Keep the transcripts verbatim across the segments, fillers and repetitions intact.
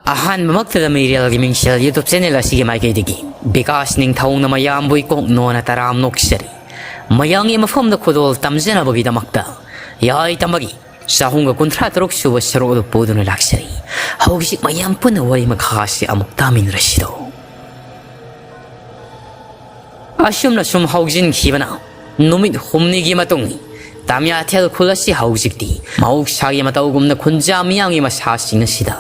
ꯑꯍꯥꯟꯕꯃꯛꯇꯗ ꯃꯤꯔꯦꯜꯒꯤ ꯃꯤꯡꯁꯦꯜ YouTube channel ꯑꯁꯤꯒꯤ ꯃꯥꯏꯀꯩꯗꯒꯤ ꯕꯤꯀꯥꯁ ꯅꯤꯡꯊꯧꯅ ꯃꯌꯥꯝꯕꯨ ꯏꯀꯣꯛ ꯅꯣꯟꯅ ꯇꯔꯥꯝ ꯅꯣꯛꯆꯔꯤ꯫ ꯃꯌꯥꯝꯒꯤ ꯃꯐꯝꯗ ꯈꯨꯗꯣꯜ ꯇꯝꯖꯅꯕꯒꯤꯗꯃꯛꯇ ꯌꯥꯏ ꯇꯝꯕꯒꯤ ꯆꯍꯨꯝꯒ ꯀꯨꯟꯊ꯭ꯔꯥ ꯇꯔꯨꯛ ꯁꯨꯕ ꯁꯔꯨꯛ ꯑꯗꯨ ꯄꯨꯗꯨꯅ ꯂꯥꯛꯆꯔꯤ꯫ ꯍꯧꯖꯤꯛ ꯃꯌꯥꯝ ꯄꯨꯟꯅ ꯋꯥꯔꯤ ꯃꯈꯥ ꯑꯁꯤ ꯑꯃꯨꯛ ꯇꯥꯃꯤꯟꯅꯔꯁꯤꯗꯣ꯫ ꯑꯁꯨꯝꯅ ꯁꯨꯝ ꯍꯧꯖꯤꯟꯈꯤꯕꯅ ꯅꯨꯃꯤꯠ ꯍꯨꯝꯅꯤꯒꯤ ꯃꯇꯨꯡ ꯇꯥꯃꯤꯌꯥꯊꯦꯜ ꯈꯨꯜ ꯑꯁꯤ ꯍꯧꯖꯤꯛꯇꯤ ꯃꯍꯧꯁꯥꯒꯤ ꯃꯇꯧꯒꯨꯝꯅ ꯈꯨꯟꯖꯥ ꯃꯤꯌꯥꯝꯒꯤ ꯃꯁꯥꯁꯤꯡ ꯑꯁꯤꯗ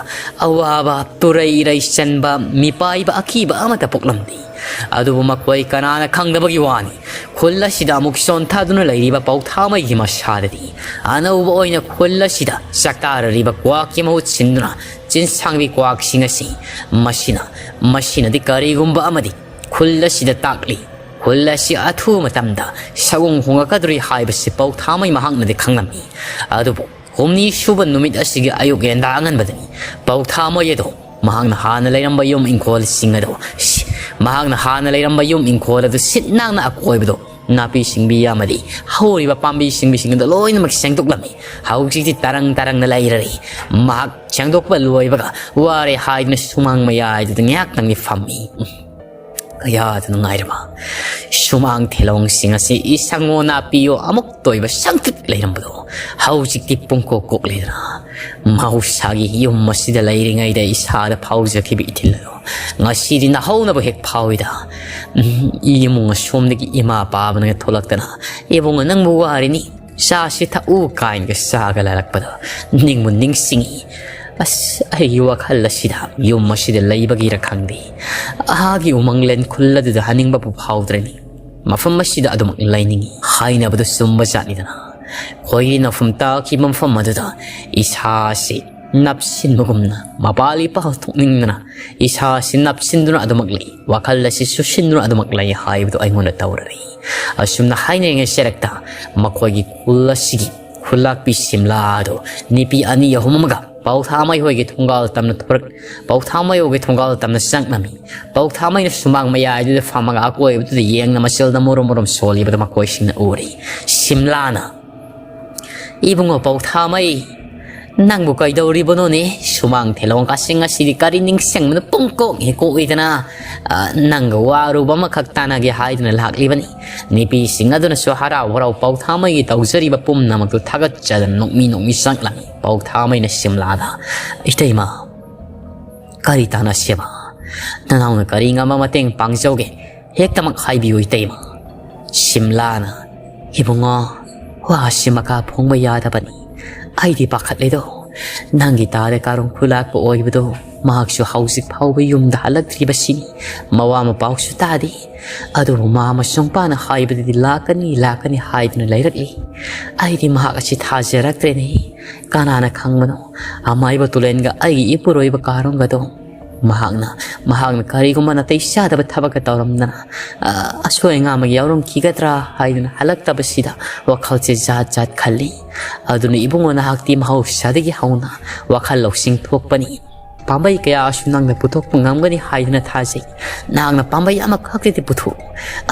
ꯑꯋꯥꯕ, ꯇꯨꯔꯩ ꯏꯔꯩ ꯆꯟꯕ, ꯃꯤꯄꯥꯏꯕ ꯑꯀꯤꯕ ꯑꯃꯠꯇ ꯄꯣꯛꯂꯝꯗꯦ꯫ ꯑꯗꯨꯕꯨ ꯃꯈꯣꯏ ꯀꯅꯥꯅ ꯈꯪꯗꯕꯒꯤ ꯋꯥꯅꯤ, ꯈꯨꯜ ꯑꯁꯤꯗ ꯑꯃꯨꯛ ꯆꯣꯟꯊꯗꯨꯅ ꯂꯩꯔꯤꯕ ꯄꯧꯊꯥꯃꯩꯒꯤ ꯃꯁꯥꯗꯗꯤ ꯑꯅꯧꯕ ꯑꯣꯏꯅ ꯈꯨꯜ ꯑꯁꯤꯗ ꯆꯥꯛꯇꯥꯔꯔꯤꯕ ꯀ꯭ꯋꯥꯛꯀꯤ ꯃꯍꯨꯠ ꯁꯤꯟꯗꯨꯅ ꯆꯤꯟꯁꯥꯡꯕꯤ ꯀ꯭ꯋꯥꯛꯁꯤꯡ ꯑꯁꯤ ꯃꯁꯤꯅ, ꯃꯁꯤꯅꯗꯤ ꯀꯔꯤꯒꯨꯝꯕ ꯑꯃꯗꯤ ꯈꯨꯜ ꯑꯁꯤꯗ ꯇꯥꯛꯂꯤ꯫ ꯈꯨꯜ ꯑꯁꯤ ꯑꯊꯨꯕ ꯃꯇꯝꯗ ꯁꯑꯣꯡ ꯍꯣꯡꯂꯛꯀꯗꯧꯔꯤ ꯍꯥꯏꯕꯁꯤ ꯄꯧꯊꯥꯃꯩ ꯃꯍꯥꯛꯅꯗꯤ ꯈꯪꯂꯝꯃꯤ꯫ ꯑꯗꯨꯕꯨ ꯍꯨꯝꯅꯤ ꯁꯨꯕ ꯅꯨꯃꯤꯠ ꯑꯁꯤꯒꯤ ꯑꯌꯨꯛ ꯌꯦꯟꯗꯥ ꯑꯉꯟꯕꯗꯅꯤ ꯄꯧꯊꯥꯃꯩ ꯑꯗꯣ ꯃꯍꯥꯛꯅ ꯍꯥꯟꯅ ꯂꯩꯔꯝꯕ ꯌꯨꯝ ꯏꯪꯈꯣꯜꯁꯤꯡ ꯑꯗꯣ, ꯁꯤ, ꯃꯍꯥꯛꯅ ꯍꯥꯟꯅ ꯂꯩꯔꯝꯕ ꯌꯨꯝ ꯏꯪꯈꯣꯜ ꯑꯗꯨ ꯁꯤꯠ ꯅꯥꯟꯅ ꯑꯀꯣꯏꯕꯗꯣ ꯅꯥꯄꯤ ꯁꯤꯡꯕꯤ ꯑꯃꯗꯤ ꯍꯧꯔꯤꯕ ꯄꯥꯝꯕꯤ ꯁꯤꯡꯕꯤꯁꯤꯡ ꯑꯗꯨ ꯂꯣꯏꯅꯃꯛ ꯁꯦꯡꯗꯣꯛꯂꯝꯃꯤ꯫ ꯍꯧꯖꯤꯛꯇꯤ ꯇꯔꯪ ꯇꯔꯪꯅ ꯂꯩꯔꯔꯤ꯫ ꯃꯍꯥꯛ ꯁꯦꯡꯗꯣꯛꯄ ꯂꯣꯏꯕꯒ ꯋꯥꯔꯦ ꯍꯥꯏꯗꯨꯅ ꯁꯨꯃꯥꯡ ꯃꯌꯥꯏꯗꯨꯗ ꯉꯥꯏꯍꯥꯛꯇꯪꯗꯤ ꯐꯝꯃꯤ꯫ ꯎꯝ꯫ ꯀꯌꯥꯗ ꯅꯨꯡꯉꯥꯏꯔꯕ! ꯁꯨꯃꯥꯡ ꯊꯦꯂꯣꯡꯁꯤꯡ ꯑꯁꯤ ꯏꯁꯪꯉꯣ ꯅꯥꯄꯤꯌꯣ ꯑꯃꯨꯛ ꯇꯣꯏꯕ ꯁꯪꯇ꯭ꯔꯤꯛ ꯂꯩꯔꯝꯕꯗꯣ ꯍꯧꯖꯤꯛꯇꯤ ꯄꯨꯡꯀꯣꯛ ꯀꯣꯛ ꯂꯩꯗꯅ ꯃꯍꯧꯁꯥꯒꯤ ꯌꯨꯝ ꯑꯁꯤꯗ ꯂꯩꯔꯤꯉꯩꯗ ꯏꯁꯥꯗ ꯐꯥꯎꯖꯈꯤꯕ ꯏꯊꯤꯜ ꯑꯗꯣ ꯉꯁꯤꯗꯤ ꯅꯥꯍꯧꯅꯕ ꯍꯦꯛ ꯐꯥꯎꯏꯗ꯫ ꯎꯝ, ꯏꯃꯨꯡ ꯑꯁꯣꯝꯗꯒꯤ ꯏꯃꯥ ꯄꯥꯕꯅꯒ ꯊꯣꯛꯂꯛꯇꯅ, "ꯏꯕꯨꯡꯉꯣ, ꯅꯪꯕꯨ ꯋꯥꯔꯤꯅꯤ, ꯆꯥꯁꯤ ꯊꯛꯎ" ꯀꯥꯏꯅꯒ ꯆꯥꯒ ꯂꯥꯜꯂꯛꯄꯗꯣ ꯅꯤꯡꯕꯨ ꯅꯤꯡꯁꯤꯡꯉꯤ꯫ ꯑꯁ, ꯑꯩꯒꯤ ꯋꯥꯈꯜ ꯑꯁꯤꯗ ꯌꯨꯝ ꯑꯁꯤꯗ ꯂꯩꯕꯒꯤꯔ ꯈꯪꯗꯦ, ꯑꯥꯒꯤ ꯎꯃꯪꯂꯦꯟ ꯈꯨꯜ ꯑꯗꯨꯗ ꯍꯟꯅꯤꯡꯕꯕꯨ ꯐꯥꯎꯗ꯭ꯔꯦꯅꯦ꯫ ꯃꯐꯝ ꯑꯁꯤꯗ ꯑꯗꯨꯃꯛ ꯂꯩꯅꯤꯡꯉꯤ ꯍꯥꯏꯅꯕꯗꯨ ꯆꯨꯝꯕ ꯖꯥꯠꯅꯤꯗꯅ꯫ ꯈꯣꯏꯔꯤ ꯅꯥꯎꯐꯝ ꯇꯥꯈꯤꯕ ꯃꯐꯝ ꯑꯗꯨꯗ ꯏꯁꯥꯁꯤ ꯅꯞꯁꯤꯟꯕꯒꯨꯝꯅ, ꯃꯄꯥꯜ ꯏꯄꯥꯜ ꯊꯣꯛꯅꯤꯡꯗꯅ ꯏꯁꯥꯁꯤ ꯅꯞꯁꯤꯟꯗꯨꯅ ꯑꯗꯨꯃꯛ ꯂꯩ, ꯋꯥꯈꯜ ꯑꯁꯤ ꯆꯨꯁꯤꯟꯗꯨꯅ ꯑꯗꯨꯃꯛ ꯂꯩ ꯍꯥꯏꯕꯗꯨ ꯑꯩꯉꯣꯟꯗ ꯇꯧꯔꯔꯤ꯫ ꯑꯁꯨꯝꯅ ꯍꯥꯏꯅꯔꯤꯉꯩ ꯆꯔꯛꯇ ꯃꯈꯣꯏꯒꯤ ꯈꯨꯜ ꯑꯁꯤꯒꯤ ꯈꯨꯜꯂꯥꯛꯄꯤ ꯁꯤꯝꯂꯥ ꯑꯗꯨ ꯅꯨꯄꯤ ꯑꯅꯤ ꯑꯍꯨꯝ ꯑꯃꯒ ꯄꯧꯊꯥꯃꯩ ꯍꯣꯏꯒꯤ ꯊꯣꯡꯒꯥꯜ ꯇꯝꯅ ꯊꯣꯔꯛ-, ꯄꯧꯊꯥꯃꯩ ꯍꯣꯏꯒꯤ ꯊꯣꯡꯒꯥꯜ ꯇꯝꯅ ꯆꯪꯂꯝꯃꯤ꯫ ꯄꯧꯊꯥꯃꯩꯅ ꯁꯨꯃꯥꯡ ꯃꯌꯥꯏꯗꯨꯗ ꯐꯝꯃꯒ ꯑꯀꯣꯏꯕꯗꯨꯗ ꯌꯦꯡꯅ ꯃꯆꯤꯜꯗ ꯃꯨꯔꯨꯝ ꯃꯨꯔꯨꯝ ꯁꯣꯜꯂꯤꯕꯗꯨ ꯃꯈꯣꯏꯁꯤꯡꯅ ꯎꯔꯤ꯫ ꯁꯤꯝꯂꯥꯅ, "ꯏꯕꯨꯡꯉꯣ ꯄꯧꯊꯥꯃꯩ, "ꯅꯪꯕꯨ ꯀꯩꯗꯧꯔꯤꯕꯅꯣꯅꯦ? ꯁꯨꯃꯥꯡ ꯊꯦꯂꯣꯡ ꯀꯥꯁꯤꯡ ꯑꯁꯤꯗꯤ ꯀꯔꯤ ꯅꯤꯡꯁꯤꯡꯕꯅ ꯄꯨꯡꯀꯣꯛ ꯍꯦꯛ ꯀꯣꯛꯏꯗꯅ? ꯑ, ꯅꯪꯒ ꯋꯥꯔꯨꯕ ꯑꯃꯈꯛ ꯇꯥꯟꯅꯒꯦ ꯍꯥꯏꯗꯨꯅ ꯂꯥꯛꯂꯤꯕꯅꯤ꯫ ꯅꯨꯄꯤꯁꯤꯡ ꯑꯗꯨꯅꯁꯨ ꯍꯔꯥꯎ ꯍꯔꯥꯎ ꯄꯥꯎꯊꯥꯃꯩꯒꯤ ꯇꯧꯖꯔꯤꯕ ꯄꯨꯝꯅꯃꯛꯇꯨ ꯊꯥꯒꯠꯆꯗꯅ ꯅꯣꯛꯃꯤ ꯅꯣꯛꯃꯤ ꯆꯪꯂꯝꯃꯤ꯫ ꯄꯥꯎꯊꯥꯃꯩꯅ ꯁꯤꯝꯂꯥꯗ, "ꯏꯇꯩꯃ, ꯀꯔꯤ ꯇꯥꯟꯅꯁꯦꯕ? ꯅꯅꯥꯎꯅ ꯀꯔꯤ ꯉꯝꯕ ꯃꯇꯦꯡ ꯄꯥꯡꯖꯧꯒꯦ? ꯍꯦꯛꯇꯃꯛ ꯍꯥꯏꯕꯤꯌꯨ, ꯏꯇꯩꯃ꯫" ꯁꯤꯝꯂꯥꯅ, "ꯏꯕꯨꯡꯉꯣ, ꯋꯥꯁꯤ ꯃꯈꯥ ꯐꯣꯡꯕ ꯌꯥꯗꯕꯅꯤ꯫ ꯑꯩꯗꯤ ꯄꯥꯈꯠꯂꯦꯗꯣ꯫ ꯅꯪꯒꯤ ꯇꯥꯗ ꯀꯥꯔꯣꯡ ꯈꯨꯂꯥꯛꯄ ꯑꯣꯏꯕꯗꯣ, ꯃꯍꯥꯛꯁꯨ ꯍꯧꯖꯤꯛ ꯐꯥꯎꯕ ꯌꯨꯝꯗ ꯍꯜꯂꯛꯇ꯭ꯔꯤꯕꯁꯤꯅꯤ꯫ ꯃꯋꯥ ꯃꯄꯥꯎꯁꯨ ꯇꯥꯗꯦ꯫ ꯑꯗꯨꯕꯨ ꯃꯥ ꯃꯁꯨꯡꯄꯥꯅ ꯍꯥꯏꯕꯗꯗꯤ ꯂꯥꯛꯀꯅꯤ, ꯂꯥꯛꯀꯅꯤ ꯍꯥꯏꯗꯨꯅ ꯂꯩꯔꯛꯂꯤ꯫ ꯑꯩꯗꯤ ꯃꯍꯥꯛ ꯑꯁꯤ ꯊꯥꯖꯔꯛꯇ꯭ꯔꯦꯅꯦ꯫ ꯀꯅꯥꯅ ꯈꯪꯕꯅꯣ, ꯑꯃꯥꯏꯕ ꯇꯨꯂꯦꯟꯒ ꯑꯩꯒꯤ ꯏꯄꯨꯔꯣꯏꯕ ꯀꯥꯔꯣꯡꯒꯗꯣ ꯃꯍꯥꯛꯅ, ꯃꯍꯥꯛꯅ ꯀꯔꯤꯒꯨꯝꯕ ꯅꯥꯇꯩ ꯆꯥꯗꯕ ꯊꯕꯛꯀ ꯇꯧꯔꯝꯗꯅ, ꯑ, ꯑꯁꯣꯏ ꯑꯉꯥꯝ ꯑꯃ ꯌꯥꯎꯔꯝꯈꯤꯒꯗ꯭ꯔꯥ ꯍꯥꯏꯗꯨꯅ ꯍꯜꯂꯛꯇꯕꯁꯤꯗ ꯋꯥꯈꯜꯁꯦ ꯖꯥꯠ ꯖꯥꯠ ꯈꯜꯂꯤ꯫ ꯑꯗꯨꯅ ꯏꯕꯨꯡꯉꯣ, ꯅꯍꯥꯛꯇꯤ ꯃꯍꯧꯁꯥꯗꯒꯤ ꯍꯧꯅ ꯋꯥꯈꯜ ꯂꯧꯁꯤꯡ ꯊꯣꯛꯄꯅꯤ꯫ ꯄꯥꯝꯕꯩ ꯀꯌꯥꯁꯨ ꯅꯪꯅ ꯄꯨꯊꯣꯛꯄ ꯉꯝꯒꯅꯤ ꯍꯥꯏꯗꯨꯅ ꯊꯥꯖꯩ꯫ ꯅꯍꯥꯛꯅ ꯄꯥꯝꯕꯩ ꯑꯃꯈꯛꯇꯗꯤ ꯄꯨꯊꯣꯛꯎ꯫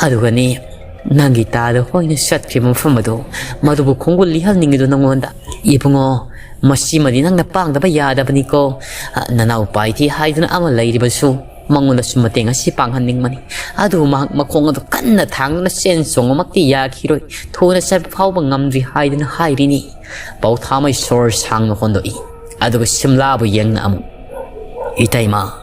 ꯑꯗꯨꯒꯅꯤ, ꯅꯪꯒꯤ ꯇꯥꯗ ꯍꯣꯏꯅ ꯆꯠꯈ꯭ꯔꯤꯕ ꯃꯐꯝ ꯑꯗꯨ, ꯃꯗꯨꯕꯨ ꯈꯣꯡꯒꯨꯜ ꯂꯤꯍꯟꯅꯤꯡꯉꯤꯗꯨ ꯅꯪꯉꯣꯟꯗ꯫ ꯏꯕꯨꯡꯉꯣ, ꯃꯁꯤꯃꯗꯤ ꯅꯪꯅ ꯄꯥꯡꯗꯕ ꯌꯥꯗꯕꯅꯤꯀꯣ꯫ ꯑ, ꯅꯅꯥꯎ ꯄꯥꯏꯊꯤ ꯍꯥꯏꯗꯨꯅ ꯑꯃ ꯂꯩꯔꯤꯕꯁꯨ, ꯃꯉꯣꯟꯗꯁꯨ ꯃꯇꯦꯡ ꯑꯁꯤ ꯄꯥꯡꯍꯟꯅꯤꯡꯕꯅꯤ꯫ ꯑꯗꯨꯕꯨ ꯃꯍꯥꯛ ꯃꯈꯣꯡ ꯑꯗꯨ ꯀꯟꯅ ꯊꯥꯡꯗꯨꯅ ꯆꯦꯟ ꯆꯣꯡꯕꯃꯛꯇꯤ ꯌꯥꯈꯤꯔꯣꯏ꯫ ꯊꯨꯅ ꯆꯠꯄ ꯐꯥꯎꯕ ꯉꯝꯗ꯭ꯔꯤ ꯍꯥꯏꯗꯨꯅ ꯍꯥꯏꯔꯤꯅꯤ꯫" ꯄꯥꯎꯊꯥꯃꯩ ꯁꯣꯔ ꯁꯥꯡꯅ ꯍꯣꯟꯗꯣꯛꯏ꯫ ꯑꯗꯨꯒ ꯁꯤꯝꯂꯥꯕꯨ ꯌꯦꯡꯅ ꯑꯃꯨꯛ, "ꯏꯇꯩꯃ,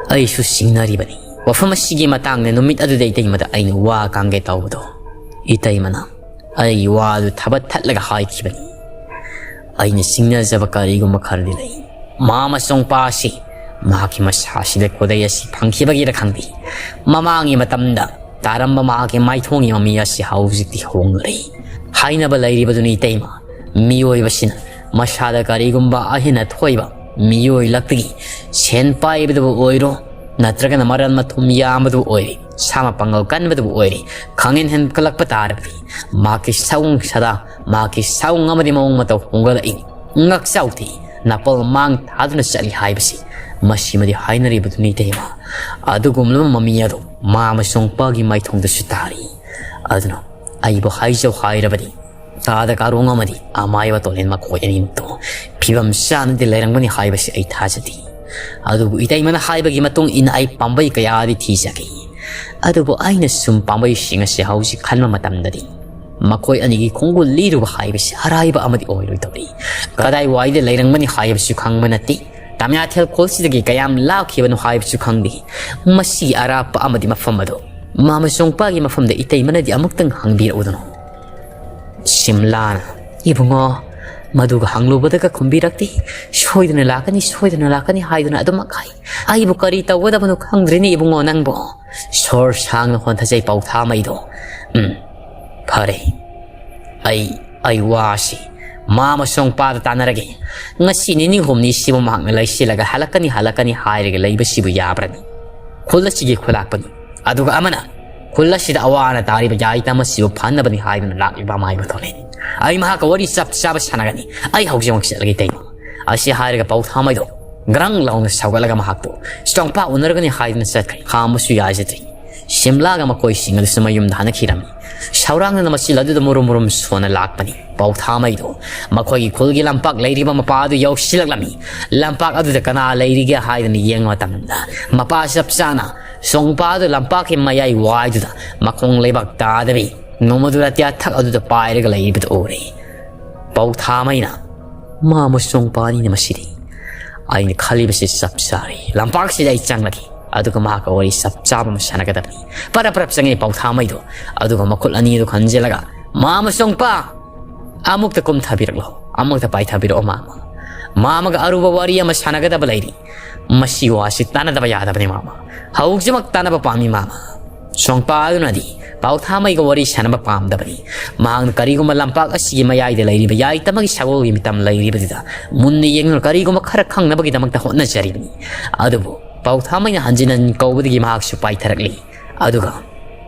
ꯑꯩꯁꯨ ꯆꯤꯡꯅꯔꯤꯕꯅꯤ꯫ ꯋꯥꯐꯝ ꯑꯁꯤꯒꯤ ꯃꯇꯥꯡꯗ ꯅꯨꯃꯤꯠ ꯑꯗꯨꯗ ꯏꯇꯩꯃꯗ ꯑꯩꯅ ꯋꯥ ꯉꯥꯡꯒꯦ ꯇꯧꯕꯗꯣ, ꯏꯇꯩꯃꯅ ꯑꯩꯒꯤ ꯋꯥꯗꯨ ꯊꯕꯠ ꯊꯠꯂꯒ ꯍꯥꯏꯈꯤꯕꯅꯤ꯫ ꯑꯩꯅ ꯆꯤꯡꯅꯖꯕ ꯀꯔꯤꯒꯨꯝꯕ ꯈꯔꯗꯤ ꯂꯩ꯫ ꯃꯥ ꯑꯃꯁꯨꯡ ꯄꯥꯁꯤ ꯃꯍꯥꯛꯀꯤ ꯃꯁꯥꯁꯤꯗ ꯈꯨꯗꯩ ꯑꯁꯤ ꯐꯪꯈꯤꯕꯒꯤꯔ ꯈꯪꯗꯦ, ꯃꯃꯥꯡꯒꯤ ꯃꯇꯝꯗ ꯇꯥꯔꯝꯕ ꯃꯍꯥꯛꯀꯤ ꯃꯥꯏꯊꯣꯡꯒꯤ ꯃꯃꯤ ꯑꯁꯤ ꯍꯧꯖꯤꯛꯇꯤ ꯍꯣꯡꯂꯔꯦ꯫ ꯍꯥꯏꯅꯕ ꯂꯩꯔꯤꯕꯗꯨꯅꯤ ꯏꯇꯩꯃ, ꯃꯤꯑꯣꯏꯕꯁꯤꯅ ꯃꯁꯥꯗ ꯀꯔꯤꯒꯨꯝꯕ ꯑꯍꯦꯟ ꯑꯊꯣꯏꯕ ꯃꯤꯑꯣꯏ ꯂꯛꯇꯒꯤ, ꯁꯦꯟ ꯄꯥꯏꯕꯗꯕꯨ ꯑꯣꯏꯔꯣ, ꯅꯠꯇ꯭ꯔꯒꯅ ꯃꯔꯜ ꯃꯊꯨꯝ ꯌꯥꯝꯕꯗꯕꯨ ꯑꯣꯏꯔꯦ, ꯁꯥ ꯃꯄꯥꯡꯒꯜ ꯀꯟꯕꯗꯕꯨ ꯑꯣꯏꯔꯦ, ꯈꯪꯍꯦꯟ ꯍꯦꯟꯒꯠꯂꯛꯄ ꯇꯥꯔꯕꯗꯤ, ꯃꯍꯥꯛꯀꯤ ꯁꯑꯣꯡ ꯁꯥꯗꯥ, ꯃꯍꯥꯛꯀꯤ ꯁꯑꯣꯡ ꯑꯃꯗꯤ ꯃꯑꯣꯡ ꯃꯇꯧ ꯍꯣꯡꯒꯠꯂꯛꯏ꯫ ꯉꯥꯛꯆꯥꯎꯊꯤ, ꯅꯥꯄꯜ ꯃꯥꯡ ꯊꯥꯗꯨꯅ ꯆꯠꯂꯤ ꯍꯥꯏꯕꯁꯤ ꯃꯁꯤꯃꯗꯤ ꯍꯥꯏꯅꯔꯤꯕꯗꯨꯅꯤ ꯏꯇꯩꯃ꯫ ꯑꯗꯨꯒꯨꯝꯂꯕ ꯃꯃꯤ ꯑꯗꯨ ꯃꯥ ꯑꯃꯁꯨꯡ ꯄꯥꯒꯤ ꯃꯥꯏꯊꯣꯡꯗꯁꯨ ꯇꯥꯔꯤ꯫ ꯑꯗꯨꯅ ꯑꯩꯕꯨ ꯍꯥꯏꯖꯧ ꯍꯥꯏꯔꯕꯗꯤ, ꯇꯥꯗ ꯀꯥꯔꯣꯡ ꯑꯃꯗꯤ ꯑꯃꯥꯏꯕ ꯇꯣꯂꯦꯟ ꯃꯈꯣꯏ ꯑꯅꯤꯃꯛꯇꯣ ꯐꯤꯕꯝ ꯆꯥꯅꯗꯤ ꯂꯩꯔꯝꯒꯅꯤ ꯍꯥꯏꯕꯁꯤ ꯑꯩ ꯊꯥꯖꯗꯦ꯫ ꯑꯗꯨꯕꯨ ꯏꯇꯩꯃꯅ ꯍꯥꯏꯕꯒꯤ ꯃꯇꯨꯡ ꯏꯟꯅ ꯑꯩ ꯄꯥꯝꯕꯩ ꯀꯌꯥꯗꯤ ꯊꯤꯖꯈꯤ꯫ ꯑꯗꯨꯕꯨ ꯑꯩꯅ ꯁꯨꯝ ꯄꯥꯝꯕꯩꯁꯤꯡ ꯑꯁꯤ ꯍꯧꯖꯤꯛ ꯈꯟꯕ ꯃꯇꯝꯗꯗꯤ ꯃꯈꯣꯏ ꯑꯅꯤꯒꯤ ꯈꯣꯡꯒꯨꯜ ꯂꯤꯔꯨꯕ ꯍꯥꯏꯕꯁꯤ ꯑꯔꯥꯏꯕ ꯑꯃꯗꯤ ꯑꯣꯏꯔꯣꯏꯗꯧꯔꯤ꯫ ꯀꯗꯥꯏꯋꯥꯏꯗ ꯂꯩꯔꯝꯒꯅꯤ ꯍꯥꯏꯕꯁꯨ ꯈꯪꯕ ꯅꯠꯇꯦ꯫ ꯇꯃꯤꯌꯥꯊꯦꯜ ꯈꯣꯜꯁꯤꯗꯒꯤ ꯀꯌꯥꯝ ꯂꯥꯞꯈꯤꯕꯅꯣ ꯍꯥꯏꯕꯁꯨ ꯈꯪꯗꯦ꯫ ꯃꯁꯤꯒꯤ ꯑꯔꯥꯞꯄ ꯑꯃꯗꯤ ꯃꯐꯝ ꯑꯗꯣ ꯃꯥꯃ ꯆꯣꯡꯄꯥꯒꯤ ꯃꯐꯝꯗ ꯏꯇꯩꯃꯅꯗꯤ ꯑꯃꯨꯛꯇꯪ ꯍꯪꯕꯤꯔꯛꯎꯗꯅꯣ꯫ ꯁꯤꯝꯂꯥꯅ, "ꯏꯕꯨꯡꯉꯣ, ꯃꯗꯨꯒ ꯍꯪꯂꯨꯕꯗꯒ ꯈꯨꯝꯕꯤꯔꯛꯇꯦ꯫ ꯁꯣꯏꯗꯅ ꯂꯥꯛꯀꯅꯤ, ꯁꯣꯏꯗꯅ ꯂꯥꯛꯀꯅꯤ ꯍꯥꯏꯗꯨꯅ ꯑꯗꯨꯃꯛ ꯍꯥꯏ꯫ ꯑꯩꯕꯨ ꯀꯔꯤ ꯇꯧꯒꯗꯕꯅꯣ ꯈꯪꯗ꯭ꯔꯦꯅꯦ ꯏꯕꯨꯡꯉꯣ ꯅꯪꯕꯨ꯫" ꯁꯣꯔ ꯁꯥꯡꯅ ꯍꯣꯟꯊꯖꯩ ꯄꯥꯎꯊꯥꯃꯩꯗꯣ꯫ "ꯎꯝ, ꯐꯔꯦ꯫ ꯑꯩ, ꯑꯩ ꯋꯥꯁꯤ ꯃꯥꯃ ꯆꯣꯡꯄꯥꯗ ꯇꯥꯟꯅꯔꯒꯦ꯫ ꯉꯁꯤ ꯅꯤꯅꯤ ꯍꯨꯝꯅꯤ ꯁꯤꯕꯨ ꯃꯍꯥꯛꯅ ꯂꯩꯁꯤꯜꯂꯒ ꯍꯜꯂꯛꯀꯅꯤ, ꯍꯜꯂꯛꯀꯅꯤ ꯍꯥꯏꯔꯒ ꯂꯩꯕꯁꯤꯕꯨ ꯌꯥꯕ꯭ꯔꯅꯤ? ꯈꯨꯜ ꯑꯁꯤꯒꯤ ꯈꯨꯂꯥꯛꯄꯅꯤ꯫ ꯑꯗꯨꯒ ꯑꯃꯅ ꯈꯨꯜ ꯑꯁꯤꯗ ꯑꯋꯥ ꯑꯅꯥ ꯇꯥꯔꯤꯕ ꯌꯥꯏꯇꯝ ꯑꯁꯤꯕꯨ ꯐꯅꯕꯅꯤ ꯍꯥꯏꯗꯨꯅ ꯂꯥꯛꯂꯤꯕ ꯑꯃꯥꯏꯕ ꯊꯣꯛꯂꯦ꯫ ꯑꯩ ꯃꯍꯥꯛꯀ ꯋꯥꯔꯤ ꯆꯞ ꯆꯥꯕ ꯁꯥꯟꯅꯒꯅꯤ꯫ ꯑꯩ ꯍꯧꯖꯤꯛꯃꯛ ꯆꯠꯂꯒꯦ ꯏꯇꯩꯃ꯫" ꯑꯁꯤ ꯍꯥꯏꯔꯒ ꯄꯥꯎꯊꯥꯃꯩꯗꯣ ꯒ꯭ꯔꯪ ꯂꯥꯎꯅ ꯁꯧꯒꯠꯂꯒ ꯃꯍꯥꯛꯄꯨ ꯆꯣꯡꯄꯥ ꯎꯅꯔꯒꯅꯤ ꯍꯥꯏꯗꯨꯅ ꯆꯠꯈ꯭ꯔꯦ꯫ ꯈꯥꯝꯕꯁꯨ ꯌꯥꯖꯗ꯭ꯔꯤ꯫ ꯁꯤꯝꯂꯥꯒ ꯃꯈꯣꯏꯁꯤꯡ ꯑꯗꯨꯁꯨ ꯃꯌꯨꯝꯗ ꯍꯟꯅꯈꯤꯔꯝꯃꯤ꯫ ꯁꯧꯔꯥꯡꯅꯅ ꯃꯆꯤꯜ ꯑꯗꯨꯗ ꯃꯨꯔꯨꯝ ꯃꯨꯔꯨꯝ ꯁꯣꯟꯅ ꯂꯥꯛꯄꯅꯤ꯫ ꯄꯥꯎꯊꯥꯃꯩꯗꯣ ꯃꯈꯣꯏꯒꯤ ꯈꯨꯜꯒꯤ ꯂꯝꯄꯥꯛ ꯂꯩꯔꯤꯕ ꯃꯄꯥ ꯑꯗꯨ ꯌꯧꯁꯤꯜꯂꯛꯂꯝꯃꯤ꯫ ꯂꯝꯄꯥꯛ ꯑꯗꯨꯗ ꯀꯅꯥ ꯂꯩꯔꯤꯒꯦ ꯍꯥꯏꯗꯨꯅ ꯌꯦꯡꯕ ꯃꯇꯝꯗ ꯃꯄꯥ ꯆꯞ ꯆꯥꯅ ꯆꯣꯡꯄꯥ ꯑꯗꯨ ꯂꯝꯄꯥꯛꯀꯤ ꯃꯌꯥꯏ ꯋꯥꯏꯗꯨꯗ ꯃꯈꯣꯡ ꯂꯩꯕꯥꯛ ꯇꯥꯗꯕꯤ ꯅꯣꯡꯃꯗꯨ ꯑꯇꯤꯌꯥ ꯊꯛ ꯑꯗꯨꯗ ꯄꯥꯏꯔꯒ ꯂꯩꯔꯤꯕꯗꯨ ꯎꯔꯦ꯫ ꯄꯥꯎꯊꯥꯃꯩꯅ, "ꯃꯥꯃ ꯆꯣꯡꯄꯥꯅꯤꯅ ꯃꯁꯤꯗꯤ꯫ ꯑꯩꯅ ꯈꯜꯂꯤꯕꯁꯤ ꯆꯞ ꯆꯥꯔꯦ꯫ ꯂꯝꯄꯥꯛꯁꯤꯗ ꯑꯩ ꯆꯪꯂꯒꯦ꯫ ꯑꯗꯨꯒ ꯃꯍꯥꯛꯀ ꯋꯥꯔꯤ ꯆꯞ ꯆꯥꯕ ꯑꯃ ꯁꯥꯟꯅꯒꯗꯕꯅꯤ꯫" ꯄꯔꯞ ꯄꯔꯞ ꯆꯪꯉꯦ ꯄꯥꯎꯊꯥꯃꯩꯗꯣ꯫ ꯑꯗꯨꯒ ꯃꯈꯨꯠ ꯑꯅꯤ ꯑꯗꯨ ꯈꯟꯖꯤꯜꯂꯒ, "ꯃꯥꯃ ꯆꯣꯡꯄꯥ! ꯑꯃꯨꯛꯇ ꯀꯨꯝꯊꯕꯤꯔꯛꯂꯣ꯫ ꯑꯃꯨꯛꯇ ꯄꯥꯏꯊꯕꯤꯔꯛꯑꯣ ꯃꯥꯃ꯫ ꯃꯥꯃꯒ ꯑꯔꯨꯕ ꯋꯥꯔꯤ ꯑꯃ ꯁꯥꯟꯅꯒꯗꯕ ꯂꯩꯔꯤ꯫ ꯃꯁꯤ ꯋꯥꯁꯤ ꯇꯥꯟꯅꯗꯕ ꯌꯥꯗꯕꯅꯤ ꯃꯥꯃ꯫ ꯍꯧꯖꯤꯛꯃꯛ ꯇꯥꯟꯅꯕ ꯄꯥꯝꯃꯤ ꯃꯥꯃ꯫" ꯆꯣꯡꯄꯥ ꯑꯗꯨꯅꯗꯤ ꯄꯥꯎꯊꯥꯃꯩꯒ ꯋꯥꯔꯤ ꯁꯥꯟꯅꯕ ꯄꯥꯝꯗꯕꯅꯤ꯫ ꯃꯍꯥꯛꯅ ꯀꯔꯤꯒꯨꯝꯕ ꯂꯝꯄꯥꯛ ꯑꯁꯤꯒꯤ ꯃꯌꯥꯏꯗ ꯂꯩꯔꯤꯕ ꯌꯥꯏꯇꯃꯒꯤ ꯁꯒꯣꯜꯒꯤ ꯃꯤꯇꯝ ꯂꯩꯔꯤꯕꯗꯨꯗ ꯃꯨꯟꯅ ꯌꯦꯡꯗꯨꯅ ꯀꯔꯤꯒꯨꯝꯕ ꯈꯔ ꯈꯪꯅꯕꯒꯤꯗꯃꯛꯇ ꯍꯣꯠꯅꯖꯔꯤꯕꯅꯤ꯫ ꯑꯗꯨꯕꯨ ꯄꯥꯎꯊꯥꯃꯩꯅ ꯍꯟꯖꯤꯟ ꯍꯟꯖꯤꯟ ꯀꯧꯕꯗꯒꯤ ꯃꯍꯥꯛꯁꯨ ꯄꯥꯏꯊꯔꯛꯂꯤ꯫ ꯑꯗꯨꯒ,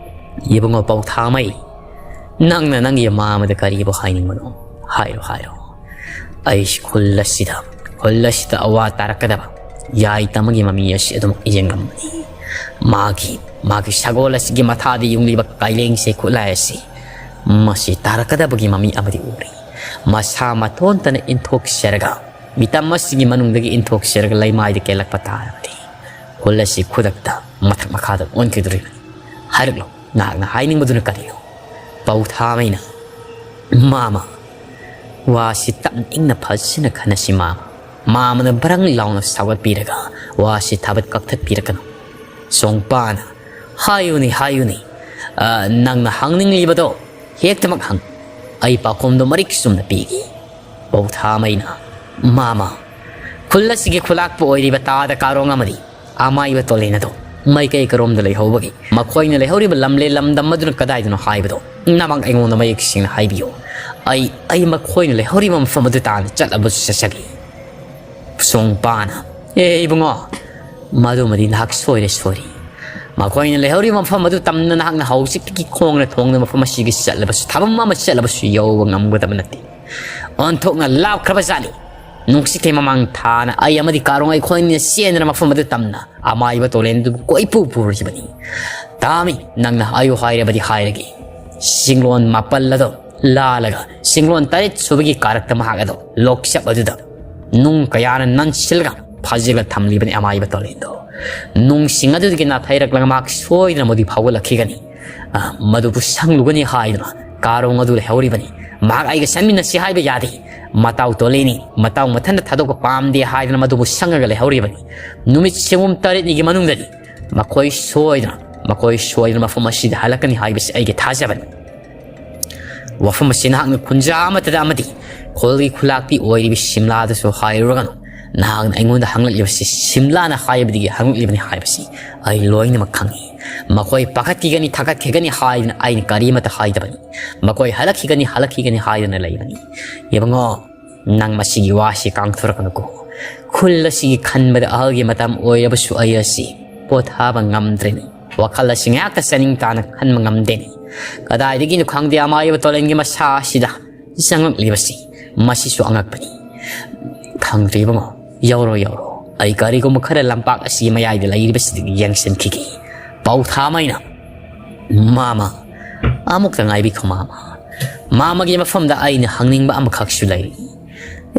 "ꯏꯕꯨꯡꯉꯣ ꯄꯥꯎꯊꯥꯃꯩ, ꯅꯪꯅ ꯅꯪꯒꯤ ꯃꯥꯃꯗ ꯀꯔꯤꯕꯨ ꯍꯥꯏꯅꯤꯡꯕꯅꯣ? ꯍꯥꯏꯔꯣ, ꯍꯥꯏꯔꯣ꯫ ꯑꯩ ꯈꯨꯜ ꯑꯁꯤꯗ, ꯈꯨꯜ ꯑꯁꯤꯗ ꯑꯋꯥ ꯇꯥꯔꯛꯀꯗꯕ ꯌꯥꯏꯇꯃꯒꯤ ꯃꯃꯤ ꯑꯁꯤ ꯑꯗꯨꯝ ꯌꯦꯡꯂꯝꯕꯅꯤ꯫ ꯃꯥꯒꯤ, ꯃꯥꯒꯤ ꯁꯒꯣꯜ ꯑꯁꯤꯒꯤ ꯃꯊꯥꯗ ꯌꯨꯡꯂꯤꯕ ꯀꯥꯏꯂꯦꯡꯁꯦ ꯈꯨꯠꯂꯥꯏ ꯑꯁꯤ ꯃꯁꯤ ꯇꯥꯔꯛꯀꯗꯕꯒꯤ ꯃꯃꯤ ꯑꯃꯗꯤ ꯎꯔꯤ꯫ ꯃꯁꯥ ꯃꯇꯣꯟꯇꯅ ꯏꯟꯊꯣꯛꯆꯔꯒ, ꯃꯤꯇꯝ ꯑꯁꯤꯒꯤ ꯃꯅꯨꯡꯗꯒꯤ ꯏꯟꯊꯣꯛꯆꯔꯒ ꯂꯩꯃꯥꯏꯗ ꯀꯦꯜꯂꯛꯄ ꯇꯥꯔꯕꯗꯤ, ꯈꯨꯜ ꯑꯁꯤ ꯈꯨꯗꯛꯇ ꯃꯊꯛ ꯃꯈꯥꯗ ꯑꯣꯟꯈꯤꯗꯣꯔꯤꯕꯅꯤ꯫ ꯍꯥꯏꯔꯛꯂꯣ, ꯅꯍꯥꯛꯅ ꯍꯥꯏꯅꯤꯡꯕꯗꯨꯅ ꯀꯔꯤꯅꯣ? ꯄꯧꯊꯥꯃꯩꯅ, ꯃꯥꯃ, ꯋꯥꯁꯤ ꯇꯞꯅ ꯏꯪꯅ ꯐꯖꯅ ꯈꯟꯅꯁꯤ ꯃꯥꯃ꯫ ꯃꯥꯃꯅ ꯕ꯭ꯔꯪ ꯂꯥꯎꯅ ꯁꯥꯎꯒꯠꯄꯤꯔꯒ ꯋꯥꯁꯤ ꯊꯥꯕꯠ ꯀꯛꯊꯠꯄꯤꯔꯛꯀꯅꯨ꯫ ꯁꯣꯡꯄꯥꯅ, ꯍꯥꯏꯌꯨꯅꯤ, ꯍꯥꯏꯌꯨꯅꯤ꯫ ꯑ, ꯅꯪꯅ ꯍꯪꯅꯤꯡꯂꯤꯕꯗꯣ ꯍꯦꯛꯇꯃꯛ ꯍꯪ꯫ ꯑꯩ ꯄꯥꯎꯈꯨꯝꯗꯣ ꯃꯔꯤꯛ ꯆꯨꯝꯅ ꯄꯤꯒꯦ꯫ ꯄꯧꯊꯥꯃꯩꯅ, ꯃꯥꯃ, ꯈꯨꯜ ꯑꯁꯤꯒꯤ ꯈꯨꯂꯥꯛꯄ ꯑꯣꯏꯔꯤꯕ ꯇꯥꯗ ꯀꯥꯔꯣꯡ ꯑꯃꯗꯤ ꯑꯃꯥꯏꯕ ꯇꯣꯂꯦꯟ ꯑꯗꯣ ꯃꯥꯏꯀꯩ ꯀꯔꯣꯝꯗ ꯂꯩꯍꯧꯕꯒꯦ? ꯃꯈꯣꯏꯅ ꯂꯩꯍꯧꯔꯤꯕ ꯂꯝꯂꯦ ꯂꯝꯗꯝ ꯑꯗꯨꯅ ꯀꯗꯥꯏꯗꯅꯣ ꯍꯥꯏꯕꯗꯣ ꯅꯃꯛ ꯑꯩꯉꯣꯟꯗ ꯃꯌꯦꯛ ꯁꯦꯡꯅ ꯍꯥꯏꯕꯤꯌꯨ꯫ ꯑꯩ, ꯑꯩ ꯃꯈꯣꯏꯅ ꯂꯩꯍꯧꯔꯤꯕ ꯃꯐꯝ ꯑꯗꯨ ꯇꯥꯟꯅ ꯆꯠꯂꯕꯁꯨ ꯆꯠꯆꯒꯦ꯫ ꯁꯣꯡꯄꯥꯅ, ꯑꯦ ꯏꯕꯨꯡꯉꯣ, ꯃꯗꯨꯃꯗꯤ ꯅꯍꯥꯛ ꯁꯣꯏꯔꯦ, ꯁꯣꯏꯔꯦ꯫ ꯃꯈꯣꯏꯅ ꯂꯩꯍꯧꯔꯤꯕ ꯃꯐꯝ ꯑꯗꯨ ꯇꯝꯅ ꯅꯍꯥꯛꯅ ꯍꯧꯖꯤꯛꯇꯒꯤ ꯈꯣꯡꯅ ꯊꯣꯡꯅ ꯃꯐꯝ ꯑꯁꯤꯒꯤ ꯆꯠꯂꯕꯁꯨ, ꯊꯥꯕꯝ ꯑꯃ ꯆꯠꯂꯕꯁꯨ ꯌꯧꯕ ꯉꯝꯒꯗꯕ ꯅꯠꯇꯦ꯫ ꯑꯣꯟꯊꯣꯛꯅ ꯂꯥꯞꯈ꯭ꯔꯕ ꯖꯥꯠꯅꯤ꯫ ꯅꯨꯡꯁꯤꯠꯀꯤ ꯃꯃꯥꯡ ꯊꯥꯅ ꯑꯩ ꯑꯃꯗꯤ ꯀꯥꯔꯣꯡ ꯑꯩꯈꯣꯏꯅ ꯆꯦꯟꯗꯅ ꯃꯐꯝ ꯑꯗꯨ ꯇꯝꯅ ꯑꯃꯥꯏꯕ ꯇꯣꯂꯦꯟꯗꯨꯕꯨ ꯀꯣꯏꯄꯨ ꯄꯨꯔꯤꯕꯅꯤ꯫ ꯇꯥꯃꯤ, ꯅꯪꯅ ꯍꯥꯏꯌꯨ ꯍꯥꯏꯔꯕꯗꯤ ꯍꯥꯏꯔꯒꯦ꯫ ꯆꯤꯡꯂꯣꯟ ꯃꯥꯄꯜ ꯑꯗꯣ ꯂꯥꯜꯂꯒ ꯆꯤꯡꯂꯣꯟ ꯇꯔꯦꯠ ꯁꯨꯕꯒꯤ ꯀꯥꯔꯛꯇ ꯃꯍꯥꯛ ꯑꯗꯣ ꯂꯣꯛꯆꯞ ꯑꯗꯨꯗ ꯅꯨꯡ ꯀꯌꯥꯅ ꯅꯟꯁꯤꯜꯂꯒ ꯐꯥꯖꯤꯜꯂ ꯊꯝꯂꯤꯕꯅꯤ ꯑꯃꯥꯏꯕ ꯇꯣꯂꯦꯟꯗꯣ꯫ ꯅꯨꯡꯁꯤꯡ ꯑꯗꯨꯗꯒꯤ ꯅꯥꯊꯩꯔꯛꯂꯒ ꯃꯍꯥꯛ ꯁꯣꯏꯗꯅ ꯃꯗꯨ ꯐꯥꯎꯒꯠꯂꯛꯈꯤꯒꯅꯤ꯫ ꯑ, ꯃꯗꯨꯕꯨ ꯁꯪꯂꯨꯒꯅꯤ ꯍꯥꯏꯗꯨꯅ ꯀꯥꯔꯣꯡ ꯑꯗꯨ ꯂꯩꯍꯧꯔꯤꯕꯅꯤ꯫ ꯃꯍꯥꯛ ꯑꯩꯒ ꯆꯠꯃꯤꯟꯅꯁꯤ ꯍꯥꯏꯕ ꯌꯥꯗꯦ꯫ ꯃꯇꯥꯎ ꯇꯣꯂꯦꯅꯤ, ꯃꯇꯥꯎ ꯃꯊꯟꯇ ꯊꯥꯗꯣꯛꯄ ꯄꯥꯝꯗꯦ ꯍꯥꯏꯗꯨꯅ ꯃꯗꯨꯕꯨ ꯁꯪꯉꯒ ꯂꯩꯍꯧꯔꯤꯕꯅꯤ꯫ ꯅꯨꯃꯤꯠ ꯁꯦꯡꯕꯨꯝ ꯇꯔꯦꯠꯅꯤꯒꯤ ꯃꯅꯨꯡꯗꯗꯤ ꯃꯈꯣꯏ ꯁꯣꯏꯗꯅ, ꯃꯈꯣꯏ ꯁꯣꯏꯗꯅ ꯃꯐꯝ ꯑꯁꯤꯗ ꯍꯜꯂꯛꯀꯅꯤ ꯍꯥꯏꯕꯁꯤ ꯑꯩꯒꯤ ꯊꯥꯖꯕꯅꯤ꯫ ꯋꯥꯐꯝ ꯑꯁꯤ ꯅꯍꯥꯛꯅ ꯈꯨꯟꯖꯥ ꯑꯃꯠꯇꯗ ꯑꯃꯗꯤ ꯈꯨꯜꯒꯤ ꯈꯨꯂꯥꯛꯄꯤ ꯑꯣꯏꯔꯤꯕ ꯁꯤꯝꯂꯥꯗꯁꯨ ꯍꯥꯏꯔꯨꯔꯒꯅꯨ꯫ ꯅꯍꯥꯛꯅ ꯑꯩꯉꯣꯟꯗ ꯍꯪꯂꯛꯂꯤꯕꯁꯤ ꯁꯤꯝꯂꯥꯅ ꯍꯥꯏꯕꯗꯒꯤ ꯍꯪꯂꯛꯂꯤꯕꯅꯤ ꯍꯥꯏꯕꯁꯤ ꯑꯩ ꯂꯣꯏꯅꯃꯛ ꯈꯪꯏ꯫ ꯃꯈꯣꯏ ꯄꯥꯈꯠꯈꯤꯒꯅꯤ, ꯊꯥꯒꯠꯈꯤꯒꯅꯤ ꯍꯥꯏꯗꯅ ꯑꯩꯅ ꯀꯔꯤꯃꯠꯇ ꯍꯥꯏꯗꯕꯅꯤ꯫ ꯃꯈꯣꯏ ꯍꯜꯂꯛꯈꯤꯒꯅꯤ, ꯍꯜꯂꯛꯈꯤꯒꯅꯤ ꯍꯥꯏꯗꯅ ꯂꯩꯕꯅꯤ꯫ ꯏꯕꯨꯡꯉꯣ, ꯅꯪ ꯃꯁꯤꯒꯤ ꯋꯥꯁꯤ ꯀꯥꯡꯊꯣꯔꯛꯀꯅꯨꯀꯣ꯫ ꯈꯨꯜ ꯑꯁꯤꯒꯤ ꯈꯟꯕꯗ ꯑꯍꯜꯒꯤ ꯃꯇꯝ ꯑꯣꯏꯔꯕꯁꯨ ꯑꯩ ꯑꯁꯤ ꯄꯣꯊꯥꯕ ꯉꯝꯗ꯭ꯔꯦꯅꯦ꯫ ꯋꯥꯈꯜ ꯑꯁꯤ ꯉꯥꯏꯍꯥꯛꯇ ꯆꯥꯅꯤꯡ ꯇꯥꯅ ꯈꯟꯕ ꯉꯝꯗꯦꯅꯦ꯫ ꯀꯗꯥꯏꯗꯒꯤꯅꯣ ꯈꯪꯗꯦ ꯑꯃꯥꯏꯕ ꯇꯣꯂꯦꯟꯒꯤ ꯃꯁꯥ ꯑꯁꯤꯗ ꯆꯪꯂꯛꯂꯤꯕꯁꯤ꯫ ꯃꯁꯤꯁꯨ ꯑꯉꯛꯄꯅꯤ꯫ ꯈꯪꯗ꯭ꯔꯦ ꯏꯕꯨꯡꯉꯣ, ꯌꯧꯔꯣ, ꯌꯧꯔꯣ꯫ ꯑꯩ ꯀꯔꯤꯒꯨꯝꯕ ꯈꯔ ꯂꯝꯄꯥꯛ ꯑꯁꯤꯒꯤ ꯃꯌꯥꯏꯗ ꯂꯩꯔꯤꯕꯁꯤꯗꯒꯤ ꯌꯦꯡꯁꯤꯟꯈꯤꯒꯦ꯫ ꯄꯧꯊꯥꯃꯩꯅ, ꯃꯥꯃ, ꯑꯃꯨꯛꯇ ꯉꯥꯏꯕꯤꯈꯣ ꯃꯥꯃ꯫ ꯃꯥꯃꯒꯤ ꯃꯐꯝꯗ ꯑꯩꯅ ꯍꯪꯅꯤꯡꯕ ꯑꯃꯈꯛꯁꯨ ꯂꯩꯔꯤ꯫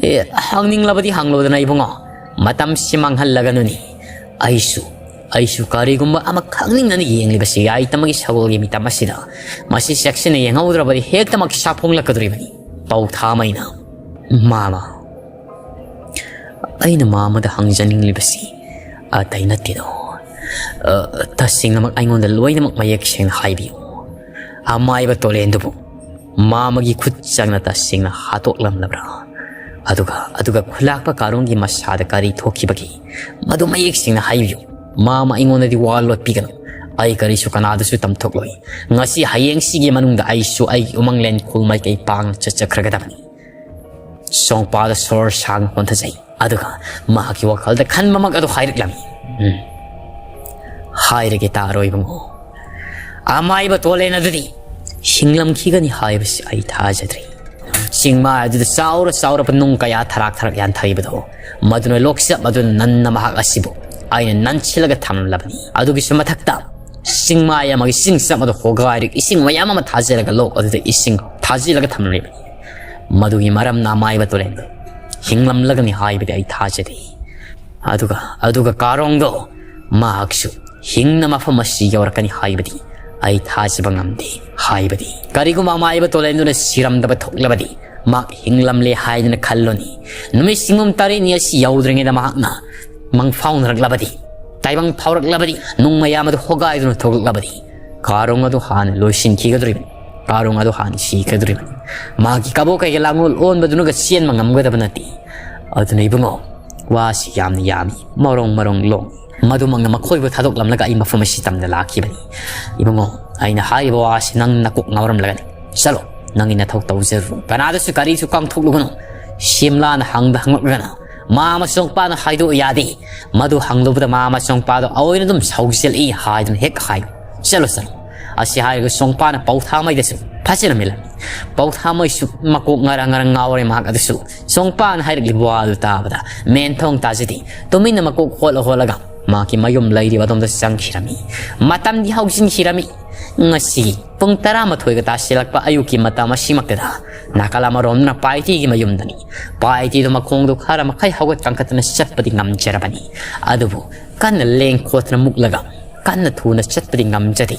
ꯑꯦ, ꯍꯪꯅꯤꯡꯂꯕꯗꯤ ꯍꯪꯂꯣꯗꯅ ꯏꯕꯨꯡꯉꯣ꯫ ꯃꯇꯝꯁꯤ ꯃꯥꯡꯍꯜꯂꯒꯅꯨꯅꯤ꯫ ꯑꯩꯁꯨ, ꯑꯩꯁꯨ ꯀꯔꯤꯒꯨꯝꯕ ꯑꯃ ꯈꯪꯅꯤꯡꯅꯅ ꯌꯦꯡꯂꯤꯕꯁꯤ ꯌꯥꯏꯇꯃꯒꯤ ꯁꯒꯣꯜꯒꯤ ꯃꯤꯇꯝ ꯑꯁꯤꯗ꯫ ꯃꯁꯤ ꯆꯦꯛꯁꯤꯟꯅ ꯌꯦꯡꯍꯧꯗ꯭ꯔꯕꯗꯤ ꯍꯦꯛꯇꯃꯛ ꯁꯥꯐꯣꯡꯂꯛꯀꯗꯧꯔꯤꯕꯅꯤ꯫ ꯄꯧꯊꯥꯃꯩꯅ, ꯃꯥꯃ, ꯑꯩꯅ ꯃꯥꯃꯗ ꯍꯪꯖꯅꯤꯡꯂꯤꯕꯁꯤ ꯑꯇꯩ ꯅꯠꯇꯦꯗꯣ꯫ ꯑ, ꯇꯁꯦꯡꯅꯃꯛ ꯑꯩꯉꯣꯟꯗ ꯂꯣꯏꯅꯃꯛ ꯃꯌꯦꯛ ꯁꯦꯡꯅ ꯍꯥꯏꯕꯤꯌꯨ꯫ ꯑꯃꯥꯏꯕ ꯇꯣꯂꯦꯟꯗꯨꯕꯨ ꯃꯥꯃꯒꯤ ꯈꯨꯠ ꯆꯪꯅ ꯇꯁꯦꯡꯅ ꯍꯥꯠꯇꯣꯛꯂꯝꯂꯕ꯭ꯔꯥ? ꯑꯗꯨꯒ, ꯑꯗꯨꯒ ꯈꯨꯂꯥꯛꯄ ꯀꯥꯔꯣꯡꯒꯤ ꯃꯁꯥꯗ ꯀꯔꯤ ꯊꯣꯛꯈꯤꯕꯒꯦ? ꯃꯗꯨ ꯃꯌꯦꯛ ꯁꯦꯡꯅ ꯍꯥꯏꯕꯤꯌꯨ꯫ ꯃꯥꯃ ꯑꯩꯉꯣꯟꯗꯗꯤ ꯋꯥ ꯂꯣꯠꯄꯤꯒꯅꯨ꯫ ꯑꯩ ꯀꯔꯤꯁꯨ ꯀꯅꯥꯗꯁꯨ ꯇꯝꯊꯣꯛꯂꯣꯏ꯫ ꯉꯁꯤ ꯍꯌꯦꯡꯁꯤꯒꯤ ꯃꯅꯨꯡꯗ ꯑꯩꯁꯨ ꯑꯩꯒꯤ ꯎꯃꯪꯂꯦꯟ ꯈꯨꯜ ꯃꯥꯏꯀꯩ ꯄꯥꯡꯅ ꯆꯠꯆꯈ꯭ꯔꯒꯗꯕꯅꯤ꯫ ꯁꯣꯡꯄꯥꯗ ꯁꯣꯔ ꯁꯥꯡꯅ ꯍꯣꯟꯊꯖꯩ꯫ ꯑꯗꯨꯒ ꯃꯍꯥꯛꯀꯤ ꯋꯥꯈꯜꯗ ꯈꯟꯕꯃꯛ ꯑꯗꯨ ꯍꯥꯏꯔꯛꯂꯝꯃꯤ꯫ ꯎꯝ꯫ ꯍꯥꯏꯔꯒꯦ ꯇꯥꯔꯣ ꯏꯕꯨꯡꯉꯣ꯫ ꯑꯃꯥꯏꯕ ꯇꯣꯂꯦꯟ ꯑꯗꯨꯗꯤ ꯍꯤꯡꯂꯝꯈꯤꯒꯅꯤ ꯍꯥꯏꯕꯁꯤ ꯑꯩ ꯊꯥꯖꯗ꯭ꯔꯤ꯫ ꯆꯤꯡꯃꯥꯏ ꯑꯗꯨꯗ ꯆꯥꯎꯔ ꯆꯥꯎꯔꯕ ꯅꯨꯡ ꯀꯌꯥ ꯊꯔꯥꯛ ꯊꯔꯥꯛ ꯌꯥꯟꯊꯔꯤꯕꯗꯣ, ꯃꯗꯨꯅ ꯂꯣꯛꯆꯞ ꯑꯗꯨꯅ ꯅꯟꯅ ꯃꯍꯥꯛ ꯑꯁꯤꯕꯨ ꯑꯩꯅ ꯅꯟꯁꯤꯜꯂꯒ ꯊꯝꯂꯕꯅꯤ꯫ ꯑꯗꯨꯒꯤꯁꯨ ꯃꯊꯛꯇ ꯆꯤꯡꯃꯥꯏ ꯑꯃꯒꯤ ꯆꯤꯡꯆꯞ ꯑꯗꯨ ꯍꯣꯒꯥꯏꯔꯒ ꯏꯁꯤꯡ ꯃꯌꯥꯝ ꯑꯃ ꯊꯥꯖꯤꯜꯂꯒ ꯂꯣꯛ ꯑꯗꯨꯗ ꯏꯁꯤꯡ ꯊꯥꯖꯤꯜꯂꯒ ꯊꯝꯂꯤꯕꯅꯤ꯫ ꯃꯗꯨꯒꯤ ꯃꯔꯝꯅ ꯑꯃꯥꯏꯕ ꯇꯨꯔꯦꯜꯗꯨ ꯍꯤꯡꯂꯝꯂꯒꯅꯤ ꯍꯥꯏꯕꯗꯤ ꯑꯩ ꯊꯥꯖꯗꯦ꯫ ꯑꯗꯨꯒ, ꯑꯗꯨꯒ ꯀꯥꯔꯣꯡꯗꯣ ꯃꯍꯥꯛꯁꯨ ꯍꯤꯡꯅ ꯃꯐꯝ ꯑꯁꯤ ꯌꯧꯔꯛꯀꯅꯤ ꯍꯥꯏꯕꯗꯤ ꯑꯩ ꯊꯥꯖꯕ ꯉꯝꯗꯦ ꯍꯥꯏꯕꯗꯤ꯫ ꯀꯔꯤꯒꯨꯝꯕ ꯑꯃꯥꯏꯕ ꯇꯣꯂꯦꯟꯗꯨꯅ ꯁꯤꯔꯝꯗꯕ ꯊꯣꯛꯂꯕꯗꯤ ꯃꯍꯥꯛ ꯍꯤꯡꯂꯝꯂꯦ ꯍꯥꯏꯗꯨꯅ ꯈꯜꯂꯨꯅꯤ꯫ ꯅꯨꯃꯤꯠ ꯆꯤꯡꯒꯨꯝ ꯇꯔꯦꯠꯅꯤ ꯑꯁꯤ ꯌꯧꯗ꯭ꯔꯤꯉꯩꯗ ꯃꯍꯥꯛꯅ ꯃꯪꯐꯥꯎꯅꯔꯛꯂꯕꯗꯤ, ꯇꯥꯏꯕꯪ ꯐꯥꯎꯔꯛꯂꯕꯗꯤ, ꯅꯨꯡ ꯃꯌꯥꯝ ꯑꯗꯨ ꯍꯣꯒꯥꯏꯗꯨꯅ ꯊꯣꯛꯂꯛꯂꯕꯗꯤ, ꯀꯥꯔꯣꯡ ꯑꯗꯨ ꯍꯥꯟꯅ ꯂꯣꯏꯁꯤꯟꯈꯤꯒꯗꯧꯔꯤꯕꯅꯤ꯫ ꯀꯥꯔꯣꯡ ꯑꯗꯨ ꯍꯥꯟꯅ ꯁꯤꯈꯤꯗꯧꯔꯤꯕꯅꯤ꯫ ꯃꯍꯥꯛꯀꯤ ꯀꯕꯣꯛ ꯀꯩꯒꯤ ꯂꯥꯡꯒꯣꯜ ꯑꯣꯟꯕꯗꯨꯅꯒ ꯆꯦꯟꯕ ꯉꯝꯒꯗꯕ ꯅꯠꯇꯦ꯫ ꯑꯗꯨꯅ ꯏꯕꯨꯡꯉꯣ, ꯋꯥꯁꯤ ꯌꯥꯝꯅ ꯌꯥꯝꯃꯤ, ꯃꯔꯣꯡ ꯃꯔꯣꯡ ꯂꯣꯡ꯫ ꯃꯗꯨꯃꯛꯅ ꯃꯈꯣꯏꯕꯨ ꯊꯥꯗꯣꯛꯂꯝꯂꯒ ꯑꯩ ꯃꯐꯝ ꯑꯁꯤ ꯇꯝꯅ ꯂꯥꯛꯈꯤꯕꯅꯤ꯫ ꯏꯕꯨꯡꯉꯣ, ꯑꯩꯅ ꯍꯥꯏꯔꯤꯕ ꯋꯥꯁꯤ ꯅꯪ ꯅꯀꯣꯛ ꯉꯥꯎꯔꯝꯂꯒꯅꯤ꯫ ꯆꯠꯂꯣ, ꯅꯪꯒꯤ ꯅꯊꯧ ꯇꯧꯖꯔꯨ꯫ ꯀꯅꯥꯗꯁꯨ ꯀꯔꯤꯁꯨ ꯀꯥꯡꯊꯣꯛꯂꯨꯒꯅꯨ꯫ ꯁꯤꯝꯂꯥꯅ ꯍꯪꯗ ꯍꯪꯂꯛꯂꯒꯅ ꯃꯥꯃ ꯆꯣꯡꯄꯥꯅ ꯍꯥꯏꯗꯣꯛ ꯌꯥꯗꯦ꯫ ꯃꯗꯨ ꯍꯪꯂꯨꯕꯗ ꯃꯥꯃ ꯆꯣꯡꯄꯥꯗꯣ ꯑꯑꯣꯏꯅ ꯑꯗꯨꯝ ꯁꯧꯖꯤꯜꯂꯛꯏ ꯍꯥꯏꯗꯨꯅ ꯍꯦꯛ ꯍꯥꯏ꯫ ꯆꯠꯂꯣ, ꯆꯠꯂꯣ꯫ ꯑꯁꯤ ꯍꯥꯏꯔꯒ ꯆꯣꯡꯄꯥꯅ ꯄꯧꯊꯥꯃꯩꯗꯁꯨ ꯐꯖꯅ ꯃꯤꯜꯂꯝꯃꯤ꯫ ꯄꯧꯊꯥꯃꯩꯁꯨ ꯃꯀꯣꯛ ꯉꯔꯪ ꯉꯔꯪ ꯉꯥꯎꯔꯦ ꯃꯍꯥꯛ ꯑꯗꯨꯁꯨ꯫ ꯆꯣꯡꯄꯥꯅ ꯍꯥꯏꯔꯛꯂꯤꯕ ꯋꯥ ꯑꯗꯨ ꯇꯥꯕꯗ ꯃꯦꯟꯊꯣꯡ ꯇꯥꯖꯗꯦ꯫ ꯇꯨꯃꯤꯟꯅ ꯃꯀꯣꯛ ꯍꯣꯠꯂ ꯍꯣꯠꯂꯒ ꯃꯍꯥꯛꯀꯤ ꯃꯌꯨꯝ ꯂꯩꯔꯤꯕ ꯑꯗꯣꯝꯗ ꯆꯪꯈꯤꯔꯝꯃꯤ꯫ ꯃꯇꯝꯗꯤ ꯍꯧꯖꯤꯟꯈꯤꯔꯝꯃꯤ꯫ ꯉꯁꯤ ꯄꯨꯡ ꯇꯔꯥꯃꯥꯊꯣꯏꯒ ꯇꯥꯁꯤꯜꯂꯛꯄ ꯑꯌꯨꯛꯀꯤ ꯃꯇꯝ ꯑꯁꯤꯃꯛꯇꯗ ꯅꯥꯀꯜ ꯑꯃꯔꯣꯝꯅ ꯄꯥꯏꯇꯤꯒꯤ ꯃꯌꯨꯝꯗꯅꯤ꯫ ꯄꯥꯏꯇꯤꯗꯨ ꯃꯈꯣꯡꯗꯨ ꯈꯔ ꯃꯈꯩ ꯍꯧꯒꯠ ꯀꯥꯡꯈꯠꯇꯅ ꯆꯠꯄꯗꯤ ꯉꯝꯖꯔꯕꯅꯤ꯫ ꯑꯗꯨꯕꯨ ꯀꯟꯅ ꯂꯦꯡ ꯈꯣꯠꯇꯅ ꯃꯨꯛꯂꯒ ꯀꯟꯅ ꯊꯨꯅ ꯆꯠꯄꯗꯤ ꯉꯝꯖꯗꯦ꯫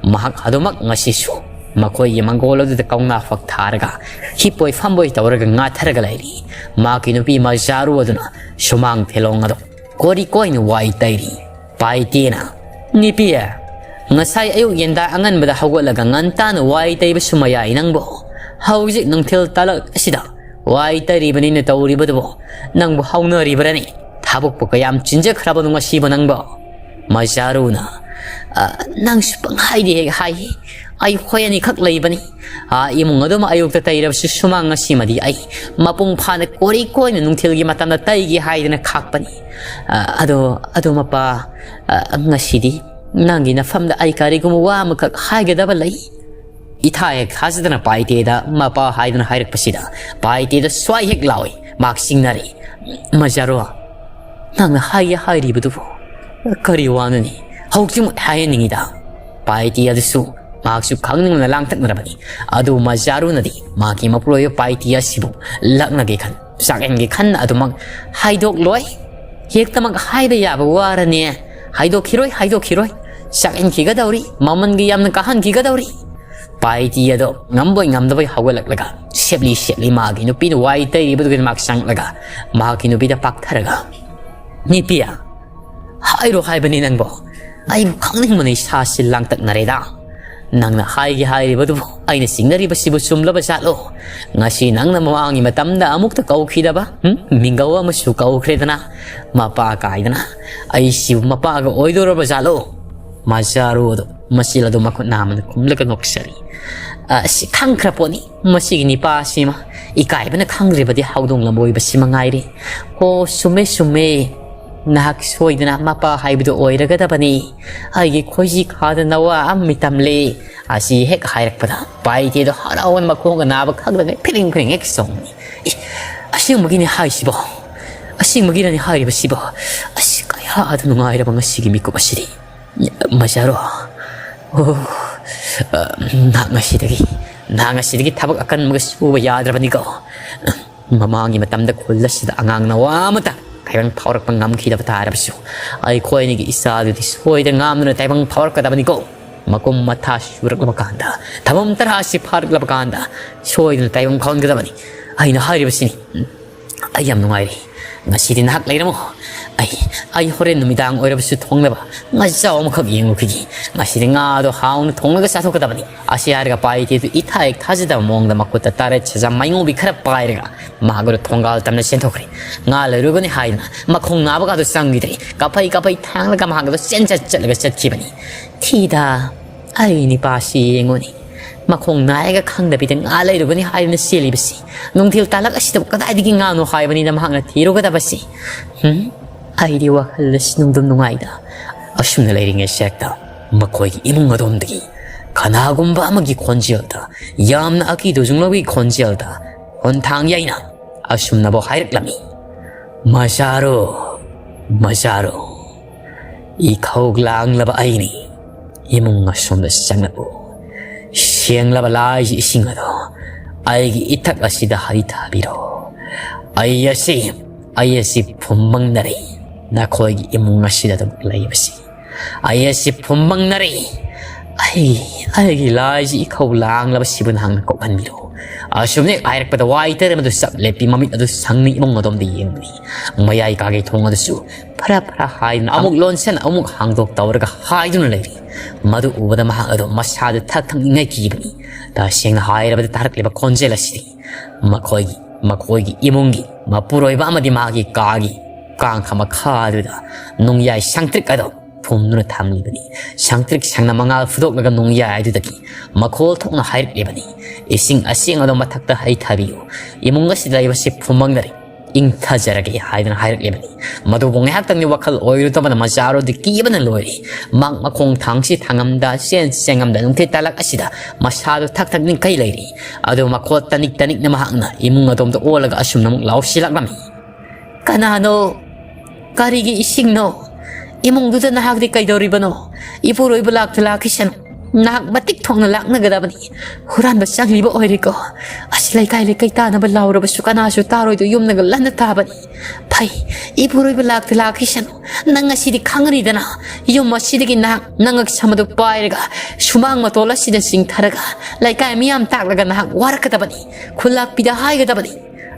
ꯃꯍꯥꯛ ꯑꯗꯨꯃꯛ ꯉꯁꯤꯁꯨ ꯃꯈꯣꯏꯒꯤ ꯃꯪꯒꯣꯜ ꯑꯗꯨꯗ ꯀꯧꯅꯥ ꯐꯛ ꯊꯥꯔꯒ ꯍꯤꯞꯄꯣꯏ ꯐꯝꯕꯣꯏ ꯇꯧꯔꯒ ꯉꯥꯊꯔꯒ ꯂꯩꯔꯤ꯫ ꯃꯍꯥꯛꯀꯤ ꯅꯨꯄꯤ ꯃꯖꯥꯔꯨ ꯑꯗꯨꯅ ꯁꯨꯃꯥꯡ ꯊꯦꯂꯣꯡ ꯑꯗꯨ ꯀꯣꯔꯤ ꯀꯣꯏꯅ ꯋꯥꯏ ꯇꯩꯔꯤ꯫ ꯄꯥꯏꯇꯦꯅ, "ꯅꯨꯄꯤ, ꯉꯁꯥꯏ ꯑꯌꯨꯛ ꯌꯦꯟꯗꯥ ꯑꯉꯟꯕꯗ ꯍꯧꯒꯠꯂꯒ ꯉꯟꯇꯥꯅ ꯋꯥꯏ ꯇꯩꯕꯁꯨ ꯃꯌꯥꯏ ꯅꯪꯕꯨ꯫ ꯍꯧꯖꯤꯛ ꯅꯨꯡꯊꯤꯜ ꯇꯥꯂꯛ ꯑꯁꯤꯗ ꯋꯥꯏ ꯇꯩꯔꯤꯕꯅꯤꯅ ꯇꯧꯔꯤꯕꯗꯨꯕꯨ ꯅꯪꯕꯨ ꯍꯧꯅꯔꯤꯕ꯭ꯔꯅꯤ? ꯊꯕꯛꯄꯨ ꯀꯌꯥꯝ ꯆꯤꯟꯖꯈ꯭ꯔꯕꯅꯣ ꯉꯁꯤꯕꯨ ꯅꯪꯕꯨ?" ꯃꯖꯥꯔꯨꯅ, "ꯑ, ꯅꯪꯁꯨ ꯄꯪꯍꯥꯏꯗꯤ ꯍꯦꯛ ꯍꯥꯏ꯫ ꯑꯩꯈꯣꯏ ꯑꯅꯤꯈꯛ ꯂꯩꯕꯅꯤ꯫ ꯑꯥ, ꯏꯃꯨꯡ ꯑꯗꯨꯃ ꯑꯌꯨꯛꯇ ꯇꯩꯔꯕꯁꯨ ꯁꯨꯃꯥꯡ ꯑꯁꯤꯃꯗꯤ ꯑꯩ ꯃꯄꯨꯡ ꯐꯥꯅ ꯀꯣꯔꯤ ꯀꯣꯏꯅ ꯅꯨꯡꯊꯤꯜꯒꯤ ꯃꯇꯝꯗ ꯇꯩꯒꯦ ꯍꯥꯏꯗꯅ ꯈꯥꯛꯄꯅꯤ꯫ ꯑ, ꯑꯗꯣ, ꯑꯗꯣ ꯃꯄꯥ, ꯑ, ꯉꯁꯤꯗꯤ ꯅꯪꯒꯤ ꯅꯐꯝꯗ ꯑꯩ ꯀꯔꯤꯒꯨꯝꯕ ꯋꯥ ꯑꯃꯈꯛ ꯍꯥꯏꯒꯗꯕ ꯂꯩ꯫" ꯏꯊꯥ ꯍꯦꯛ ꯊꯥꯖꯗꯅ ꯄꯥꯏꯇꯦꯗ ꯃꯄꯥ ꯍꯥꯏꯗꯨꯅ ꯍꯥꯏꯔꯛꯄꯁꯤꯗ ꯄꯥꯏꯇꯦꯗ ꯁ꯭ꯋꯥꯏ ꯍꯦꯛ ꯂꯥꯎꯏ꯫ ꯃꯍꯥꯛ ꯆꯤꯡꯅꯔꯦ꯫ "ꯃꯖꯥꯔꯣ, ꯅꯪꯅ ꯍꯥꯏꯒꯦ ꯍꯥꯏꯔꯤꯕꯗꯨꯕꯨ ꯀꯔꯤ ꯋꯥꯅꯣꯅꯤ? ꯍꯧꯖꯤꯛꯃꯛ ꯍꯥꯏꯍꯟꯅꯤꯡꯉꯤꯗ꯫" ꯄꯥꯏꯇꯦ ꯑꯗꯨꯁꯨ ꯃꯍꯥꯛꯁꯨ ꯈꯪꯅꯤꯡꯕꯅ ꯂꯥꯡꯇꯛꯅꯔꯕꯅꯤ꯫ ꯑꯗꯨ ꯃꯖꯥꯔꯨꯅꯗꯤ ꯃꯍꯥꯛꯀꯤ ꯃꯄꯨꯔꯣꯏꯕ ꯄꯥꯏꯇꯦ ꯑꯁꯤꯕꯨ ꯂꯛꯅꯒꯦ ꯈꯟ, ꯆꯥꯛꯍꯟꯒꯦ ꯈꯟꯅ ꯑꯗꯨꯃꯛ ꯍꯥꯏꯗꯣꯛꯂꯣꯏ꯫ ꯍꯦꯛꯇꯃꯛ ꯍꯥꯏꯕ ꯌꯥꯕ ꯋꯥꯔꯅꯦ꯫ ꯍꯥꯏꯗꯣꯛꯈꯤꯔꯣꯏ, ꯍꯥꯏꯗꯣꯛꯈꯤꯔꯣꯏ꯫ ꯆꯥꯛꯍꯟꯈꯤꯒꯗꯧꯔꯤ, ꯃꯃꯜꯒꯤ ꯌꯥꯝꯅ ꯀꯥꯍꯟꯈꯤꯒꯗꯧꯔꯤ꯫ ꯄꯥꯏꯇꯤ ꯑꯗꯣ ꯉꯝꯕꯣꯏ ꯉꯝꯗꯕꯣꯏ ꯍꯧꯒꯠꯂꯛꯂꯒ ꯁꯦꯞꯂꯤ ꯁꯦꯞꯂꯤ ꯃꯥꯒꯤ ꯅꯨꯄꯤꯅ ꯋꯥꯏ ꯇꯩꯔꯤꯕꯗꯨꯒꯤ ꯃꯍꯥꯛ ꯆꯪꯂꯒ ꯃꯍꯥꯛꯀꯤ ꯅꯨꯄꯤꯗ ꯄꯥꯛꯊꯔꯒ, "ꯅꯨꯄꯤ, ꯍꯥꯏꯔꯣ ꯍꯥꯏꯕꯅꯤ ꯅꯪꯕꯣ꯫ ꯑꯩꯕꯨ ꯈꯪꯅꯤꯡꯕꯅ ꯏꯁꯥꯁꯤ ꯂꯥꯡꯇꯛꯅꯔꯦꯗ꯫ ꯅꯪꯅ ꯍꯥꯏꯒꯦ ꯍꯥꯏꯔꯤꯕꯗꯨꯕꯨ ꯑꯩꯅ ꯆꯤꯡꯅꯔꯤꯕꯁꯤꯕꯨ ꯆꯨꯝꯂꯕ ꯖꯥꯠꯂꯣ? ꯉꯁꯤ ꯅꯪꯅ ꯃꯃꯥꯡꯒꯤ ꯃꯇꯝꯗ ꯑꯃꯨꯛꯇ ꯀꯧꯈꯤꯗꯕ, ꯍꯨꯝ? ꯃꯤꯡꯒꯧ ꯑꯃꯁꯨ ꯀꯧꯈ꯭ꯔꯦꯗꯅ, ꯃꯄꯥ ꯀꯥꯏꯗꯅ꯫ ꯑꯩꯁꯤꯕꯨ ꯃꯄꯥꯒ ꯑꯣꯏꯗꯣꯔꯕ ꯖꯥꯠꯂꯣ?" ꯃꯆꯥꯔꯨ ꯑꯗꯨ ꯃꯆꯤꯜ ꯑꯗꯨ ꯃꯈꯨꯠ ꯅꯥꯝꯃꯅ ꯈꯨꯝꯂꯒ ꯅꯣꯛꯆꯔꯤ꯫ "ꯑ, ꯑꯁꯤ ꯈꯪꯈ꯭ꯔ ꯄꯣꯠꯅꯤ꯫ ꯃꯁꯤꯒꯤ ꯅꯤꯄꯥꯁꯤꯃ ꯏꯀꯥꯏꯕꯅ ꯈꯪꯗ꯭ꯔꯤꯕꯗꯤ ꯍꯧꯗꯣꯡ ꯂꯝꯕꯣꯏꯕꯁꯤ ꯃꯉꯥꯏꯔꯦ꯫ ꯍꯣ, ꯆꯨꯝꯃꯦ, ꯆꯨꯝꯃꯦ꯫ ꯅꯍꯥꯛ ꯁꯣꯏꯗꯅ ꯃꯄꯥ ꯍꯥꯏꯕꯗꯨ ꯑꯣꯏꯔꯒꯗꯕꯅꯤ꯫ ꯑꯩꯒꯤ ꯈꯣꯏꯖꯤ ꯈꯥꯗ ꯅꯋꯥ ꯑꯃ ꯃꯤꯇꯝꯂꯦ꯫" ꯑꯁꯤ ꯍꯦꯛ ꯍꯥꯏꯔꯛꯄꯗ ꯄꯥꯏꯇꯦꯗꯣ ꯍꯔꯥꯎꯕꯅ ꯃꯈꯣꯡꯒ ꯅꯥꯕ ꯈꯪꯗꯉꯩ ꯐꯤꯔꯤꯡ ꯐꯤꯔꯤꯡ ꯍꯦꯛ ꯆꯣꯡꯉꯤ꯫ "ꯑꯦ, ꯑꯁꯦꯡꯕꯒꯤꯅꯤ ꯍꯥꯏꯁꯤꯕꯣ? ꯑꯁꯦꯡꯕꯒꯤꯔꯅꯤ ꯍꯥꯏꯔꯤꯕꯁꯤꯕꯣ? ꯑꯁ, ꯀꯌꯥ ꯊꯥꯗ ꯅꯨꯡꯉꯥꯏꯔꯕ ꯉꯁꯤꯒꯤ ꯃꯤꯀꯨꯞ ꯑꯁꯤꯗꯤ꯫ ꯃꯆꯥꯔꯣ, ꯑꯣ, ꯑ, ꯅꯍꯥꯛ ꯉꯁꯤꯗꯒꯤ, ꯅꯍꯥꯛ ꯉꯁꯤꯗꯒꯤ ꯊꯕꯛ ꯑꯀꯟꯕꯒ ꯁꯨꯕ ꯌꯥꯗ꯭ꯔꯕꯅꯤꯀꯣ꯫ ꯃꯃꯥꯡꯒꯤ ꯃꯇꯝꯗ ꯈꯨꯜ ꯑꯁꯤꯗ ꯑꯉꯥꯡ ꯅꯋꯥ ꯑꯃꯇ ꯇꯥꯏꯕꯪ ꯐꯥꯎꯔꯛꯄ ꯉꯝꯈꯤꯗꯕ ꯇꯥꯔꯕꯁꯨ, ꯑꯩꯈꯣꯏ ꯑꯅꯤꯒꯤ ꯏꯆꯥꯗꯨꯗꯤ ꯁꯣꯏꯗꯅ ꯉꯥꯝꯗꯨꯅ ꯇꯥꯏꯕꯪ ꯐꯥꯎꯔꯛꯀꯗꯕꯅꯤꯀꯣ꯫ ꯃꯀꯨꯝ ꯃꯊꯥ ꯁꯨꯔꯛꯂꯕ ꯀꯥꯟꯗ, ꯊꯝꯕꯥꯜ ꯇꯔꯥ ꯑꯁꯤ ꯐꯥꯔꯛꯂꯕ ꯀꯥꯟꯗ ꯁꯣꯏꯗꯅ ꯇꯥꯏꯕꯪ ꯐꯥꯎꯍꯟꯒꯗꯕꯅꯤ꯫ ꯑꯩꯅ ꯍꯥꯏꯔꯤꯕꯁꯤꯅꯤ꯫ ꯑꯩ ꯌꯥꯝ ꯅꯨꯡꯉꯥꯏꯔꯦ꯫ ꯉꯁꯤꯗꯤ ꯅꯍꯥꯛ ꯂꯩꯔꯝꯃꯣ꯫ ꯑꯩ, ꯑꯩ ꯍꯣꯔꯦꯟ ꯅꯨꯃꯤꯗꯥꯡ ꯑꯣꯏꯔꯕꯁꯨ ꯊꯣꯡꯅꯕ ꯉꯥꯖꯥꯎ ꯑꯃꯈꯛ ꯌꯦꯡꯉꯨꯈꯤꯒꯦ꯫ ꯉꯁꯤꯗꯤ ꯉꯥꯗꯣ ꯍꯥꯎꯅ ꯊꯣꯡꯂꯒ ꯆꯥꯊꯣꯛꯀꯗꯕꯅꯤ꯫ ꯑꯁꯤ ꯍꯥꯏꯔꯒ ꯄꯥꯏꯇꯦꯗꯨ ꯏꯊꯥ ꯍꯦꯛ ꯊꯥꯖꯗꯕ ꯃꯑꯣꯡꯗ ꯃꯈꯨꯠꯇ ꯇꯔꯦꯠ ꯁꯖꯥ ꯃꯥꯏꯉꯧꯕꯤ ꯈꯔ ꯄꯥꯏꯔꯒ ꯃꯍꯥꯛ ꯑꯗꯨ ꯊꯣꯡꯒꯥꯜ ꯇꯝꯅ ꯆꯦꯟꯊꯣꯛꯈ꯭ꯔꯦ꯫ ꯉꯥ ꯂꯩꯔꯨꯒꯅꯤ ꯍꯥꯏꯗꯨꯅ ꯃꯈꯣꯡ ꯅꯥꯕꯒꯗꯨ ꯆꯪꯈꯤꯗ꯭ꯔꯦ꯫ ꯀꯥꯐꯩ ꯀꯥꯐꯩ ꯊꯥꯡꯂꯒ ꯃꯍꯥꯛ ꯑꯗꯨ ꯆꯦꯟꯆꯠ ꯆꯠꯂꯒ ꯆꯠꯈꯤꯕꯅꯤ꯫ ꯊꯤꯗ, ꯑꯩ ꯅꯤꯄꯥꯁꯤ ꯌꯦꯡꯉꯨꯅꯤ꯫ ꯃꯈꯣꯡ ꯅꯥꯏꯒ ꯈꯪꯗꯕꯤꯗ ꯉꯥ ꯂꯩꯔꯨꯒꯅꯤ ꯍꯥꯏꯗꯨꯅ ꯆꯦꯜꯂꯤꯕꯁꯤ꯫ ꯅꯨꯡꯊꯤꯜ ꯇꯥꯂꯛ ꯑꯁꯤꯗꯕꯨ ꯀꯗꯥꯏꯗꯒꯤ ꯉꯥꯅꯣ ꯍꯥꯏꯕꯅꯤꯗ ꯃꯍꯥꯛꯅ ꯊꯤꯔꯨꯒꯗꯕꯁꯤ꯫ ꯍꯨꯝ? ꯑꯩꯗꯤ ꯋꯥꯈꯜ ꯑꯁꯤ ꯅꯨꯡꯗꯨꯝ ꯅꯨꯡꯉꯥꯏꯗ꯫ ꯑꯁꯨꯝꯅ ꯂꯩꯔꯤꯉꯩ ꯁꯦꯛꯇ ꯃꯈꯣꯏꯒꯤ ꯏꯃꯨꯡ ꯑꯗꯣꯝꯗꯒꯤ ꯀꯅꯥꯒꯨꯝꯕ ꯑꯃꯒꯤ ꯈꯣꯟꯖꯦꯜꯗ, ꯌꯥꯝꯅ ꯑꯀꯤꯗꯨꯖꯨꯡꯂꯕꯒꯤ ꯈꯣꯟꯖꯦꯜꯗ ꯈꯣꯟꯊꯥꯡ ꯌꯩꯅ ꯑꯁꯨꯝꯅꯕꯨ ꯍꯥꯏꯔꯛꯂꯝꯃꯤ, "ꯃꯆꯥꯔꯣ, ꯃꯆꯥꯔꯣ, ꯏꯈꯧ ꯂꯥꯡꯂꯕ ꯑꯩꯅꯤ꯫ ꯏꯃꯨꯡ ꯑꯁꯣꯝꯗ ꯆꯪꯂꯛꯎ꯫ ꯁꯦꯡꯂꯕ ꯂꯥꯏꯒꯤ ꯏꯁꯤꯡ ꯑꯗꯣ ꯑꯩꯒꯤ ꯏꯊꯛ ꯑꯁꯤꯗ ꯍꯩꯊꯕꯤꯔꯣ꯫ ꯑꯩ ꯑꯁꯤ, ꯑꯩ ꯑꯁꯤ ꯐꯨꯝꯕꯪꯅꯔꯦ꯫ ꯅꯈꯣꯏꯒꯤ ꯏꯃꯨꯡ ꯑꯁꯤꯗ ꯑꯗꯨꯝ ꯂꯩꯕꯁꯤ ꯑꯩ ꯑꯁꯤ ꯐꯨꯝꯕꯪꯅꯔꯦ꯫ ꯑꯩ, ꯑꯩꯒꯤ ꯂꯥꯏꯁꯤ ꯏꯈꯧ ꯂꯥꯡꯂꯕꯁꯤꯕꯨ ꯅꯍꯥꯛꯅ ꯀꯣꯛꯍꯟꯕꯤꯔꯣ꯫" ꯑꯁꯨꯝꯅ ꯍꯥꯏꯔꯛꯄꯗ ꯋꯥꯏ ꯇꯔꯦꯝ ꯑꯗꯨ ꯆꯞ ꯂꯦꯞꯄꯤ, ꯃꯃꯤꯠ ꯑꯗꯨ ꯁꯪꯅ ꯏꯃꯨꯡ ꯑꯗꯣꯝꯗ ꯌꯦꯡꯕꯅꯤ꯫ ꯃꯌꯥꯏ ꯀꯥꯒꯤ ꯊꯣꯡ ꯑꯗꯨꯁꯨ ꯐꯔꯥ ꯐꯔꯥ ꯍꯥꯏꯗꯨꯅ ꯑꯃꯨꯛ ꯂꯣꯟꯁꯤꯟ ꯑꯃꯨꯛ ꯍꯥꯡꯗꯣꯛ ꯇꯧꯔꯒ ꯍꯥꯏꯗꯨꯅ ꯂꯩꯔꯤ꯫ ꯃꯗꯨ ꯎꯕꯗ ꯃꯍꯥꯛ ꯑꯗꯨ ꯃꯁꯥꯗꯨ ꯊꯛ ꯊꯛ ꯅꯤꯡꯉꯥꯏ ꯀꯤꯕꯅꯤ꯫ ꯇꯁꯦꯡꯅ ꯍꯥꯏꯔꯕꯗ ꯇꯥꯔꯛꯂꯤꯕ ꯈꯣꯟꯖꯦꯜ ꯑꯁꯤꯗꯤ ꯃꯈꯣꯏꯒꯤ, ꯃꯈꯣꯏꯒꯤ ꯏꯃꯨꯡꯒꯤ ꯃꯄꯨꯔꯣꯏꯕ ꯑꯃꯗꯤ ꯃꯥꯒꯤ ꯀꯥꯒꯤ ꯀꯥꯡꯈ ꯃꯈꯥ ꯑꯗꯨꯗ ꯅꯨꯡꯌꯥꯏ ꯁꯪꯇ꯭ꯔꯤꯛ ꯑꯗꯨ ꯐꯨꯝꯗꯨꯅ ꯊꯝꯂꯤꯕꯅꯤ꯫ ꯁꯪꯇ꯭ꯔꯤꯛ ꯁꯪꯅ ꯃꯉꯥꯜ ꯐꯨꯗꯣꯛꯂꯒ ꯅꯨꯡꯌꯥꯏ ꯑꯗꯨꯗꯒꯤ ꯃꯈꯣꯜ ꯊꯣꯛꯅ ꯍꯥꯏꯔꯛꯂꯤꯕꯅꯤ, "ꯏꯁꯤꯡ ꯑꯁꯦꯡ ꯑꯗꯨ ꯃꯊꯛꯇ ꯍꯩꯊꯕꯤꯌꯨ꯫ ꯏꯃꯨꯡ ꯑꯁꯤꯗ ꯂꯩꯕꯁꯤ ꯐꯨꯝꯕꯪꯅꯔꯦ꯫ ꯏꯪꯊꯖꯔꯒꯦ" ꯍꯥꯏꯗꯨꯅ ꯍꯥꯏꯔꯛꯂꯤꯕꯅꯤ꯫ ꯃꯗꯨꯕꯨ ꯉꯥꯏꯍꯥꯛꯇꯪꯗꯤ ꯋꯥꯈꯜ ꯑꯣꯏꯔꯨꯗꯕꯅ ꯃꯆꯥꯔꯣꯗꯤ ꯀꯤꯕꯅ ꯂꯣꯏꯔꯦ꯫ ꯃꯍꯥꯛ ꯃꯈꯣꯡ ꯊꯥꯡꯁꯤ ꯊꯥꯡꯉꯝꯗ, ꯆꯦꯟ ꯆꯦꯡꯉꯝꯗ ꯅꯨꯡꯊꯤꯜ ꯇꯥꯂꯛ ꯑꯁꯤꯗ ꯃꯁꯥꯗꯨ ꯊꯛ ꯊꯛ ꯅꯤꯡꯈꯩ ꯂꯩꯔꯤ꯫ ꯑꯗꯨ ꯃꯈꯣꯜ ꯇꯅꯤꯛ ꯇꯅꯤꯛꯅ ꯃꯍꯥꯛꯅ ꯏꯃꯨꯡ ꯑꯗꯣꯝꯗ ꯑꯣꯜꯂꯒ ꯑꯁꯨꯝꯅ ꯑꯃꯨꯛ ꯂꯥꯎꯁꯤꯜꯂꯛꯂꯝꯃꯤ, "ꯀꯅꯥꯅꯣ? ꯀꯔꯤꯒꯤ ꯏꯁꯤꯡꯅꯣ? ꯏꯃꯨꯡꯗꯨꯗ ꯅꯍꯥꯛꯇꯤ ꯀꯩꯗꯧꯔꯤꯕꯅꯣ? ꯏꯄꯨꯔꯣꯏꯕ ꯂꯥꯛꯇ ꯂꯥꯛꯈꯤꯁꯅꯨ꯫ ꯅꯍꯥꯛ ꯃꯇꯤꯛ ꯊꯣꯛꯅ ꯂꯥꯛꯅꯒꯗꯕꯅꯤ꯫ ꯍꯨꯔꯥꯟꯕ ꯆꯪꯂꯤꯕ ꯑꯣꯏꯔꯦꯀꯣ꯫ ꯑꯁ, ꯂꯩꯀꯥꯏ ꯂꯩꯀꯥꯏ ꯇꯥꯅꯕ ꯂꯥꯎꯔꯕꯁꯨ ꯀꯅꯥꯁꯨ ꯇꯥꯔꯣꯏꯗꯣ, ꯌꯨꯝꯅꯒ ꯂꯟꯅ ꯇꯥꯕꯅꯤ꯫ ꯐꯩ, ꯏꯄꯨꯔꯣꯏꯕ ꯂꯥꯛꯇ ꯂꯥꯛꯈꯤꯁꯅꯨ꯫ ꯅꯪ ꯉꯁꯤꯗꯤ ꯈꯪꯉꯅꯤꯗꯅ꯫ ꯌꯨꯝ ꯑꯁꯤꯗꯒꯤ ꯅꯍꯥꯛ ꯅꯉꯛ ꯁꯝ ꯑꯗꯨ ꯄꯥꯏꯔꯒ, ꯁꯨꯃꯥꯡ ꯃꯇꯣꯜ ꯑꯁꯤꯗ ꯆꯤꯡꯊꯔꯒ, ꯂꯩꯀꯥꯏ ꯃꯤꯌꯥꯝ ꯇꯥꯛꯂꯒ ꯅꯍꯥꯛ ꯋꯥꯔꯛꯀꯗꯕꯅꯤ꯫ ꯈꯨꯜꯂꯥꯛꯄꯤꯗ ꯍꯥꯏꯒꯗꯕꯅꯤ꯫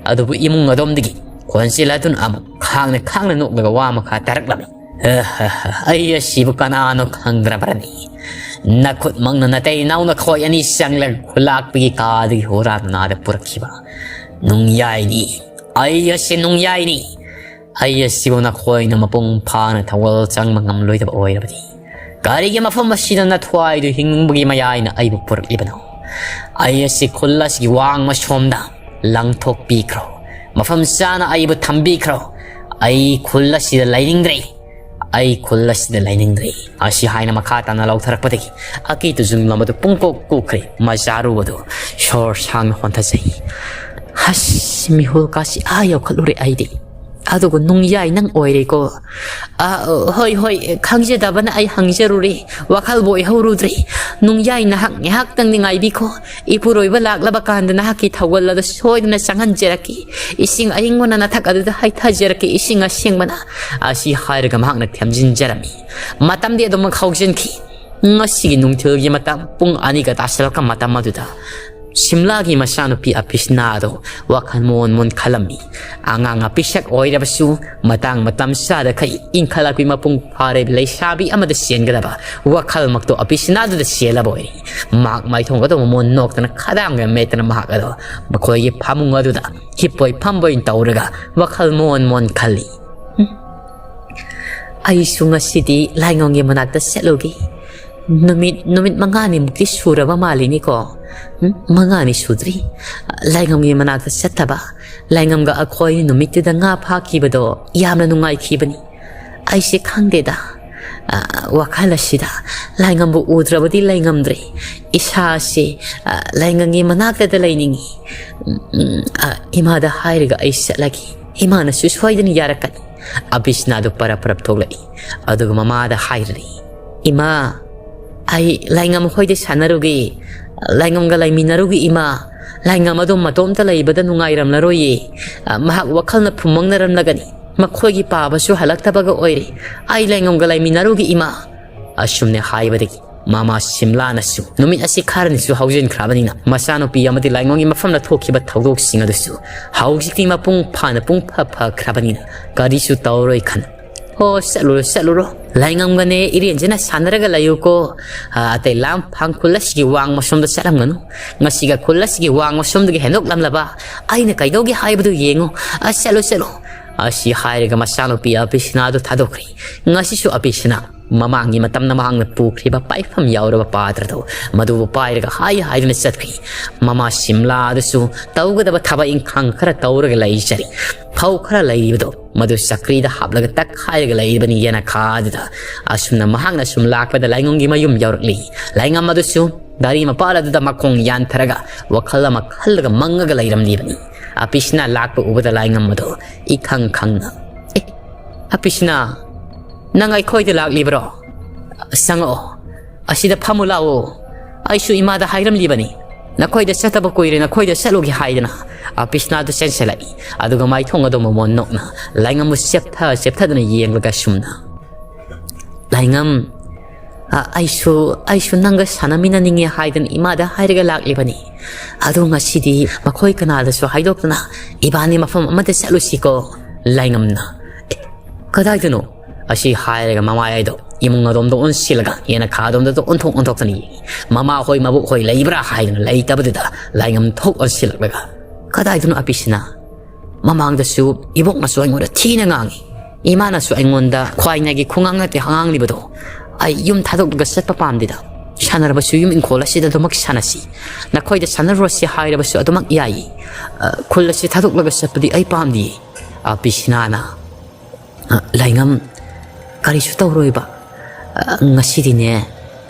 ꯑꯗꯨꯕꯨ ꯏꯃꯨꯡ ꯑꯗꯣꯝꯗꯒꯤ ꯈꯣꯟꯖꯦꯜ ꯑꯗꯨꯅ ꯑꯃꯨꯛ ꯈꯥꯡꯅ ꯈꯥꯡꯅ ꯅꯣꯛꯂꯒ ꯋꯥ ꯃꯈꯥ ꯇꯥꯔꯛꯂꯝꯃꯤ꯫ "ꯑꯍꯍ, ꯑꯩ ꯑꯁꯤꯕꯨ ꯀꯅꯥꯅꯣ ꯈꯪꯗ꯭ꯔꯕ꯭ꯔꯅꯤ? ꯅꯈꯨꯠꯃꯛꯅ ꯅꯇꯩ ꯅꯥꯎ ꯅꯈꯣꯏ ꯑꯅꯤ ꯆꯪꯂꯒ ꯈꯨꯜꯂꯥꯛꯄꯤꯒꯤ ꯀꯥꯗꯒꯤ ꯍꯨꯔꯥꯟꯅꯥꯗ ꯄꯨꯔꯛꯈꯤꯕ ꯅꯨꯡꯌꯥꯏꯅꯤ꯫ ꯑꯩ ꯑꯁꯤ ꯅꯨꯡꯌꯥꯏꯅꯤ꯫ ꯑꯩ ꯑꯁꯤꯕꯨ ꯅꯈꯣꯏꯅ ꯃꯄꯨꯡ ꯐꯥꯅ ꯊꯧꯒꯜ ꯆꯪꯕ ꯉꯝꯂꯣꯏꯗꯕ ꯑꯣꯏꯔꯕꯗꯤ, ꯀꯔꯤꯒꯤ ꯃꯐꯝ ꯑꯁꯤꯗ ꯅꯊ꯭ꯋꯥꯏꯗꯨ ꯍꯤꯡꯕꯒꯤ ꯃꯌꯥꯏꯅ ꯑꯩꯕꯨ ꯄꯨꯔꯛꯂꯤꯕꯅꯣ? ꯑꯩ ꯑꯁꯤ ꯈꯨꯜ ꯑꯁꯤꯒꯤ ꯋꯥꯡꯃ ꯁꯣꯝꯗ ꯂꯪꯊꯣꯛꯄꯤꯈ꯭ꯔꯣ꯫ ꯃꯐꯝ ꯆꯥꯅ ꯑꯩꯕꯨ ꯊꯝꯕꯤꯈ꯭ꯔꯣ꯫ ꯑꯩ ꯈꯨꯜ ꯑꯁꯤꯗ ꯂꯩꯅꯤꯡꯗ꯭ꯔꯦ꯫ ꯑꯩ ꯈꯨꯜ ꯑꯁꯤꯗ ꯂꯩꯅꯤꯡꯗ꯭ꯔꯦ"꯫ ꯑꯁꯤ ꯍꯥꯏꯅ ꯃꯈꯥ ꯇꯥꯅ ꯂꯥꯎꯊꯔꯛꯄꯗꯒꯤ ꯑꯀꯤ ꯇꯨꯖꯨꯡ ꯂꯝꯕꯗꯨ ꯄꯨꯡꯀꯣꯛ ꯀꯣꯛꯈ꯭ꯔꯦ꯫ ꯃꯆꯥꯔꯨ ꯑꯗꯨ ꯁꯣꯔ ꯁꯥꯡꯅ ꯍꯣꯟꯊꯖꯩ꯫ "ꯍꯁ, ꯃꯤꯍꯨꯜ ꯀꯥꯁꯤ ꯑꯥ ꯌꯧꯈꯠꯂꯨꯔꯦ ꯑꯩꯗꯤ꯫ ꯑꯗꯨꯒ ꯅꯨꯡꯌꯥꯏ ꯅꯪ ꯑꯣꯏꯔꯦꯀꯣ꯫ ꯑ, ꯍꯣꯏ, ꯍꯣꯏ, ꯈꯪꯖꯗꯕꯅ ꯑꯩ ꯍꯪꯖꯔꯨꯔꯦ꯫ ꯋꯥꯈꯜꯕꯨ ꯑꯣꯏꯍꯧꯔꯨꯗ꯭ꯔꯦ꯫ ꯅꯨꯡꯌꯥꯏ ꯅꯍꯥꯛ ꯉꯥꯏꯍꯥꯛꯇꯪꯗꯤ ꯉꯥꯏꯕꯤꯈꯣ꯫ ꯏꯄꯨꯔꯣꯏꯕ ꯂꯥꯛꯂꯕ ꯀꯥꯟꯗ ꯅꯍꯥꯛꯀꯤ ꯊꯧꯒꯜ ꯑꯗꯨ ꯁꯣꯏꯗꯅ ꯆꯪꯍꯟꯖꯔꯛꯀꯦ꯫ ꯏꯁꯤꯡ ꯑꯏꯪꯕꯅ ꯅꯊꯛ ꯑꯗꯨꯗ ꯍꯩꯊꯖꯔꯛꯀꯦ, ꯏꯁꯤꯡ ꯑꯁꯦꯡꯕꯅ"꯫ ꯑꯁꯤ ꯍꯥꯏꯔꯒ ꯃꯍꯥꯛꯅ ꯊꯦꯝꯖꯤꯟꯖꯔꯝꯃꯤ꯫ ꯃꯇꯝꯗꯤ ꯑꯗꯨꯃꯛ ꯍꯧꯖꯤꯟꯈꯤ꯫ ꯉꯁꯤꯒꯤ ꯅꯨꯡꯊꯤꯜꯒꯤ ꯃꯇꯝ ꯄꯨꯡ ꯑꯅꯤꯒ ꯇꯥꯁꯤꯜꯂꯛꯄ ꯃꯇꯝ ꯑꯗꯨꯗ ꯁꯤꯝꯂꯥꯒꯤ ꯃꯆꯥꯅꯨꯄꯤ ꯑꯄꯤꯁꯅꯥꯗꯣ ꯋꯥꯈꯜ ꯃꯣꯟ ꯃꯣꯟ ꯈꯜꯂꯝꯃꯤ꯫ ꯑꯉꯥꯡ ꯑꯄꯤꯁꯛ ꯑꯣꯏꯔꯕꯁꯨ ꯃꯇꯥꯡ ꯃꯇꯝ ꯆꯥꯗꯈꯩ ꯏꯟꯈꯠꯂꯛꯄꯤ ꯃꯄꯨꯡ ꯐꯥꯔꯕꯤ ꯂꯩꯁꯥꯕꯤ ꯑꯃꯗ ꯆꯦꯟꯒꯗꯕ ꯋꯥꯈꯜꯃꯛꯇꯣ ꯑꯄꯤꯁꯅꯥꯗꯨꯗ ꯆꯦꯜꯂꯕ ꯑꯣꯏꯔꯦ꯫ ꯃꯍꯥꯛ ꯃꯥꯏꯊꯣꯡꯒꯗꯣ ꯃꯣꯟ ꯅꯣꯛꯇꯅ ꯈꯗꯥꯡꯒ ꯃꯦꯠꯇꯅ ꯃꯍꯥꯛ ꯑꯗꯣ ꯃꯈꯣꯏꯒꯤ ꯐꯃꯨꯡ ꯑꯗꯨꯗ ꯍꯤꯞꯄꯣꯏ ꯐꯝꯕꯣꯏ ꯇꯧꯔꯒ ꯋꯥꯈꯜ ꯃꯣꯟ ꯃꯣꯟ ꯈꯜꯂꯤ꯫ "ꯎꯝ, ꯑꯩꯁꯨ ꯉꯁꯤꯗꯤ ꯂꯥꯏꯉꯝꯒꯤ ꯃꯅꯥꯛꯇ ꯆꯠꯂꯨꯒꯦ꯫ ꯅꯨꯃꯤꯠ, ꯅꯨꯃꯤꯠ ꯃꯉꯥꯅꯤꯃꯨꯛꯇꯤ ꯁꯨꯔꯕ ꯃꯥꯜꯂꯤꯅꯤꯀꯣ꯫ ꯎꯝ, ꯃꯉꯥꯅꯤ ꯁꯨꯗ꯭ꯔꯤ꯫ ꯂꯥꯏꯉꯝꯒꯤ ꯃꯅꯥꯛꯇ ꯆꯠꯇꯕ꯫ ꯂꯥꯏꯉꯝꯒ ꯑꯩꯈꯣꯏ ꯅꯨꯃꯤꯠꯇꯨꯗ ꯉꯥ ꯐꯥꯈꯤꯕꯗꯣ ꯌꯥꯝꯅ ꯅꯨꯡꯉꯥꯏꯈꯤꯕꯅꯤ꯫ ꯑꯩꯁꯦ ꯈꯪꯗꯦꯗ꯫ ꯑ, ꯋꯥꯈꯜ ꯑꯁꯤꯗ ꯂꯥꯏꯉꯝꯕꯨ ꯎꯗ꯭ꯔꯕꯗꯤ ꯂꯩꯉꯝꯗ꯭ꯔꯦ꯫ ꯏꯁꯥꯁꯦ, ꯑ, ꯂꯥꯏꯉꯝꯒꯤ ꯃꯅꯥꯛꯇꯗ ꯂꯩꯅꯤꯡꯉꯤ꯫ ꯎꯝ, ꯎꯝ, ꯑ, ꯏꯃꯥꯗ ꯍꯥꯏꯔꯒ ꯑꯩ ꯆꯠꯂꯒꯦ꯫ ꯏꯃꯥꯅꯁꯨ ꯁꯣꯏꯗꯅ ꯌꯥꯔꯛꯀꯅꯤ"꯫ ꯑꯕꯤꯁꯅꯥꯗꯨ ꯄꯔꯞ ꯄꯔꯞ ꯊꯣꯛꯂꯛꯏ꯫ ꯑꯗꯨꯒ ꯃꯃꯥꯗ ꯍꯥꯏꯔꯤ, "ꯏꯃꯥ, ꯑꯩ ꯂꯥꯏꯉꯝ ꯍꯣꯏꯗ ꯁꯥꯟꯅꯔꯨꯒꯦ꯫ ꯂꯥꯏꯉꯝꯒ ꯂꯩꯃꯤꯟꯅꯔꯨꯒꯦ, ꯏꯃꯥ꯫ ꯂꯥꯏꯉꯝ ꯑꯗꯨꯝ ꯃꯇꯣꯝꯇ ꯂꯩꯕꯗ ꯅꯨꯡꯉꯥꯏꯔꯝꯂꯔꯣꯏꯌꯦ꯫ ꯑ, ꯃꯍꯥꯛ ꯋꯥꯈꯜꯅ ꯐꯨꯝꯃꯪꯅꯔꯝꯂꯒꯅꯤ꯫ ꯃꯈꯣꯏꯒꯤ ꯄꯥꯕꯁꯨ ꯍꯜꯂꯛꯇꯕꯒ ꯑꯣꯏꯔꯦ꯫ ꯑꯩ ꯂꯥꯏꯉꯝꯒ ꯂꯩꯃꯤꯟꯅꯔꯨꯒꯦ, ꯏꯃꯥ"꯫ ꯑꯁꯨꯝꯅ ꯍꯥꯏꯕꯗꯒꯤ ꯃꯃꯥ ꯁꯤꯝꯂꯥꯅꯁꯨ ꯅꯨꯃꯤꯠ ꯑꯁꯤ ꯈꯔꯅꯤꯁꯨ ꯍꯧꯖꯤꯟꯈ꯭ꯔꯕꯅꯤꯅ, ꯃꯆꯥꯅꯨꯄꯤ ꯑꯃꯗꯤ ꯂꯥꯏꯉꯝꯒꯤ ꯃꯐꯝꯗ ꯊꯣꯛꯈꯤꯕ ꯊꯧꯗꯣꯛꯁꯤꯡ ꯑꯗꯨꯁꯨ ꯍꯧꯖꯤꯛꯇꯤ ꯃꯄꯨꯡ ꯐꯥꯅ ꯄꯨꯡ ꯐ ꯐꯈ꯭ꯔꯕꯅꯤꯅ, ꯀꯔꯤꯁꯨ ꯇꯧꯔꯣꯏ ꯈꯟ "ꯍꯣ, ꯆꯠꯂꯨꯔꯣ, ꯆꯠꯂꯨꯔꯣ꯫ ꯂꯥꯏꯉꯝꯒꯅꯦ ꯏꯔꯦꯟꯁꯤꯅ ꯁꯥꯟꯅꯔꯒ ꯂꯩꯌꯨꯀꯣ꯫ ꯑ, ꯑꯇꯩ ꯂꯥꯝ ꯐꯥꯡ ꯈꯨꯜ ꯑꯁꯤꯒꯤ ꯋꯥꯡꯃ ꯁꯣꯝꯗ ꯆꯠꯂꯝꯒꯅꯨ꯫ ꯉꯁꯤꯒ ꯈꯨꯜ ꯑꯁꯤꯒꯤ ꯋꯥꯡꯃ ꯁꯣꯝꯗꯒꯤ ꯍꯦꯟꯗꯣꯛꯂꯝꯂꯕ ꯑꯩꯅ ꯀꯩꯗꯧꯒꯦ ꯍꯥꯏꯕꯗꯨ ꯌꯦꯡꯉꯨ꯫ ꯑ, ꯆꯠꯂꯨ, ꯆꯠꯂꯨ"꯫ ꯑꯁꯤ ꯍꯥꯏꯔꯒ ꯃꯆꯥꯅꯨꯄꯤ ꯑꯕꯤꯁꯅꯥꯗꯨ ꯊꯥꯗꯣꯛꯈ꯭ꯔꯦ꯫ ꯉꯁꯤꯁꯨ ꯑꯕꯤꯁꯅꯥ ꯃꯃꯥꯡꯒꯤ ꯃꯇꯝꯗ ꯃꯍꯥꯛꯅ ꯄꯨꯈ꯭ꯔꯤꯕ ꯄꯥꯏꯐꯝ ꯌꯥꯎꯔꯕ ꯄꯥꯇ꯭ꯔꯗꯨ ꯃꯗꯨꯕꯨ ꯄꯥꯏꯔꯒ ꯍꯥꯏ ꯍꯥꯏꯗꯨꯅ ꯆꯠꯈꯤ꯫ ꯃꯃꯥ ꯁꯤꯝꯂꯥ ꯑꯗꯨꯁꯨ ꯇꯧꯒꯗꯕ ꯊꯕꯛ ꯏꯪꯈꯥꯡ ꯈꯔ ꯇꯧꯔꯒ ꯂꯩꯖꯔꯤ꯫ ꯐꯧ ꯈꯔ ꯂꯩꯔꯤꯕꯗꯨ ꯃꯗꯨ ꯆꯀ꯭ꯔꯤꯗ ꯍꯥꯞꯂꯒ ꯇꯛꯈꯥꯏꯔꯒ ꯂꯩꯔꯤꯕꯅꯤ ꯌꯦꯅꯈꯥ ꯑꯗꯨꯗ꯫ ꯑꯁꯨꯝꯅ ꯃꯍꯥꯛꯅ ꯁꯨꯝ ꯂꯥꯛꯄꯗ ꯂꯥꯏꯉꯝꯒꯤ ꯃꯌꯨꯝ ꯌꯧꯔꯛꯂꯤ꯫ ꯂꯥꯏꯉꯝ ꯑꯗꯨꯁꯨ ꯒꯥꯔꯤ ꯃꯄꯥꯜ ꯑꯗꯨꯗ ꯃꯈꯣꯡ ꯌꯥꯟꯊꯔꯒ ꯋꯥꯈꯜ ꯑꯃ ꯈꯜꯂꯒ ꯃꯪꯉꯒ ꯂꯩꯔꯝꯂꯤꯕꯅꯤ꯫ ꯑꯄꯤꯁꯅꯥ ꯂꯥꯛꯄ ꯎꯕꯗ ꯂꯥꯏꯉꯝ ꯑꯗꯨ ꯏꯈꯪ ꯈꯪꯅ, "ꯑꯦ, ꯑꯄꯤꯁꯅꯥ, ꯅꯪ ꯑꯩꯈꯣꯏꯗ ꯂꯥꯛꯂꯤꯕ꯭ꯔꯣ? ꯆꯪꯉꯛꯑꯣ꯫ ꯑꯁꯤꯗ ꯐꯝꯃꯨ ꯂꯥꯛꯑꯣ꯫ ꯑꯩꯁꯨ ꯏꯃꯥꯗ ꯍꯥꯏꯔꯝꯂꯤꯕꯅꯤ, ꯅꯈꯣꯏꯗ ꯆꯠꯇꯕ ꯀꯨꯏꯔꯦ, ꯅꯈꯣꯏꯗ ꯆꯠꯂꯨꯒꯦ ꯍꯥꯏꯗꯅ"꯫ ꯑꯄꯤꯁꯅꯥꯗꯨ ꯆꯦꯟꯁꯤꯜꯂꯛꯏ꯫ ꯑꯗꯨꯒ ꯃꯥꯏꯊꯣꯡ ꯑꯗꯨ ꯃꯃꯣꯟ ꯅꯣꯛꯅ ꯂꯥꯏꯉꯝꯕꯨ ꯆꯦꯞꯊ ꯆꯦꯞꯊꯗꯨꯅ ꯌꯦꯡꯂꯒ ꯁꯨꯝꯅ, "ꯂꯥꯏꯉꯝ, ꯑ, ꯑꯩꯁꯨ, ꯑꯩꯁꯨ ꯅꯪꯒ ꯁꯥꯟꯅꯃꯤꯟꯅꯅꯤꯡꯉꯦ ꯍꯥꯏꯗꯅ ꯏꯃꯥꯗ ꯍꯥꯏꯔꯒ ꯂꯥꯛꯂꯤꯕꯅꯤ꯫ ꯑꯗꯣ ꯉꯁꯤꯗꯤ ꯃꯈꯣꯏ ꯀꯅꯥꯗꯁꯨ ꯍꯥꯏꯗꯣꯛꯇꯅ ꯏꯕꯥꯅꯤ ꯃꯐꯝ ꯑꯃꯗ ꯆꯠꯂꯨꯁꯤꯀꯣ"꯫ ꯂꯥꯏꯉꯝꯅ, "ꯑꯦ, ꯀꯗꯥꯏꯗꯅꯣ?" ꯑꯁꯤ ꯍꯥꯏꯔꯒ ꯃꯃꯥꯏꯗꯣ ꯏꯃꯨꯡ ꯑꯗꯣꯝꯗ ꯑꯣꯟꯁꯤꯜꯂꯒ ꯌꯦꯅꯈꯥ ꯑꯗꯣꯝꯗ ꯑꯣꯟꯊꯣꯛ ꯑꯣꯟꯊꯣꯛꯇꯅ ꯌꯦꯡꯉꯤ꯫ ꯃꯃꯥ ꯍꯣꯏ ꯃꯕꯣꯛ ꯍꯣꯏ ꯂꯩꯕ꯭ꯔꯥ ꯍꯥꯏꯗꯅ ꯂꯩꯇꯕꯗꯨꯗ ꯂꯥꯏꯉꯝ ꯊꯣꯛ ꯑꯣꯟꯁꯤꯜꯂꯛꯂꯒ, "ꯀꯗꯥꯏꯗꯅꯣ ꯑꯄꯤꯁꯅꯥ? ꯃꯃꯥꯡꯗꯁꯨ ꯏꯕꯣꯛꯅꯁꯨ ꯑꯩꯉꯣꯟꯗ ꯊꯤꯅ ꯉꯥꯡꯉꯤ꯫ ꯏꯃꯥꯅꯁꯨ ꯑꯩꯉꯣꯟꯗ ꯈ꯭ꯋꯥꯏꯅꯥꯏꯒꯤ ꯈꯣꯡꯉꯥꯡ ꯅꯠꯇꯦ ꯉꯥꯡꯂꯤꯕꯗꯣ꯫ ꯑꯩ ꯌꯨꯝ ꯊꯥꯗꯣꯛꯂꯒ ꯆꯠꯄ ꯄꯥꯝꯗꯦꯗ꯫ ꯁꯥꯟꯅꯔꯕꯁꯨ ꯌꯨꯝ ꯏꯪꯈꯣꯜ ꯑꯁꯤꯗ ꯑꯗꯨꯃꯛ ꯁꯥꯟꯅꯁꯤ꯫ ꯅꯈꯣꯏꯗ ꯁꯥꯟꯅꯔꯨꯔꯁꯤ ꯍꯥꯏꯔꯕꯁꯨ ꯑꯗꯨꯃꯛ ꯌꯥꯏꯌꯦ꯫ ꯑ, ꯈꯨꯜ ꯑꯁꯤ ꯊꯥꯗꯣꯛꯂꯒ ꯆꯠꯄꯗꯤ ꯑꯩ ꯄꯥꯝꯗꯤꯌꯦ"꯫ ꯑ, ꯄꯤꯁꯤꯅꯥꯅ, "ꯑ, ꯂꯥꯏꯉꯝ, ꯀꯔꯤꯁꯨ ꯇꯧꯔꯣꯏꯕ꯫ ꯑ, ꯉꯁꯤꯗꯤꯅꯦ,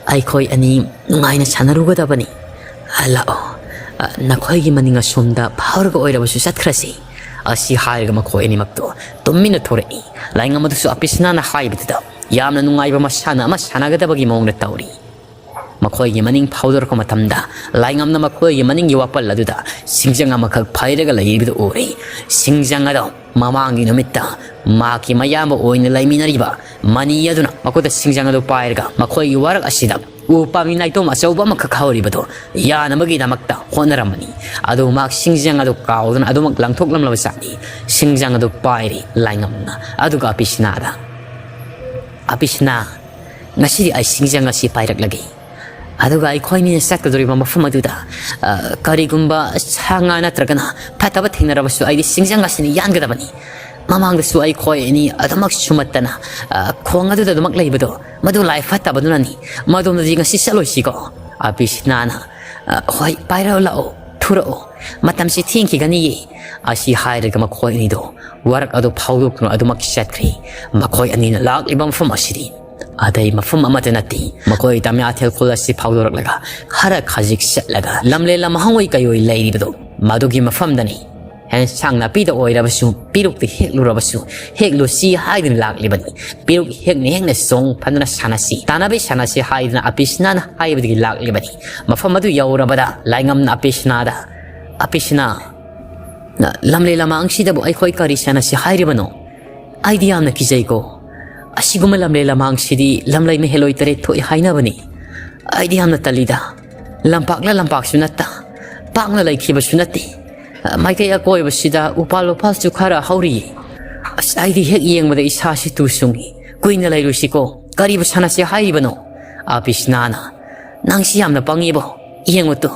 ꯑꯩꯈꯣꯏ ꯑꯅꯤ ꯅꯨꯡꯉꯥꯏꯅ ꯁꯥꯟꯅꯔꯨꯒꯗꯕꯅꯤ꯫ ꯑ, ꯂꯥꯛꯑꯣ꯫ ꯑ, ꯅꯈꯣꯏꯒꯤ ꯃꯅꯤꯡ ꯑꯁꯣꯝꯗ ꯐꯥꯎꯔꯒ ꯑꯣꯏꯔꯕꯁꯨ ꯆꯠꯈ꯭ꯔꯁꯤ"꯫ ꯑꯁꯤ ꯍꯥꯏꯔꯒ ꯃꯈꯣꯏ ꯑꯅꯤꯃꯛꯇꯣ ꯇꯨꯃꯤꯟꯅ ꯊꯣꯔꯛꯏ꯫ ꯂꯥꯏꯉꯝ ꯑꯗꯨꯁꯨ ꯑꯄꯤꯁꯅꯥꯅ ꯍꯥꯏꯕꯗꯨꯗ ꯌꯥꯝꯅ ꯅꯨꯡꯉꯥꯏꯕ ꯃꯁꯥꯟꯅ ꯑꯃ ꯁꯥꯟꯅꯒꯗꯕꯒꯤ ꯃꯑꯣꯡꯗ ꯇꯧꯔꯤ꯫ ꯃꯈꯣꯏꯒꯤ ꯃꯅꯤꯡ ꯐꯥꯎꯗꯣꯔꯛꯄ ꯃꯇꯝꯗ ꯂꯥꯏꯉꯝꯅ ꯃꯈꯣꯏꯒꯤ ꯃꯅꯤꯡꯒꯤ ꯋꯥꯄꯜ ꯑꯗꯨꯗ ꯁꯤꯡꯖꯪ ꯑꯃꯈꯛ ꯐꯩꯔꯒ ꯂꯩꯔꯤꯕꯗꯨ ꯎꯔꯦ꯫ ꯁꯤꯡꯖꯪ ꯑꯗꯣ ꯃꯃꯥꯡꯒꯤ ꯅꯨꯃꯤꯠꯇ ꯃꯍꯥꯛꯀꯤ ꯃꯌꯥꯝꯕ ꯑꯣꯏꯅ ꯂꯩꯃꯤꯟꯅꯔꯤꯕ ꯃꯅꯤ ꯑꯗꯨꯅ ꯃꯈꯨꯠꯇ ꯁꯤꯡꯖꯪ ꯑꯗꯨ ꯄꯥꯏꯔꯒ ꯃꯈꯣꯏꯒꯤ ꯋꯥꯔꯛ ꯑꯁꯤꯗ ꯎ ꯄꯥꯝꯕꯤ ꯅꯥꯏꯇꯣꯝ ꯑꯆꯧꯕ ꯑꯃꯈꯛ ꯍꯧꯔꯤꯕꯗꯣ ꯌꯥꯅꯕꯒꯤꯗꯃꯛꯇ ꯍꯣꯠꯅꯔꯝꯕꯅꯤ꯫ ꯑꯗꯨ ꯃꯍꯥꯛ ꯁꯤꯡꯖꯪ ꯑꯗꯨ ꯀꯥꯎꯗꯨꯅ ꯑꯗꯨꯃꯛ ꯂꯪꯊꯣꯛꯂꯝꯂꯕ ꯖꯥꯠꯅꯤ꯫ ꯁꯤꯡꯖꯪ ꯑꯗꯨ ꯄꯥꯏꯔꯤ ꯂꯥꯏꯉꯝꯅ꯫ ꯑꯗꯨꯒ ꯑꯄꯤꯁꯅꯥꯗ, "ꯑꯄꯤꯁꯅꯥ, ꯉꯁꯤꯗꯤ ꯑꯩ ꯁꯤꯡꯖꯪ ꯑꯁꯤ ꯄꯥꯏꯔꯛꯂꯒꯦ꯫ ꯑꯗꯨꯒ ꯑꯩꯈꯣꯏꯅꯤꯅ ꯆꯠꯀꯗꯧꯔꯤꯕ ꯃꯐꯝ ꯑꯗꯨꯗ, ꯑ, ꯀꯔꯤꯒꯨꯝꯕ ꯁꯥ ꯉꯥ ꯅꯠꯇ꯭ꯔꯒꯅ ꯐꯠꯇꯕ ꯊꯦꯡꯅꯔꯕꯁꯨ ꯑꯩꯗꯤ ꯁꯤꯡꯖꯪ ꯑꯁꯤꯅ ꯌꯥꯟꯒꯗꯕꯅꯤ꯫ ꯃꯃꯥꯡꯗꯁꯨ ꯑꯩꯈꯣꯏ ꯑꯅꯤ ꯑꯗꯨꯃꯛ ꯁꯨꯝꯃꯠꯇꯅ, ꯑ, ꯈꯣꯡ ꯑꯗꯨꯗ ꯑꯗꯨꯃꯛ ꯂꯩꯕꯗꯣ, ꯃꯗꯨ ꯂꯥꯏ ꯐꯠꯇꯕꯗꯨꯅꯅꯤ꯫ ꯃꯗꯣꯝꯗꯗꯤ ꯉꯁꯤ ꯆꯠꯂꯣꯏꯁꯤꯀꯣ?" ꯑꯄꯤꯁꯅꯥꯅ, "ꯑ, ꯍꯣꯏ, ꯄꯥꯏꯔꯛꯑꯣ ꯂꯥꯛꯑꯣ, ꯊꯨꯔꯛꯑꯣ꯫ ꯃꯇꯝꯁꯤ ꯊꯦꯡꯈꯤꯒꯅꯤꯌꯦ"꯫ ꯑꯁꯤ ꯍꯥꯏꯔꯒ ꯃꯈꯣꯏ ꯑꯅꯤꯗꯣ ꯋꯥꯔꯛ ꯑꯗꯨ ꯐꯥꯎꯗꯣꯛꯇꯨꯅ ꯑꯗꯨꯃꯛ ꯆꯠꯈ꯭ꯔꯦ꯫ ꯃꯈꯣꯏ ꯑꯅꯤꯅ ꯂꯥꯛꯂꯤꯕ ꯃꯐꯝ ꯑꯁꯤꯗꯤ ꯑꯇꯩ ꯃꯐꯝ ꯑꯃꯠꯇ ꯅꯠꯇꯦ꯫ ꯃꯈꯣꯏ ꯇꯃꯤꯌꯥꯊꯦꯜ ꯈꯨꯜ ꯑꯁꯤ ꯐꯥꯎꯗꯣꯔꯛꯂꯒ ꯈꯔ ꯈꯖꯤꯛ ꯆꯠꯂꯒ ꯂꯝꯂꯦꯟ ꯂꯝꯍꯥꯡ ꯑꯣꯏ ꯀꯩ ꯑꯣꯏ ꯂꯩꯔꯤꯕꯗꯣ ꯃꯗꯨꯒꯤ ꯃꯐꯝꯗꯅꯤ꯫ ꯑꯦꯟꯁꯥꯡ ꯅꯥꯄꯤꯗ ꯑꯣꯏꯔꯕꯁꯨ ꯄꯦꯔꯨꯛꯇ ꯍꯦꯛꯂꯨꯔꯕꯁꯨ ꯍꯦꯛꯂꯨꯁꯤ ꯍꯥꯏꯗꯨꯅ ꯂꯥꯛꯂꯤꯕꯅꯤ꯫ ꯄꯦꯔꯨꯛ ꯍꯦꯛꯅ ꯍꯦꯛꯅ ꯆꯣꯡ ꯐꯟꯗꯨꯅ ꯁꯥꯟꯅꯁꯤ, ꯇꯥꯟꯅꯕꯤ ꯁꯥꯟꯅꯁꯤ ꯍꯥꯏꯗꯨꯅ ꯑꯄꯤꯁꯅꯥꯅ ꯍꯥꯏꯕꯗꯒꯤ ꯂꯥꯛꯂꯤꯕꯅꯤ꯫ ꯃꯐꯝ ꯑꯗꯨ ꯌꯧꯔꯕꯗ ꯂꯥꯏꯉꯝꯅ ꯑꯄꯤꯁꯅꯥꯗ, "ꯑꯄꯤꯁꯅꯥ, ꯅ-, ꯂꯝꯂꯦꯟ ꯂꯝꯍꯥꯡꯁꯤꯗꯕꯨ ꯑꯩꯈꯣꯏ ꯀꯔꯤ ꯁꯥꯟꯅꯁꯤ ꯍꯥꯏꯔꯤꯕꯅꯣ? ꯑꯩꯗꯤ ꯌꯥꯝꯅ ꯀꯤꯖꯩꯀꯣ꯫ ꯑꯁꯤꯒꯨꯝꯕ ꯂꯝꯂꯦꯟ ꯂꯝꯍꯥꯡꯁꯤꯗꯤ ꯂꯝꯂꯩ ꯃꯍꯦꯂꯣꯏ ꯇꯔꯦꯠ ꯊꯣꯛꯏ ꯍꯥꯏꯅꯕꯅꯤ꯫ ꯑꯩꯗꯤ ꯌꯥꯝꯅ ꯇꯜꯂꯤꯗ꯫ ꯂꯝꯄꯥꯛꯅ ꯂꯝꯄꯥꯛꯁꯨ ꯅꯠꯇ, ꯄꯥꯛꯅ ꯂꯩꯈꯤꯕꯁꯨ ꯅꯠꯇꯦ꯫ ꯃꯥꯏꯀꯩ ꯑꯀꯣꯏꯕꯁꯤꯗ ꯎꯄꯥꯜ ꯋꯥꯄꯥꯜꯁꯨ ꯈꯔ ꯍꯧꯔꯤꯌꯦ꯫ ꯑꯁ, ꯑꯩꯗꯤ ꯍꯦꯛ ꯌꯦꯡꯕꯗ ꯏꯁꯥꯁꯤ ꯇꯨ ꯆꯨꯡꯏ꯫ ꯀꯨꯏꯅ ꯂꯩꯔꯨꯁꯤꯀꯣ꯫ ꯀꯔꯤꯕꯨ ꯁꯥꯟꯅꯁꯤ ꯍꯥꯏꯔꯤꯕꯅꯣ?" ꯑꯄꯤꯁꯅꯥꯅ, "ꯅꯪꯁꯤ ꯌꯥꯝꯅ ꯄꯪꯉꯤꯕꯣ꯫ ꯌꯦꯡꯉꯨ ꯇꯨ,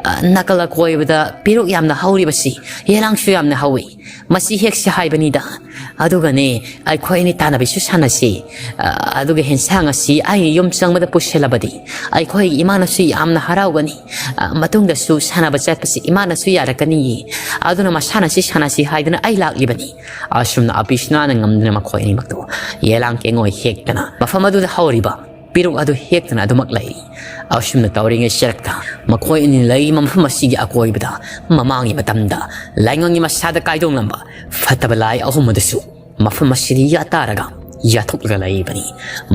ꯑ, ꯅꯥꯀꯜ ꯑꯀꯣꯏꯕꯗ ꯄꯦꯔꯨꯛ ꯌꯥꯝꯅ ꯍꯧꯔꯤꯕꯁꯤ, ꯌꯦꯂꯥꯡꯁꯨ ꯌꯥꯝꯅ ꯍꯧꯏ꯫ ꯃꯁꯤ ꯍꯦꯛꯁꯤ ꯍꯥꯏꯕꯅꯤꯗ꯫ ꯑꯗꯨꯒꯅꯦ, ꯑꯩꯈꯣꯏ ꯑꯅꯤ ꯇꯥꯟꯅꯕꯤꯁꯨ ꯁꯥꯟꯅꯁꯤ꯫ ꯑ, ꯑꯗꯨꯒ ꯍꯦꯟꯁꯥꯡ ꯑꯁꯤ ꯑꯩ ꯌꯨꯝ ꯆꯪꯕꯗ ꯄꯨꯁꯤꯜꯂꯕꯗꯤ ꯑꯩꯈꯣꯏꯒꯤ ꯏꯃꯥꯅꯁꯨ ꯌꯥꯝꯅ ꯍꯔꯥꯎꯒꯅꯤ꯫ ꯑ, ꯃꯇꯨꯡꯗꯁꯨ ꯁꯥꯟꯅꯕ ꯆꯠꯄꯁꯤ ꯏꯃꯥꯅꯁꯨ ꯌꯥꯔꯛꯀꯅꯤꯌꯦ꯫ ꯑꯗꯨꯅ ꯃꯁꯥꯟꯅꯁꯤ ꯁꯥꯟꯅꯁꯤ ꯍꯥꯏꯗꯨꯅ ꯑꯩ ꯂꯥꯛꯂꯤꯕꯅꯤ"꯫ ꯑꯁꯨꯝꯅ ꯑꯄꯤꯁꯅꯥꯅ ꯉꯝꯗꯅ ꯃꯈꯣꯏ ꯑꯅꯤꯃꯛꯇꯨ ꯌꯦꯂꯥꯡ ꯀꯦꯡꯉꯣꯏ ꯍꯦꯛꯇꯅ ꯃꯐꯝ ꯑꯗꯨꯗ ꯍꯧꯔꯤꯕ ꯄꯦꯔꯨꯛ ꯑꯗꯨ ꯍꯦꯛꯇꯨꯅ ꯑꯗꯨꯃꯛ ꯂꯩꯔꯤ꯫ ꯑꯁꯨꯝꯅ ꯇꯧꯔꯤꯉꯩ ꯁꯔꯛꯇ ꯃꯈꯣꯏ ꯑꯅꯤ ꯂꯩꯔꯤꯕ ꯃꯐꯝ ꯑꯁꯤꯒꯤ ꯑꯀꯣꯏꯕꯗ ꯃꯃꯥꯡꯒꯤ ꯃꯇꯝꯗ ꯂꯥꯏꯉꯝꯒꯤ ꯃꯁꯥꯗ ꯀꯥꯏꯗꯣꯡꯂꯝꯕ ꯐꯠꯇꯕ ꯂꯥꯏ ꯑꯍꯨꯝ ꯑꯗꯨꯁꯨ ꯃꯐꯝ ꯑꯁꯤꯗ ꯌꯥ ꯇꯥꯔꯒ ꯌꯥꯊꯣꯛꯂꯒ ꯂꯩꯕꯅꯤ꯫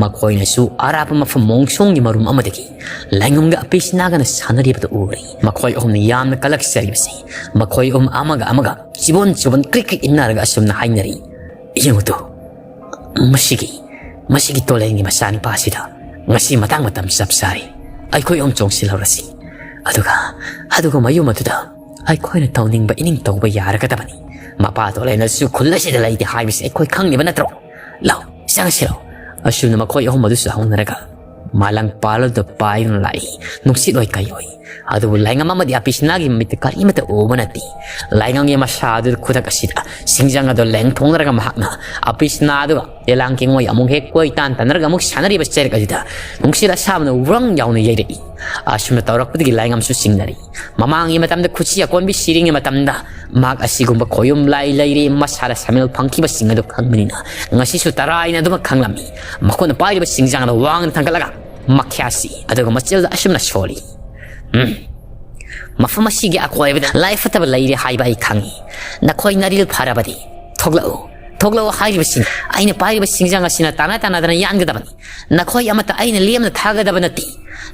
ꯃꯈꯣꯏꯅꯁꯨ ꯑꯔꯥꯞꯄ ꯃꯐꯝ ꯃꯣꯡꯁꯣꯡꯒꯤ ꯃꯔꯨꯝ ꯑꯃꯗꯒꯤ ꯂꯥꯏꯉꯝꯒ ꯑꯄꯤꯁꯅꯥꯒꯅ ꯁꯥꯟꯅꯔꯤꯕꯗꯨ ꯎꯔꯤ꯫ ꯃꯈꯣꯏ ꯑꯍꯨꯝꯅ ꯌꯥꯝꯅ ꯀꯂꯛꯆꯔꯤꯕꯁꯤ ꯃꯈꯣꯏ ꯑꯍꯨꯝ ꯑꯃꯒ ꯑꯃꯒ ꯆꯤꯕꯣꯟ ꯆꯤꯕꯣꯟ ꯀ꯭ꯔꯤꯛ ꯀ꯭ꯔꯤꯛ ꯏꯟꯅꯔꯒ ꯑꯁꯨꯝꯅ ꯍꯥꯏꯅꯔꯤ, "ꯌꯦꯡꯉꯨ ꯇꯨ, ꯃꯁꯤꯒꯤ, ꯃꯁꯤꯒꯤ ꯇꯣꯂꯦꯟꯒꯤ ꯃꯆꯥꯅꯤꯄꯥꯁꯤꯗ ꯉꯁꯤ ꯃꯇꯥꯡ ꯃꯇꯝ ꯆꯞ ꯆꯥꯔꯦ꯫ ꯑꯩꯈꯣꯏ ꯑꯍꯨꯝ ꯆꯣꯡꯁꯤꯜꯍꯧꯔꯁꯤ꯫ ꯑꯗꯨꯒ, ꯑꯗꯨꯒ ꯃꯌꯨꯝ ꯑꯗꯨꯗ ꯑꯩꯈꯣꯏꯅ ꯇꯧꯅꯤꯡꯕ ꯏꯅꯤꯡ ꯇꯧꯕ ꯌꯥꯔꯒꯗꯕꯅꯤ꯫ ꯃꯄꯥ ꯇꯣꯂꯦꯟ ꯑꯗꯨꯁꯨ ꯈꯨꯜ ꯑꯁꯤꯗ ꯂꯩꯇꯦ ꯍꯥꯏꯕꯁꯤ ꯑꯩꯈꯣꯏ ꯈꯪꯂꯤꯕ ꯅꯠꯇ꯭ꯔꯣ? ꯂꯥꯎ, ꯆꯪꯁꯤ ꯂꯥꯎ꯫" ꯑꯁꯨꯝꯅ ꯃꯈꯣꯏ ꯑꯍꯨꯝ ꯑꯗꯨꯁꯨ ꯍꯧꯅꯔꯒ ꯃꯥꯂꯪ ꯄꯥꯜꯂꯗ ꯄꯥꯏꯗꯨꯅ ꯂꯥꯛꯏ꯫ ꯅꯨꯡꯁꯤꯠ ꯑꯣꯏ ꯀꯩ ꯑꯣꯏ꯫ ꯑꯗꯨꯕꯨ ꯂꯥꯏꯉꯝ ꯑꯃꯗꯤ ꯑꯄꯤꯁꯅꯥꯒꯤ ꯃꯃꯤꯠꯇ ꯀꯔꯤꯃꯠꯇ ꯎꯕ ꯅꯠꯇꯦ꯫ ꯂꯥꯏꯉꯝꯒꯤ ꯃꯁꯥ ꯑꯗꯨ ꯈꯨꯗꯛ ꯑꯁꯤꯗ ꯁꯤꯡꯖꯪ ꯑꯗꯨ ꯂꯦꯡꯊꯣꯛꯅꯔꯒ ꯃꯍꯥꯛꯅ ꯑꯄꯤꯁꯅꯥ ꯑꯗꯨꯒ ꯌꯦꯂꯥꯡ ꯀꯦꯡꯉꯣꯏ ꯑꯃꯨꯛ ꯍꯦꯛ ꯀꯣꯏ ꯇꯥꯟ ꯇꯥꯟꯅꯔꯒ ꯑꯃꯨꯛ ꯁꯥꯟꯅꯔꯤꯕ ꯆꯦꯔꯛ ꯑꯗꯨꯗ ꯅꯨꯡꯁꯤꯠ ꯑꯁꯥꯕꯅ ꯋ꯭ꯔꯪ ꯌꯥꯎꯅ ꯌꯩꯔꯛꯏ꯫ ꯑꯁꯨꯝꯅ ꯇꯧꯔꯛꯄꯗꯒꯤ ꯂꯥꯏꯉꯝꯁꯨ ꯆꯤꯡꯅꯔꯤ꯫ ꯃꯃꯥꯡꯒꯤ ꯃꯇꯝꯗ ꯈꯨꯠꯁꯤ ꯑꯀꯣꯟꯕꯤ ꯁꯤꯔꯤꯉꯩ ꯃꯇꯝꯗ ꯃꯍꯥꯛ ꯑꯁꯤꯒꯨꯝꯕ ꯈꯣꯌꯨꯝ ꯂꯥꯏ ꯂꯩꯔꯤ, ꯃꯁꯥꯗ ꯁꯥꯃꯦꯜ ꯐꯪꯈꯤꯕꯁꯤꯡ ꯑꯗꯨ ꯈꯪꯕꯅꯤꯅ ꯉꯁꯤꯁꯨ ꯇꯔꯥꯏꯅ ꯑꯗꯨꯃꯛ ꯈꯪꯂꯝꯃꯤ꯫ ꯃꯈꯣꯏꯅ ꯄꯥꯏꯔꯤꯕ ꯁꯤꯡꯖꯪ ꯑꯗꯨ ꯋꯥꯡꯅ ꯊꯥꯡꯒꯠꯂꯒ ꯃꯈ꯭ꯌꯥꯁꯤ ꯑꯗꯨꯒ ꯃꯆꯤꯜꯗ ꯑꯁꯨꯝꯅ ꯁꯣꯜꯂꯤ꯫ ꯎꯝ꯫ ꯃꯐꯝ ꯑꯁꯤꯒꯤ ꯑꯀꯣꯏꯕꯗ ꯂꯥꯏ ꯐꯠꯇꯕ ꯂꯩꯔꯦ ꯍꯥꯏꯕ ꯑꯩ ꯈꯪꯏ꯫ ꯅꯈꯣꯏ ꯅꯔꯤꯜ ꯐꯔꯕꯗꯤ ꯊꯣꯛꯂꯛꯎ꯫ ꯊꯣꯛꯂꯛꯎ ꯍꯥꯏꯔꯤꯕꯁꯤꯡ ꯑꯩꯅ ꯄꯥꯏꯔꯤꯕ ꯁꯤꯡꯖꯪ ꯑꯁꯤꯅ ꯇꯥꯟꯅ ꯇꯥꯟꯅꯗꯅ ꯌꯥꯟꯒꯗꯕꯅꯤ꯫ ꯅꯈꯣꯏ ꯑꯃꯠꯇ ꯑꯩꯅ ꯂꯦꯝꯅ ꯊꯥꯒꯗꯕ ꯅꯠꯇꯦ꯫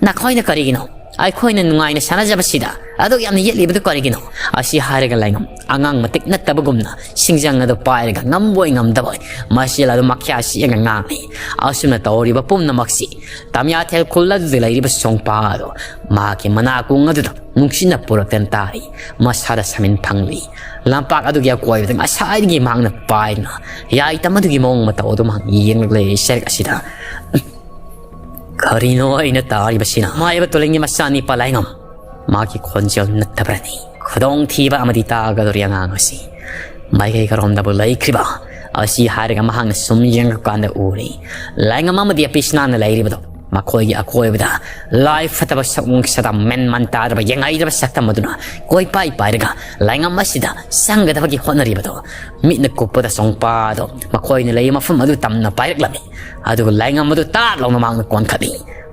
ꯅꯈꯣꯏꯅ ꯀꯔꯤꯒꯤꯅꯣ ꯑꯩꯈꯣꯏꯅ ꯅꯨꯡꯉꯥꯏꯅ ꯁꯥꯟꯅꯖꯕꯁꯤꯗ ꯑꯗꯨꯛ ꯌꯥꯝꯅ ꯌꯦꯠꯂꯤꯕꯗꯨ ꯀꯔꯤꯒꯤꯅꯣ? ꯑꯁꯤ ꯍꯥꯏꯔꯒ ꯂꯥꯏꯉꯝ ꯑꯉꯥꯡ ꯃꯇꯤꯛ ꯅꯠꯇꯕꯒꯨꯝꯅ ꯁꯤꯡꯖꯪ ꯑꯗꯨ ꯄꯥꯏꯔꯒ ꯉꯝꯕꯣꯏ ꯉꯝꯗꯕꯣꯏ ꯃꯆꯤꯜ ꯑꯗꯨ ꯃꯈ꯭ꯌꯥ ꯁꯦꯡꯅ ꯉꯥꯡꯂꯤ꯫ ꯑꯁꯨꯝꯅ ꯇꯧꯔꯤꯕ ꯄꯨꯝꯅꯃꯛꯁꯤ ꯇꯥꯃꯤꯌꯥꯊꯦꯜ ꯈꯨꯜ ꯑꯗꯨꯗ ꯂꯩꯔꯤꯕ ꯁꯣꯡꯄꯥ ꯑꯗꯨ ꯃꯍꯥꯛꯀꯤ ꯃꯅꯥꯀꯣꯡ ꯑꯗꯨꯗ ꯅꯨꯡꯁꯤꯠꯅ ꯄꯨꯔꯛꯇꯅ ꯇꯥꯔꯤ꯫ ꯃꯁꯥꯗ ꯁꯥꯃꯤꯟ ꯐꯪꯂꯤ꯫ ꯂꯝꯄꯥꯛ ꯑꯗꯨꯒꯤ ꯑꯀꯣꯏꯕꯗ ꯉꯁꯥꯏꯗꯒꯤ ꯃꯍꯥꯛꯅ ꯄꯥꯏꯗꯨꯅ ꯌꯥꯏꯇꯝ ꯑꯗꯨꯒꯤ ꯃꯑꯣꯡ ꯃꯇꯧ ꯑꯗꯨ ꯃꯍꯥꯛ ꯌꯦꯡꯂꯒ ꯂꯩꯔꯤ ꯁꯔꯛ ꯑꯁꯤꯗ꯫ ꯀꯔꯤꯅꯣ ꯑꯩꯅ ꯇꯥꯔꯤꯕꯁꯤꯅ? ꯃꯥꯏꯕ ꯇꯣꯂꯤꯡꯒꯤ ꯃꯆꯥꯅꯤꯄꯥ ꯂꯥꯏꯉꯝ꯫ ꯃꯥꯒꯤ ꯈꯣꯟꯖꯦꯜ ꯅꯠꯇꯕ꯭ꯔꯅꯤ? ꯈꯨꯗꯣꯡꯊꯤꯕ ꯑꯃꯗꯤ ꯇꯥꯒꯗꯧꯔꯤ ꯑꯉꯥꯡ ꯑꯁꯤ꯫ ꯃꯥꯏꯀꯩ ꯀꯔꯣꯝꯗꯕꯨ ꯂꯩꯈ꯭ꯔꯤꯕ? ꯑꯁꯤ ꯍꯥꯏꯔꯒ ꯃꯍꯥꯛꯅ ꯁꯨꯝ ꯌꯦꯡꯉꯀꯥꯟꯗ ꯎꯔꯦ꯫ ꯂꯥꯏꯉꯝ ꯑꯃꯗꯤ ꯑꯄꯤꯁꯅꯥꯅ ꯂꯩꯔꯤꯕꯗꯣ꯫ ꯃꯈꯣꯏꯒꯤ ꯑꯀꯣꯏꯕꯗ ꯂꯥꯏ ꯐꯠꯇꯕ ꯁꯛꯑꯣꯡ ꯁꯥꯗꯥ ꯃꯦꯟ ꯃꯥꯟ ꯇꯥꯗ꯭ꯔꯕ ꯌꯦꯡꯍꯩꯗ꯭ꯔꯕ ꯁꯛꯇꯝ ꯑꯗꯨꯅ ꯀꯣꯏꯄꯥꯏ ꯄꯥꯏꯔꯒ ꯂꯥꯏꯉꯝ ꯑꯁꯤꯗ ꯆꯪꯒꯗꯕꯒꯤ ꯍꯣꯠꯅꯔꯤꯕꯗꯣ ꯃꯤꯠꯅ ꯀꯨꯞꯄꯗ ꯆꯣꯡꯄꯥꯗꯣ ꯃꯈꯣꯏꯅ ꯂꯩ ꯃꯐꯝ ꯑꯗꯨ ꯇꯝꯅ ꯄꯥꯏꯔꯛꯂꯝꯃꯤ꯫ ꯑꯗꯨꯒ ꯂꯥꯏꯉꯝ ꯑꯗꯨ ꯇꯥꯞ ꯂꯥꯎꯅ ꯃꯥꯡꯗ ꯀꯣꯟꯈꯠꯂꯤ꯫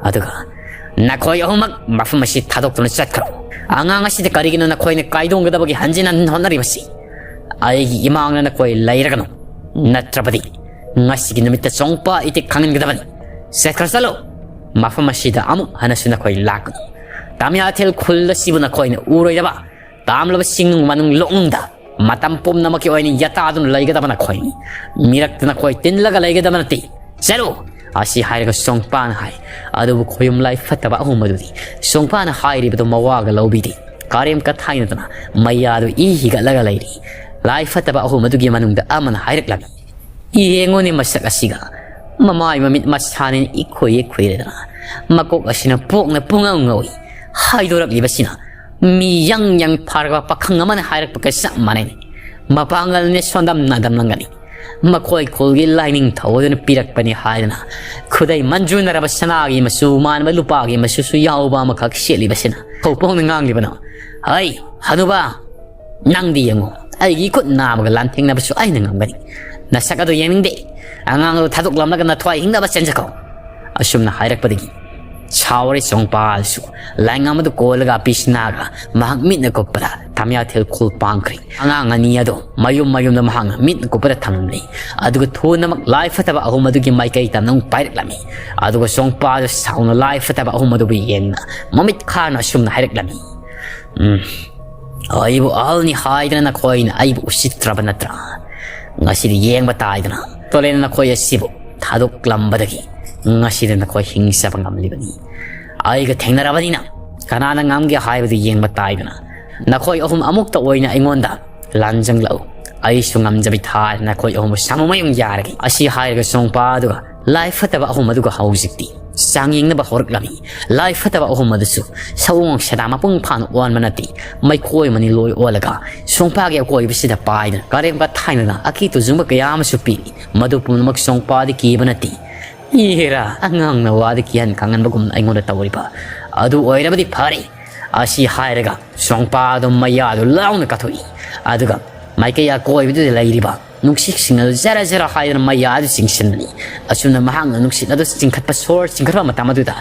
ꯑꯗꯨꯒ "ꯅꯈꯣꯏ ꯑꯍꯨꯝꯃꯛ ꯃꯐꯝ ꯑꯁꯤ ꯊꯥꯗꯣꯛꯇꯨꯅ ꯆꯠꯈ꯭ꯔꯣ꯫ ꯑꯉꯥꯡ ꯑꯁꯤꯗ ꯀꯔꯤꯒꯤꯅꯣ ꯅꯈꯣꯏꯅ ꯀꯥꯏꯗꯣꯡꯒꯗꯕꯒꯤ ꯍꯟꯖꯤꯟ ꯍꯟꯖꯤꯟ ꯍꯣꯠꯅꯔꯤꯕꯁꯤ? ꯑꯩꯒꯤ ꯏꯃꯥꯡꯗ ꯅꯈꯣꯏ ꯂꯩꯔꯒꯅꯨ, ꯅꯠꯇ꯭ꯔꯕꯗꯤ ꯉꯁꯤꯒꯤ ꯅꯨꯃꯤꯠꯇ ꯆꯣꯡꯄꯥ ꯏꯇꯤꯛ ꯈꯪꯍꯟꯒꯗꯕꯅꯤ꯫ ꯆꯠꯈ꯭ꯔꯣ ꯆꯠꯂꯣ, ꯃꯐꯝ ꯑꯁꯤꯗ ꯑꯃꯨꯛ ꯍꯟꯅꯁꯨ ꯅꯈꯣꯏ ꯂꯥꯛꯀꯅꯨ꯫ ꯇꯥꯃꯤꯌꯥꯊꯦꯜ ꯈꯨꯜ ꯑꯁꯤꯕꯨ ꯅꯈꯣꯏꯅ ꯎꯔꯣꯏꯗꯕ, ꯇꯥꯝꯂꯕ ꯆꯤꯡꯅꯨꯡ ꯃꯅꯨꯡ ꯂꯣꯛꯅꯨꯡꯗ ꯃꯇꯝ ꯄꯨꯝꯅꯃꯛꯀꯤ ꯑꯣꯏꯅ ꯌꯥꯇꯥꯗꯨꯅ ꯂꯩꯒꯗꯕ ꯅꯈꯣꯏꯅꯤ꯫ ꯃꯤꯔꯛꯇ ꯅꯈꯣꯏ ꯇꯤꯟꯂꯒ ꯂꯩꯒꯗꯕ ꯅꯠꯇꯦ꯫ ꯆꯠꯂꯨ!" ꯑꯁꯤ ꯍꯥꯏꯔꯒ ꯁꯣꯡꯄꯥꯅ ꯍꯥꯏ꯫ ꯑꯗꯨꯕꯨ ꯈꯣꯌꯨꯝ ꯂꯥꯏ ꯐꯠꯇꯕ ꯑꯍꯨꯝ ꯑꯗꯨꯗꯤ ꯁꯣꯡꯄꯥꯅ ꯍꯥꯏꯔꯤꯕꯗꯨ ꯃꯋꯥꯒ ꯂꯧꯕꯤꯗꯦ꯫ ꯀꯥꯔꯦꯝ ꯀꯊꯥꯏꯅꯗꯨꯅ ꯃꯌꯥꯗꯨ ꯏ ꯍꯤꯒꯠꯂꯒ ꯂꯩꯔꯤ꯫ ꯂꯥꯏ ꯐꯠꯇꯕ ꯑꯍꯨꯝ ꯑꯗꯨꯒꯤ ꯃꯅꯨꯡꯗ ꯑꯃꯅ ꯍꯥꯏꯔꯛꯂꯝꯃꯤ, "ꯌꯦꯡꯉꯨꯅꯦ ꯃꯁꯛ ꯑꯁꯤꯒ, ꯃꯃꯥꯏ ꯃꯃꯤꯠ ꯃꯁꯥꯅꯤꯅ ꯏꯈꯣꯏ ꯏꯈꯣꯏꯔꯗꯅ, ꯃꯀꯣꯛ ꯑꯁꯤꯅ ꯄꯣꯛꯅ ꯄꯨꯡꯉꯧ ꯉꯧꯏ꯫ ꯍꯥꯏꯗꯣꯔꯛꯂꯤꯕꯁꯤꯅ ꯃꯤ ꯌꯪ ꯌꯪ ꯐꯥꯔꯕ ꯄꯥꯈꯪ ꯑꯃꯅ ꯍꯥꯏꯔꯛꯄꯒ ꯆꯞ ꯃꯥꯟꯅꯩ꯫ ꯃꯄꯥꯡꯒꯜꯅꯦ ꯁꯣꯟꯗꯝ ꯅꯥꯗꯝ ꯂꯪꯒꯅꯤ꯫ ꯃꯈꯣꯏ ꯈꯨꯜꯒꯤ ꯂꯥꯏꯅꯤꯡꯊꯧ ꯑꯗꯨꯅ ꯄꯤꯔꯛꯄꯅꯤ ꯍꯥꯏꯗꯅ ꯈꯨꯗꯩ ꯃꯟꯖꯨꯅꯔꯕ ꯁꯅꯥꯒꯤ ꯃꯆꯨ ꯃꯥꯟꯕ ꯂꯨꯄꯥꯒꯤ ꯃꯆꯨꯁꯨ ꯌꯥꯎꯕ ꯑꯃꯈꯛ ꯁꯦꯠꯂꯤꯕꯁꯤꯅ ꯀꯧꯄꯣꯡꯅ ꯉꯥꯡꯂꯤꯕꯅꯣ꯫ ꯍꯩ, ꯍꯅꯨꯕ, ꯅꯪꯗꯤ ꯌꯦꯡꯉꯨ, ꯑꯩꯒꯤ ꯈꯨꯠ ꯅꯥꯕꯒ ꯂꯥꯟꯊꯦꯡꯅꯕꯁꯨ ꯑꯩꯅ ꯉꯝꯒꯅꯤ꯫ ꯅꯁꯛ ꯑꯗꯨ ꯌꯦꯡꯅꯤꯡꯗꯦ꯫ ꯑꯉꯥꯡ ꯑꯗꯨ ꯊꯥꯗꯣꯛꯂꯝꯂꯒ ꯅꯊ꯭ꯋꯥꯏ ꯍꯤꯡꯅꯕ ꯆꯦꯟꯖꯈꯣ꯫" ꯑꯁꯨꯝꯅ ꯍꯥꯏꯔꯛꯄꯗꯒꯤ ꯁꯥꯎꯔꯦ ꯆꯣꯡꯄꯥꯜꯁꯨ꯫ ꯂꯥꯏꯉꯝ ꯑꯗꯨ ꯀꯣꯜꯂꯒ ꯑꯄꯤꯁꯤꯅꯥꯒ ꯃꯍꯥꯛ ꯃꯤꯠꯅ ꯀꯨꯞꯄꯗ ꯇꯥꯃꯤꯌꯥꯊꯦꯜ ꯈꯨꯜ ꯄꯥꯡꯈ꯭ꯔꯦ꯫ ꯑꯉꯥꯡ ꯑꯅꯤ ꯑꯗꯨ ꯃꯌꯨꯝ ꯃꯌꯨꯝꯗ ꯃꯍꯥꯛꯅ ꯃꯤꯠꯅ ꯀꯨꯞꯄꯗ ꯊꯝꯂꯝꯂꯦ꯫ ꯑꯗꯨꯒ ꯊꯨꯅꯃꯛ ꯂꯥꯏ ꯐꯠꯇꯕ ꯑꯍꯨꯝ ꯑꯗꯨꯒꯤ ꯃꯥꯏꯀꯩ ꯇꯝꯅ ꯑꯃꯨꯛ ꯄꯥꯏꯔꯛꯂꯝꯃꯤ꯫ ꯑꯗꯨꯒ ꯆꯣꯡꯄꯥꯜꯗꯨ ꯁꯥꯎꯅ ꯂꯥꯏ ꯐꯠꯇꯕ ꯑꯍꯨꯝ ꯑꯗꯨꯕꯨ ꯌꯦꯡꯅ ꯃꯃꯤꯠ ꯈꯥꯅ ꯑꯁꯨꯝꯅ ꯍꯥꯏꯔꯛꯂꯝꯃꯤ, "ꯎꯝ, ꯑꯩꯕꯨ ꯑꯍꯜꯅꯤ ꯍꯥꯏꯗꯅ ꯅꯈꯣꯏꯅ ꯑꯩꯕꯨ ꯎꯁꯤꯠꯇ꯭ꯔꯕ ꯅꯠꯇ꯭ꯔꯥ? ꯉꯁꯤꯗꯤ ꯌꯦꯡꯕ ꯇꯥꯏꯗꯅ꯫ ꯇꯣꯂꯦꯟ ꯅꯈꯣꯏ ꯑꯁꯤꯕꯨ ꯊꯥꯗꯣꯛꯂꯝꯕꯗꯒꯤ ꯉꯁꯤꯗꯤ ꯅꯈꯣꯏ ꯍꯤꯡꯆꯕ ꯉꯝꯂꯤꯕꯅꯤ꯫ ꯑꯩꯒ ꯊꯦꯡꯅꯔꯕꯅꯤꯅ ꯀꯅꯥꯅ ꯉꯝꯒꯦ ꯍꯥꯏꯕꯗꯨ ꯌꯦꯡꯕ ꯇꯥꯏꯗꯅ꯫ ꯅꯈꯣꯏ ꯑꯍꯨꯝ ꯑꯃꯨꯛꯇ ꯑꯣꯏꯅ ꯑꯩꯉꯣꯟꯗ ꯂꯥꯟꯖꯪꯂꯛꯎ꯫ ꯑꯩꯁꯨ ꯉꯝꯖꯕꯤ ꯊꯥꯔꯦ ꯅꯈꯣꯏ ꯑꯍꯨꯝꯕꯨ ꯁꯥꯃꯨ ꯃꯌꯨꯡ ꯌꯥꯔꯒꯦ꯫" ꯑꯁꯤ ꯍꯥꯏꯔꯒ ꯆꯣꯡꯄꯥ ꯑꯗꯨꯒ ꯂꯥꯏ ꯐꯠꯇꯕ ꯑꯍꯨꯝ ꯑꯗꯨꯒ ꯍꯧꯖꯤꯛꯇꯤ ꯆꯥꯡꯌꯦꯡꯅꯕ ꯍꯧꯔꯛꯂꯝꯃꯤ꯫ ꯂꯥꯏ ꯐꯠꯇꯕ ꯑꯍꯨꯝ ꯑꯗꯨꯁꯨ ꯁꯑꯣꯡ ꯁꯥꯗꯥ ꯃꯄꯨꯡ ꯐꯥꯅ ꯑꯣꯟꯕ ꯅꯠꯇꯦ꯫ ꯃꯩꯈꯣꯏ ꯃꯅꯤ ꯂꯣꯏ ꯑꯣꯜꯂꯒ ꯁꯣꯡꯄꯥꯒꯤ ꯑꯀꯣꯏꯕꯁꯤꯗ ꯄꯥꯏꯗꯨꯅ ꯀꯔꯦꯝ ꯀꯊꯥꯏꯅꯗꯅ ꯑꯀꯤ ꯇꯨꯖꯨꯡꯕ ꯀꯌꯥ ꯑꯃꯁꯨ ꯄꯤꯔꯤ꯫ ꯃꯗꯨ ꯄꯨꯝꯅꯃꯛ ꯁꯣꯡꯄꯥꯗꯤ ꯀꯤꯕ ꯅꯠꯇꯦ꯫ ꯏꯔꯥ, ꯑꯉꯥꯡꯅ ꯋꯥꯗ ꯀꯤꯍꯟ ꯈꯪꯍꯟꯕꯒꯨꯝꯅ ꯑꯩꯉꯣꯟꯗ ꯇꯧꯔꯤꯕ꯫ ꯑꯗꯨ ꯑꯣꯏꯔꯕꯗꯤ ꯐꯔꯦ꯫ ꯑꯁꯤ ꯍꯥꯏꯔꯒ ꯁꯣꯡꯄꯥ ꯑꯗꯨ ꯃꯌꯥꯗꯨ ꯂꯥꯎꯅ ꯀꯥꯊꯣꯛꯏ꯫ ꯑꯗꯨꯒ ꯃꯥꯏꯀꯩ ꯑꯀꯣꯏꯕꯗꯨꯗ ꯂꯩꯔꯤꯕ ꯅꯨꯡꯁꯤꯠꯁꯤꯡ ꯑꯗꯨ ꯖꯔ ꯖꯔ ꯍꯥꯏꯗꯨꯅ ꯃꯩ ꯑꯗꯨ ꯆꯤꯡꯁꯤꯟꯕꯅꯤ꯫ ꯑꯁꯨꯝꯅ ꯃꯍꯥꯛꯅ ꯅꯨꯡꯁꯤꯠ ꯑꯗꯨ ꯆꯤꯡꯈꯠꯄ, ꯁꯣꯔ ꯆꯤꯡꯈꯠꯄ ꯃꯇꯝ ꯑꯗꯨꯗ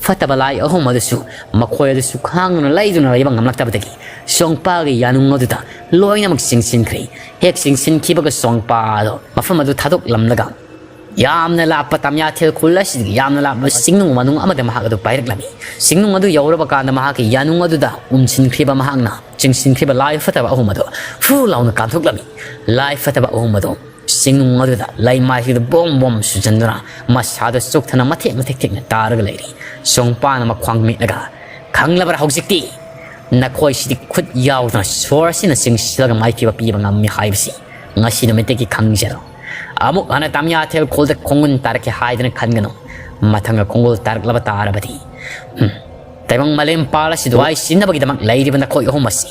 ꯐꯠꯇꯕ ꯂꯥꯏ ꯑꯍꯨꯝ ꯑꯗꯨꯁꯨ ꯃꯈꯣꯏ ꯑꯗꯨꯁꯨ ꯈꯥꯡꯗꯨꯅ ꯂꯩꯗꯨꯅ ꯂꯩꯕ ꯉꯝꯂꯛꯇꯕꯗꯒꯤ ꯁꯣꯡꯄꯥꯒꯤ ꯌꯥꯅꯨꯡ ꯑꯗꯨꯗ ꯂꯣꯏꯅꯃꯛ ꯆꯤꯡꯁꯤꯟꯈ꯭ꯔꯦ꯫ ꯍꯦꯛ ꯆꯤꯡꯁꯤꯟꯈꯤꯕꯒ ꯁꯣꯡꯄꯥ ꯑꯗꯣ ꯃꯐꯝ ꯑꯗꯨ ꯊꯥꯗꯣꯛꯂꯝꯂꯒ ꯌꯥꯝꯅ ꯂꯥꯞꯄ ꯇꯝꯌꯥꯊꯦꯜ ꯈꯨꯜ ꯑꯁꯤꯗꯒꯤ ꯌꯥꯝꯅ ꯂꯥꯞꯄ ꯆꯤꯡꯅꯨꯡ ꯃꯅꯨꯡ ꯑꯃꯗ ꯃꯍꯥꯛ ꯑꯗꯨ ꯄꯥꯏꯔꯛꯂꯝꯃꯤ꯫ ꯆꯤꯡꯅꯨꯡ ꯑꯗꯨ ꯌꯧꯔꯕ ꯀꯥꯟꯗ ꯃꯍꯥꯛꯀꯤ ꯌꯥꯅꯨꯡ ꯑꯗꯨꯗ ꯎꯝꯁꯤꯟꯈ꯭ꯔꯤꯕ ꯃꯍꯥꯛꯅ ꯆꯤꯡꯁꯤꯟꯈ꯭ꯔꯤꯕ ꯂꯥꯏ ꯐꯠꯇꯕ ꯑꯍꯨꯝ ꯑꯗꯨ ꯐꯨ ꯂꯥꯎꯅ ꯀꯥꯟꯊꯣꯛꯂꯝꯃꯤ꯫ ꯂꯥꯏ ꯐꯠꯇꯕ ꯑꯍꯨꯝ ꯑꯗꯨ ꯆꯤꯡꯅꯨꯡ ꯑꯗꯨꯗ ꯂꯩꯃꯥꯏꯁꯤꯗ ꯕꯣꯝ ꯕꯣꯝ ꯁꯨꯖꯟꯗꯨꯅ ꯃꯁꯥꯗꯨ ꯆꯣꯛꯊꯅ ꯃꯊꯦꯛ ꯃꯊꯦꯛ ꯊꯦꯛꯅ ꯇꯥꯔꯒ ꯂꯩꯔꯤ꯫ ꯁꯣꯡꯄꯥꯅ ꯃꯈ꯭ꯋꯥꯡ ꯃꯤꯠꯂꯒ, "ꯈꯪꯂꯕ꯭ꯔꯥ ꯍꯧꯖꯤꯛꯇꯤ? ꯅꯈꯣꯏꯁꯤꯗꯤ ꯈꯨꯠ ꯌꯥꯎꯗꯅ ꯁꯣꯔ ꯑꯁꯤꯅ ꯆꯤꯡꯁꯤꯜꯂꯒ ꯃꯥꯏꯊꯤꯕ ꯄꯤꯕ ꯉꯝꯃꯤ ꯍꯥꯏꯕꯁꯤ ꯉꯁꯤ ꯅꯨꯃꯤꯠꯇꯒꯤ ꯈꯪꯖꯔꯣ꯫ ꯑꯃꯨꯛ ꯍꯟꯅ ꯇꯝꯌꯥꯊꯦꯜ ꯈꯨꯜꯗ ꯈꯣꯡꯒꯨꯟ ꯇꯥꯔꯛꯀꯦ ꯍꯥꯏꯗꯅ ꯈꯟꯒꯅꯨ꯫ ꯃꯊꯪꯗ ꯈꯣꯡꯒꯨꯜ ꯇꯥꯔꯛꯂꯕ ꯇꯥꯔꯕꯗꯤ, ꯍꯨꯝ, ꯇꯥꯏꯕꯪ ꯃꯥꯂꯦꯝ ꯄꯥꯜ ꯑꯁꯤꯗ ꯋꯥꯏ ꯁꯤꯟꯅꯕꯒꯤꯗꯃꯛ ꯂꯩꯔꯤꯕ ꯅꯈꯣꯏ ꯑꯍꯨꯝ ꯑꯁꯤ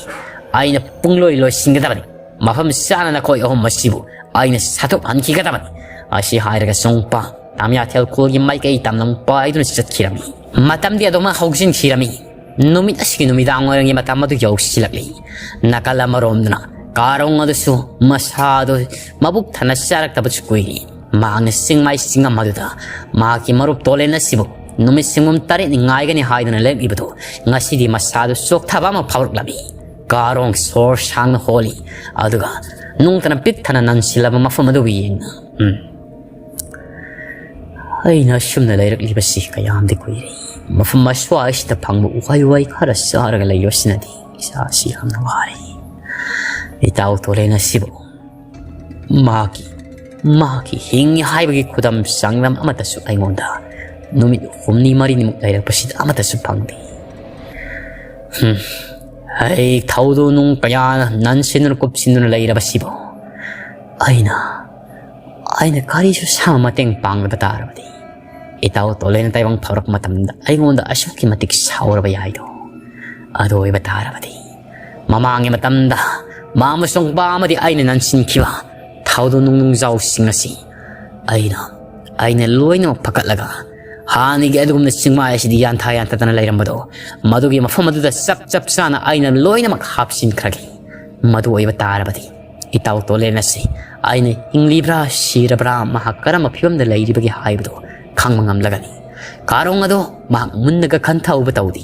ꯑꯩꯅ ꯄꯨꯡꯂꯣꯏ ꯂꯣꯏꯁꯤꯟꯒꯗꯕꯅꯤ꯫ ꯃꯐꯝ ꯆꯥꯅ ꯅꯈꯣꯏ ꯑꯍꯨꯝ ꯑꯁꯤꯕꯨ ꯑꯩꯅ ꯁꯠꯇꯣꯛꯍꯟꯈꯤꯒꯗꯕꯅꯤ"꯫ ꯑꯁꯤ ꯍꯥꯏꯔꯒ ꯁꯣꯡꯄꯥ ꯇꯝꯌꯥꯊꯦꯜ ꯈꯨꯜꯒꯤ ꯃꯥꯏꯀꯩ ꯇꯝꯅ ꯑꯃꯨꯛ ꯄꯥꯏꯗꯨꯅ ꯆꯠꯈꯤꯔꯝꯃꯤ꯫ ꯃꯇꯝꯗꯤ ꯑꯗꯨꯃꯛ ꯍꯧꯖꯤꯟꯈꯤꯔꯝꯃꯤ꯫ ꯅꯨꯃꯤꯠ ꯑꯁꯤꯒꯤ ꯅꯨꯃꯤꯗꯥꯡ ꯋꯥꯏꯔꯝꯒꯤ ꯃꯇꯝ ꯑꯗꯨ ꯌꯧꯁꯤꯜꯂꯛꯂꯤ꯫ ꯅꯥꯀꯜ ꯑꯃꯔꯣꯝꯗꯅ ꯀꯥꯔꯣꯡ ꯑꯗꯨꯁꯨ ꯃꯁꯥꯗꯨ ꯃꯕꯨꯛ ꯊꯟꯅ ꯆꯥꯔꯛꯇꯕꯁꯨ ꯀꯨꯏꯔꯦ꯫ ꯃꯍꯥꯛꯅ ꯆꯤꯡꯃꯥꯏ ꯆꯤꯡꯉꯝ ꯑꯗꯨꯗ ꯃꯍꯥꯛꯀꯤ ꯃꯔꯨꯞ ꯇꯣꯂꯦꯟ ꯑꯁꯤꯕꯨ ꯅꯨꯃꯤꯠ ꯁꯤꯡꯒꯨꯝ ꯇꯔꯦꯠꯅꯤ ꯉꯥꯏꯒꯅꯤ ꯍꯥꯏꯗꯨꯅ ꯂꯦꯞꯂꯤꯕꯗꯨ ꯉꯁꯤꯗꯤ ꯃꯁꯥꯗꯨ ꯆꯣꯛꯊꯕ ꯑꯃ ꯐꯥꯎꯔꯛꯂꯝꯃꯤ꯫ ꯀꯥꯔꯣꯡ ꯁꯣꯔ ꯁꯥꯡꯅ ꯍꯣꯜꯂꯤ꯫ ꯑꯗꯨꯒ ꯅꯨꯡꯇꯅ ꯄꯤꯛ ꯊꯟꯅ ꯅꯟꯁꯤꯜꯂꯕ ꯃꯐꯝ ꯑꯗꯨꯕꯨ ꯌꯦꯡꯅ, ꯎꯝ, "ꯑꯩꯅ ꯑꯁꯨꯝꯅ ꯂꯩꯔꯛꯂꯤꯕꯁꯤ ꯀꯌꯥꯝꯗꯤ ꯀꯨꯏꯔꯦ꯫ ꯃꯐꯝ ꯑꯁ꯭ꯋꯥꯏꯁꯤꯗ ꯐꯪꯕ ꯎꯍꯩ ꯋꯥꯍꯩ ꯈꯔ ꯆꯥꯔꯒ ꯂꯩꯕꯁꯤꯅꯗꯤ ꯏꯁꯥꯁꯤ ꯌꯥꯝꯅ ꯋꯥꯔꯦ꯫ ꯏꯇꯥꯎ ꯇꯣꯂꯦꯟ ꯑꯁꯤꯕꯨ ꯃꯍꯥꯛꯀꯤ, ꯃꯍꯥꯛꯀꯤ ꯍꯤꯡꯉꯤ ꯍꯥꯏꯕꯒꯤ ꯈꯨꯗꯝ ꯆꯥꯡꯗꯝ ꯑꯃꯠꯇꯁꯨ ꯑꯩꯉꯣꯟꯗ ꯅꯨꯃꯤꯠ ꯍꯨꯝꯅꯤ ꯃꯔꯤꯅꯤꯃꯨꯛ ꯂꯩꯔꯛꯄꯁꯤꯗ ꯑꯃꯠꯇꯁꯨ ꯐꯪꯗꯦ꯫ ꯍꯨꯝ, ꯑꯩ ꯊꯧꯗꯣꯛ ꯅꯨꯡ ꯀꯌꯥꯅ ꯅꯟꯁꯤꯟꯗꯨꯅ ꯀꯨꯞꯁꯤꯟꯗꯨꯅ ꯂꯩꯔꯕꯁꯤꯕꯨ ꯑꯩꯅ, ꯑꯩꯅ ꯀꯔꯤꯁꯨ ꯁꯥꯃ ꯃꯇꯦꯡ ꯄꯥꯡꯗꯕ ꯇꯥꯔꯕꯗꯤ ꯏꯇꯥꯎ ꯇꯣꯂꯦꯟ ꯇꯥꯏꯕꯪ ꯐꯥꯎꯔꯛꯄ ꯃꯇꯝꯗ ꯑꯩꯉꯣꯟꯗ ꯑꯁꯨꯛꯀꯤ ꯃꯇꯤꯛ ꯁꯥꯎꯔꯕ ꯌꯥꯏꯗꯣ꯫ ꯑꯗꯨ ꯑꯣꯏꯕ ꯇꯥꯔꯕꯗꯤ ꯃꯃꯥꯡꯒꯤ ꯃꯇꯝꯗ ꯃꯥ ꯑꯃꯁꯨꯡ ꯄꯥ ꯑꯃꯗꯤ ꯑꯩꯅ ꯅꯟꯁꯤꯟꯈꯤꯕ ꯊꯧꯗꯣꯛ ꯅꯨꯡ ꯅꯨꯡꯖꯥꯎꯁꯤꯡ ꯑꯁꯤ ꯑꯩꯅ, ꯑꯩꯅ ꯂꯣꯏꯅꯃꯛ ꯐꯒꯠꯂꯒ ꯍꯥꯟꯅꯒꯤ ꯑꯗꯨꯒꯨꯝꯅ ꯆꯤꯡꯃꯥꯏ ꯑꯁꯤꯗ ꯌꯥꯟꯊꯥ ꯌꯥꯟꯊꯗꯅ ꯂꯩꯔꯝꯕꯗꯣ, ꯃꯗꯨꯒꯤ ꯃꯐꯝ ꯑꯗꯨꯗ ꯆꯞ ꯆꯞ ꯆꯥꯅ ꯑꯩꯅ ꯂꯣꯏꯅꯃꯛ ꯍꯥꯞꯆꯤꯟꯈ꯭ꯔꯒꯦ꯫ ꯃꯗꯨ ꯑꯣꯏꯕ ꯇꯥꯔꯕꯗꯤ ꯏꯇꯥꯎ ꯇꯣꯂꯦꯟ ꯑꯁꯤ ꯑꯩꯅ ꯍꯤꯡꯂꯤꯕ꯭ꯔꯥ ꯁꯤꯔꯕ꯭ꯔꯥ, ꯃꯍꯥꯛ ꯀꯔꯝꯕ ꯐꯤꯕꯝꯗ ꯂꯩꯔꯤꯕꯒꯦ ꯍꯥꯏꯕꯗꯨ ꯈꯪꯕ ꯉꯝꯂꯒꯅꯤ꯫ ꯀꯥꯔꯣꯡ ꯑꯗꯣ ꯃꯍꯥꯛ ꯃꯨꯟꯅꯒ ꯈꯟꯊꯍꯧꯕ ꯇꯧꯗꯦ꯫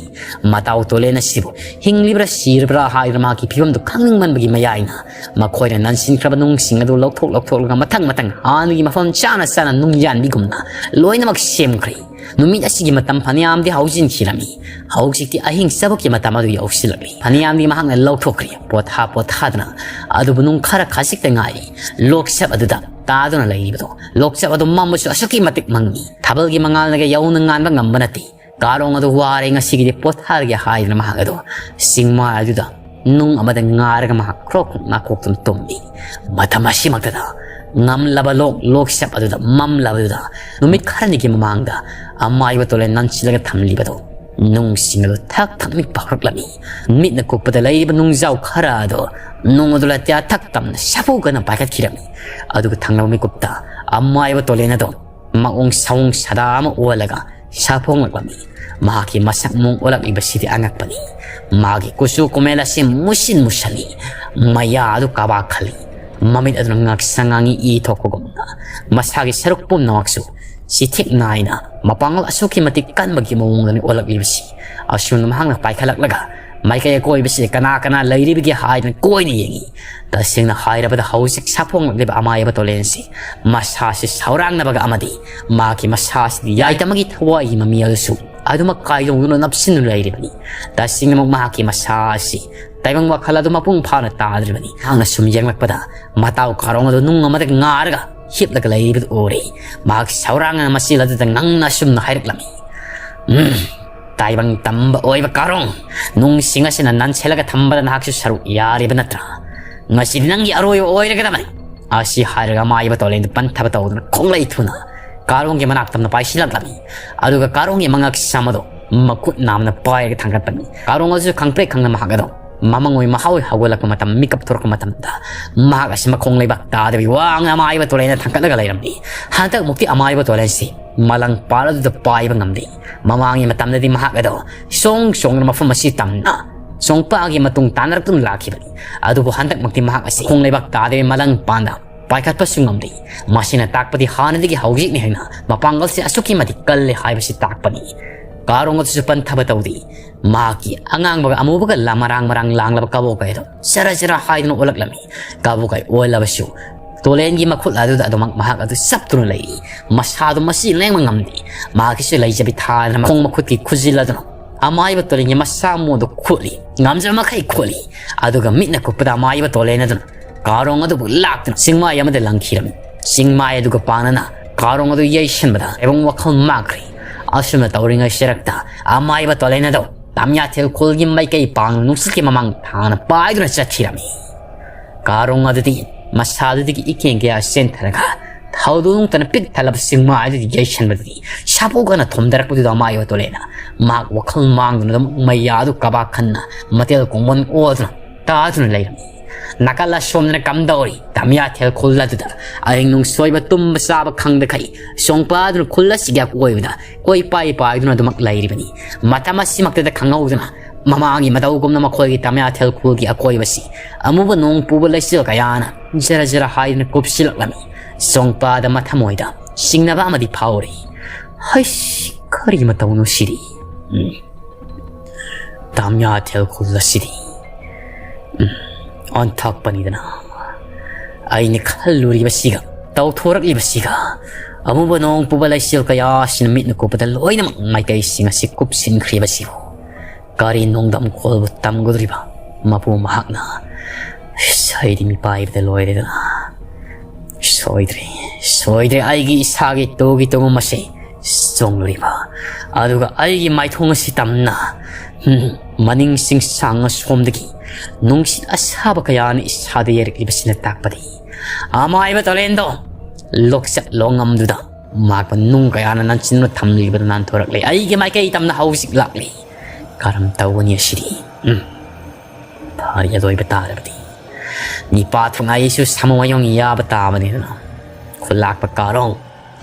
ꯃꯇꯥꯎ ꯇꯣꯂꯦꯟ ꯑꯁꯤꯕꯨ ꯍꯤꯡꯂꯤꯕ꯭ꯔꯥ ꯁꯤꯔꯕ꯭ꯔꯥ ꯍꯥꯏꯗꯨꯅ ꯃꯍꯥꯛꯀꯤ ꯐꯤꯕꯝꯗꯨ ꯈꯪꯅꯤꯡꯃꯟꯕꯒꯤ ꯃꯌꯥꯏꯅ ꯃꯈꯣꯏꯅ ꯅꯟꯁꯤꯟꯈ꯭ꯔꯕ ꯅꯨꯡꯁꯤꯡ ꯑꯗꯨ ꯂꯧꯊꯣꯛ ꯂꯧꯊꯣꯛꯂꯒ ꯃꯊꯪ ꯃꯊꯪ ꯍꯥꯟꯅꯒꯤ ꯃꯐꯝ ꯆꯥꯅ ꯆꯥꯅ ꯅꯨꯡ ꯌꯥꯟꯕꯤꯒꯨꯝꯅ ꯂꯣꯏꯅꯃꯛ ꯁꯦꯝꯈ꯭ꯔꯦ꯫ ꯅꯨꯃꯤꯠ ꯑꯁꯤꯒꯤ ꯃꯇꯝ ꯐꯅꯌꯥꯝꯗꯤ ꯍꯧꯖꯤꯟꯈꯤꯔꯝꯃꯤ꯫ ꯍꯧꯖꯤꯛꯇꯤ ꯑꯍꯤꯡ ꯆꯕꯛꯀꯤ ꯃꯇꯝ ꯑꯗꯨ ꯌꯧꯁꯤꯜꯂꯛꯂꯤ꯫ ꯐꯅꯌꯥꯝꯗꯤ ꯃꯍꯥꯛꯅ ꯂꯧꯊꯣꯛꯈ꯭ꯔꯦ꯫ ꯄꯣꯊꯥ ꯄꯣꯊꯥꯗꯅ ꯑꯗꯨꯕꯨ ꯅꯨꯡ ꯈꯔ ꯈꯖꯤꯛꯇ ꯉꯥꯏꯔꯤ꯫ ꯂꯣꯛꯆꯞ ꯑꯗꯨꯗ ꯇꯥꯗꯨꯅ ꯂꯩꯔꯤꯕꯗꯣ, ꯂꯣꯛꯆꯞ ꯑꯗꯨ ꯃꯝꯕꯁꯨ ꯑꯁꯨꯛꯀꯤ ꯃꯇꯤꯛ ꯃꯪꯉꯤ꯫ ꯊꯥꯕꯜꯒꯤ ꯃꯉꯥꯜꯅꯒ ꯌꯧꯅ ꯉꯥꯟꯕ ꯉꯝꯕ ꯅꯠꯇꯦ꯫ ꯀꯥꯔꯣꯡ ꯑꯗꯨ ꯋꯥꯔꯦ, ꯉꯁꯤꯒꯤꯗꯤ ꯄꯣꯊꯥꯔꯒꯦ ꯍꯥꯏꯗꯨꯅ ꯃꯍꯥꯛ ꯑꯗꯨ ꯆꯤꯡꯃꯥꯏ ꯑꯗꯨꯗ ꯅꯨꯡ ꯑꯃꯗ ꯉꯥꯔꯒ ꯃꯍꯥꯛ ꯈ꯭ꯔꯣꯛ ꯈ꯭ꯔꯣꯛ ꯅꯥꯈꯣꯛꯇꯨꯅ ꯇꯨꯝꯃꯤ꯫ ꯃꯇꯝ ꯑꯁꯤꯃꯛꯇꯗ ꯉꯝꯂꯕ ꯂꯣꯛ ꯂꯣꯛꯆꯞ ꯑꯗꯨꯗ ꯃꯝꯂꯕꯗꯨꯗ ꯅꯨꯃꯤꯠ ꯈꯔꯅꯤꯒꯤ ꯃꯃꯥꯡꯗ ꯑꯃꯥꯏꯕ ꯇꯣꯂꯦꯟ ꯅꯟꯁꯤꯜꯂꯒ ꯊꯝꯂꯤꯕꯗꯨ ꯅꯨꯡꯁꯤꯡ ꯑꯗꯨ ꯊꯛ ꯊꯛ ꯅꯤꯛꯄ ꯍꯧꯔꯛꯂꯝꯃꯤ꯫ ꯃꯤꯠꯅ ꯀꯨꯞꯄꯗ ꯂꯩꯔꯤꯕ ꯅꯨꯡꯖꯥꯎ ꯈꯔ ꯑꯗꯨ ꯅꯨꯡ ꯑꯗꯨ ꯂꯥꯇꯤꯌꯥ ꯊꯛ ꯇꯝꯅ ꯁꯥꯐꯨ ꯀꯟꯅ ꯄꯥꯏꯈꯠꯈꯤꯔꯝꯃꯤ꯫ ꯑꯗꯨꯒ ꯊꯪꯅꯕ ꯃꯤꯀꯨꯞꯇ ꯑꯃꯥꯏꯕ ꯇꯣꯂꯦꯟ ꯑꯗꯨ ꯃꯑꯣꯡ ꯁꯑꯣꯡ ꯁꯥꯗꯥ ꯑꯃ ꯑꯣꯜꯂꯒ ꯁꯥꯐꯣꯡꯂꯛꯂꯝꯃꯤ꯫ ꯃꯍꯥꯛꯀꯤ ꯃꯁꯛ ꯃꯑꯣꯡ ꯑꯣꯜꯂꯛꯂꯤꯕꯁꯤꯗꯤ ꯑꯉꯛꯄꯅꯤ꯫ ꯃꯥꯒꯤ ꯀꯨꯆꯨ ꯀꯨꯃꯦꯜ ꯑꯁꯤ ꯃꯨꯁꯤꯟ ꯃꯨꯁꯜꯂꯤ꯫ ꯃꯌꯥ ꯑꯗꯨ ꯀꯥꯕꯥꯛ ꯈꯜꯂꯤ꯫ ꯃꯃꯤꯠ ꯑꯗꯨꯅ ꯉꯥꯡꯁꯪ ꯉꯥꯡꯉꯤ ꯏ ꯊꯣꯛꯄꯒꯨꯝꯅ꯫ ꯃꯁꯥꯒꯤ ꯁꯔꯨꯛ ꯄꯨꯝꯅꯃꯛꯁꯨ ꯆꯤꯊꯦꯛ ꯅꯥꯏꯅ ꯃꯄꯥꯡꯒꯜ ꯑꯁꯨꯛꯀꯤ ꯃꯇꯤꯛ ꯀꯟꯕꯒꯤ ꯃꯑꯣꯡꯗꯅꯤ ꯑꯣꯜꯂꯛꯂꯤꯕꯁꯤ꯫ ꯑꯁꯨꯝꯅ ꯃꯍꯥꯛꯅ ꯄꯥꯏꯈꯠꯂꯛꯂꯒ ꯃꯥꯏꯀꯩ ꯑꯀꯣꯏꯕꯁꯤꯗ ꯀꯅꯥ ꯀꯅꯥ ꯂꯩꯔꯤꯕꯒꯦ ꯍꯥꯏꯗꯨꯅ ꯀꯣꯏꯅ ꯌꯦꯡꯉꯤ꯫ ꯇꯁꯦꯡꯅ ꯍꯥꯏꯔꯕꯗ ꯍꯧꯖꯤꯛ ꯁꯥꯐꯣꯡꯂꯛꯂꯤꯕ ꯑꯃꯥꯏꯕ ꯇꯣꯂꯦꯟꯁꯤ ꯃꯁꯥꯁꯤ ꯁꯧꯔꯥꯡꯅꯕꯒ ꯑꯃꯗꯤ ꯃꯥꯒꯤ ꯃꯁꯥꯁꯤꯗꯤ ꯌꯥꯏꯇꯝꯒꯤ ꯊꯋꯥꯏꯒꯤ ꯃꯃꯤ ꯑꯗꯨꯁꯨ ꯑꯗꯨꯃꯛ ꯀꯥꯏꯗꯣꯡꯗꯨꯅ ꯅꯞꯁꯤꯟꯗꯨꯅ ꯂꯩꯔꯤꯕꯅꯤ꯫ ꯇꯁꯦꯡꯅꯃꯛ ꯃꯍꯥꯛꯀꯤ ꯃꯁꯥ ꯑꯁꯤ ꯇꯥꯏꯕꯪ ꯋꯥꯈꯜ ꯑꯗꯨ ꯃꯄꯨꯡ ꯐꯥꯅ ꯇꯥꯗ꯭ꯔꯤꯕꯅꯤ꯫ ꯃꯍꯥꯛꯅ ꯁꯨꯝ ꯌꯦꯡꯂꯛꯄꯗ ꯃꯇꯥꯎ ꯀꯥꯔꯣꯡ ꯑꯗꯨ ꯅꯨꯡ ꯑꯃꯗ ꯉꯥꯔꯒ ꯍꯤꯞꯂꯒ ꯂꯩꯔꯤꯕꯗꯨ ꯎꯔꯦ꯫ ꯃꯍꯥꯛ ꯁꯧꯔꯥꯡꯅ ꯃꯆꯤꯜ ꯑꯗꯨꯗ ꯉꯪꯅ ꯑꯁꯨꯝꯅ ꯍꯥꯏꯔꯛꯂꯝꯃꯤ, "ꯎꯝ, ꯇꯥꯏꯕꯪ ꯇꯝꯕ ꯑꯣꯏꯕ ꯀꯥꯔꯣꯡ, ꯅꯨꯡꯁꯤꯡ ꯑꯁꯤꯅ ꯅꯟꯁꯤꯜꯂꯒ ꯊꯝꯕꯗ ꯅꯍꯥꯛꯁꯨ ꯁꯔꯨꯛ ꯌꯥꯔꯤꯕ ꯅꯠꯇ꯭ꯔꯥ? ꯉꯁꯤꯗꯤ ꯅꯪꯒꯤ ꯑꯔꯣꯏꯕ ꯑꯣꯏꯔꯒꯗꯕꯅꯤ"꯫ ꯑꯁꯤ ꯍꯥꯏꯔꯒ ꯑꯃꯥꯏꯕ ꯇꯣꯂꯦꯟꯗꯨ ꯄꯟꯊꯕ ꯇꯧꯗꯨꯅ ꯈꯣꯡꯂꯩ ꯊꯨꯅ ꯀꯥꯔꯣꯡꯒꯤ ꯃꯅꯥꯛ ꯇꯝꯅ ꯄꯥꯏꯁꯤꯜꯂꯛꯂꯝꯃꯤ꯫ ꯑꯗꯨꯒ ꯀꯥꯔꯣꯡꯒꯤ ꯃꯉꯛ ꯁꯝ ꯑꯗꯨ ꯃꯈꯨꯠ ꯅꯥꯝꯅ ꯄꯥꯏꯔꯒ ꯊꯥꯡꯒꯠꯄꯅꯤ꯫ ꯀꯥꯔꯣꯡ ꯑꯗꯨꯁꯨ ꯈꯪꯄ꯭ꯔꯦꯛ ꯈꯪꯅ ꯃꯍꯥꯛ ꯑꯗꯨ ꯃꯃꯪ ꯑꯣꯏ ꯃꯍꯥ ꯑꯣꯏ ꯍꯧꯒꯠꯂꯛꯄ ꯃꯇꯝ, ꯃꯤꯀꯞ ꯊꯣꯔꯛꯄ ꯃꯇꯝꯗ ꯃꯍꯥꯛ ꯑꯁꯤ ꯃꯈꯣꯡ ꯂꯩꯕꯥꯛ ꯇꯥꯗꯕꯤ ꯋꯥꯡꯅ ꯑꯃꯥꯏꯕ ꯇꯣꯂꯦꯟꯅ ꯊꯥꯡꯒꯠꯂꯒ ꯂꯩꯔꯝꯃꯤ꯫ ꯍꯟꯗꯛꯃꯨꯛꯇꯤ ꯑꯃꯥꯏꯕ ꯇꯣꯂꯦꯟꯁꯤ ꯃꯂꯪ ꯄꯥꯜ ꯑꯗꯨꯗ ꯄꯥꯏꯕ ꯉꯝꯂꯤ꯫ ꯃꯃꯥꯡꯒꯤ ꯃꯇꯝꯗꯗꯤ ꯃꯍꯥꯛ ꯑꯗꯣ ꯁꯣꯡ ꯁꯣꯡꯗꯨꯅ ꯃꯐꯝ ꯑꯁꯤ ꯇꯝꯅ ꯆꯣꯡꯄꯥꯒꯤ ꯃꯇꯨꯡ ꯇꯥꯟꯅꯔꯛꯇꯨꯅ ꯂꯥꯛꯈꯤꯕꯅꯤ꯫ ꯑꯗꯨꯕꯨ ꯍꯟꯗꯛꯃꯛꯇꯤ ꯃꯍꯥꯛ ꯑꯁꯤ ꯈꯣꯡ ꯂꯩꯕꯥꯛ ꯇꯥꯗꯕꯤ ꯃꯂꯪ ꯄꯥꯟꯗ ꯄꯥꯏꯈꯠꯄꯁꯨ ꯉꯝꯂꯤ꯫ ꯃꯁꯤꯅ ꯇꯥꯛꯄꯗꯤ ꯍꯥꯟꯅꯗꯒꯤ ꯍꯧꯖꯤꯛꯅ ꯍꯦꯟꯅ ꯃꯄꯥꯡꯒꯜꯁꯤ ꯑꯁꯨꯛꯀꯤ ꯃꯇꯤꯛ ꯀꯜꯂꯦ ꯍꯥꯏꯕꯁꯤ ꯇꯥꯛꯄꯅꯤ꯫ ꯀꯥꯔꯣꯡ ꯑꯗꯨꯁꯨ ꯄꯟꯊꯕ ꯇꯧꯗꯦ꯫ ꯃꯍꯥꯛꯀꯤ ꯑꯉꯥꯡꯕꯒ ꯑꯃꯨꯕꯒ ꯂ-, ꯃꯔꯥꯡ ꯃꯔꯥꯡ ꯂꯥꯡꯂꯕ ꯀꯕꯣꯀꯩ ꯑꯗꯨ ꯆꯔ ꯆꯔ ꯍꯥꯏꯗꯨꯅ ꯑꯣꯜꯂꯛꯂꯝꯃꯤ꯫ ꯀꯕꯣꯀꯩ ꯑꯣꯜꯂꯕꯁꯨ ꯇꯣꯂꯦꯟꯒꯤ ꯃꯈꯨꯠ ꯑꯗꯨꯗ ꯑꯗꯨꯃꯛ ꯃꯍꯥꯛ ꯑꯗꯨ ꯆꯞꯇꯨꯅ ꯂꯩꯔꯤ꯫ ꯃꯁꯥꯗꯨ ꯃꯁꯤ ꯂꯦꯡꯕ ꯉꯝꯗꯦ꯫ ꯃꯍꯥꯛꯀꯤꯁꯨ ꯂꯩꯖꯕꯤ ꯊꯥꯗꯅ ꯃꯈꯣꯡ ꯃꯈꯨꯠꯀꯤ ꯈꯨꯖꯤꯜ ꯑꯗꯨꯅ ꯑꯃꯥꯏꯕ ꯇꯣꯂꯦꯟꯒꯤ ꯃꯁꯥ ꯃꯎꯗꯨ ꯈꯣꯠꯂꯤ꯫ ꯉꯝꯖꯕ ꯃꯈꯩ ꯈꯣꯠꯂꯤ꯫ ꯑꯗꯨꯒ ꯃꯤꯠꯅ ꯀꯨꯞꯄꯗ ꯑꯃꯥꯏꯕ ꯇꯣꯂꯦꯟ ꯑꯗꯨꯅ ꯀꯥꯔꯣꯡ ꯑꯗꯨꯕꯨ ꯂꯥꯛꯇꯨꯅ ꯆꯤꯡꯃꯥꯏ ꯑꯃꯗ ꯂꯪꯈꯤꯔꯝꯃꯤ꯫ ꯆꯤꯡꯃꯥꯏ ꯑꯗꯨꯒ ꯄꯥꯡꯅꯅ ꯀꯥꯔꯣꯡ ꯑꯗꯨ ꯌꯩꯁꯟꯕꯗ ꯇꯥꯏꯕꯪ ꯋꯥꯈꯜ ꯃꯥꯡꯈ꯭ꯔꯦ꯫ ꯑꯁꯨꯝꯅ ꯇꯧꯔꯤꯉꯩ ꯁꯤꯔꯛꯇ ꯑꯃꯥꯏꯕ ꯇꯣꯂꯦꯟ ꯑꯗꯨ ꯇꯥꯃꯤꯌꯥꯊꯦꯜ ꯈꯨꯜꯒꯤ ꯃꯥꯏꯀꯩ ꯄꯥꯡꯅ ꯅꯨꯡꯁꯤꯠꯀꯤ ꯃꯃꯥꯡ ꯊꯥꯅ ꯄꯥꯏꯗꯨꯅ ꯆꯠꯈꯤꯔꯝꯃꯤ꯫ ꯀꯥꯔꯣꯡ ꯑꯗꯨꯗꯤ ꯃꯁꯥꯗꯨꯗꯒꯤ ꯏꯀꯦꯡ ꯀꯌꯥ ꯆꯦꯟꯊꯔꯒ ꯊꯧꯗꯣꯡꯇꯅ ꯄꯤꯛ ꯊꯜꯂꯕ ꯆꯤꯡꯃꯥꯏ ꯑꯗꯨꯗ ꯌꯩꯁꯟꯕꯗꯨꯗꯤ ꯁꯥꯄꯣꯛ ꯑꯣꯏꯅ ꯊꯣꯝꯊꯔꯛꯄꯗꯨꯗ ꯑꯃꯥꯏꯕ ꯇꯣꯂꯦꯟꯅ ꯃꯍꯥꯛ ꯋꯥꯈꯜ ꯃꯥꯡꯗꯨꯅ ꯑꯗꯨꯝ ꯃꯩꯌꯥꯗꯨ ꯀꯕꯥꯛ ꯈꯟꯅ ꯃꯇꯦꯜ ꯀꯣꯡꯕꯣꯟ ꯑꯣꯗꯨꯅ ꯇꯥꯗꯨꯅ ꯂꯩꯔꯝꯃꯤ꯫ ꯅꯥꯀꯜ ꯑꯁꯣꯝꯗꯅ ꯀꯝꯗꯧꯔꯤ? ꯇꯥꯃꯤꯌꯥꯊꯦꯜ ꯈꯨꯜ ꯑꯗꯨꯗ ꯑꯍꯤꯡ ꯅꯨꯡꯁꯣꯏꯕ ꯇꯨꯝꯕ ꯆꯥꯕ ꯈꯪꯗꯈꯩ ꯆꯣꯡꯄꯥꯗꯨꯅ ꯈꯨꯜ ꯑꯁꯤꯒꯤ ꯑꯀꯣꯏꯕꯗ ꯀꯣꯏ ꯄꯥꯏ ꯄꯥꯏꯗꯨꯅ ꯑꯗꯨꯃꯛ ꯂꯩꯔꯤꯕꯅꯤ꯫ ꯃꯇꯝ ꯑꯁꯤꯃꯛꯇꯗ ꯈꯪꯍꯧꯗꯅ ꯃꯃꯥꯡꯒꯤ ꯃꯇꯧꯒꯨꯝꯅ ꯃꯈꯣꯏꯒꯤ ꯇꯥꯃꯤꯌꯥꯊꯦꯜ ꯈꯨꯜꯒꯤ ꯑꯀꯣꯏꯕꯁꯤ ꯑꯃꯨꯕ ꯅꯣꯡ ꯄꯨꯕ ꯂꯩꯆꯤꯜ ꯀꯌꯥꯅ ꯖꯔ ꯖꯔ ꯍꯥꯏꯗꯨꯅ ꯀꯨꯞꯁꯤꯜꯂꯛꯂꯝꯃꯤ꯫ ꯆꯣꯡꯄꯥꯗ ꯃꯊꯃꯣꯏꯗ ꯆꯤꯡꯅꯕ ꯑꯃꯗꯤ ꯐꯥꯎꯔꯤ꯫ ꯍꯩꯁ, ꯀꯔꯤ ꯃꯇꯧꯅꯣ ꯁꯤꯗꯤ? ꯎꯝ꯫ ꯇꯥꯃꯤꯌꯥꯊꯦꯜ ꯈꯨꯜ ꯑꯁꯤꯗꯤ, ꯎꯝ, ꯑꯣꯟꯊꯣꯛꯄꯅꯤꯗꯅ꯫ ꯑꯩꯅ ꯈꯜꯂꯨꯔꯤꯕꯁꯤꯒ ꯇꯧꯊꯣꯔꯛꯂꯤꯕꯁꯤꯒ, ꯑꯃꯨꯕ ꯅꯣꯡ ꯄꯨꯕ ꯂꯩꯆꯤꯜ ꯀꯌꯥ ꯑꯁꯤꯅ ꯃꯤꯠꯅ ꯀꯨꯞꯄꯗ ꯂꯣꯏꯅꯃꯛ ꯃꯥꯏꯀꯩꯁꯤꯡ ꯑꯁꯤ ꯀꯨꯞꯁꯤꯟꯈ꯭ꯔꯤꯕꯁꯤꯕꯨ, ꯀꯔꯤ ꯅꯣꯡꯗꯝ ꯈꯣꯜꯕꯨ ꯇꯝꯒꯗꯧꯔꯤꯕ ꯃꯄꯨ ꯃꯍꯥꯛꯅ? ꯑꯩꯗꯤ ꯃꯤꯄꯥꯏꯕꯗ ꯂꯣꯏꯔꯦꯗꯅ꯫ ꯁꯣꯏꯗ꯭ꯔꯦ, ꯁꯣꯏꯗ꯭ꯔꯦ, ꯑꯩꯒꯤ ꯏꯁꯥꯒꯤ ꯇꯨꯒꯤ ꯇꯨꯝꯐꯝ ꯑꯁꯤ ꯆꯣꯡꯂꯨꯔꯤꯕ, ꯑꯗꯨꯒ ꯑꯩꯒꯤ ꯃꯥꯏꯊꯣꯡ ꯑꯁꯤ ꯇꯝꯅ, ꯎꯝ, ꯃꯅꯤꯡ ꯆꯤꯡꯁꯥꯡ ꯑꯁꯣꯝꯗꯒꯤ ꯅꯨꯡꯁꯤꯠ ꯑꯁꯥꯕ ꯀꯌꯥꯅ ꯏꯁꯥꯗ ꯌꯩꯔꯛꯂꯤꯕꯁꯤꯅ ꯇꯥꯛꯄꯗꯤ, ꯑꯃꯥꯏꯕ ꯇꯣꯂꯦꯟꯗꯣ ꯂꯣꯛꯆꯠ ꯂꯣꯡꯉꯝꯗꯨꯗ ꯃꯍꯥꯛꯄꯨ ꯅꯨꯡ ꯀꯌꯥꯅ ꯅꯟꯁꯤꯟꯗꯨꯅ ꯊꯝꯂꯤꯕꯗꯨ ꯅꯥꯟꯊꯣꯔꯛꯂꯦ꯫ ꯑꯩꯒꯤ ꯃꯥꯏꯀꯩ ꯇꯝꯅ ꯍꯧꯖꯤꯛ ꯂꯥꯛꯂꯤ꯫ ꯀꯔꯝ ꯇꯧꯒꯅꯤ ꯑꯁꯤꯗꯤ? ꯎꯝ꯫ ꯍꯥꯏ ꯑꯗꯨ ꯑꯣꯏꯕ ꯇꯥꯔꯕꯗꯤ ꯅꯤꯄꯥ ꯊꯣꯉꯥꯏꯁꯨ ꯁꯥꯃꯨ ꯃꯌꯣꯡ ꯌꯥꯕ ꯇꯥꯕꯅꯤꯗꯅ꯫ ꯈꯨꯜꯂꯥꯛꯄ ꯀꯥꯔꯣꯡ,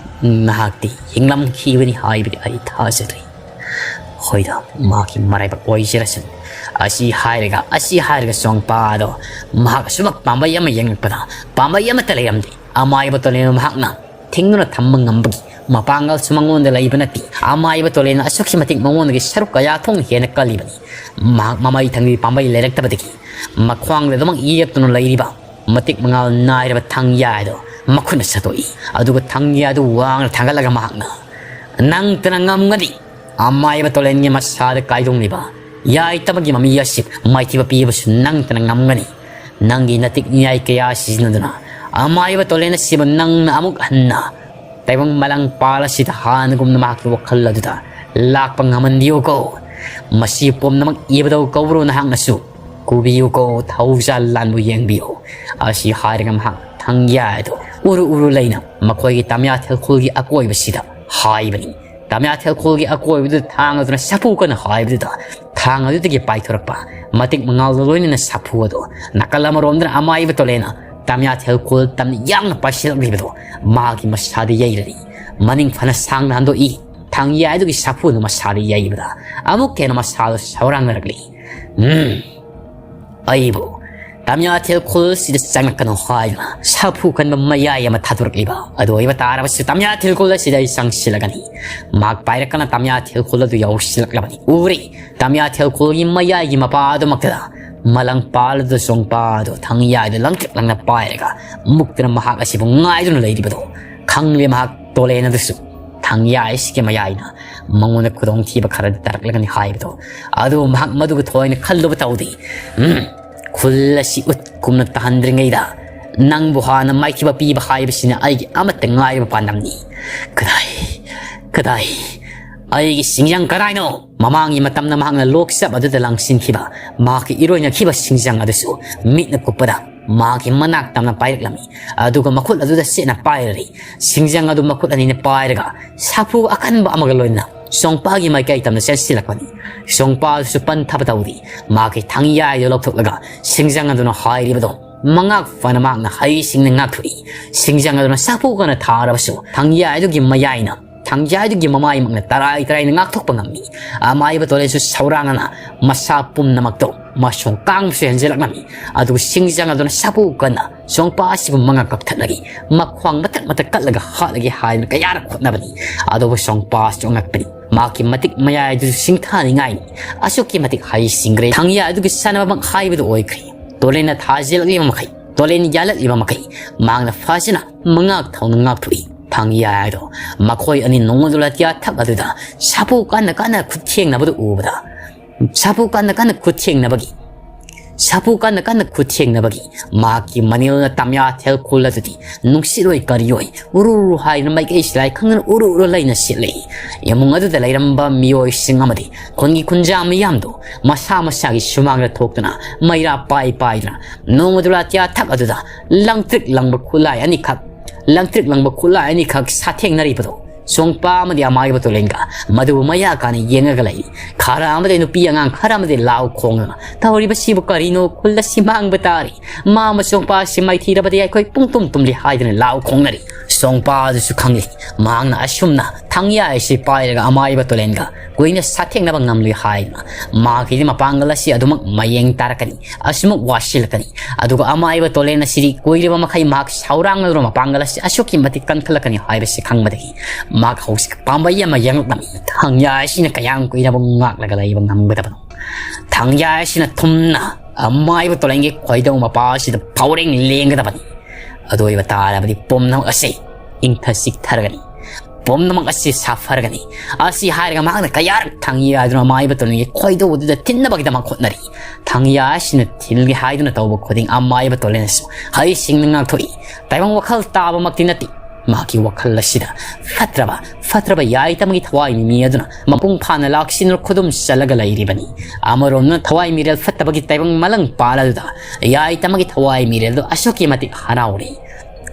ꯅꯍꯥꯛꯇꯤ ꯍꯤꯡꯂꯝꯈꯤꯕꯅꯤ ꯍꯥꯏꯕꯗꯤ ꯑꯩ ꯊꯥꯖꯔꯤ꯫ ꯍꯣꯏꯗ, ꯃꯍꯥꯛꯀꯤ ꯃꯔꯥꯏꯕꯛ ꯑꯣꯏꯖꯔꯁꯅꯨ꯫ ꯑꯁꯤ ꯍꯥꯏꯔꯒ, ꯑꯁꯤ ꯍꯥꯏꯔꯒ ꯆꯣꯡꯄꯥꯗꯣ ꯃꯍꯥꯛ ꯑꯁꯨꯃꯛ ꯄꯥꯝꯕꯩ ꯑꯃ ꯌꯦꯡꯂꯛꯄꯗ ꯄꯥꯝꯕꯩ ꯑꯃꯠꯇ ꯂꯩꯔꯝꯗꯦ꯫ ꯑꯃꯥꯏꯕ ꯇꯣꯂꯦꯟ ꯃꯍꯥꯛꯅ ꯊꯤꯡꯗꯨꯅ ꯊꯝꯕ ꯉꯝꯕꯒꯤ ꯃꯄꯥꯡꯒꯜꯁꯨ ꯃꯉꯣꯟꯗ ꯂꯩꯕ ꯅꯠꯇꯦ꯫ ꯑꯃꯥꯏꯕ ꯇꯣꯂꯦꯟꯅ ꯑꯁꯨꯛꯀꯤ ꯃꯇꯤꯛ ꯃꯉꯣꯟꯗꯒꯤ ꯁꯔꯨꯛ ꯀꯌꯥ ꯊꯣꯛꯅ ꯍꯦꯟꯅ ꯀꯜꯂꯤꯕꯅꯤ꯫ ꯃꯍꯥꯛ ꯃꯃꯩ ꯊꯪꯕꯤ ꯄꯥꯝꯕꯩ ꯂꯩꯔꯛꯇꯕꯗꯒꯤ ꯃꯈ꯭ꯋꯥꯡꯗ ꯑꯗꯨꯃꯛ ꯌꯦꯞꯇꯨꯅ ꯂꯩꯔꯤꯕ ꯃꯇꯤꯛ ꯃꯉꯥꯜ ꯅꯥꯏꯔꯕ ꯊꯥꯡꯌꯥꯏꯗꯣ ꯃꯈꯨꯠꯅ ꯁꯠꯇꯣꯛꯏ꯫ ꯑꯗꯨꯒ ꯊꯥꯡꯌꯥꯏꯗꯨ ꯋꯥꯡꯅ ꯊꯥꯡꯒꯠꯂꯒ ꯃꯍꯥꯛꯅ, "ꯅꯪꯇꯅ ꯉꯝꯒꯅꯤ꯫ ꯑꯃꯥꯏꯕ ꯇꯣꯂꯦꯟꯒꯤ ꯃꯁꯥꯗ ꯀꯥꯏꯗꯣꯡꯂꯤꯕ ꯌꯥꯏꯇꯕꯒꯤ ꯃꯃꯤ ꯑꯁꯤ ꯃꯥꯏꯊꯤꯕ ꯄꯤꯕꯁꯨ ꯅꯪꯇꯅ ꯉꯝꯒꯅꯤ꯫ ꯅꯪꯒꯤ ꯅꯇꯤꯛ ꯅꯤꯌꯥꯏ ꯀꯌꯥ ꯁꯤꯖꯤꯟꯅꯗꯨꯅ ꯑꯃꯥꯏꯕ ꯇꯣꯂꯦꯟ ꯑꯁꯤꯕꯨ ꯅꯪꯅ ꯑꯃꯨꯛ ꯍꯟꯅ ꯇꯥꯏꯕꯪ ꯃꯥꯂꯪ ꯄꯥꯜ ꯑꯁꯤꯗ ꯍꯥꯟꯅꯒꯨꯝꯅ ꯃꯍꯥꯛꯀꯤ ꯋꯥꯈꯜ ꯑꯗꯨꯗ ꯂꯥꯛꯄ ꯉꯝꯍꯟꯕꯤꯌꯨꯀꯣ꯫ ꯃꯁꯤ ꯄꯨꯝꯅꯃꯛ ꯏꯕꯗꯧ ꯀꯧꯕ꯭ꯔꯣ ꯅꯍꯥꯛꯅꯁꯨ? ꯀꯨꯕꯤꯌꯨꯀꯣ, ꯊꯧꯖꯥꯜ ꯂꯥꯟꯕꯨ ꯌꯦꯡꯕꯤꯌꯨ꯫" ꯑꯁꯤ ꯍꯥꯏꯔꯒ ꯃꯍꯥꯛ ꯊꯥꯡꯌꯥꯏ ꯑꯗꯨ ꯎꯔꯨ ꯎꯔꯨ ꯂꯩꯅ ꯃꯈꯣꯏꯒꯤ ꯇꯥꯃꯤꯌꯥ ꯊꯦꯜꯈꯨꯜꯒꯤ ꯑꯀꯣꯏꯕꯁꯤꯗ ꯍꯥꯏꯕꯅꯤ꯫ ꯇꯥꯃꯤꯌꯥ ꯊꯦꯜꯈꯨꯜꯒꯤ ꯑꯀꯣꯏꯕꯗꯨꯗ ꯊꯥꯡ ꯑꯗꯨꯅ ꯁꯥꯐꯨ ꯀꯟꯅ ꯍꯥꯏꯕꯗꯨꯗ ꯊꯥꯡ ꯑꯗꯨꯗꯒꯤ ꯄꯥꯏꯊꯣꯔꯛꯄ ꯃꯇꯤꯛ ꯃꯉꯥꯜꯗ ꯂꯣꯏꯅꯅ ꯁꯥꯐꯨ ꯑꯗꯨ ꯅꯥꯀꯜ ꯑꯃꯔꯣꯝꯗꯅ ꯑꯃꯥꯏꯕ ꯇꯣꯂꯦꯟꯅ ꯇꯥꯃꯤꯌꯥ ꯊꯦꯜꯈꯨꯜ ꯇꯝꯅ ꯌꯥꯡꯅ ꯄꯥꯏꯁꯤꯜꯂꯛꯂꯤꯕꯗꯨ ꯃꯍꯥꯛꯀꯤ ꯃꯁꯥꯗ ꯌꯩꯔꯔꯤ꯫ ꯃꯅꯤꯡ ꯐꯅ ꯁꯥꯡꯅ ꯍꯟꯗꯣꯛꯏ꯫ ꯊꯥꯡꯌꯥꯏꯗꯨꯒꯤ ꯁꯥꯐꯨꯅ ꯃꯁꯥꯗ ꯌꯩꯕꯗ ꯑꯃꯨꯛ ꯍꯦꯟꯅ ꯃꯁꯥꯗꯨ ꯁꯧꯔꯥꯡꯅꯔꯛꯂꯤ꯫ ꯎꯝ꯫ ꯑꯩꯕꯨ ꯇꯥꯃꯤꯌꯥ ꯊꯦꯜꯈꯨꯜꯁꯤꯗ ꯆꯪꯂꯛꯀꯅꯨ ꯍꯥꯏꯗꯨꯅ ꯁꯥꯐꯨ ꯀꯟꯕ ꯃꯌꯥꯏ ꯑꯃ ꯊꯥꯗꯣꯔꯛꯂꯤꯕ ꯑꯗꯨ ꯑꯣꯏꯕ ꯇꯥꯔꯕꯁꯨ ꯇꯥꯃꯤꯌꯥ ꯊꯦꯜꯈꯨꯜ ꯑꯁꯤꯗ ꯑꯩ ꯆꯪꯁꯤꯜꯂꯒꯅꯤ꯫ ꯃꯍꯥꯛ ꯄꯥꯏꯔꯛꯀꯅ ꯇꯥꯃꯤꯌꯥ ꯊꯦꯜꯈꯨꯜ ꯑꯗꯨ ꯌꯧꯁꯤꯜꯂꯛꯂꯕꯅꯤ꯫ ꯎꯔꯦ, ꯇꯥꯃꯤꯌꯥ ꯊꯦꯜꯈꯨꯜꯒꯤ ꯃꯌꯥꯏꯒꯤ ꯃꯄꯥ ꯑꯗꯨꯃꯛꯇꯗ ꯃꯂꯪ ꯄꯥꯜꯂꯗꯨ ꯆꯣꯡꯄꯥ ꯑꯗꯨ ꯊꯥꯡꯌꯥꯏꯗꯨ ꯂꯪꯇ꯭ꯔꯤꯛ ꯂꯪꯅ ꯄꯥꯏꯔꯒ ꯃꯨꯛꯇꯨꯅ ꯃꯍꯥꯛ ꯑꯁꯤꯕꯨ ꯉꯥꯏꯗꯨꯅ ꯂꯩꯔꯤꯕꯗꯣ ꯈꯪꯂꯦ꯫ ꯃꯍꯥꯛ ꯇꯣꯂꯦꯟ ꯑꯗꯨꯁꯨ ꯊꯥꯡꯌꯥꯏꯁꯤꯒꯤ ꯃꯌꯥꯏꯅ ꯃꯉꯣꯟꯗ ꯈꯨꯗꯣꯡꯊꯤꯕ ꯈꯔꯗꯤ ꯇꯥꯔꯛꯂꯒꯅꯤ ꯍꯥꯏꯕꯗꯣ꯫ ꯑꯗꯨꯕꯨ ꯃꯍꯥꯛ ꯃꯗꯨꯒ ꯊꯣꯏꯅ ꯈꯜꯂꯨꯕ ꯇꯧꯗꯦ꯫ ꯎꯝ, ꯈꯨꯜ ꯑꯁꯤ ꯎꯠ ꯀꯨꯝꯅ ꯇꯥꯍꯟꯗ꯭ꯔꯤꯉꯩꯗ ꯅꯪꯕꯨ ꯍꯥꯟꯅ ꯃꯥꯏꯊꯤꯕ ꯄꯤꯕ ꯍꯥꯏꯕꯁꯤꯅ ꯑꯩꯒꯤ ꯑꯃꯠꯇ ꯉꯥꯏꯔꯕ ꯄꯥꯟꯗꯝꯅꯤ꯫ ꯀꯗꯥꯏ, ꯀꯗꯥꯏ, ꯑꯩꯒꯤ ꯁꯤꯡꯖꯪ ꯀꯗꯥꯏꯅꯣ? ꯃꯃꯥꯡꯒꯤ ꯃꯇꯝꯗ ꯃꯍꯥꯛꯅ ꯂꯣꯛꯆꯞ ꯑꯗꯨꯗ ꯂꯪꯁꯤꯟꯈꯤꯕ ꯃꯍꯥꯛꯀꯤ ꯏꯔꯣꯏꯅꯈꯤꯕ ꯁꯤꯡꯖꯪ ꯑꯗꯨꯁꯨ ꯃꯤꯠꯅ ꯀꯨꯞꯄꯗ ꯃꯍꯥꯛꯀꯤ ꯃꯅꯥꯛ ꯇꯝꯅ ꯄꯥꯏꯔꯛꯂꯝꯃꯤ꯫ ꯑꯗꯨꯒ ꯃꯈꯨꯠ ꯑꯗꯨꯗ ꯆꯦꯠꯅ ꯄꯥꯏꯔꯔꯤ꯫ ꯁꯤꯡꯖꯪ ꯑꯗꯨ ꯃꯈꯨꯠ ꯑꯅꯤꯅ ꯄꯥꯏꯔꯒ ꯁꯥꯐꯨ ꯑꯀꯟꯕ ꯑꯃꯒ ꯂꯣꯏꯅꯅ ꯁꯣꯡꯄꯥꯒꯤ ꯃꯥꯏꯀꯩ ꯇꯝꯅ ꯆꯦꯟꯁꯤꯜꯂꯛꯄꯅꯤ꯫ ꯁꯣꯡꯄꯥꯁꯨ ꯄꯟꯊꯕ ꯇꯧꯗꯦ꯫ ꯃꯍꯥꯛꯀꯤ ꯊꯥꯡꯌꯥꯏꯗꯨ ꯂꯧꯊꯣꯛꯂꯒ ꯁꯤꯡꯖꯪ ꯑꯗꯨꯅ ꯍꯥꯏꯔꯤꯕꯗꯨ ꯃꯉꯥꯛ ꯐꯅ ꯃꯍꯥꯛꯅ ꯍꯩꯁꯤꯡꯅ ꯉꯥꯛꯊꯣꯛꯏ꯫ ꯁꯤꯡꯖꯪ ꯑꯗꯨꯅ ꯁꯥꯐꯨ ꯀꯟꯅ ꯊꯥꯔꯕꯁꯨ ꯊꯥꯡꯌꯥꯏꯗꯨꯒꯤ ꯃꯌꯥꯏꯅ, ꯊꯥꯡꯌꯥꯏꯗꯨꯒꯤ ꯃꯃꯥꯏꯃꯛꯅ ꯇꯔꯥꯏ ꯇꯔꯥꯏꯅ ꯉꯥꯛꯊꯣꯛꯄ ꯉꯝꯃꯤ꯫ ꯑꯃꯥꯏꯕ ꯇꯣꯂꯦꯟꯁꯨ ꯁꯧꯔꯥꯡꯅꯅ ꯃꯁꯥ ꯄꯨꯝꯅꯃꯛꯇꯨ ꯃꯁꯣꯡ ꯀꯥꯡꯕꯁꯨ ꯍꯦꯟꯖꯤꯜꯂꯛꯂꯝꯃꯤ꯫ ꯑꯗꯨꯒ ꯁꯤꯡꯖꯪ ꯑꯗꯨꯅ ꯁꯥꯐꯨ ꯀꯟꯅ ꯁꯣꯡꯄꯥ ꯑꯁꯤꯕꯨ ꯃꯉꯛ ꯀꯛꯊꯠꯂꯒꯦ, ꯃꯈ꯭ꯋꯥꯡ ꯃꯊꯛ ꯃꯊꯛ ꯀꯠꯂꯒ ꯍꯥꯠꯂꯒꯦ ꯍꯥꯏꯗꯨꯅ ꯀꯌꯥꯔꯛ ꯍꯣꯠꯅꯕꯅꯤ꯫ ꯑꯗꯨꯕꯨ ꯁꯣꯡꯄꯥ ꯑꯁꯤꯁꯨ ꯑꯉꯛꯄꯅꯤ꯫ ꯃꯍꯥꯛꯀꯤ ꯃꯇꯤꯛ ꯃꯌꯥꯏ ꯑꯗꯨꯁꯨ ꯁꯤꯡꯊꯥꯅꯤꯡꯉꯥꯏꯅꯤ꯫ ꯑꯁꯨꯛꯀꯤ ꯃꯇꯤꯛ ꯍꯩ ꯁꯤꯡꯈ꯭ꯔꯦ꯫ ꯊꯥꯡꯌꯥ ꯑꯗꯨꯒꯤ ꯁꯥꯟꯅꯕꯃꯛ ꯍꯥꯏꯕꯗꯨ ꯑꯣꯏꯈ꯭ꯔꯦ꯫ ꯇꯣꯂꯦꯟꯅ ꯊꯥꯖꯤꯜꯂꯛꯂꯤꯕ ꯃꯈꯩ, ꯇꯣꯂꯦꯟ ꯌꯥꯜꯂꯛꯂꯤꯕ ꯃꯈꯩ, ꯃꯍꯥꯛꯅ ꯐꯖꯅ ꯃꯉꯥꯛ ꯊꯧꯅ ꯉꯥꯛꯊꯣꯛꯏ꯫ ꯊꯥꯡꯌꯥ ꯑꯗꯣ ꯃꯈꯣꯏ ꯑꯅꯤ ꯅꯣꯡꯃꯗꯨ ꯂꯥꯇꯤꯌꯥ ꯊꯛ ꯑꯗꯨꯗ ꯁꯥꯐꯨ ꯀꯟꯅ ꯀꯟꯅ ꯈꯨꯠ ꯊꯦꯡꯅꯕꯗꯨ ꯎꯕꯗ, ꯁꯥꯐꯨ ꯀꯟꯅ ꯀꯟꯅ ꯈꯨꯠ ꯊꯦꯡꯅꯕꯒꯤ, ꯁꯥꯐꯨ ꯀꯟꯅ ꯀꯟꯅ ꯈꯨꯠ ꯊꯦꯡꯅꯕꯒꯤ ꯃꯍꯥꯛꯀꯤ ꯃꯅꯤꯜꯅ ꯇꯝꯌꯥꯊꯦꯜ ꯈꯨꯜ ꯑꯗꯨꯗꯤ ꯅꯨꯡꯁꯤꯠ ꯑꯣꯏ ꯀꯔꯤ ꯑꯣꯏ ꯎꯔꯨ ꯎꯔꯨ ꯍꯥꯏꯗꯨꯅ ꯃꯥꯏꯀꯩ ꯁꯤꯂꯥꯏ ꯈꯪꯗꯅ ꯎꯔꯨ ꯎꯔꯨ ꯂꯩꯅ ꯁꯤꯠꯂꯛꯏ꯫ ꯏꯃꯨꯡ ꯑꯗꯨꯗ ꯂꯩꯔꯝꯕ ꯃꯤꯑꯣꯏꯁꯤꯡ ꯑꯃꯗꯤ ꯈꯨꯟꯒꯤ ꯈꯨꯟꯖꯥ ꯃꯤꯌꯥꯝꯗꯨ ꯃꯁꯥ ꯃꯁꯥꯒꯤ ꯁꯨꯃꯥꯡꯗ ꯊꯣꯛꯇꯨꯅ ꯃꯩꯔꯥ ꯄꯥꯏ ꯄꯥꯏꯗꯨꯅ ꯅꯣꯡꯃꯗꯨ ꯂꯥꯇꯤꯌꯥ ꯊꯛ ꯑꯗꯨꯗ ꯂꯪꯇ꯭ꯔꯤꯛ ꯂꯪꯕ ꯈꯨꯠꯂꯥꯏ ꯑꯅꯤꯈꯛ, ꯂꯪꯇ꯭ꯔꯤꯛ ꯂꯪꯕ ꯈꯨꯠꯂꯥꯏ ꯑꯅꯤꯈꯛ ꯁꯥꯊꯦꯡꯅꯔꯤꯕꯗꯣ ꯁꯣꯡꯄꯥ ꯑꯃꯗꯤ ꯑꯃꯥꯏꯕ ꯇꯣꯂꯦꯟꯒ ꯃꯗꯨꯕꯨ ꯃꯌꯥ ꯀꯥꯅ ꯌꯦꯡꯉꯒ ꯂꯩ꯫ ꯈꯔ ꯑꯃꯗꯤ ꯅꯨꯄꯤ ꯑꯉꯥꯡ ꯈꯔ ꯑꯃꯗꯤ ꯂꯥꯎ ꯈꯣꯡꯗꯨꯅ, "ꯇꯧꯔꯤꯕꯁꯤꯕꯨ ꯀꯔꯤꯅꯣ? ꯈꯨꯜ ꯑꯁꯤ ꯃꯥꯡꯕ ꯇꯥꯔꯦ꯫ ꯃꯥ ꯑꯃ ꯁꯣꯡꯄꯥ ꯑꯁꯤ ꯃꯥꯏꯊꯤꯔꯕꯗꯤ ꯑꯩꯈꯣꯏ ꯄꯨꯡꯇꯨꯝ ꯇꯨꯝꯂꯤ" ꯍꯥꯏꯗꯨꯅ ꯂꯥꯎ ꯈꯣꯡꯅꯔꯤ꯫ ꯁꯣꯡꯄꯥ ꯑꯗꯨꯁꯨ ꯈꯪꯂꯤ꯫ ꯃꯍꯥꯛꯅ ꯑꯁꯨꯝꯅ ꯊꯥꯡꯌꯥ ꯑꯁꯤ ꯄꯥꯏꯔꯒ ꯑꯃꯥꯏꯕ ꯇꯣꯂꯦꯟꯒ ꯀꯨꯏꯅ ꯁꯥꯊꯦꯡꯅꯕ ꯉꯝꯂꯣꯏ ꯍꯥꯏꯗꯨꯅ ꯃꯍꯥꯛꯀꯤꯗꯤ ꯃꯄꯥꯡꯒꯜ ꯑꯁꯤ ꯑꯗꯨꯃꯛ ꯃꯌꯦꯡ ꯇꯥꯔꯛꯀꯅꯤ꯫ ꯑꯁꯤꯃꯛ ꯋꯥꯁꯤꯜꯂꯛꯀꯅꯤ꯫ ꯑꯗꯨꯒ ꯑꯃꯥꯏꯕ ꯇꯣꯂꯦꯟ ꯑꯁꯤꯗꯤ ꯀꯨꯏꯔꯕ ꯃꯈꯩ ꯃꯍꯥꯛ ꯁꯥꯎꯔꯥꯡꯂꯗꯨꯅ ꯃꯄꯥꯡꯒꯜ ꯑꯁꯤ ꯑꯁꯨꯛꯀꯤ ꯃꯇꯤꯛ ꯀꯟꯈꯠꯂꯛꯀꯅꯤ ꯍꯥꯏꯕꯁꯤ ꯈꯪꯕꯗꯒꯤ ꯃꯍꯥꯛ ꯍꯧꯖꯤꯛ ꯄꯥꯝꯕꯩ ꯑꯃ ꯌꯦꯡꯂꯛꯂꯝꯃꯤ꯫ ꯊꯥꯡꯌꯥ ꯑꯁꯤꯅ ꯀꯌꯥꯝ ꯀꯨꯏꯔꯕ ꯉꯥꯛꯂꯒ ꯂꯩꯕ ꯉꯝꯒꯗꯕꯅꯣ? ꯊꯥꯡꯌꯥ ꯑꯁꯤꯅ ꯊꯨꯝꯅ ꯑꯃꯥꯏꯕ ꯇꯣꯂꯦꯟꯒꯤ ꯈꯣꯏꯗꯧ ꯃꯄꯥ ꯑꯁꯤꯗ ꯐꯥꯎꯔꯦꯡ ꯂꯦꯡꯒꯗꯕꯅꯤ꯫ ꯑꯗꯨ ꯑꯣꯏꯕ ꯇꯥꯔꯕꯗꯤ ꯄꯨꯝꯅꯃꯛ ꯑꯁꯤ ꯏꯪꯊ ꯆꯤꯛꯊꯔꯒꯅꯤ꯫ ꯄꯨꯝꯅꯃꯛ ꯑꯁꯤ ꯁꯥꯐꯔꯒꯅꯤ꯫ ꯑꯁꯤ ꯍꯥꯏꯔꯒ ꯃꯍꯥꯛꯅ ꯀꯌꯥꯔꯛ ꯊꯥꯡꯌꯥ ꯑꯗꯨꯅ ꯑꯃꯥꯏꯕ ꯇꯣꯂꯦꯟꯒꯤ ꯈꯣꯏꯗꯧ ꯑꯗꯨꯗ ꯊꯤꯟꯅꯕꯒꯤꯗꯃꯛ ꯍꯣꯠꯅꯔꯤ꯫ ꯊꯥꯡꯌꯥ ꯑꯁꯤꯅ ꯊꯤꯜꯒꯦ ꯍꯥꯏꯗꯨꯅ ꯇꯧꯕ ꯈꯨꯗꯤꯡ ꯑꯃꯥꯏꯕ ꯇꯣꯂꯦꯟꯅꯁꯨ ꯍꯩꯁꯤꯡꯅ ꯉꯥꯛꯊꯣꯛꯏ꯫ ꯇꯥꯏꯕꯪ ꯋꯥꯈꯜ ꯇꯥꯕꯃꯛꯇꯤ ꯅꯠꯇꯦ꯫ ꯃꯍꯥꯛꯀꯤ ꯋꯥꯈꯜ ꯑꯁꯤꯗ ꯐꯠꯇ꯭ꯔꯕ, ꯐꯠꯇ꯭ꯔꯕ ꯌꯥꯏꯇꯃꯒꯤ ꯊꯋꯥꯏ ꯃꯤꯃꯤ ꯑꯗꯨꯅ ꯃꯄꯨꯡ ꯐꯥꯅ ꯂꯥꯛꯁꯤꯟꯅ ꯈꯨꯗꯨꯝ ꯆꯜꯂꯒ ꯂꯩꯔꯤꯕꯅꯤ꯫ ꯑꯃꯔꯣꯝꯗꯅ ꯊꯋꯥꯏ ꯃꯤꯔꯦꯜ ꯐꯠꯇꯕꯒꯤ ꯇꯥꯏꯕꯪ ꯃꯂꯪ ꯄꯥꯜ ꯑꯗꯨꯗ ꯌꯥꯏꯇꯃꯒꯤ ꯊꯋꯥꯏ ꯃꯤꯔꯦꯜꯗꯨ ꯑꯁꯨꯛꯀꯤ ꯃꯇꯤꯛ ꯍꯔꯥꯎꯔꯤ꯫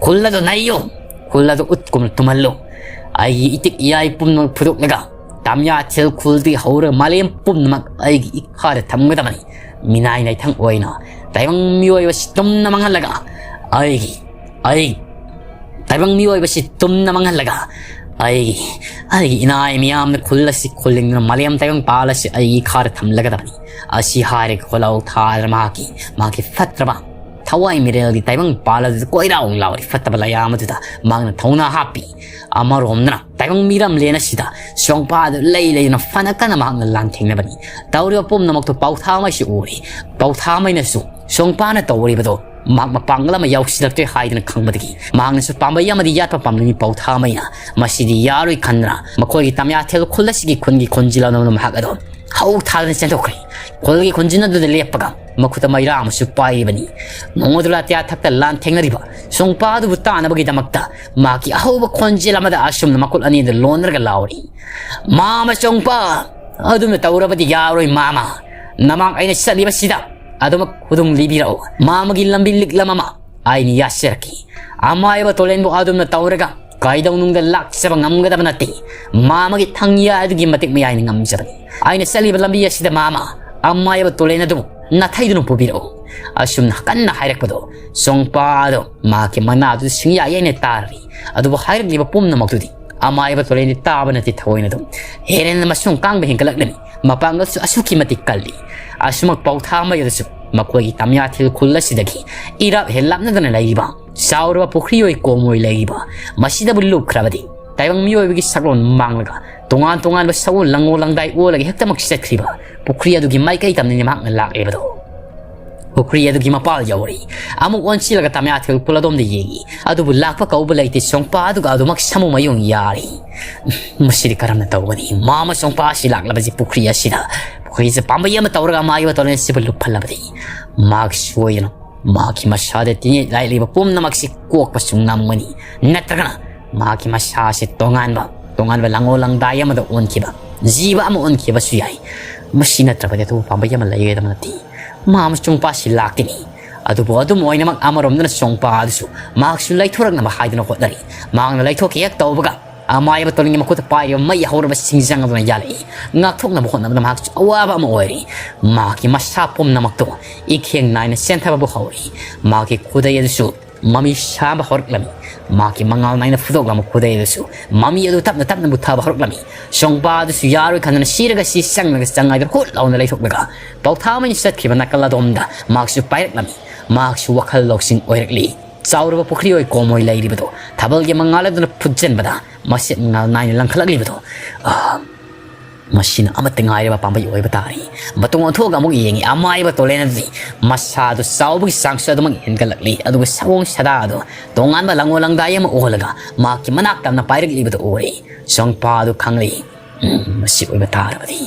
"ꯈꯨꯜ ꯑꯗꯨ ꯅꯩꯌꯨ, ꯈꯨꯜ ꯑꯗꯨ ꯎꯠꯀꯨꯝꯅ ꯇꯨꯝꯍꯜꯂꯨ꯫ ꯑꯩꯒꯤ ꯏꯇꯤꯛ ꯏꯌꯥꯏ ꯄꯨꯝꯅꯃꯛ ꯐꯨꯗꯣꯛꯂꯒ ꯇꯥꯃꯤꯌꯥ ꯊꯤꯜ ꯈꯨꯜꯗꯒꯤ ꯍꯧꯔꯒ ꯃꯥꯂꯦꯝ ꯄꯨꯝꯅꯃꯛ ꯑꯩꯒꯤ ꯏꯈꯥꯗ ꯊꯝꯒꯗꯕꯅꯤ꯫ ꯃꯤꯅꯥꯏ ꯅꯥꯏꯊꯪ ꯑꯣꯏꯅ ꯇꯥꯏꯕꯪ ꯃꯤꯑꯣꯏꯕꯁꯤ ꯇꯨꯝꯅ ꯃꯥꯡꯍꯜꯂꯒ ꯑꯩꯒꯤ, ꯑꯩ, ꯇꯥꯏꯕꯪ ꯃꯤꯑꯣꯏꯕꯁꯤ ꯇꯨꯝꯅ ꯃꯥꯡꯍꯜꯂꯒ ꯑꯩꯒꯤ, ꯑꯩꯒꯤ ꯏꯅꯥꯏ ꯃꯤꯌꯥꯝꯅ ꯈꯨꯜ ꯑꯁꯤ ꯈꯨꯜꯂꯤꯡꯗꯨꯅ ꯃꯥꯂꯦꯝ ꯇꯥꯏꯕꯪ ꯄꯥꯜ ꯑꯁꯤ ꯑꯩꯒꯤ ꯏꯈꯥꯗ ꯊꯝꯂꯒꯗꯕꯅꯤ꯫ ꯑꯁꯤ ꯍꯥꯏꯔꯒ ꯈꯣꯜꯂꯥꯎ ꯊꯥꯗꯅ ꯃꯍꯥꯛꯀꯤ, ꯃꯍꯥꯛꯀꯤ ꯐꯠꯇ꯭ꯔꯕ ꯊꯋꯥꯏ ꯃꯤꯔꯦꯜꯒꯤ ꯇꯥꯏꯕꯪ ꯄꯥꯜ ꯑꯗꯨꯗ ꯀꯣꯏꯔꯥꯎ ꯂꯥꯎꯔꯤ ꯐꯠꯇꯕ ꯂꯩꯌꯥꯝ ꯑꯗꯨꯗ ꯃꯍꯥꯛꯅ ꯊꯧꯅꯥ ꯍꯥꯞꯄꯤ꯫ ꯑꯃꯔꯣꯝꯗꯅ ꯇꯥꯏꯕꯪ ꯃꯤꯔꯝꯂꯦꯟ ꯑꯁꯤꯗ ꯁꯣꯡꯄꯥ ꯑꯗꯨ ꯂꯩ ꯂꯩꯗꯨꯅ ꯐꯅ ꯀꯟꯅ ꯃꯍꯥꯛꯅ ꯂꯥꯟꯊꯦꯡꯅꯕꯅꯤ꯫ ꯇꯧꯔꯤꯕ ꯄꯨꯝꯅꯃꯛꯇꯨ ꯄꯥꯎꯊꯥꯃꯩꯁꯨ ꯎꯔꯤ꯫ ꯄꯥꯎꯊꯥꯃꯩꯅꯁꯨ ꯁꯣꯡꯄꯥꯅ ꯇꯧꯔꯤꯕꯗꯣ ꯃꯍꯥꯛ ꯃꯄꯥꯡꯒꯜ ꯑꯃ ꯌꯥꯎꯁꯤꯜꯂꯛꯇ꯭ꯔꯦ ꯍꯥꯏꯗꯨꯅ ꯈꯪꯕꯗꯒꯤ ꯃꯍꯥꯛꯅꯁꯨ ꯄꯥꯝꯕꯩ ꯑꯃꯗꯤ ꯌꯥꯠꯄ ꯄꯥꯝꯂꯝꯃꯤ꯫ ꯄꯥꯎꯊꯥꯃꯩꯅ ꯃꯁꯤꯗꯤ ꯌꯥꯔꯣꯏ ꯈꯟꯗꯨꯅ ꯃꯈꯣꯏꯒꯤ ꯇꯥꯃꯤꯌꯥꯊꯦꯜ ꯈꯨꯜ ꯑꯁꯤꯒꯤ ꯈꯨꯟꯒꯤ ꯈꯣꯟꯖꯦꯜ ꯑꯃꯅ ꯃꯍꯥꯛ ꯑꯗꯣ ꯍꯧ ꯊꯥꯗꯨꯅ ꯆꯦꯟꯊꯣꯛꯈ꯭ꯔꯦ꯫ ꯈꯨꯜꯒꯤ ꯈꯨꯟꯖꯤꯟ ꯑꯗꯨꯗ ꯂꯦꯞꯄꯒ ꯃꯈꯨꯠꯇ ꯃꯩꯔꯥ ꯑꯃꯁꯨ ꯄꯥꯏꯔꯤꯕꯅꯤ꯫ ꯃꯣꯉꯣꯗꯨꯂꯥ ꯇꯌꯥ ꯊꯛꯇ ꯂꯥꯟꯊꯦꯡꯅꯔꯤꯕ ꯁꯣꯡꯄꯥ ꯑꯗꯨꯕꯨ ꯇꯥꯅꯕꯒꯤꯗꯃꯛꯇ ꯃꯍꯥꯛꯀꯤ ꯑꯍꯧꯕ ꯈꯣꯟꯖꯦꯜ ꯑꯃꯗ ꯑꯁꯨꯝꯅ ꯃꯈꯨꯠ ꯑꯅꯤꯗ ꯂꯣꯟꯅꯔꯒ ꯂꯥꯎꯔꯤ, "ꯃꯥꯃ ꯁꯣꯡꯄꯥ, ꯑꯗꯨꯝꯅ ꯇꯧꯔꯕꯗꯤ ꯌꯥꯔꯣꯏ ꯃꯥꯃ꯫ ꯅꯃꯥꯡ ꯑꯩꯅ ꯆꯠꯂꯤꯕꯁꯤꯗ ꯑꯗꯨꯃꯛ ꯈꯨꯗꯨꯡ ꯂꯤꯕꯤꯔꯛꯎ꯫ ꯃꯥꯃꯒꯤ ꯂꯝꯕꯤ ꯂꯤꯛꯂꯝ ꯑꯃ ꯑꯩꯅ ꯌꯥꯠꯆꯔꯛꯈꯤ꯫ ꯑꯃꯥꯏꯕ ꯇꯣꯂꯦꯟꯕꯨ ꯑꯗꯨꯝꯅ ꯇꯧꯔꯒ ꯀꯩꯗꯧꯅꯨꯡꯗ ꯂꯥꯛꯆꯕ ꯉꯝꯒꯗꯕ ꯅꯠꯇꯦ꯫ ꯃꯥꯃꯒꯤ ꯊꯪꯌꯥ ꯑꯗꯨꯒꯤ ꯃꯇꯤꯛ ꯃꯌꯥꯏꯅ ꯉꯝꯖꯕꯅꯤ꯫ ꯑꯩꯅ ꯆꯠꯂꯤꯕ ꯂꯝꯕꯤ ꯑꯁꯤꯗ ꯃꯥꯃ ꯑꯃꯥꯏꯕ ꯇꯣꯂꯦꯟ ꯑꯗꯨꯕꯨ ꯅꯥꯊꯩꯗꯨꯅ ꯄꯨꯕꯤꯔꯛꯎ"꯫ ꯑꯁꯨꯝꯅ ꯀꯟꯅ ꯍꯥꯏꯔꯛꯄꯗꯣ ꯁꯣꯡꯄꯥꯗꯣ ꯃꯍꯥꯛꯀꯤ ꯃꯅꯥꯗꯨ ꯁꯤꯡꯌꯥ ꯌꯩꯅ ꯇꯥꯔꯤ꯫ ꯑꯗꯨꯕꯨ ꯍꯥꯏꯔꯛꯂꯤꯕ ꯄꯨꯝꯅꯃꯛꯇꯨꯗꯤ ꯑꯃꯥꯏꯕ ꯇꯣꯂꯦꯟꯗꯤ ꯇꯥꯕ ꯅꯠꯇꯦ ꯊꯑꯣꯏꯅ ꯑꯗꯨꯝ ꯍꯦꯔꯦꯟ ꯑꯃꯁꯨꯡ ꯀꯥꯡꯕ ꯍꯦꯟꯒꯠꯂꯛꯂꯅꯤ꯫ ꯃꯄꯥꯡꯒꯜꯁꯨ ꯑꯁꯨꯛꯀꯤ ꯃꯇꯤꯛ ꯀꯜꯂꯤ꯫ ꯑꯁꯨꯃꯛ ꯄꯥꯎꯊꯥꯃꯩ ꯑꯗꯨꯁꯨ ꯃꯈꯣꯏꯒꯤ ꯇꯥꯃꯤꯌꯥꯊꯦꯜ ꯈꯨꯜ ꯑꯁꯤꯗꯒꯤ ꯏꯔꯥꯞ ꯍꯦꯟꯂꯥꯞꯅꯗꯅ ꯂꯩꯔꯤꯕ ꯆꯥꯎꯔꯕ ꯄꯨꯈ꯭ꯔꯤ ꯑꯣꯏ ꯀꯣꯝ ꯑꯣꯏ ꯂꯩꯔꯤꯕ ꯃꯁꯤꯗꯕꯨ ꯂꯨꯞꯈ꯭ꯔꯕꯗꯤ ꯇꯥꯏꯕꯪ ꯃꯤꯑꯣꯏꯕꯒꯤ ꯁꯛꯂꯣꯟ ꯃꯥꯡꯂꯒ ꯇꯣꯉꯥꯟ ꯇꯣꯉꯥꯟꯕ ꯁꯒꯣꯜ ꯂꯪꯉꯣ ꯂꯪꯗꯥꯏ ꯑꯣꯜꯂꯒ ꯍꯦꯛꯇꯃꯛ ꯆꯠꯈ꯭ꯔꯤꯕ ꯄꯨꯈ꯭ꯔꯤ ꯑꯗꯨꯒꯤ ꯃꯥꯏꯀꯩ ꯇꯝꯅꯅꯤ ꯃꯍꯥꯛꯅ ꯂꯥꯛꯂꯤꯕꯗꯣ꯫ ꯄꯨꯈ꯭ꯔꯤ ꯑꯗꯨꯒꯤ ꯃꯄꯥꯜ ꯌꯧꯔꯦ꯫ ꯑꯃꯨꯛ ꯑꯣꯟꯁꯤꯜꯂꯒ ꯇꯥꯃꯤꯌꯥꯊꯦꯜ ꯈꯨꯜ ꯑꯗꯣꯝꯗ ꯌꯦꯡꯉꯤ꯫ ꯑꯗꯨꯕꯨ ꯂꯥꯛꯄ ꯀꯧꯕ ꯂꯩꯇꯦ꯫ ꯁꯣꯡꯄꯥ ꯑꯗꯨꯒ ꯑꯗꯨꯃꯛ ꯁꯥꯃꯨ ꯃꯌꯨꯡ ꯌꯥꯔꯤ꯫ ꯃꯁꯤꯗꯤ ꯀꯔꯝꯅ ꯇꯧꯒꯅꯤ? ꯃꯥꯃ ꯁꯣꯡꯄꯥ ꯑꯁꯤ ꯂꯥꯛꯂꯕꯁꯤ ꯄꯨꯈ꯭ꯔꯤ ꯑꯁꯤꯗ, ꯄꯨꯈ꯭ꯔꯤꯁꯦ ꯄꯥꯝꯕꯩ ꯑꯃ ꯇꯧꯔꯒ ꯑꯃꯥꯏꯕ ꯇꯣꯂꯦꯟꯁꯤꯕꯨ ꯂꯨꯞꯍꯜꯂꯕꯗꯤ ꯃꯍꯥꯛ ꯁꯣꯏꯗꯅ ꯃꯍꯥꯛꯀꯤ ꯃꯁꯥꯗ ꯇꯤꯟꯌꯦꯠ ꯂꯥꯏꯠ ꯂꯩꯕ ꯄꯨꯝꯅꯃꯛꯁꯤ ꯀꯣꯛꯄꯁꯨ ꯉꯝꯒꯅꯤ꯫ ꯅꯠꯇ꯭ꯔꯒꯅ ꯃꯍꯥꯛꯀꯤ ꯃꯁꯥꯁꯤ ꯇꯣꯉꯥꯟꯕ, ꯇꯣꯉꯥꯟꯕ ꯂꯪꯉꯣ ꯂꯪꯗꯥꯏ ꯑꯃꯗ ꯑꯣꯟꯈꯤꯕ, ꯖꯤꯕ ꯑꯃ ꯑꯣꯟꯈꯤꯕꯁꯨ ꯌꯥꯏ꯫ ꯃꯁꯤ ꯅꯠꯇ꯭ꯔꯕꯗꯤ ꯑꯇꯣꯞꯄ ꯄꯥꯝꯕꯩ ꯑꯃ ꯂꯩꯒꯗꯕ ꯅꯠꯇꯦ꯫ ꯃꯥꯃ ꯁꯣꯡꯄꯥꯁꯤ ꯂꯥꯛꯀꯅꯤ꯫ ꯑꯗꯨꯕꯨ ꯑꯗꯨꯝ ꯑꯣꯏꯅꯃꯛ ꯑꯃꯔꯣꯝꯗꯅ ꯁꯣꯡꯄꯥ ꯑꯗꯨꯁꯨ ꯃꯍꯥꯛꯁꯨ ꯂꯩꯊꯣꯔꯛꯅꯕ ꯍꯥꯏꯗꯨꯅ ꯍꯣꯠꯅꯔꯤ꯫ ꯃꯍꯥꯛꯅ ꯂꯩꯊꯣꯛꯀꯦ ꯍꯦꯛ ꯇꯧꯕꯒ ꯑꯃꯥꯏꯕ ꯇꯣꯂꯦꯟꯒꯤ ꯃꯈꯨꯠꯇ ꯄꯥꯏꯔꯤꯕ ꯃꯩ ꯍꯧꯔꯕ ꯁꯤꯡꯖꯪ ꯑꯗꯨꯅ ꯌꯥꯜꯂꯛꯏ꯫ ꯉꯥꯛꯊꯣꯛꯅꯕ ꯍꯣꯠꯅꯕꯗ ꯃꯍꯥꯛꯁꯨ ꯑꯋꯥꯕ ꯑꯃ ꯑꯣꯏꯔꯤ꯫ ꯃꯍꯥꯛꯀꯤ ꯃꯁꯥ ꯄꯨꯝꯅꯃꯛꯇꯨ ꯏꯈꯦꯡ ꯅꯥꯏꯅ ꯆꯦꯟꯊꯕꯕꯨ ꯍꯧꯔꯤ꯫ ꯃꯍꯥꯛꯀꯤ ꯈꯨꯗꯩ ꯑꯗꯨꯁꯨ ꯃꯃꯤ ꯁꯥꯕ ꯍꯧꯔꯛꯂꯝꯃꯤ꯫ ꯃꯍꯥꯛꯀꯤ ꯃꯉꯥꯜ ꯅꯥꯏꯅ ꯐꯨꯗꯣꯛꯂꯝꯕ ꯈꯨꯗꯩ ꯑꯗꯨꯁꯨ ꯃꯃꯤ ꯑꯗꯨ ꯇꯞꯅ ꯇꯞꯅ ꯃꯨꯊꯕ ꯍꯧꯔꯛꯂꯝꯃꯤ꯫ ꯁꯣꯡꯄꯥ ꯑꯗꯨꯁꯨ ꯌꯥꯔꯣꯏ ꯈꯟꯗꯨꯅ ꯁꯤꯔꯒ ꯁꯤ ꯆꯪꯂꯒ ꯆꯪꯉꯥꯏꯗꯨꯅ ꯍꯨꯠ ꯂꯥꯎꯅ ꯂꯩꯊꯣꯛꯂꯒ ꯄꯥꯎꯊꯥꯃꯩꯅ ꯆꯠꯈꯤꯕ ꯅꯥꯀꯜ ꯑꯗꯣꯝꯗ ꯃꯍꯥꯛꯁꯨ ꯄꯥꯏꯔꯛꯂꯝꯃꯤ꯫ ꯃꯍꯥꯛꯁꯨ ꯋꯥꯈꯜ ꯂꯧꯁꯤꯡ ꯑꯣꯏꯔꯛꯂꯤ꯫ ꯆꯥꯎꯔꯕ ꯄꯨꯈ꯭ꯔꯤ ꯑꯣꯏ ꯀꯣꯝ ꯑꯣꯏ ꯂꯩꯔꯤꯕꯗꯨ ꯊꯥꯕꯜꯒꯤ ꯃꯉꯥꯜ ꯑꯗꯨꯅ ꯐꯨꯠꯆꯟꯕꯗ ꯃꯁꯦꯠ ꯃꯉꯥꯜ ꯅꯥꯏꯅ ꯂꯪꯈꯠꯂꯛꯂꯤꯕꯗꯨ, ꯑꯥ, ꯃꯁꯤꯅ ꯑꯃꯠꯇ ꯉꯥꯏꯔꯕ ꯄꯥꯝꯕꯩ ꯑꯣꯏꯕ ꯇꯥꯔꯦ꯫ ꯃꯇꯨꯡ ꯑꯣꯟꯊꯣꯛꯑꯒ ꯑꯃꯨꯛ ꯌꯦꯡꯉꯤ꯫ ꯑꯃꯥꯏꯕ ꯇꯣꯂꯦꯟ ꯑꯗꯨꯗꯤ ꯃꯁꯥꯗꯨ ꯆꯥꯎꯕꯒꯤ ꯆꯥꯡꯁꯨ ꯑꯗꯨꯃꯛ ꯍꯦꯟꯒꯠꯂꯛꯂꯤ, ꯑꯗꯨꯒ ꯁꯑꯣꯡ ꯁꯥꯗꯥ ꯑꯗꯨ ꯇꯣꯉꯥꯟꯕ ꯂꯪꯉꯣ ꯂꯪꯗꯥꯏ ꯑꯃ ꯑꯣꯜꯂꯒ ꯃꯍꯥꯛꯀꯤ ꯃꯅꯥꯛ ꯇꯝꯅ ꯄꯥꯏꯔꯛꯂꯤꯕꯗꯨ ꯎꯔꯦ꯫ ꯁꯣꯡꯄꯥ ꯑꯗꯨ ꯈꯪꯂꯤ꯫ "ꯎꯝ, ꯃꯁꯤ ꯑꯣꯏꯕ ꯇꯥꯔꯕꯗꯤ,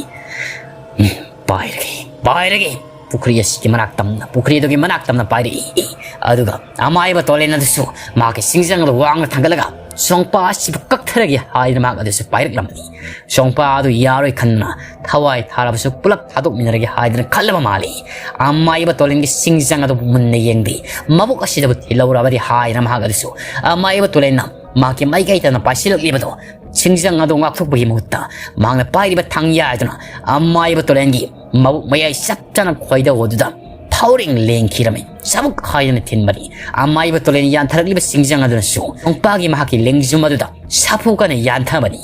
ꯎꯝ, ꯄꯥꯏꯔꯒꯦ, ꯄꯥꯏꯔꯒꯦ"꯫ ꯄꯨꯈ꯭ꯔꯤ ꯑꯁꯤꯒꯤ ꯃꯅꯥꯛ ꯇꯝꯅ, ꯄꯨꯈ꯭ꯔꯤ ꯑꯗꯨꯒꯤ ꯃꯅꯥꯛ ꯇꯝꯅ ꯄꯥꯏꯔꯛꯏ꯫ ꯑꯗꯨꯒ ꯑꯃꯥꯏꯕ ꯇꯣꯂꯦꯟ ꯑꯗꯨꯁꯨ ꯃꯍꯥꯛꯀꯤ ꯁꯤꯡꯖꯪ ꯑꯗꯨ ꯋꯥꯡꯅ ꯊꯥꯡꯒꯠꯂꯒ "ꯁꯣꯡꯄꯥ ꯑꯁꯤꯕꯨ ꯀꯛꯊꯔꯒꯦ" ꯍꯥꯏꯗꯨꯅ ꯃꯍꯥꯛ ꯑꯗꯨꯁꯨ ꯄꯥꯏꯔꯛꯂꯝꯕꯅꯤ꯫ ꯁꯣꯡꯄꯥ ꯑꯗꯨ ꯌꯥꯔꯣꯏ ꯈꯟꯗꯨꯅ ꯊꯋꯥꯏ ꯊꯥꯔꯕꯁꯨ ꯄꯨꯂꯞ ꯊꯥꯗꯣꯛꯃꯤꯟꯅꯔꯒꯦ ꯍꯥꯏꯗꯨꯅ ꯈꯜꯂꯕ ꯃꯥꯜꯂꯤ꯫ ꯑꯃꯥꯏꯕ ꯇꯣꯂꯦꯟꯒꯤ ꯁꯤꯡꯖꯪ ꯑꯗꯨ ꯃꯨꯟꯅ ꯌꯦꯡꯗꯦ꯫ ꯃꯕꯨꯛ ꯑꯁꯤꯗꯕꯨ ꯊꯤꯜꯍꯧꯔꯕꯗꯤ ꯍꯥꯏꯗꯨꯅ ꯃꯍꯥꯛ ꯑꯗꯨꯁꯨ ꯑꯃꯥꯏꯕ ꯇꯣꯂꯦꯟꯅ ꯃꯍꯥꯛꯀꯤ ꯃꯥꯏꯀꯩ ꯇꯝꯅ ꯄꯥꯏꯁꯤꯜꯂꯛꯂꯤꯕꯗꯨ ꯁꯤꯡꯖꯪ ꯑꯗꯨ ꯉꯥꯛꯊꯣꯛꯄꯒꯤ ꯃꯍꯨꯠꯇ ꯃꯍꯥꯛꯅ ꯄꯥꯏꯔꯤꯕ ꯊꯥꯡꯌꯥ ꯑꯗꯨꯅ ꯑꯃꯥꯏꯕ ꯇꯣꯂꯦꯟꯒꯤ ꯃꯕꯨꯛ ꯃꯌꯥꯏ ꯆꯞ ꯆꯥꯅ ꯈꯣꯏꯗꯧ ꯑꯗꯨꯗ ꯐꯥꯎꯔꯦꯡ ꯂꯦꯡꯈꯤꯔꯝꯃꯤ꯫ ꯆꯕꯨꯛ ꯍꯥꯏꯗꯅ ꯊꯤꯟꯕꯅꯤ꯫ ꯑꯃꯥꯏꯕ ꯇꯣꯂꯦꯟ ꯌꯥꯟꯊꯔꯛꯂꯤꯕ ꯁꯤꯡꯖꯪ ꯑꯗꯨꯅꯁꯨ ꯁꯣꯡꯄꯥꯒꯤ ꯃꯍꯥꯛꯀꯤ ꯂꯦꯡꯖꯨꯝ ꯑꯗꯨꯗ ꯁꯥꯐꯨ ꯀꯟꯅ ꯌꯥꯟꯊꯕꯅꯤ꯫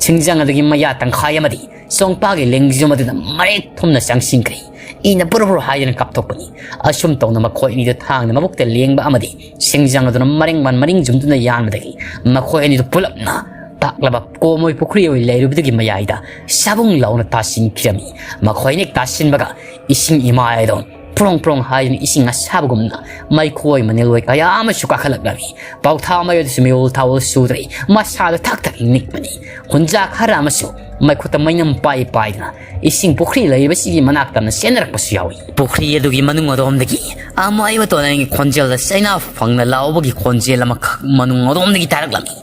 ꯁꯤꯡꯖꯪ ꯑꯗꯨꯒꯤ ꯃꯌꯥ ꯇꯪꯈꯥꯏ ꯑꯃꯗꯤ ꯁꯣꯡꯄꯥꯒꯤ ꯂꯦꯡꯖꯨꯝ ꯑꯗꯨꯗ ꯃꯔꯦꯛ ꯊꯨꯝꯅ ꯆꯪꯁꯤꯟꯈ꯭ꯔꯦ꯫ ꯏꯅ ꯕꯨꯔꯨ ꯕꯨꯔꯨ ꯍꯥꯏꯗꯅ ꯀꯥꯞꯊꯣꯛꯄꯅꯤ꯫ ꯑꯁꯨꯝ ꯇꯧꯅ ꯃꯈꯣꯏ ꯑꯅꯤꯗꯨ ꯊꯥꯡꯅ ꯃꯕꯨꯛꯇ ꯂꯦꯡꯕ ꯑꯃꯗꯤ ꯁꯤꯡꯖꯪ ꯑꯗꯨꯅ ꯃꯔꯦꯡ ꯃꯟ ꯃꯔꯤꯡ ꯖꯨꯝꯗꯨꯅ ꯌꯥꯟꯕꯗꯒꯤ ꯃꯈꯣꯏ ꯑꯅꯤꯗꯨ ꯄꯨꯂꯞꯅ ꯇꯥꯛꯂꯕ ꯀꯣꯃꯣꯏ ꯄꯨꯈ꯭ꯔꯤ ꯑꯣꯏ ꯂꯩꯔꯨꯕꯗꯨꯒꯤ ꯃꯌꯥꯏꯗ ꯁꯥꯕꯨꯡ ꯂꯥꯎꯅ ꯇꯥꯁꯤꯟꯈꯤꯔꯝꯃꯤ꯫ ꯃꯈꯣꯏ ꯑꯅꯤ ꯇꯥꯁꯤꯟꯕꯒ ꯏꯁꯤꯡ ꯏꯃꯥꯏꯗꯣ ꯄ꯭ꯔꯣꯡ ꯄ꯭ꯔꯣꯡ ꯍꯥꯏꯗꯨꯅ ꯏꯁꯤꯡ ꯑꯁꯥꯕꯒꯨꯝꯅ ꯃꯩꯈꯣꯏ ꯃꯅꯤꯜ ꯑꯣꯏ ꯀꯌꯥ ꯑꯃꯁꯨ ꯀꯥꯈꯠꯂꯛꯂꯝꯃꯤ꯫ ꯄꯥꯎꯊꯥ ꯃꯩ ꯑꯗꯨꯁꯨ ꯃꯤꯑꯣꯜ ꯊꯥꯑꯣꯜ ꯁꯨꯗ꯭ꯔꯦ꯫ ꯃꯁꯥꯗꯣ ꯊꯛ ꯊꯛ ꯅꯤꯛꯄꯅꯤ꯫ ꯍꯨꯟꯖꯥ ꯈꯔ ꯑꯃꯁꯨ ꯃꯩꯈꯨꯠꯇ ꯃꯩꯅꯝ ꯄꯥꯏ ꯄꯥꯏꯗꯨꯅ ꯏꯁꯤꯡ ꯄꯨꯈ꯭ꯔꯤ ꯂꯩꯔꯤꯕꯁꯤꯒꯤ ꯃꯅꯥꯛ ꯇꯝꯅ ꯆꯦꯟꯅꯔꯛꯄꯁꯨ ꯌꯥꯎꯏ꯫ ꯄꯨꯈ꯭ꯔꯤ ꯑꯗꯨꯒꯤ ꯃꯅꯨꯡ ꯑꯗꯣꯝꯗꯒꯤ ꯑꯃꯥꯏꯕ ꯇꯣꯂꯦꯟꯒꯤ ꯈꯣꯟꯖꯦꯜꯗ ꯆꯩꯅꯥ ꯐꯪꯅ ꯂꯥꯎꯕꯒꯤ ꯈꯣꯟꯖꯦꯜ ꯑꯃꯈꯛ ꯃꯅꯨꯡ ꯑꯗꯣꯝꯗꯒꯤ ꯇꯥꯔꯛꯂꯝꯃꯤ꯫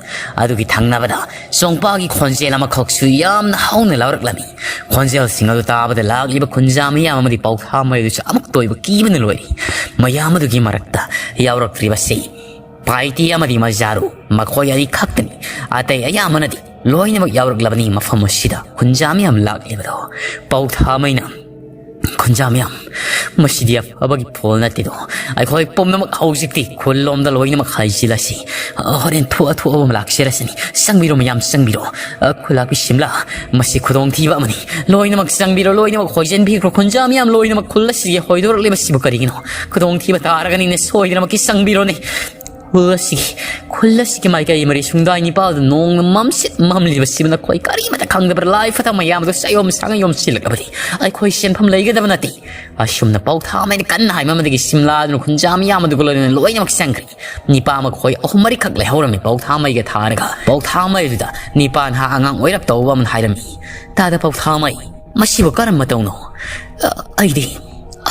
ꯑꯗꯨꯒꯤ ꯊꯪꯅꯕꯗ ꯆꯣꯡꯄꯥꯒꯤ ꯈꯣꯟꯖꯦꯜ ꯑꯃꯈꯛꯁꯨ ꯌꯥꯝꯅ ꯍꯧꯅ ꯂꯥꯎꯔꯛꯂꯝꯃꯤ꯫ ꯈꯣꯟꯖꯦꯜꯁꯤꯡ ꯑꯗꯨ ꯇꯥꯕꯗ ꯂꯥꯛꯂꯤꯕ ꯈꯨꯟꯖꯥ ꯃꯤꯌꯥꯝ ꯑꯃꯗꯤ ꯄꯥꯎꯊꯥ ꯃꯩ ꯑꯗꯨꯁꯨ ꯑꯃꯨꯛꯇ ꯑꯣꯏꯕ ꯀꯤꯕꯅ ꯂꯣꯏꯔꯤ꯫ ꯃꯌꯥꯝ ꯑꯗꯨꯒꯤ ꯃꯔꯛꯇ ꯌꯥꯎꯔꯛꯇ꯭ꯔꯤꯕꯁꯤ ꯄꯥꯏꯇꯤ ꯑꯃꯗꯤ ꯃꯖꯥꯔꯨ, ꯃꯈꯣꯏ ꯑꯅꯤ ꯈꯛꯇꯅꯤ꯫ ꯑꯇꯩ ꯑꯌꯥꯝꯕꯅꯗꯤ ꯂꯣꯏꯅꯃꯛ ꯌꯥꯎꯔꯛꯂꯕꯅꯤ ꯃꯐꯝ ꯑꯁꯤꯗ꯫ ꯈꯨꯟꯖꯥ ꯃꯤꯌꯥꯝ ꯂꯥꯛꯂꯤꯕꯗꯣ꯫ ꯄꯧꯊꯥꯃꯩꯅ, "ꯈꯨꯟꯖꯥ ꯃꯤꯌꯥꯝ, ꯃꯁꯤꯗꯤ ꯑꯐꯕꯒꯤ ꯐꯣꯜ ꯅꯠꯇꯦꯗꯣ꯫ ꯑꯩꯈꯣꯏ ꯄꯨꯝꯅꯃꯛ ꯍꯧꯖꯤꯛꯇꯤ ꯈꯨꯜꯂꯣꯝꯗ ꯂꯣꯏꯅꯃꯛ ꯍꯥꯏꯖꯤꯜꯂꯁꯤ꯫ ꯍꯣꯔꯦꯟ ꯊꯣꯛꯑ ꯊꯣꯛꯑꯕ ꯑꯃ ꯂꯥꯛꯆꯔꯁꯅꯤ꯫ ꯆꯪꯕꯤꯔꯣ ꯃꯌꯥꯝ, ꯆꯪꯕꯤꯔꯣ꯫" "ꯑ, ꯈꯨꯂꯥꯛꯄꯤ ꯁꯤꯝꯂꯥ, ꯃꯁꯤ ꯈꯨꯗꯣꯡꯊꯤꯕ ꯑꯃꯅꯤ꯫ ꯂꯣꯏꯅꯃꯛ ꯆꯪꯕꯤꯔꯣ, ꯂꯣꯏꯅꯃꯛ ꯍꯣꯏꯖꯟꯕꯤꯈ꯭ꯔꯣ꯫ ꯈꯨꯟꯖꯥ ꯃꯤꯌꯥꯝ ꯂꯣꯏꯅꯃꯛ ꯈꯨꯜ ꯑꯁꯤꯒꯤ ꯍꯣꯏꯗꯣꯔꯛꯂꯤꯕꯁꯤꯕꯨ ꯀꯔꯤꯒꯤꯅꯣ? ꯈꯨꯗꯣꯡꯊꯤꯕ ꯇꯥꯔꯒꯅꯤꯅꯦ, ꯁꯣꯏꯗꯅꯃꯛꯀꯤ ꯆꯪꯕꯤꯔꯣꯅꯦ꯫ ꯈꯨꯜ ꯑꯁꯤꯒꯤ, ꯈꯨꯜ ꯑꯁꯤꯒꯤ ꯃꯥꯏꯀꯩ ꯃꯔꯤ ꯁꯨꯡꯗꯥꯏ ꯅꯤꯄꯥꯜꯗ ꯅꯣꯡꯅ ꯃꯝꯁꯤꯠ ꯃꯝꯂꯤꯕꯁꯤꯕꯨ ꯅꯈꯣꯏ ꯀꯔꯤꯃꯇ ꯈꯪꯗꯕ꯭ꯔꯥ? ꯂꯥꯏ ꯐꯠꯇ ꯃꯌꯥꯝꯗꯣ ꯆꯌꯣꯝ ꯁꯥꯡꯅ ꯌꯣꯝꯁꯤꯜꯂꯛꯂꯕꯗꯤ ꯑꯩꯈꯣꯏ ꯁꯦꯟꯐꯝ ꯂꯩꯒꯗꯕ ꯅꯠꯇꯦ꯫" ꯑꯁꯨꯝꯅ ꯄꯧꯊꯥꯃꯩꯅ ꯀꯟꯅ ꯍꯥꯏꯃꯟꯕꯗꯒꯤ ꯁꯤꯝꯂꯥꯗꯨꯅ ꯈꯨꯟꯖꯥ ꯃꯤꯌꯥꯝ ꯑꯗꯨꯒ ꯂꯣꯏꯅꯅ ꯂꯣꯏꯅꯃꯛ ꯆꯪꯈ꯭ꯔꯦ꯫ ꯅꯤꯄꯥ ꯃꯈꯣꯏ ꯑꯍꯨꯝ ꯃꯔꯤꯈꯛ ꯂꯩꯍꯧꯔꯝꯃꯤ ꯄꯧꯊꯥꯃꯩꯒ ꯊꯥꯔꯒ꯫ ꯄꯧꯊꯥꯃꯩ ꯑꯗꯨꯗ ꯅꯤꯄꯥ ꯅꯍꯥ ꯑꯉꯥꯡ ꯑꯣꯏꯔꯞ ꯇꯧꯕ ꯑꯃꯅ ꯍꯥꯏꯔꯝꯃꯤ, "ꯇꯥꯗ ꯄꯧꯊꯥꯃꯩ, ꯃꯁꯤꯕꯨ ꯀꯔꯝꯕ ꯇꯧꯅꯣ? ꯑ, ꯑꯩꯗꯤ,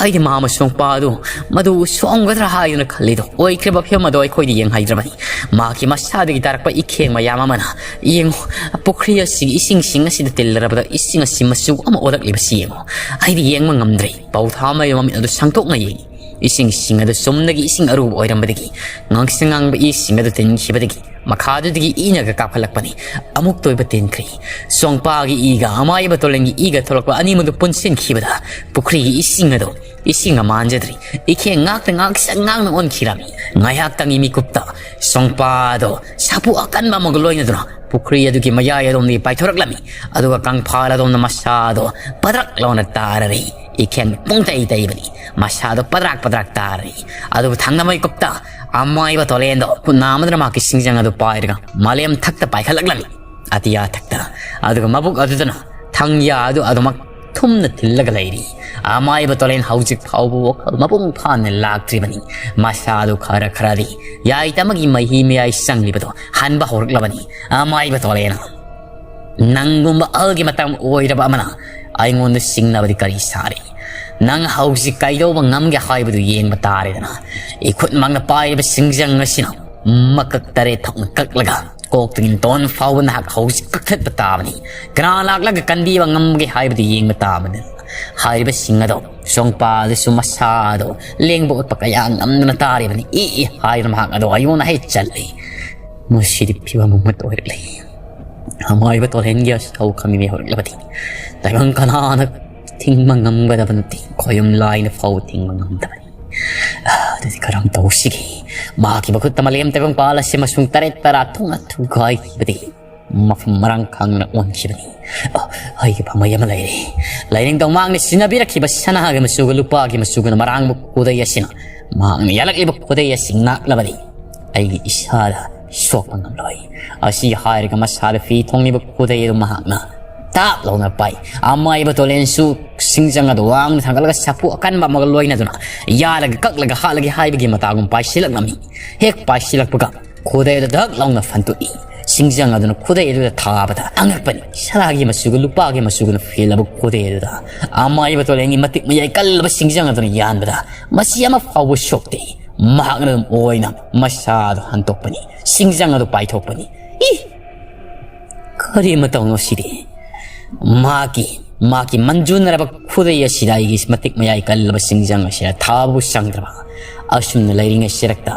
ꯑꯩꯗꯤ ꯃꯍꯥ ꯃꯁꯣꯡꯄꯥ ꯑꯗꯨ ꯃꯗꯨ ꯁꯣꯛꯑꯝꯒꯗ꯭ꯔꯥ ꯍꯥꯏꯗꯨꯅ ꯈꯜꯂꯤꯗꯣ꯫ ꯑꯣꯏꯈ꯭ꯔꯤꯕ ꯐꯤꯕꯝ ꯑꯗꯣ ꯑꯩꯈꯣꯏꯗꯤ ꯌꯦꯡꯍꯩꯗ꯭ꯔꯕꯅꯤ꯫ ꯃꯍꯥꯛꯀꯤ ꯃꯁꯥꯗꯒꯤ ꯇꯥꯔꯛꯄ ꯏꯈꯦꯡ ꯃꯌꯥꯝ ꯑꯃꯅ, ꯌꯦꯡꯉꯨ, ꯄꯨꯈ꯭ꯔꯤ ꯑꯁꯤꯒꯤ ꯏꯁꯤꯡꯁꯤꯡ ꯑꯁꯤꯗ ꯇꯤꯜꯂꯔꯕꯗ ꯏꯁꯤꯡ ꯑꯁꯤ ꯃꯆꯨ ꯑꯃ ꯑꯣꯜꯂꯛꯂꯤꯕꯁꯤ ꯌꯦꯡꯉꯨ꯫ ꯑꯩꯗꯤ ꯌꯦꯡꯕ ꯉꯝꯗ꯭ꯔꯦ꯫" ꯄꯧꯊꯥꯃꯩ ꯃꯃꯤꯠ ꯑꯗꯨ ꯁꯥꯡꯗꯣꯛꯅ ꯌꯦꯡꯉꯤ꯫ ꯏꯁꯤꯡꯁꯤꯡ ꯑꯗꯨ ꯆꯨꯝꯅꯒꯤ ꯏꯁꯤꯡ ꯑꯔꯨꯕ ꯑꯣꯏꯔꯝꯕꯗꯒꯤ, ꯉꯥꯡꯁꯪ ꯉꯥꯡꯕ ꯏꯁꯤꯡ ꯑꯗꯨ ꯇꯤꯟꯈꯤꯕꯗꯒꯤ ꯃꯈꯥꯗꯨꯗꯒꯤ ꯏꯅꯒ ꯀꯥꯞꯈꯠꯂꯛꯄꯅꯤ꯫ ꯑꯃꯨꯛꯇ ꯑꯣꯏꯕ ꯇꯤꯟꯈ꯭ꯔꯦ꯫ ꯁꯣꯡꯄꯥꯒꯤ ꯏꯒ ꯑꯃꯥꯏꯕ ꯇꯣꯂꯦꯟꯒꯤ ꯏꯒ ꯊꯣꯛꯂꯛꯄ ꯑꯅꯤꯃꯗꯨ ꯄꯨꯟꯁꯤꯟꯈꯤꯕꯗ ꯄꯨꯈ꯭ꯔꯤꯒꯤ ꯏꯁꯤꯡ ꯑꯗꯨ ꯏꯁꯤꯡꯒ ꯃꯥꯟꯖꯗ꯭ꯔꯦ꯫ ꯏꯈꯦꯡ ꯉꯥꯛꯇ ꯉꯥꯛꯁꯪ ꯉꯥꯡꯅ ꯑꯣꯟꯈꯤꯔꯝꯃꯤ꯫ ꯉꯥꯏꯍꯥꯛꯇꯪꯒꯤ ꯃꯤꯀꯨꯞꯇ ꯁꯣꯡꯄꯥꯗꯣ ꯁꯥꯐꯨ ꯑꯀꯟꯕ ꯑꯃꯒ ꯂꯣꯏꯅꯗꯨꯅ ꯄꯨꯈ꯭ꯔꯤ ꯑꯗꯨꯒꯤ ꯃꯌꯥꯏ ꯑꯗꯣꯝꯗꯒꯤ ꯄꯥꯏꯊꯣꯔꯛꯂꯝꯃꯤ꯫ ꯑꯗꯨꯒ ꯀꯪꯐꯥꯜ ꯑꯗꯣꯝꯗ ꯃꯁꯥꯗꯣ ꯄꯗ꯭ꯔꯛ ꯂꯥꯎꯅ ꯇꯥꯔꯔꯤ꯫ ꯏꯈꯦꯡ ꯄꯨꯡꯇꯩ ꯇꯩꯕꯅꯤ꯫ ꯃꯁꯥꯗꯣ ꯄꯗ꯭ꯔꯥꯛ ꯄꯗ꯭ꯔꯥꯛ ꯇꯥꯔꯔꯤ꯫ ꯑꯗꯨꯕꯨ ꯊꯪꯅꯕ ꯃꯤꯀꯨꯞꯇ ꯑꯃꯥꯏꯕ ꯇꯣꯂꯦꯟꯗꯣ ꯈꯨꯠꯅꯥ ꯑꯃꯗꯨꯅ ꯃꯍꯥꯛꯀꯤ ꯁꯤꯡꯖꯪ ꯑꯗꯨ ꯄꯥꯏꯔꯒ ꯃꯥꯂꯦꯝ ꯊꯛꯇ ꯄꯥꯏꯈꯠꯂꯛꯂꯝꯃꯤ꯫ ꯑꯇꯤꯌꯥ ꯊꯛꯇ꯫ ꯑꯗꯨꯒ ꯃꯕꯨꯛ ꯑꯗꯨꯗꯅ ꯊꯪꯌꯥ ꯑꯗꯨ ꯑꯗꯨꯃꯛ ꯊꯨꯝꯅ ꯊꯤꯜꯂꯒ ꯂꯩꯔꯤ꯫ ꯑꯃꯥꯏꯕ ꯇꯣꯂꯦꯟ ꯍꯧꯖꯤꯛ ꯐꯥꯎꯕ ꯋꯥꯈꯜ ꯃꯄꯨꯡ ꯐꯥꯅ ꯂꯥꯛꯇ꯭ꯔꯤꯕꯅꯤ꯫ ꯃꯁꯥꯗꯨ ꯈꯔ ꯈꯔꯗꯤ ꯌꯥꯏꯇꯃꯒꯤ ꯃꯍꯤ ꯃꯌꯥꯏ ꯆꯪꯂꯤꯕꯗꯣ ꯍꯟꯕ ꯍꯧꯔꯛꯂꯕꯅꯤ꯫ ꯑꯃꯥꯏꯕ ꯇꯣꯂꯦꯟ, ꯅꯪꯒꯨꯝꯕ ꯑꯍꯜꯒꯤ ꯃꯇꯝ ꯑꯣꯏꯔꯕ ꯑꯃꯅ ꯑꯩꯉꯣꯟꯗ ꯁꯤꯡꯅꯕꯗꯤ ꯀꯔꯤ ꯁꯥꯔꯤ? ꯅꯪ ꯍꯧꯖꯤꯛ ꯀꯩꯗꯧꯕ ꯉꯝꯒꯦ ꯍꯥꯏꯕꯗꯨ ꯌꯦꯡꯕ ꯇꯥꯔꯦꯗꯅ꯫ ꯏꯈꯨꯠꯃꯛꯅ ꯄꯥꯏꯔꯤꯕ ꯁꯤꯡꯖꯪ ꯑꯁꯤꯅ ꯃꯀꯛ ꯇꯔꯦꯠ ꯊꯣꯛꯅ ꯀꯛꯂꯒ ꯀꯣꯛꯇꯒꯤ ꯇꯣꯟ ꯐꯥꯎꯕ ꯅꯍꯥꯛ ꯍꯧꯖꯤꯛ ꯀꯛꯊꯠꯄ ꯇꯥꯕꯅꯤ꯫ ꯀꯅꯥ ꯂꯥꯛꯂꯒ ꯀꯟꯕꯤꯕ ꯉꯝꯒꯦ ꯍꯥꯏꯕꯗꯨ ꯌꯦꯡꯕ ꯇꯥꯕꯅꯤ꯫ ꯍꯥꯏꯔꯤꯕꯁꯤꯡ ꯑꯗꯣ ꯆꯣꯡꯄꯥꯗꯨꯁꯨ ꯃꯁꯥꯗꯣ ꯂꯦꯡꯕ ꯑꯣꯠꯄ ꯀꯌꯥ ꯉꯝꯗꯅ ꯇꯥꯔꯤꯕꯅꯤ꯫ ꯏ ꯏ ꯍꯥꯏꯗꯨꯅ ꯃꯍꯥꯛ ꯑꯗꯣ ꯑꯌꯣꯟ ꯑꯍꯩ ꯆꯠꯂꯤ꯫ ꯃꯁꯤꯗꯤ ꯐꯤꯕꯝ ꯑꯃ ꯑꯣꯏꯔꯛꯂꯦ꯫ ꯑꯃꯥꯏꯕ ꯇꯣꯂꯦꯟꯒꯤ ꯑꯁꯥꯎ ꯈꯝꯃꯤ ꯍꯧꯔꯛꯂꯕꯗꯤ ꯇꯥꯏꯕꯪ ꯀꯅꯥꯅ ꯊꯤꯡꯕ ꯉꯝꯒꯗꯕ ꯅꯠꯇꯦ꯫ ꯈꯣꯌꯨꯝ ꯂꯥꯏꯅ ꯐꯥꯎ ꯊꯤꯡꯕ ꯉꯝꯗꯕꯅꯤ꯫ ꯑꯗꯨꯗꯤ ꯀꯔꯝ ꯇꯧꯁꯤꯒꯦ? ꯃꯍꯥꯛꯀꯤ ꯃꯈꯨꯠꯇ ꯃꯥꯂꯦꯝ ꯇꯥꯏꯕꯪꯄꯥꯜ ꯑꯁꯤ ꯃꯁꯨꯡ ꯇꯔꯦꯠ ꯇꯔꯥ ꯊꯨꯡꯅ ꯊꯨꯒꯥꯏꯈꯤꯕꯗꯤ ꯃꯐꯝ ꯃꯔꯥꯡ ꯈꯪꯗꯅ ꯑꯣꯟꯈꯤꯕꯅꯤ꯫ ꯑ, ꯑꯩꯒꯤ ꯐꯝꯃꯩ ꯑꯃ ꯂꯩꯔꯦ꯫ ꯂꯥꯏꯅꯤꯡꯊꯧ ꯃꯍꯥꯛꯅ ꯁꯤꯖꯤꯟꯅꯕꯤꯔꯛꯈꯤꯕ ꯁꯅꯥꯒꯤ ꯃꯆꯨꯒ ꯂꯨꯄꯥꯒꯤ ꯃꯆꯨꯒꯅ ꯃꯔꯥꯡꯕ ꯈꯨꯗꯩ ꯑꯁꯤꯅ ꯃꯍꯥꯛꯅ ꯌꯥꯜꯂꯛꯂꯤꯕ ꯈꯨꯗꯩ ꯑꯁꯤ ꯉꯥꯛꯂꯕꯗꯤ ꯑꯩꯒꯤ ꯏꯁꯥꯗ ꯁꯣꯛꯄ ꯉꯝꯂꯣꯏ꯫ ꯑꯁꯤ ꯍꯥꯏꯔꯒ ꯃꯁꯥꯗ ꯐꯤ ꯊꯣꯡꯂꯤꯕ ꯈꯨꯗꯩ ꯑꯗꯨ ꯃꯍꯥꯛꯅ ꯇꯥꯞ ꯂꯥꯎꯅ ꯄꯥꯏ꯫ ꯑꯃꯥꯏꯕ ꯇꯣꯂꯦꯟꯁꯨ ꯁꯤꯡꯖꯪ ꯑꯗꯨ ꯋꯥꯡꯅ ꯊꯥꯡꯒꯠꯂꯒ ꯁꯥꯐꯨ ꯑꯀꯟꯕ ꯑꯃꯒ ꯂꯣꯏꯅꯗꯨꯅ ꯌꯥꯜꯂꯒ ꯀꯛꯂꯒ ꯍꯥꯠꯂꯒꯦ ꯍꯥꯏꯕꯒꯤ ꯃꯇꯥꯒꯨꯝ ꯄꯥꯏꯁꯤꯜꯂꯛꯂꯝꯃꯤ꯫ ꯍꯦꯛ ꯄꯥꯏꯁꯤꯜꯂꯛꯄꯒ ꯈꯨꯗꯩ ꯑꯗꯨ ꯙꯛ ꯂꯥꯎꯅ ꯐꯟꯇꯣꯛꯏ꯫ ꯁꯤꯡꯖꯪ ꯑꯗꯨꯅ ꯈꯨꯗꯩ ꯑꯗꯨꯗ ꯊꯥꯕꯗ ꯑꯉꯛꯄꯅꯤ꯫ ꯁꯅꯥꯒꯤ ꯃꯆꯨꯒ ꯂꯨꯄꯥꯒꯤ ꯃꯆꯨꯒꯅ ꯐꯤꯜꯂꯕ ꯈꯨꯗꯩ ꯑꯗꯨꯗ ꯑꯃꯥꯏꯕ ꯇꯣꯂꯦꯟꯒꯤ ꯃꯇꯤꯛ ꯃꯌꯥꯏ ꯀꯜꯂꯕ ꯁꯤꯡꯖꯪ ꯑꯗꯨꯅ ꯌꯥꯟꯕꯗ ꯃꯁꯤ ꯑꯃ ꯐꯥꯎꯕ ꯁꯣꯛꯇꯦ꯫ ꯃꯍꯥꯛꯅ ꯑꯗꯨꯝ ꯑꯣꯏꯅ ꯃꯁꯥ ꯑꯗꯨ ꯍꯟꯇꯣꯛꯄꯅꯤ꯫ ꯁꯤꯡꯖꯪ ꯑꯗꯨ ꯄꯥꯏꯊꯣꯛꯄꯅꯤ꯫ ꯏ! ꯀꯔꯤ ꯃꯇꯧꯅꯣ ꯁꯤꯗꯤ? ꯃꯍꯥꯛꯀꯤ, ꯃꯍꯥꯛꯀꯤ ꯃꯟꯖꯨꯅꯔꯕ ꯈꯨꯗꯩ ꯑꯁꯤꯗ ꯑꯩꯒꯤ ꯃꯇꯤꯛ ꯃꯌꯥꯏ ꯀꯜꯂꯕ ꯁꯤꯡꯖꯪ ꯑꯁꯤꯗ ꯊꯥꯕꯕꯨ ꯆꯪꯗ꯭ꯔꯕ꯫ ꯑꯁꯨꯝꯅ ꯂꯩꯔꯤꯉꯩ ꯁꯤꯔꯛꯇ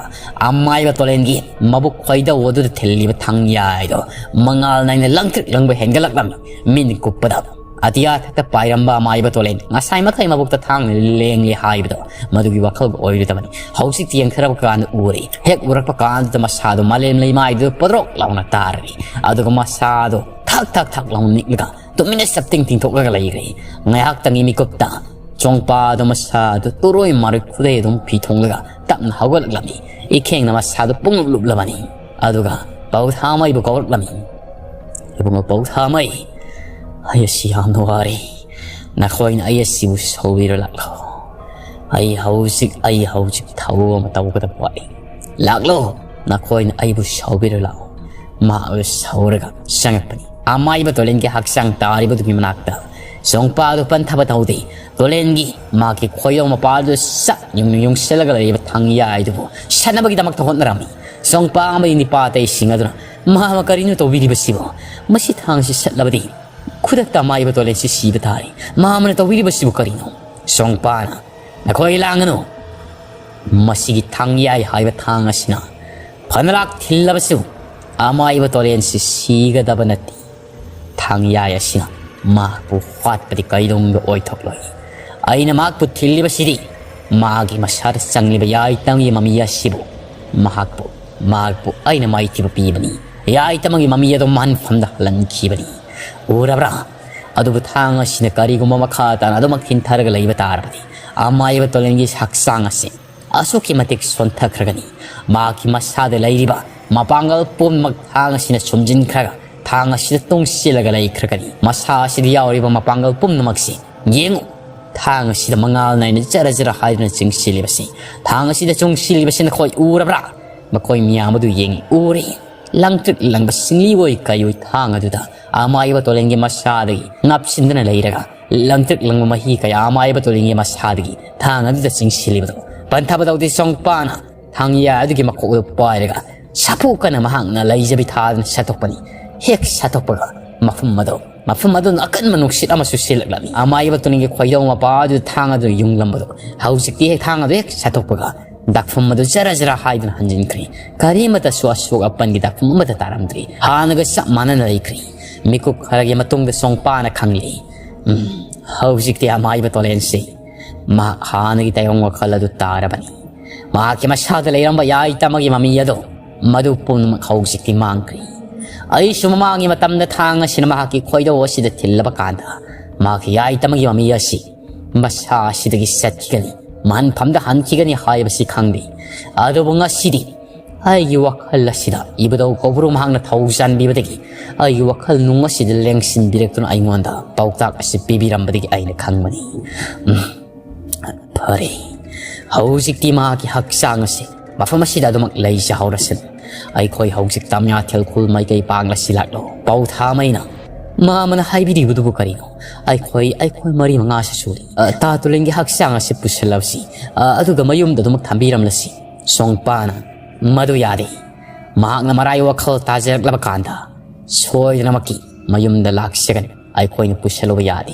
ꯑꯃꯥꯏꯕ ꯇꯣꯂꯦꯟꯒꯤ ꯃꯕꯨꯛ ꯈꯣꯏꯗꯧ ꯑꯗꯨꯗ ꯊꯤꯜꯂꯤꯕ ꯊꯥꯡ ꯌꯥꯏꯗꯣ ꯃꯉꯥꯜ ꯅꯥꯏꯅ ꯂꯪꯇ꯭ꯔꯤꯛ ꯂꯪꯕ ꯍꯦꯟꯒꯠꯂꯛꯂꯝꯃꯤ꯫ ꯃꯤꯠ ꯀꯨꯞꯄꯗ ꯑꯇꯤꯌꯥ ꯊꯛꯇ ꯄꯥꯏꯔꯝꯕ ꯑꯃꯥꯏꯕ ꯇꯣꯂꯦꯟ ꯉꯁꯥꯏ ꯃꯈꯩ ꯃꯕꯨꯛꯇ ꯊꯥꯡꯅ ꯂꯦꯡꯂꯤ ꯍꯥꯏꯕꯗꯣ ꯃꯗꯨꯒꯤ ꯋꯥꯈꯜ ꯑꯣꯏꯔꯨꯗꯕꯅꯤ꯫ ꯍꯧꯖꯤꯛꯇꯤ ꯌꯦꯡꯊꯔꯛꯄ ꯀꯥꯟꯗ ꯎꯔꯦ꯫ ꯍꯦꯛ ꯎꯔꯛꯄ ꯀꯥꯟꯗꯨꯗ ꯃꯁꯥꯗꯣ ꯃꯥꯂꯦꯝ ꯂꯩꯃꯥꯏꯗꯨꯗ ꯄꯣꯗ꯭ꯔꯣꯛ ꯂꯥꯎꯅ ꯇꯥꯔꯔꯤ꯫ ꯑꯗꯨꯒ ꯃꯁꯥꯗꯣ ꯊꯛ ꯊꯛ ꯊꯛ ꯂꯥꯎꯅ ꯅꯤꯛꯂꯒ ꯇꯨꯃꯤꯟꯅ ꯆꯞꯇꯤꯡ ꯇꯤꯡꯊꯣꯛꯂꯒ ꯂꯩꯈ꯭ꯔꯦ꯫ ꯉꯥꯏꯍꯥꯛꯇꯪꯒꯤ ꯃꯤꯀꯨꯞꯇ ꯆꯣꯡꯄꯥꯗꯣ ꯃꯁꯥꯗꯣ ꯇꯨꯔꯣꯏ ꯃꯥꯔꯣꯏ ꯈꯨꯗꯩ ꯑꯗꯨꯝ ꯐꯤ ꯊꯣꯡꯂꯒ ꯇꯞꯅ ꯍꯧꯒꯠꯂꯛꯂꯝꯃꯤ꯫ ꯏꯈꯦꯡꯅ ꯃꯁꯥꯗꯣ ꯄꯨꯡꯂꯨꯞ ꯂꯨꯞꯂꯕꯅꯤ꯫ ꯑꯗꯨꯒ ꯄꯧꯊꯥꯃꯩꯕꯨ ꯀꯧꯔꯛꯂꯝꯃꯤ꯫ "ꯏꯕꯨꯡꯉꯣ ꯄꯧꯊꯥꯃꯩ, ꯑꯩ ꯑꯁꯤ ꯌꯥꯝꯅ ꯋꯥꯔꯦ꯫ ꯅꯈꯣꯏꯅ ꯑꯩ ꯑꯁꯤꯕꯨ ꯁꯧꯕꯤꯔꯣ ꯂꯥꯛꯂꯣ꯫ ꯑꯩ ꯍꯧꯖꯤꯛ, ꯑꯩ ꯍꯧꯖꯤꯛ ꯊꯕꯛ ꯑꯃ ꯇꯧꯒꯗꯕ ꯋꯥꯠꯂꯤ꯫ ꯂꯥꯛꯂꯣ, ꯅꯈꯣꯏꯅ ꯑꯩꯕꯨ ꯁꯧꯕꯤꯔꯣ ꯂꯥꯛꯑꯣ꯫" ꯃꯍꯥꯛ ꯑꯗꯨ ꯁꯧꯔꯒ ꯆꯪꯉꯛꯄꯅꯤ꯫ ꯑꯃꯥꯏꯕ ꯇꯣꯂꯦꯟꯒꯤ ꯍꯛꯆꯥꯡ ꯇꯥꯔꯤꯕꯗꯨꯒꯤ ꯃꯅꯥꯛꯇ ꯆꯣꯡꯄꯥꯗꯨ ꯄꯟꯊꯕ ꯇꯧꯗꯦ꯫ ꯇꯣꯂꯦꯟꯒꯤ ꯃꯍꯥꯛꯀꯤ ꯈꯣꯏꯌꯧ ꯃꯄꯥꯗꯨ ꯁꯠ ꯌꯨꯡ ꯌꯨꯡꯁꯤꯜꯂꯒ ꯂꯩꯔꯤꯕ ꯊꯥꯡ ꯌꯥꯏꯗꯨꯕꯨ ꯁꯠꯅꯕꯒꯤꯗꯃꯛꯇ ꯍꯣꯠꯅꯔꯝꯃꯤ꯫ ꯆꯣꯡꯄꯥ ꯑꯃꯗꯤ ꯅꯤꯄꯥ ꯑꯇꯩꯁꯤꯡ ꯑꯗꯨꯅ, "ꯃꯍꯥꯛ ꯀꯔꯤꯅꯣ ꯇꯧꯕꯤꯔꯤꯕꯁꯤꯕꯣ? ꯃꯁꯤ ꯊꯥꯡꯁꯤ ꯁꯠꯂꯕꯗꯤ ꯈꯨꯗꯛꯇ ꯑꯃꯥꯏꯕ ꯇꯣꯂꯦꯟꯁꯤ ꯁꯤꯕ ꯇꯥꯔꯦ꯫ ꯃꯍꯥꯛꯅ ꯇꯧꯕꯤꯔꯤꯕꯁꯤꯕꯨ ꯀꯔꯤꯅꯣ?" ꯁꯣꯡꯄꯥꯅ, "ꯅꯈꯣꯏ ꯂꯥꯡꯒꯅꯨ꯫ ꯃꯁꯤꯒꯤ ꯊꯥꯡꯌꯥꯏ ꯍꯥꯏꯕ ꯊꯥꯡ ꯑꯁꯤꯅ ꯐꯅꯂꯥꯛ ꯊꯤꯜꯂꯕꯁꯨ ꯑꯃꯥꯏꯕ ꯇꯣꯂꯦꯟꯁꯤ ꯁꯤꯒꯗꯕ ꯅꯠꯇꯦ꯫ ꯊꯥꯡꯌꯥꯏ ꯑꯁꯤꯅ ꯃꯍꯥꯛꯄꯨ ꯍꯥꯠꯄꯗꯤ ꯀꯩꯗꯧꯅꯨꯡꯗ ꯑꯣꯏꯊꯣꯛꯂꯣꯏ꯫ ꯑꯩꯅ ꯃꯍꯥꯛꯄꯨ ꯊꯤꯜꯂꯤꯕꯁꯤꯗꯤ ꯃꯥꯒꯤ ꯃꯁꯥꯗ ꯆꯪꯂꯤꯕ ꯌꯥꯏꯇꯝꯒꯤ ꯃꯃꯤ ꯑꯁꯤꯕꯨ ꯃꯍꯥꯛꯄꯨ ꯃꯍꯥꯛꯄꯨ ꯑꯩꯅ ꯃꯥꯏꯊꯤꯕ ꯄꯤꯕꯅꯤ꯫ ꯌꯥꯏꯇꯝꯒꯤ ꯃꯃꯤ ꯑꯗꯨ ꯃꯍꯟꯐꯝꯗ ꯍꯜꯍꯟꯈꯤꯕꯅꯤ꯫ ꯎꯔꯕ꯭ꯔꯥ? ꯑꯗꯨꯕꯨ ꯊꯥꯡ ꯑꯁꯤꯅ ꯀꯔꯤꯒꯨꯝꯕ ꯃꯈꯥ ꯇꯥꯅ ꯑꯗꯨꯃꯛ ꯊꯤꯟꯊꯔꯒ ꯂꯩꯕ ꯇꯥꯔꯕꯗꯤ ꯑꯃꯥꯏꯕ ꯇꯣꯂꯦꯟꯒꯤ ꯍꯛꯆꯥꯡ ꯑꯁꯤ ꯑꯁꯨꯛꯀꯤ ꯃꯇꯤꯛ ꯁꯣꯟꯊꯈ꯭ꯔꯒꯅꯤ꯫ ꯃꯍꯥꯛꯀꯤ ꯃꯁꯥꯗ ꯂꯩꯔꯤꯕ ꯃꯄꯥꯡꯒꯜ ꯄꯨꯝꯅꯃꯛ ꯊꯥꯡ ꯑꯁꯤꯅ ꯁꯨꯝꯖꯤꯟꯈ꯭ꯔꯒ ꯊꯥꯡ ꯑꯁꯤꯗ ꯇꯨꯡꯁꯤꯜꯂꯒ ꯂꯩꯈ꯭ꯔꯒꯅꯤ꯫ ꯃꯁꯥ ꯑꯁꯤꯗ ꯌꯥꯎꯔꯤꯕ ꯃꯄꯥꯡꯒꯜ ꯄꯨꯝꯅꯃꯛꯁꯤ ꯌꯦꯡꯉꯨ꯫ ꯊꯥꯡ ꯑꯁꯤꯗ ꯃꯉꯥꯜ ꯅꯥꯏꯅ ꯖꯔ ꯖꯔ ꯍꯥꯏꯗꯨꯅ ꯆꯤꯡꯁꯤꯜꯂꯤꯕꯁꯤ, ꯊꯥꯡ ꯑꯁꯤꯗ ꯆꯨꯡꯁꯤꯜꯂꯤꯕꯁꯤ ꯅꯈꯣꯏ ꯎꯔꯕ꯭ꯔꯥ? ꯃꯈꯣꯏ ꯃꯤꯌꯥꯝ ꯑꯗꯨ ꯌꯦꯡꯉꯤ, ꯎꯔꯦ꯫ ꯂꯪꯇ꯭ꯔꯤꯛ ꯂꯪꯕ ꯁꯤꯡꯂꯤ ꯑꯣꯏ ꯀꯩ ꯑꯣꯏ ꯊꯥꯡ ꯑꯗꯨꯗ ꯑꯃꯥꯏꯕ ꯇꯣꯂꯦꯟꯒꯤ ꯃꯁꯥꯗꯒꯤ ꯅꯞꯁꯤꯟꯗꯨꯅ ꯂꯩꯔꯒ ꯂꯪꯇ꯭ꯔꯤꯛ ꯂꯪꯕ ꯃꯍꯤ ꯀꯌꯥ ꯑꯃꯥꯏꯕ ꯇꯣꯂꯦꯟꯒꯤ ꯃꯁꯥꯗꯒꯤ ꯊꯥꯡ ꯑꯗꯨꯗ ꯆꯤꯡꯁꯤꯜꯂꯤꯕꯗꯣ ꯄꯟꯊꯕ ꯇꯧꯗꯦ꯫ ꯁꯣꯡꯄꯥꯅ ꯊꯥꯡꯌꯥ ꯑꯗꯨꯒꯤ ꯃꯀꯣꯛ ꯑꯗꯨ ꯄꯥꯏꯔꯒ ꯁꯥꯐꯨ ꯀꯟꯅ ꯃꯍꯥꯛꯅ ꯂꯩꯖꯕꯤ ꯊꯥꯗꯨꯅ ꯁꯠꯇꯣꯛꯄꯅꯤ꯫ ꯍꯦꯛ ꯁꯠꯇꯣꯛꯄꯒ ꯃꯐꯝ ꯑꯗꯨ ꯃꯐꯝ ꯑꯗꯨꯅ ꯑꯀꯟꯕ ꯅꯨꯡꯁꯤꯠ ꯑꯃꯁꯨ ꯁꯤꯜꯂꯛꯂꯝꯃꯤ꯫ ꯑꯃꯥꯏꯕ ꯇꯣꯂꯦꯟꯒꯤ ꯈꯣꯏꯗꯧ ꯃꯄꯥ ꯑꯗꯨ ꯊꯥꯡ ꯑꯗꯨ ꯌꯨꯡꯂꯝꯕꯗꯣ ꯍꯧꯖꯤꯛꯇꯤ ꯍꯦꯛ ꯊꯥꯡ ꯑꯗꯨ ꯍꯦꯛ ꯁꯠꯇꯣꯛꯄꯒ ꯗꯥꯛꯐꯝ ꯑꯗꯨ ꯖꯔ ꯖꯔ ꯍꯥꯏꯗꯨꯅ ꯍꯟꯖꯤꯟꯈ꯭ꯔꯦ꯫ ꯀꯔꯤꯃꯠꯇꯁꯨ ꯑꯁꯣꯛ ꯑꯄꯟꯒꯤ ꯗꯥꯛꯐꯝ ꯑꯃꯠꯇ ꯇꯥꯔꯝꯗ꯭ꯔꯤ꯫ ꯍꯥꯟꯅꯒ ꯆꯞ ꯃꯥꯟꯅꯅ ꯂꯩꯈ꯭ꯔꯦ꯫ ꯃꯤꯀꯨꯞ ꯈꯔꯒꯤ ꯃꯇꯨꯡꯗ ꯁꯣꯡꯄꯥꯅ ꯈꯪꯂꯦ, ꯎꯝ, ꯍꯧꯖꯤꯛꯇꯤ ꯑꯃꯥꯏꯕ ꯇꯣꯂꯦꯟꯁꯤ ꯃꯍꯥꯛ ꯍꯥꯟꯅꯒꯤ ꯇꯥꯏꯕꯪ ꯋꯥꯈꯜ ꯑꯗꯨ ꯇꯥꯔꯕꯅꯤ꯫ ꯃꯍꯥꯛꯀꯤ ꯃꯁꯥꯗ ꯂꯩꯔꯝꯕ ꯌꯥꯏꯇꯝꯒꯤ ꯃꯃꯤ ꯑꯗꯣ ꯃꯗꯨ ꯄꯨꯝꯅꯃꯛ ꯍꯧꯖꯤꯛꯇꯤ ꯃꯥꯡꯈ꯭ꯔꯦ꯫ ꯑꯩꯁꯨ ꯃꯃꯥꯡꯒꯤ ꯃꯇꯝꯗ ꯊꯥꯡ ꯑꯁꯤꯅ ꯃꯍꯥꯛꯀꯤ ꯈꯣꯏꯗꯧ ꯑꯁꯤꯗ ꯊꯤꯜꯂꯕ ꯀꯥꯟꯗ ꯃꯍꯥꯛꯀꯤ ꯌꯥꯏꯇꯝꯒꯤ ꯃꯃꯤ ꯑꯁꯤ ꯃꯁꯥ ꯑꯁꯤꯗꯒꯤ ꯆꯠꯈꯤꯒꯅꯤ, ꯃꯍꯟꯐꯝꯗ ꯍꯟꯈꯤꯒꯅꯤ ꯍꯥꯏꯕꯁꯤ ꯈꯪꯗꯦ꯫ ꯑꯗꯨꯕꯨ ꯉꯁꯤꯗꯤ ꯑꯩꯒꯤ ꯋꯥꯈꯜ ꯑꯁꯤꯗ ꯏꯕꯨꯙꯧ ꯀꯧꯕ꯭ꯔꯨ ꯃꯍꯥꯛꯅ ꯊꯧ ꯆꯥꯟꯕꯤꯕꯗꯒꯤ ꯑꯩꯒꯤ ꯋꯥꯈꯜ ꯅꯨꯡ ꯑꯁꯤꯗ ꯂꯦꯡꯁꯤꯟꯕꯤꯔꯛꯇꯨꯅ ꯑꯩꯉꯣꯟꯗ ꯄꯥꯎꯇꯥꯛ ꯑꯁꯤ ꯄꯤꯕꯤꯔꯝꯕꯗꯒꯤ ꯑꯩꯅ ꯈꯪꯕꯅꯤ꯫ ꯎꯝ, ꯐꯔꯦ, ꯍꯧꯖꯤꯛꯇꯤ ꯃꯍꯥꯛꯀꯤ ꯍꯛꯆꯥꯡ ꯑꯁꯤ ꯃꯐꯝ ꯑꯁꯤꯗ ꯑꯗꯨꯃꯛ ꯂꯩꯖꯍꯧꯔꯁꯅꯨ꯫ ꯑꯩꯈꯣꯏ ꯍꯧꯖꯤꯛ ꯇꯝꯌꯥꯊꯦꯜ ꯈꯨꯜ ꯃꯥꯏꯀꯩ ꯄꯥꯡꯂꯁꯤ ꯂꯥꯛꯂꯣ꯫ ꯄꯥꯎꯊꯥꯃꯩꯅ ꯃꯥꯃꯅ ꯍꯥꯏꯕꯤꯔꯤꯕꯗꯨꯕꯨ ꯀꯔꯤꯅꯣ? ꯑꯩꯈꯣꯏ, ꯑꯩꯈꯣꯏ ꯃꯔꯤ ꯃꯉꯥꯁꯨ ꯁꯨꯔꯤ꯫ ꯑ, ꯇꯥ ꯇꯨꯂꯦꯟꯒꯤ ꯍꯛꯆꯥꯡ ꯑꯁꯤ ꯄꯨꯁꯤꯜꯂꯕꯁꯤ, ꯑ, ꯑꯗꯨꯒ ꯃꯌꯨꯝꯗ ꯑꯗꯨꯃꯛ ꯊꯝꯕꯤꯔꯝꯂꯁꯤ꯫ ꯁꯣꯡꯄꯥꯅ, "ꯃꯗꯨ ꯌꯥꯗꯦ꯫ ꯃꯍꯥꯛꯅ ꯃꯔꯥꯏ ꯋꯥꯈꯜ ꯇꯥꯖꯔꯛꯂꯕ ꯀꯥꯟꯗ ꯁꯣꯏꯗꯅꯃꯛꯀꯤ ꯃꯌꯨꯝꯗ ꯂꯥꯛꯆꯒꯅꯤ꯫ ꯑꯩꯈꯣꯏꯅ ꯄꯨꯁꯜꯂꯨꯕ ꯌꯥꯗꯦ꯫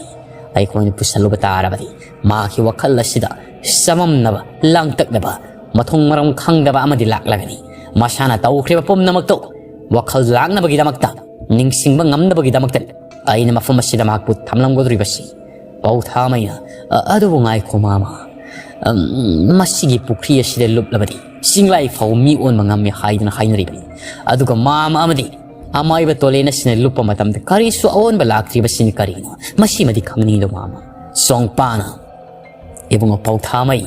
ꯑꯩꯈꯣꯏꯅ ꯄꯨꯁꯜꯂꯨꯕ ꯇꯥꯔꯕꯗꯤ ꯃꯍꯥꯛꯀꯤ ꯋꯥꯈꯜ ꯑꯁꯤꯗ ꯆꯃꯝꯅꯕ, ꯂꯥꯡꯇꯛꯅꯕ, ꯃꯊꯣꯡ ꯃꯔꯝ ꯈꯪꯗꯕ ꯑꯃꯗꯤ ꯂꯥꯛꯂꯒꯅꯤ꯫ ꯃꯁꯥꯅ ꯇꯧꯈ꯭ꯔꯤꯕ ꯄꯨꯝꯅꯃꯛꯇꯨ ꯋꯥꯈꯜ ꯂꯥꯛꯅꯕꯒꯤꯗꯃꯛꯇ, ꯅꯤꯡꯁꯤꯡꯕ ꯉꯝꯅꯕꯒꯤꯗꯃꯛꯇ ꯑꯩꯅ ꯃꯐꯝ ꯑꯁꯤꯗ ꯃꯍꯥꯛꯄꯨ ꯊꯝꯂꯝꯒꯗꯧꯔꯤꯕꯁꯤ꯫ ꯄꯥꯎꯊꯥꯃꯩꯅ, "ꯑ-, ꯑꯗꯨꯕꯨ ꯉꯥꯏꯈꯣ ꯃꯥꯃ, ꯑꯝ, ꯃꯁꯤꯒꯤ ꯄꯨꯈ꯭ꯔꯤ ꯑꯁꯤꯗ ꯂꯨꯞꯂꯕꯗꯤ ꯆꯤꯡꯂꯥꯏ ꯐꯥꯎ ꯃꯤ ꯑꯣꯟꯕ ꯉꯝꯃꯤ ꯍꯥꯏꯗꯨꯅ ꯍꯥꯏꯅꯔꯤꯕꯅꯤ꯫ ꯑꯗꯨꯒ ꯃꯥꯃ ꯑꯃꯗꯤ ꯑꯃꯥꯏꯕ ꯇꯣꯂꯦꯟ ꯑꯁꯤꯅ ꯂꯨꯞꯄ ꯃꯇꯝꯗ ꯀꯔꯤꯁꯨ ꯑꯑꯣꯟꯕ ꯂꯥꯛꯇ꯭ꯔꯤꯕꯁꯤꯅ ꯀꯔꯤꯅꯣ? ꯃꯁꯤꯃꯗꯤ ꯈꯪꯅꯤꯡꯂꯣ ꯃꯥꯃ?" ꯆꯣꯡꯄꯥꯅ, "ꯏꯕꯨꯡꯉꯣ ꯄꯥꯎꯊꯥꯃꯩ,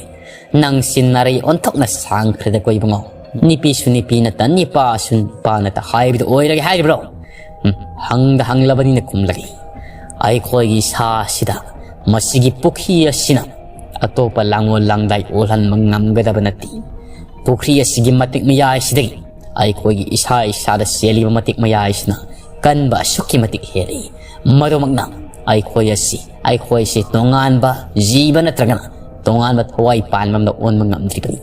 ꯅꯪꯁꯤ ꯅꯔꯩ ꯑꯣꯟꯊꯣꯛꯅ ꯁꯥꯡꯈ꯭ꯔꯦꯗꯀꯣ ꯏꯕꯨꯡꯉꯣ꯫ ꯅꯨꯄꯤꯁꯨ ꯅꯨꯄꯤ ꯅꯠꯇ, ꯅꯤꯄꯥꯁꯨ ꯅꯤꯄꯥ ꯅꯠꯇ ꯍꯥꯏꯕꯗꯨ ꯑꯣꯏꯔꯒꯦ ꯍꯥꯏꯔꯤꯕ꯭ꯔꯣ? ꯎꯝ, ꯍꯪꯗ ꯍꯪꯂꯕꯅꯤꯅ ꯈꯨꯝꯂꯒꯦ꯫ ꯑꯩꯈꯣꯏꯒꯤ ꯏꯁꯥꯁꯤꯗ ꯃꯁꯤꯒꯤ ꯄꯨꯈ꯭ꯔꯤ ꯑꯁꯤꯅ ꯑꯇꯣꯞꯄ ꯂꯥꯡꯑꯣꯜ ꯂꯥꯡꯗꯥꯏ ꯑꯣꯜꯍꯟꯕ ꯉꯝꯒꯗꯕ ꯅꯠꯇꯦ꯫ ꯄꯨꯈ꯭ꯔꯤ ꯑꯁꯤꯒꯤ ꯃꯇꯤꯛ ꯃꯌꯥꯏꯁꯤꯗꯒꯤ ꯑꯩꯈꯣꯏꯒꯤ ꯏꯁꯥ ꯏꯁꯥꯗ ꯆꯦꯜꯂꯤꯕ ꯃꯇꯤꯛ ꯃꯌꯥꯏꯁꯤꯅ ꯀꯟꯕ ꯑꯁꯨꯛꯀꯤ ꯃꯇꯤꯛ ꯍꯦꯜꯂꯤ꯫ ꯃꯗꯨꯃꯛꯅ ꯑꯩꯈꯣꯏ ꯑꯁꯤ, ꯑꯩꯈꯣꯏꯁꯤ ꯇꯣꯉꯥꯟꯕ ꯖꯤꯕ ꯅꯠꯇ꯭ꯔꯒꯅ ꯇꯣꯉꯥꯟꯕ ꯊꯋꯥꯏ ꯄꯥꯟꯕ ꯑꯃꯗ ꯑꯣꯟꯕ ꯉꯝꯗ꯭ꯔꯤꯕꯅꯤ꯫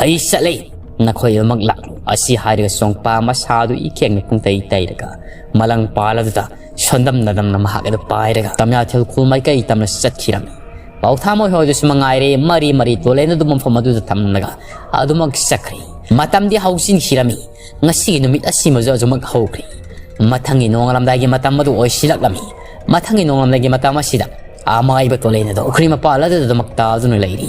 ꯑꯩ ꯆꯠꯂꯦ, ꯅꯈꯣꯏ ꯑꯗꯨꯃꯛ ꯂꯥꯛꯂꯨ꯫" ꯑꯁꯤ ꯍꯥꯏꯔꯒ ꯆꯣꯡꯄꯥ ꯃꯁꯥꯗꯨ ꯏꯈꯦꯡꯅ ꯄꯨꯡꯇꯩ ꯇꯩꯔꯒ ꯃꯂꯪ ꯄꯥꯜ ꯑꯗꯨꯗ ꯁꯣꯟꯗꯝ ꯅꯗꯝꯅ ꯃꯍꯥꯛ ꯑꯗꯨ ꯄꯥꯏꯔꯒ ꯇꯝꯌꯥꯊꯦꯜ ꯈꯨꯜ ꯃꯥꯏꯀꯩ ꯇꯝꯅ ꯆꯠꯈꯤꯔꯝꯃꯤ꯫ ꯄꯥꯎꯊꯥꯃꯣꯏ ꯍꯣꯏꯗꯨꯁꯨ ꯃꯉꯥꯏꯔꯦ, ꯃꯔꯤ ꯃꯔꯤ ꯇꯣꯂꯦꯟ ꯑꯗꯨ ꯃꯐꯝ ꯑꯗꯨꯗ ꯊꯝꯂꯒ ꯑꯗꯨꯃꯛ ꯆꯠꯈ꯭ꯔꯦ꯫ ꯃꯇꯝꯗꯤ ꯍꯧꯖꯤꯟꯈꯤꯔꯝꯃꯤ꯫ ꯉꯁꯤꯒꯤ ꯅꯨꯃꯤꯠ ꯑꯁꯤꯃꯁꯨ ꯑꯗꯨꯃꯛ ꯍꯧꯈ꯭ꯔꯦ꯫ ꯃꯊꯪꯒꯤ ꯅꯣꯡꯉꯥꯜꯂꯝꯗꯥꯏꯒꯤ ꯃꯇꯝ ꯑꯗꯨ ꯑꯣꯏꯁꯤꯜꯂꯛꯂꯝꯃꯤ꯫ ꯃꯊꯪꯒꯤ ꯅꯣꯡꯉꯥꯜꯂꯝꯗꯥꯏꯒꯤ ꯃꯇꯝ ꯑꯁꯤꯗ ꯑꯃꯥꯏꯕ ꯇꯣꯂꯦꯟ ꯑꯗꯨ ꯄꯨꯈ꯭ꯔꯤ ꯃꯄꯥꯜ ꯑꯗꯨꯗ ꯑꯗꯨꯃꯛ ꯇꯥꯗꯨꯅ ꯂꯩꯔꯤ꯫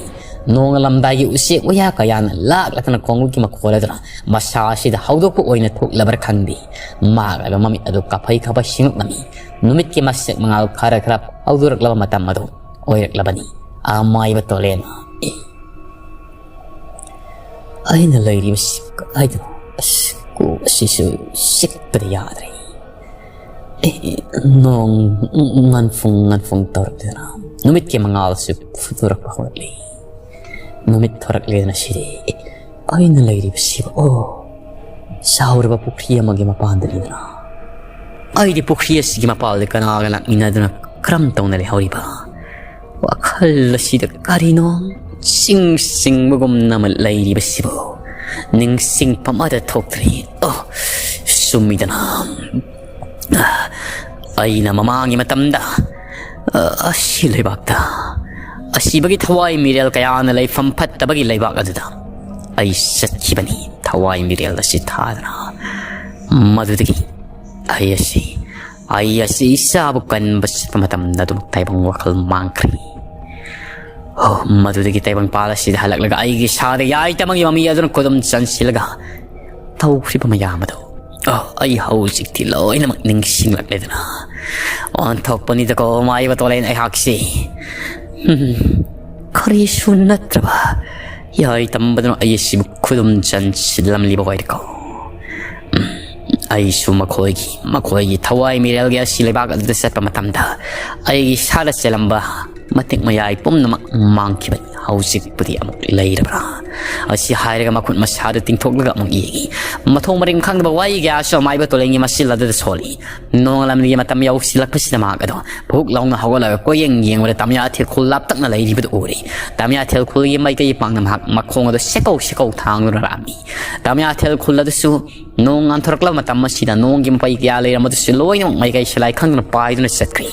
ꯅꯣꯡꯉꯥꯜꯂꯝꯗꯥꯏꯒꯤ ꯎꯆꯦꯛ ꯋꯥꯌꯥ ꯀꯌꯥꯅ ꯂꯥꯛꯂꯛꯇꯅ ꯈꯣꯡꯎꯞꯀꯤ ꯃꯈꯣꯜ ꯑꯗꯨꯅ ꯃꯁꯥ ꯑꯁꯤꯗ ꯍꯧꯗꯣꯛꯄ ꯑꯣꯏꯅ ꯊꯣꯛꯂꯕ꯭ꯔꯥ ꯈꯪꯗꯦ꯫ ꯃꯥꯒ ꯃꯃꯤꯠ ꯑꯗꯨ ꯀꯥꯐꯩ ꯀꯥꯐꯩ ꯁꯤꯡꯂꯛꯂꯝꯃꯤ꯫ ꯅꯨꯃꯤꯠꯀꯤ ꯃꯁꯦꯛ ꯃꯉꯥꯜ ꯈꯔ ꯈꯔ ꯍꯧꯗꯣꯔꯛꯂꯕ ꯃꯇꯝ ꯑꯗꯨ ꯑꯣꯏꯔꯛꯂꯕꯅꯤ꯫ ꯑꯃꯥꯏꯕ ꯇꯣꯂꯦꯟ, ꯑꯦ, ꯑꯩꯅ ꯂꯩꯔꯤꯕꯁꯤ ꯀꯗꯥꯏꯗꯅꯣ? ꯑꯁ, ꯀꯣꯛ ꯑꯁꯤꯁꯨ ꯆꯤꯛꯄꯗ ꯌꯥꯗ꯭ꯔꯦ꯫ ꯑꯦ, ꯅꯣꯡ ꯉꯟꯐꯨꯡ ꯉꯟꯐꯨꯡ ꯇꯧꯔꯛꯇꯨꯅ ꯅꯨꯃꯤꯠꯀꯤ ꯃꯉꯥꯜꯁꯨ ꯐꯨꯗꯣꯔꯛꯄ ꯍꯧꯔꯛꯂꯤ꯫ ꯅꯨꯃꯤꯠ ꯊꯣꯔꯛꯂꯦꯗꯅ ꯁꯤꯗꯤ꯫ ꯑꯩꯅ ꯂꯩꯔꯤꯕꯁꯤꯕꯨ, ꯑꯣ, ꯆꯥꯎꯔꯕ ꯄꯨꯈ꯭ꯔꯤ ꯑꯃꯒꯤ ꯃꯄꯥꯟꯗꯅꯤꯗꯅ꯫ ꯑꯩꯗꯤ ꯄꯨꯈ꯭ꯔꯤ ꯑꯁꯤꯒꯤ ꯃꯄꯥꯜꯗ ꯀꯅꯥꯒ ꯂꯥꯛꯃꯤꯟꯅꯗꯨꯅ ꯀꯔꯝ ꯇꯧꯅ ꯂꯩꯍꯧꯔꯤꯕ? ꯋꯥꯈꯜ ꯑꯁꯤꯗ ꯀꯔꯤꯅꯣ ꯆꯤꯡ ꯆꯤꯡꯕꯒꯨꯝꯅ ꯑꯃ ꯂꯩꯔꯤꯕꯁꯤꯕꯨ ꯅꯤꯡꯁꯤꯡꯐꯝ ꯑꯃꯗ ꯊꯣꯛꯇ꯭ꯔꯤ꯫ ꯑꯣ, ꯆꯨꯝꯃꯤꯗꯅ꯫ ꯑꯩꯅ ꯃꯃꯥꯡꯒꯤ ꯃꯇꯝꯗ, ꯑ, ꯑꯁꯤ ꯂꯩꯕꯥꯛꯇ ꯑꯁꯤꯕꯒꯤ ꯊꯋꯥꯏ ꯃꯤꯔꯦꯜ ꯀꯌꯥꯅ ꯂꯩꯐꯝ ꯐꯠꯇꯕꯒꯤ ꯂꯩꯕꯥꯛ ꯑꯗꯨꯗ ꯑꯩ ꯆꯠꯈꯤꯕꯅꯤ, ꯊꯋꯥꯏ ꯃꯤꯔꯦꯜ ꯑꯁꯤ ꯊꯥꯗꯅ꯫ ꯃꯗꯨꯗꯒꯤ ꯑꯩ ꯑꯁꯤ, ꯑꯩ ꯑꯁꯤ ꯏꯁꯥꯕꯨ ꯀꯟꯕ ꯆꯠꯄ ꯃꯇꯝꯗ ꯑꯗꯨꯝ ꯇꯥꯏꯕꯪ ꯋꯥꯈꯜ ꯃꯥꯡꯈ꯭ꯔꯦ꯫ ꯑꯣ, ꯃꯗꯨꯗꯒꯤ ꯇꯥꯏꯕꯪ ꯄꯥꯜ ꯑꯁꯤꯗ ꯍꯜꯂꯛꯂꯒ ꯑꯩꯒꯤ ꯏꯁꯥꯗ ꯌꯥꯏꯇꯃꯒꯤ ꯃꯃꯤ ꯑꯗꯨꯅ ꯈꯨꯗꯨꯝ ꯆꯟꯁꯤꯜꯂꯒ ꯇꯧꯈ꯭ꯔꯤꯕ ꯃꯌꯥꯝ ꯑꯗꯣ, ꯑꯣ, ꯑꯩ ꯍꯧꯖꯤꯛꯇꯤ ꯂꯣꯏꯅꯃꯛ ꯅꯤꯡꯁꯤꯡꯂꯛꯂꯦꯗꯅ꯫ ꯑꯣꯟꯊꯣꯛꯄꯅꯤꯗꯀꯣ, ꯃꯥꯏꯕ ꯇꯣꯂꯦꯟ ꯑꯩꯍꯥꯛꯁꯤ꯫ ꯎꯝ, ꯀꯔꯤꯁꯨ ꯅꯠꯇ꯭ꯔꯕ ꯌꯥꯏꯇꯝꯕꯗꯨꯅ ꯑꯩ ꯑꯁꯤꯕꯨ ꯈꯨꯗꯨꯝ ꯆꯟꯁꯤꯜꯂꯝꯂꯤꯕ ꯑꯣꯏꯔꯦꯀꯣ꯫ ꯎꯝ, ꯑꯩꯁꯨ ꯃꯈꯣꯏꯒꯤ, ꯃꯈꯣꯏꯒꯤ ꯊꯋꯥꯏ ꯃꯤꯔꯦꯜꯒꯤ ꯑꯁꯤ ꯂꯩꯕꯥꯛ ꯑꯗꯨꯗ ꯆꯠꯄ ꯃꯇꯝꯗ ꯑꯩꯒꯤ ꯏꯁꯥꯗ ꯆꯦꯜꯂꯝꯕ ꯃꯇꯤꯛ ꯃꯌꯥꯏ ꯄꯨꯝꯅꯃꯛ ꯃꯥꯡꯈꯤꯕꯅꯤ꯫ ꯍꯧꯖꯤꯛꯄꯨꯗꯤ ꯑꯃꯨꯛ ꯂꯩꯔꯕ꯭ꯔꯥ? ꯑꯁꯤ ꯍꯥꯏꯔꯒ ꯃꯈꯨꯠ ꯃꯁꯥꯗꯨ ꯇꯤꯡꯊꯣꯛꯂꯒ ꯑꯃꯨꯛ ꯌꯦꯡꯉꯤ꯫ ꯃꯊꯣꯡ ꯃꯔꯤꯡ ꯈꯪꯗꯕ ꯋꯥꯍꯩ ꯀꯌꯥꯁꯨ ꯑꯃꯥꯏꯕ ꯇꯣꯂꯦꯟꯒꯤ ꯃꯆꯤꯜ ꯑꯗꯨꯗ ꯁꯣꯜꯂꯤ꯫ ꯅꯣꯡꯂꯝꯒꯤ ꯃꯇꯝ ꯌꯧꯁꯤꯜꯂꯛꯄꯁꯤꯗ ꯃꯍꯥꯛ ꯑꯗꯣ ꯚꯨꯛ ꯂꯥꯎꯅ ꯍꯧꯒꯠꯂꯒ ꯀꯣꯏꯌꯦꯡ ꯌꯦꯡꯕꯗ ꯇꯝꯌꯥꯊꯦꯜ ꯈꯨꯜ ꯂꯥꯞꯇꯛꯅ ꯂꯩꯔꯤꯕꯗꯨ ꯎꯔꯤ꯫ ꯇꯝꯌꯥꯊꯦꯜ ꯈꯨꯜꯒꯤ ꯃꯥꯏꯀꯩ ꯄꯥꯡꯅ ꯃꯍꯥꯛ ꯃꯈꯣꯡ ꯑꯗꯨ ꯁꯦꯀꯧ ꯁꯦꯀꯧ ꯊꯥꯡꯗꯨꯅ ꯂꯥꯛꯑꯝꯃꯤ꯫ ꯇꯝꯌꯥꯊꯦꯜ ꯈꯨꯜ ꯑꯗꯨꯁꯨ ꯅꯣꯡ ꯉꯥꯟꯊꯣꯔꯛꯂꯕ ꯃꯇꯝ ꯑꯁꯤꯗ ꯅꯣꯡꯒꯤ ꯃꯄꯩ ꯀꯌꯥ ꯂꯩꯔꯝꯕꯗꯨꯁꯨ ꯂꯣꯏꯅꯃꯛ ꯃꯥꯏꯀꯩ ꯁꯂꯥꯏ ꯈꯪꯗꯅ ꯄꯥꯏꯗꯨꯅ ꯆꯠꯈ꯭ꯔꯦ꯫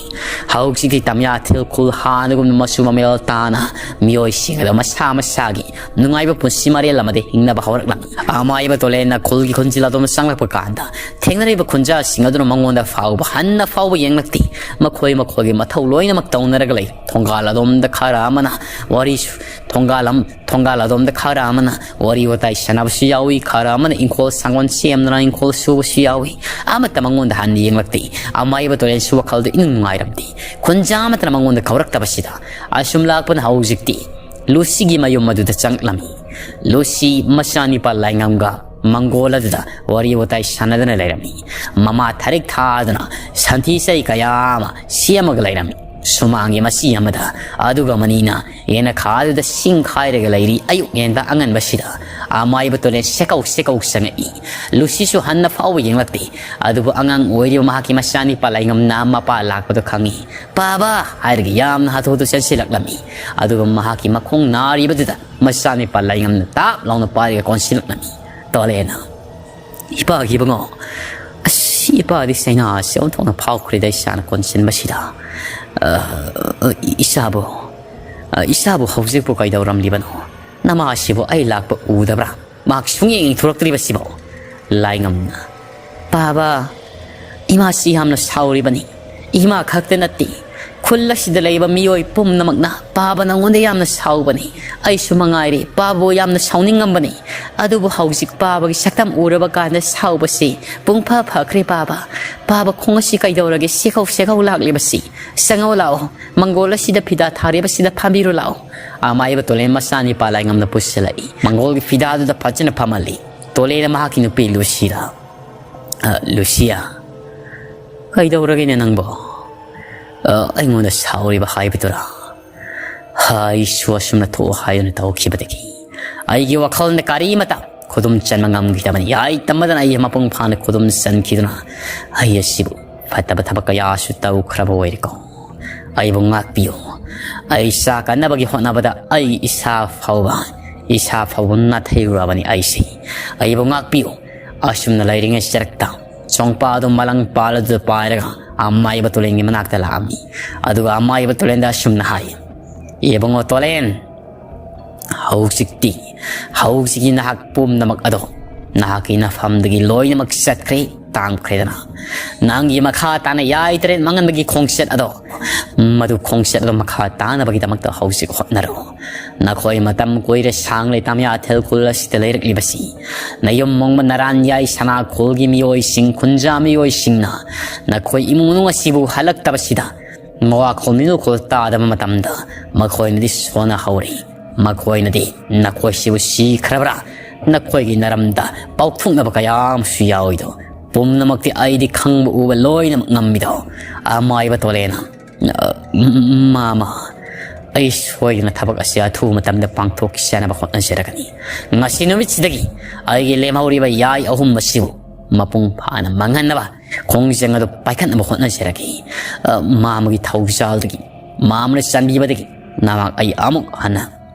ꯍꯧꯖꯤꯛꯇꯤ ꯇꯝꯌꯥꯊꯦꯜ ꯈꯨꯜ ꯍꯥꯟꯅꯒꯨꯝꯅ ꯃꯆꯨ ꯃꯃꯦꯜ ꯇꯥꯅ ꯃꯤꯑꯣꯏꯁꯤꯡ ꯑꯗꯨ ꯃꯁꯥ ꯃꯁꯥꯒꯤ ꯅꯨꯡꯉꯥꯏꯕ ꯄꯨꯟꯁꯤ ꯃꯔꯦꯜ ꯑꯃꯗ ꯍꯤꯡꯅꯕ ꯍꯧꯔꯛꯂꯝꯃꯤ꯫ ꯑꯃꯥꯏꯕ ꯇꯣꯂꯦꯟꯅ ꯈꯨꯜꯒꯤ ꯈꯨꯟꯖꯤꯜ ꯑꯗꯣꯝ ꯆꯪꯂꯛꯄ ꯀꯥꯟꯗ ꯊꯦꯡꯅꯔꯤꯕ ꯈꯨꯟꯖꯥꯁꯤꯡ ꯑꯗꯨꯅ ꯃꯉꯣꯟꯗ ꯐꯥꯎꯕ ꯍꯟꯅ ꯐꯥꯎꯕ ꯌꯦꯡꯂꯛꯇꯦ꯫ ꯃꯈꯣꯏ ꯃꯈꯣꯏꯒꯤ ꯃꯊꯧ ꯂꯣꯏꯅꯃꯛ ꯇꯧꯅꯔꯒ ꯂꯩ꯫ ꯊꯣꯡꯒꯥꯜ ꯑꯗꯣꯝꯗ ꯈꯔ ꯑꯃꯅ ꯋꯥꯔꯤ ꯁꯨ-, ꯊꯣꯡꯒꯥꯜ ꯑꯝ-, ꯊꯣꯡꯒꯥꯜ ꯑꯗꯣꯝꯗ ꯈꯔ ꯑꯃꯅ ꯋꯥꯔꯤ ꯋꯥꯇꯥꯏ ꯁꯥꯟꯅꯕꯁꯨ ꯌꯥꯎꯏ, ꯈꯔ ꯑꯃꯅ ꯏꯪꯈꯣꯜ ꯁꯪꯒꯣꯜ ꯁꯦꯝꯗꯨꯅ ꯏꯪꯈꯣꯜ ꯁꯨꯕꯁꯨ ꯌꯥꯎꯏ꯫ ꯑꯃꯠꯇ ꯃꯉꯣꯟꯗ ꯍꯟꯅ ꯌꯦꯡꯂꯛꯇꯦ꯫ ꯑꯃꯥꯏꯕ ꯇꯣꯔꯦꯟꯁꯨ ꯋꯥꯈꯜꯗ ꯏꯅꯨꯡ ꯅꯨꯡꯉꯥꯏꯔꯝꯗꯦ꯫ ꯈꯨꯟꯖꯥ ꯑꯃꯠꯇꯅ ꯃꯉꯣꯟꯗ ꯀꯧꯔꯛꯇꯕꯁꯤꯗ ꯑꯁꯨꯝ ꯂꯥꯛꯄꯅ ꯍꯧꯖꯤꯛꯇꯤ ꯂꯨꯁꯤꯒꯤ ꯃꯌꯨꯝ ꯑꯗꯨꯗ ꯆꯪꯂꯝꯃꯤ꯫ ꯂꯨꯁꯤ ꯃꯆꯥꯅꯤꯄꯥ ꯂꯥꯏꯉꯝꯒ ꯃꯪꯒꯣꯜ ꯑꯗꯨꯗ ꯋꯥꯔꯤ ꯋꯥꯇꯥꯏ ꯁꯥꯟꯅꯗꯨꯅ ꯂꯩꯔꯝꯃꯤ꯫ ꯃꯃꯥ ꯊꯔꯤꯛ ꯊꯥꯗꯨꯅ ꯁꯟꯊꯤ ꯆꯩ ꯀꯌꯥ ꯑꯃ ꯁꯦꯝꯃꯒ ꯂꯩꯔꯝꯃꯤ꯫ ꯁꯨꯃꯥꯡꯒꯤ ꯃꯆꯤ ꯑꯃꯗ ꯑꯗꯨꯒ ꯃꯅꯤꯅ ꯌꯦꯅꯈꯥꯗꯨꯗ ꯁꯤꯡ ꯈꯥꯏꯔꯒ ꯂꯩꯔꯤ꯫ ꯑꯌꯨꯛ ꯉꯟꯇꯥ ꯑꯉꯟꯕꯁꯤꯗ ꯑꯃꯥꯏꯕ ꯇꯣꯂꯦꯟ ꯁꯦꯀꯧ ꯁꯦꯀꯧ ꯆꯪꯉꯛꯏ꯫ ꯂꯨꯁꯤꯁꯨ ꯍꯟꯅ ꯐꯥꯎꯕ ꯌꯦꯡꯂꯛꯇꯦ꯫ ꯑꯗꯨꯕꯨ ꯑꯉꯥꯡ ꯑꯣꯏꯔꯤꯕ ꯃꯍꯥꯛꯀꯤ ꯃꯆꯥꯅꯤꯄꯥ ꯂꯥꯏꯉꯝꯅ ꯃꯄꯥ ꯂꯥꯛꯄꯗꯨ ꯈꯪꯉꯤ꯫ "ꯄꯥꯕ!" ꯍꯥꯏꯔꯒ ꯌꯥꯝꯅ ꯍꯥꯊꯨ ꯍꯥꯊꯨ ꯆꯦꯟꯁꯤꯜꯂꯛꯂꯝꯃꯤ꯫ ꯑꯗꯨꯒ ꯃꯍꯥꯛꯀꯤ ꯃꯈꯣꯡ ꯅꯥꯔꯤꯕꯗꯨꯗ ꯃꯆꯥꯅꯤꯄꯥ ꯂꯥꯏꯉꯝꯅ ꯇꯥꯞ ꯂꯥꯎꯅ ꯄꯥꯏꯔꯒ ꯀꯣꯟꯁꯤꯜꯂꯛꯂꯝꯃꯤ꯫ ꯇꯣꯂꯦꯟꯅ, "ꯏꯄꯥꯒꯤ ꯏꯕꯨꯡꯉꯣ, ꯑꯁ, ꯏꯄꯥꯗꯤ ꯆꯩꯅꯥꯁꯤ ꯑꯣꯟꯊꯣꯛꯅ ꯐꯥꯎꯈ꯭ꯔꯦꯗ ꯏꯁꯥꯅ ꯀꯣꯟꯁꯤꯟꯕꯁꯤꯗ꯫ ꯑ, ꯏꯁꯥꯕꯨ, ꯑ, ꯏꯁꯥꯕꯨ ꯍꯧꯖꯤꯛꯄꯨ ꯀꯩꯗꯧꯔꯝꯂꯤꯕꯅꯣ? ꯅꯃꯥꯁꯤꯕꯨ ꯑꯩ ꯂꯥꯛꯄ ꯎꯗꯕ꯭ꯔꯥ? ꯃꯍꯥꯛ ꯁꯨꯡꯌꯦꯡ ꯌꯦꯡꯊꯣꯔꯛꯇ꯭ꯔꯤꯕꯁꯤꯕꯣ? ꯂꯥꯏꯉꯝꯅ, "ꯄꯥꯕ, ꯏꯃꯥꯁꯤ ꯌꯥꯝꯅ ꯁꯥꯎꯔꯤꯕꯅꯤ꯫ ꯏꯃꯥ ꯈꯛꯇ ꯅꯠꯇꯦ, ꯈꯨꯜ ꯑꯁꯤꯗ ꯂꯩꯕ ꯃꯤꯑꯣꯏ ꯄꯨꯝꯅꯃꯛꯅ ꯄꯥꯕ ꯅꯪꯉꯣꯟꯗ ꯌꯥꯝꯅ ꯁꯥꯎꯕꯅꯤ꯫ ꯑꯩꯁꯨ ꯃꯉꯥꯏꯔꯦ, ꯄꯥꯕꯕꯨ ꯌꯥꯝꯅ ꯁꯥꯎꯅꯤꯡꯉꯝꯕꯅꯤ꯫ ꯑꯗꯨꯕꯨ ꯍꯧꯖꯤꯛ ꯄꯥꯕꯒꯤ ꯁꯛꯇꯝ ꯎꯔꯕ ꯀꯥꯟꯗ ꯁꯥꯎꯕꯁꯤ ꯄꯨꯡꯐ ꯐꯈ꯭ꯔꯦ ꯄꯥꯕ꯫ ꯄꯥꯕ ꯈꯣꯡ ꯑꯁꯤ ꯀꯩꯗꯧꯔꯒꯦ ꯁꯦꯒꯧ ꯁꯦꯒꯧ ꯂꯥꯛꯂꯤꯕꯁꯤ? ꯆꯪꯉꯧ ꯂꯥꯛꯑꯣ, ꯃꯪꯒꯣꯜ ꯑꯁꯤꯗ ꯐꯤꯗꯥ ꯊꯥꯔꯤꯕꯁꯤꯗ ꯐꯝꯕꯤꯔꯨ ꯂꯥꯛꯑꯣ꯫" ꯑꯃꯥꯏꯕ ꯇꯣꯂꯦꯟ ꯃꯆꯥꯅꯤꯄꯥ ꯂꯥꯏꯉꯝꯅ ꯄꯨꯁꯤꯜꯂꯛꯏ꯫ ꯃꯪꯒꯣꯜꯒꯤ ꯐꯤꯗꯥꯗꯨꯗ ꯐꯖꯅ ꯐꯝꯍꯜꯂꯤ꯫ ꯇꯣꯂꯦꯟꯅ ꯃꯍꯥꯛꯀꯤ ꯅꯨꯄꯤ ꯂꯨꯁꯤꯗ, "ꯑ, ꯂꯨꯁꯤꯌꯥ, ꯀꯩꯗꯧꯔꯒꯦꯅꯦ ꯅꯪꯕꯣ? ꯑ, ꯑꯩꯉꯣꯟꯗ ꯁꯥꯎꯔꯤꯕ ꯍꯥꯏꯕꯗꯨꯔꯥ? ꯑꯩꯁꯨ ꯑꯁꯨꯝꯅ ꯊꯣꯛꯑꯣ ꯍꯥꯏꯗꯨꯅ ꯇꯧꯈꯤꯕꯗꯒꯤ ꯑꯩꯒꯤ ꯋꯥꯈꯜꯅ ꯀꯔꯤꯃꯇ ꯈꯨꯗꯨꯝ ꯆꯟꯕ ꯉꯝꯈꯤꯗꯕꯅꯤ꯫ ꯌꯥꯏ ꯇꯝꯕꯗꯅ ꯑꯩ ꯃꯄꯨꯡ ꯐꯥꯅ ꯈꯨꯗꯨꯝ ꯆꯟꯈꯤꯗꯨꯅ ꯑꯩ ꯑꯁꯤꯕꯨ ꯐꯠꯇꯕ ꯊꯕꯛ ꯀꯌꯥꯁꯨ ꯇꯧꯈ꯭ꯔꯕ ꯑꯣꯏꯔꯦꯀꯣ꯫ ꯑꯩꯕꯨ ꯉꯥꯛꯄꯤꯌꯨ꯫ ꯑꯩ ꯏꯁꯥ ꯀꯟꯅꯕꯒꯤ ꯍꯣꯠꯅꯕꯗ ꯑꯩ ꯏꯁꯥ ꯐꯥꯎꯕ, ꯏꯁꯥ ꯐꯥꯎꯕ ꯅꯥꯊꯩꯔꯨꯔꯕꯅꯤ ꯑꯩꯁꯦ꯫ ꯑꯩꯕꯨ ꯉꯥꯛꯄꯤꯌꯨ꯫" ꯑꯁꯨꯝꯅ ꯂꯩꯔꯤꯉꯩ ꯆꯔꯛꯇ ꯆꯣꯡꯄꯥꯗꯨ ꯃꯂꯪ ꯄꯥꯜꯂꯗꯨ ꯄꯥꯏꯔꯒ ꯑꯃꯥꯏꯕ ꯇꯨꯂꯦꯟꯒꯤ ꯃꯅꯥꯛꯇ ꯂꯥꯛꯑꯝꯃꯤ꯫ ꯑꯗꯨꯒ ꯑꯃꯥꯏꯕ ꯇꯨꯂꯦꯟꯗ ꯑꯁꯨꯝꯅ ꯍꯥꯏ, "ꯏꯕꯨꯡꯉꯣ ꯇꯣꯂꯦꯟ, ꯍꯧꯖꯤꯛꯇꯤ, ꯍꯧꯖꯤꯛꯀꯤ ꯅꯍꯥꯛ ꯄꯨꯝꯅꯃꯛ ꯑꯗꯣ ꯅꯍꯥꯛꯀꯤ ꯅꯐꯝꯗꯒꯤ ꯂꯣꯏꯅꯃꯛ ꯆꯠꯈ꯭ꯔꯦ, ꯇꯥꯡꯈ꯭ꯔꯦꯗꯅ꯫ ꯅꯪꯒꯤ ꯃꯈꯥ ꯇꯥꯅ ꯌꯥꯏ ꯇꯔꯦꯠ ꯃꯥꯡꯍꯟꯕꯒꯤ ꯈꯣꯡꯆꯠ ꯑꯗꯣ, ꯃꯗꯨ ꯈꯣꯡꯆꯠ ꯑꯗꯣ ꯃꯈꯥ ꯇꯥꯅꯕꯒꯤꯗꯃꯛꯇ ꯍꯧꯖꯤꯛ ꯍꯣꯠꯅꯔꯣ꯫ ꯅꯈꯣꯏ ꯃꯇꯝ ꯀꯨꯏꯔꯦ ꯁꯥꯡꯂꯦ ꯇꯥꯃꯤꯌꯥꯊꯦꯜ ꯈꯨꯜ ꯑꯁꯤꯗ ꯂꯩꯔꯛꯂꯤꯕꯁꯤ꯫ ꯅꯌꯨꯝ ꯃꯣꯡꯕ ꯅꯔꯥꯟꯌꯥꯏ ꯁꯅꯥ ꯈꯨꯜꯒꯤ ꯃꯤꯑꯣꯏꯁꯤꯡ, ꯈꯨꯟꯖꯥ ꯃꯤꯑꯣꯏꯁꯤꯡꯅ ꯅꯈꯣꯏ ꯏꯃꯨꯡ ꯃꯅꯨꯡ ꯑꯁꯤꯕꯨ ꯍꯜꯂꯛꯇꯕꯁꯤꯗ ꯃꯋꯥꯈꯣꯜ ꯃꯤꯅꯣꯛꯈꯣꯜ ꯇꯥꯗꯕ ꯃꯇꯝꯗ ꯃꯈꯣꯏꯅꯗꯤ ꯁꯣꯟꯅꯍꯧꯔꯦ꯫ ꯃꯈꯣꯏꯅꯗꯤ ꯅꯈꯣꯏꯁꯤꯕꯨ ꯁꯤꯈ꯭ꯔꯕ꯭ꯔꯥ, ꯅꯈꯣꯏꯒꯤ ꯅꯔꯝꯗ ꯄꯥꯎꯊꯣꯛꯅꯕ ꯀꯌꯥ ꯑꯃꯁꯨ ꯌꯥꯎꯏꯗꯣ꯫ ꯄꯨꯝꯅꯃꯛꯇꯤ ꯑꯩꯗꯤ ꯈꯪꯕ ꯎꯕ ꯂꯣꯏꯅꯃꯛ ꯉꯝꯃꯤꯗꯣ꯫" ꯑꯃꯥꯏꯕ ꯇꯣꯂꯦꯅ, "ꯑ, ꯃꯥꯃ, ꯑꯩ ꯁꯣꯏꯗꯅ ꯊꯕꯛ ꯑꯁꯤ ꯑꯊꯨꯕ ꯃꯇꯝꯗ ꯄꯥꯡꯊꯣꯛꯆꯅꯕ ꯍꯣꯠꯅꯖꯔꯒꯅꯤ꯫ ꯉꯁꯤ ꯅꯨꯃꯤꯠꯁꯤꯗꯒꯤ ꯑꯩꯒꯤ ꯂꯦꯝꯍꯧꯔꯤꯕ ꯌꯥꯏ ꯑꯍꯨꯝ ꯑꯁꯤꯕꯨ ꯃꯄꯨꯡ ꯐꯥꯅ ꯃꯥꯡꯍꯟꯅꯕ ꯈꯣꯡꯖꯪ ꯑꯗꯨ ꯄꯥꯏꯈꯠꯅꯕ ꯍꯣꯠꯅꯖꯔꯒꯦ꯫ ꯑ, ꯃꯥꯃꯒꯤ ꯊꯧꯖꯥꯜꯗꯒꯤ, ꯃꯥꯃꯅ ꯆꯥꯟꯕꯤꯕꯗꯒꯤ ꯅꯍꯥꯛ ꯑꯩ ꯑꯃꯨꯛ ꯍꯟꯅ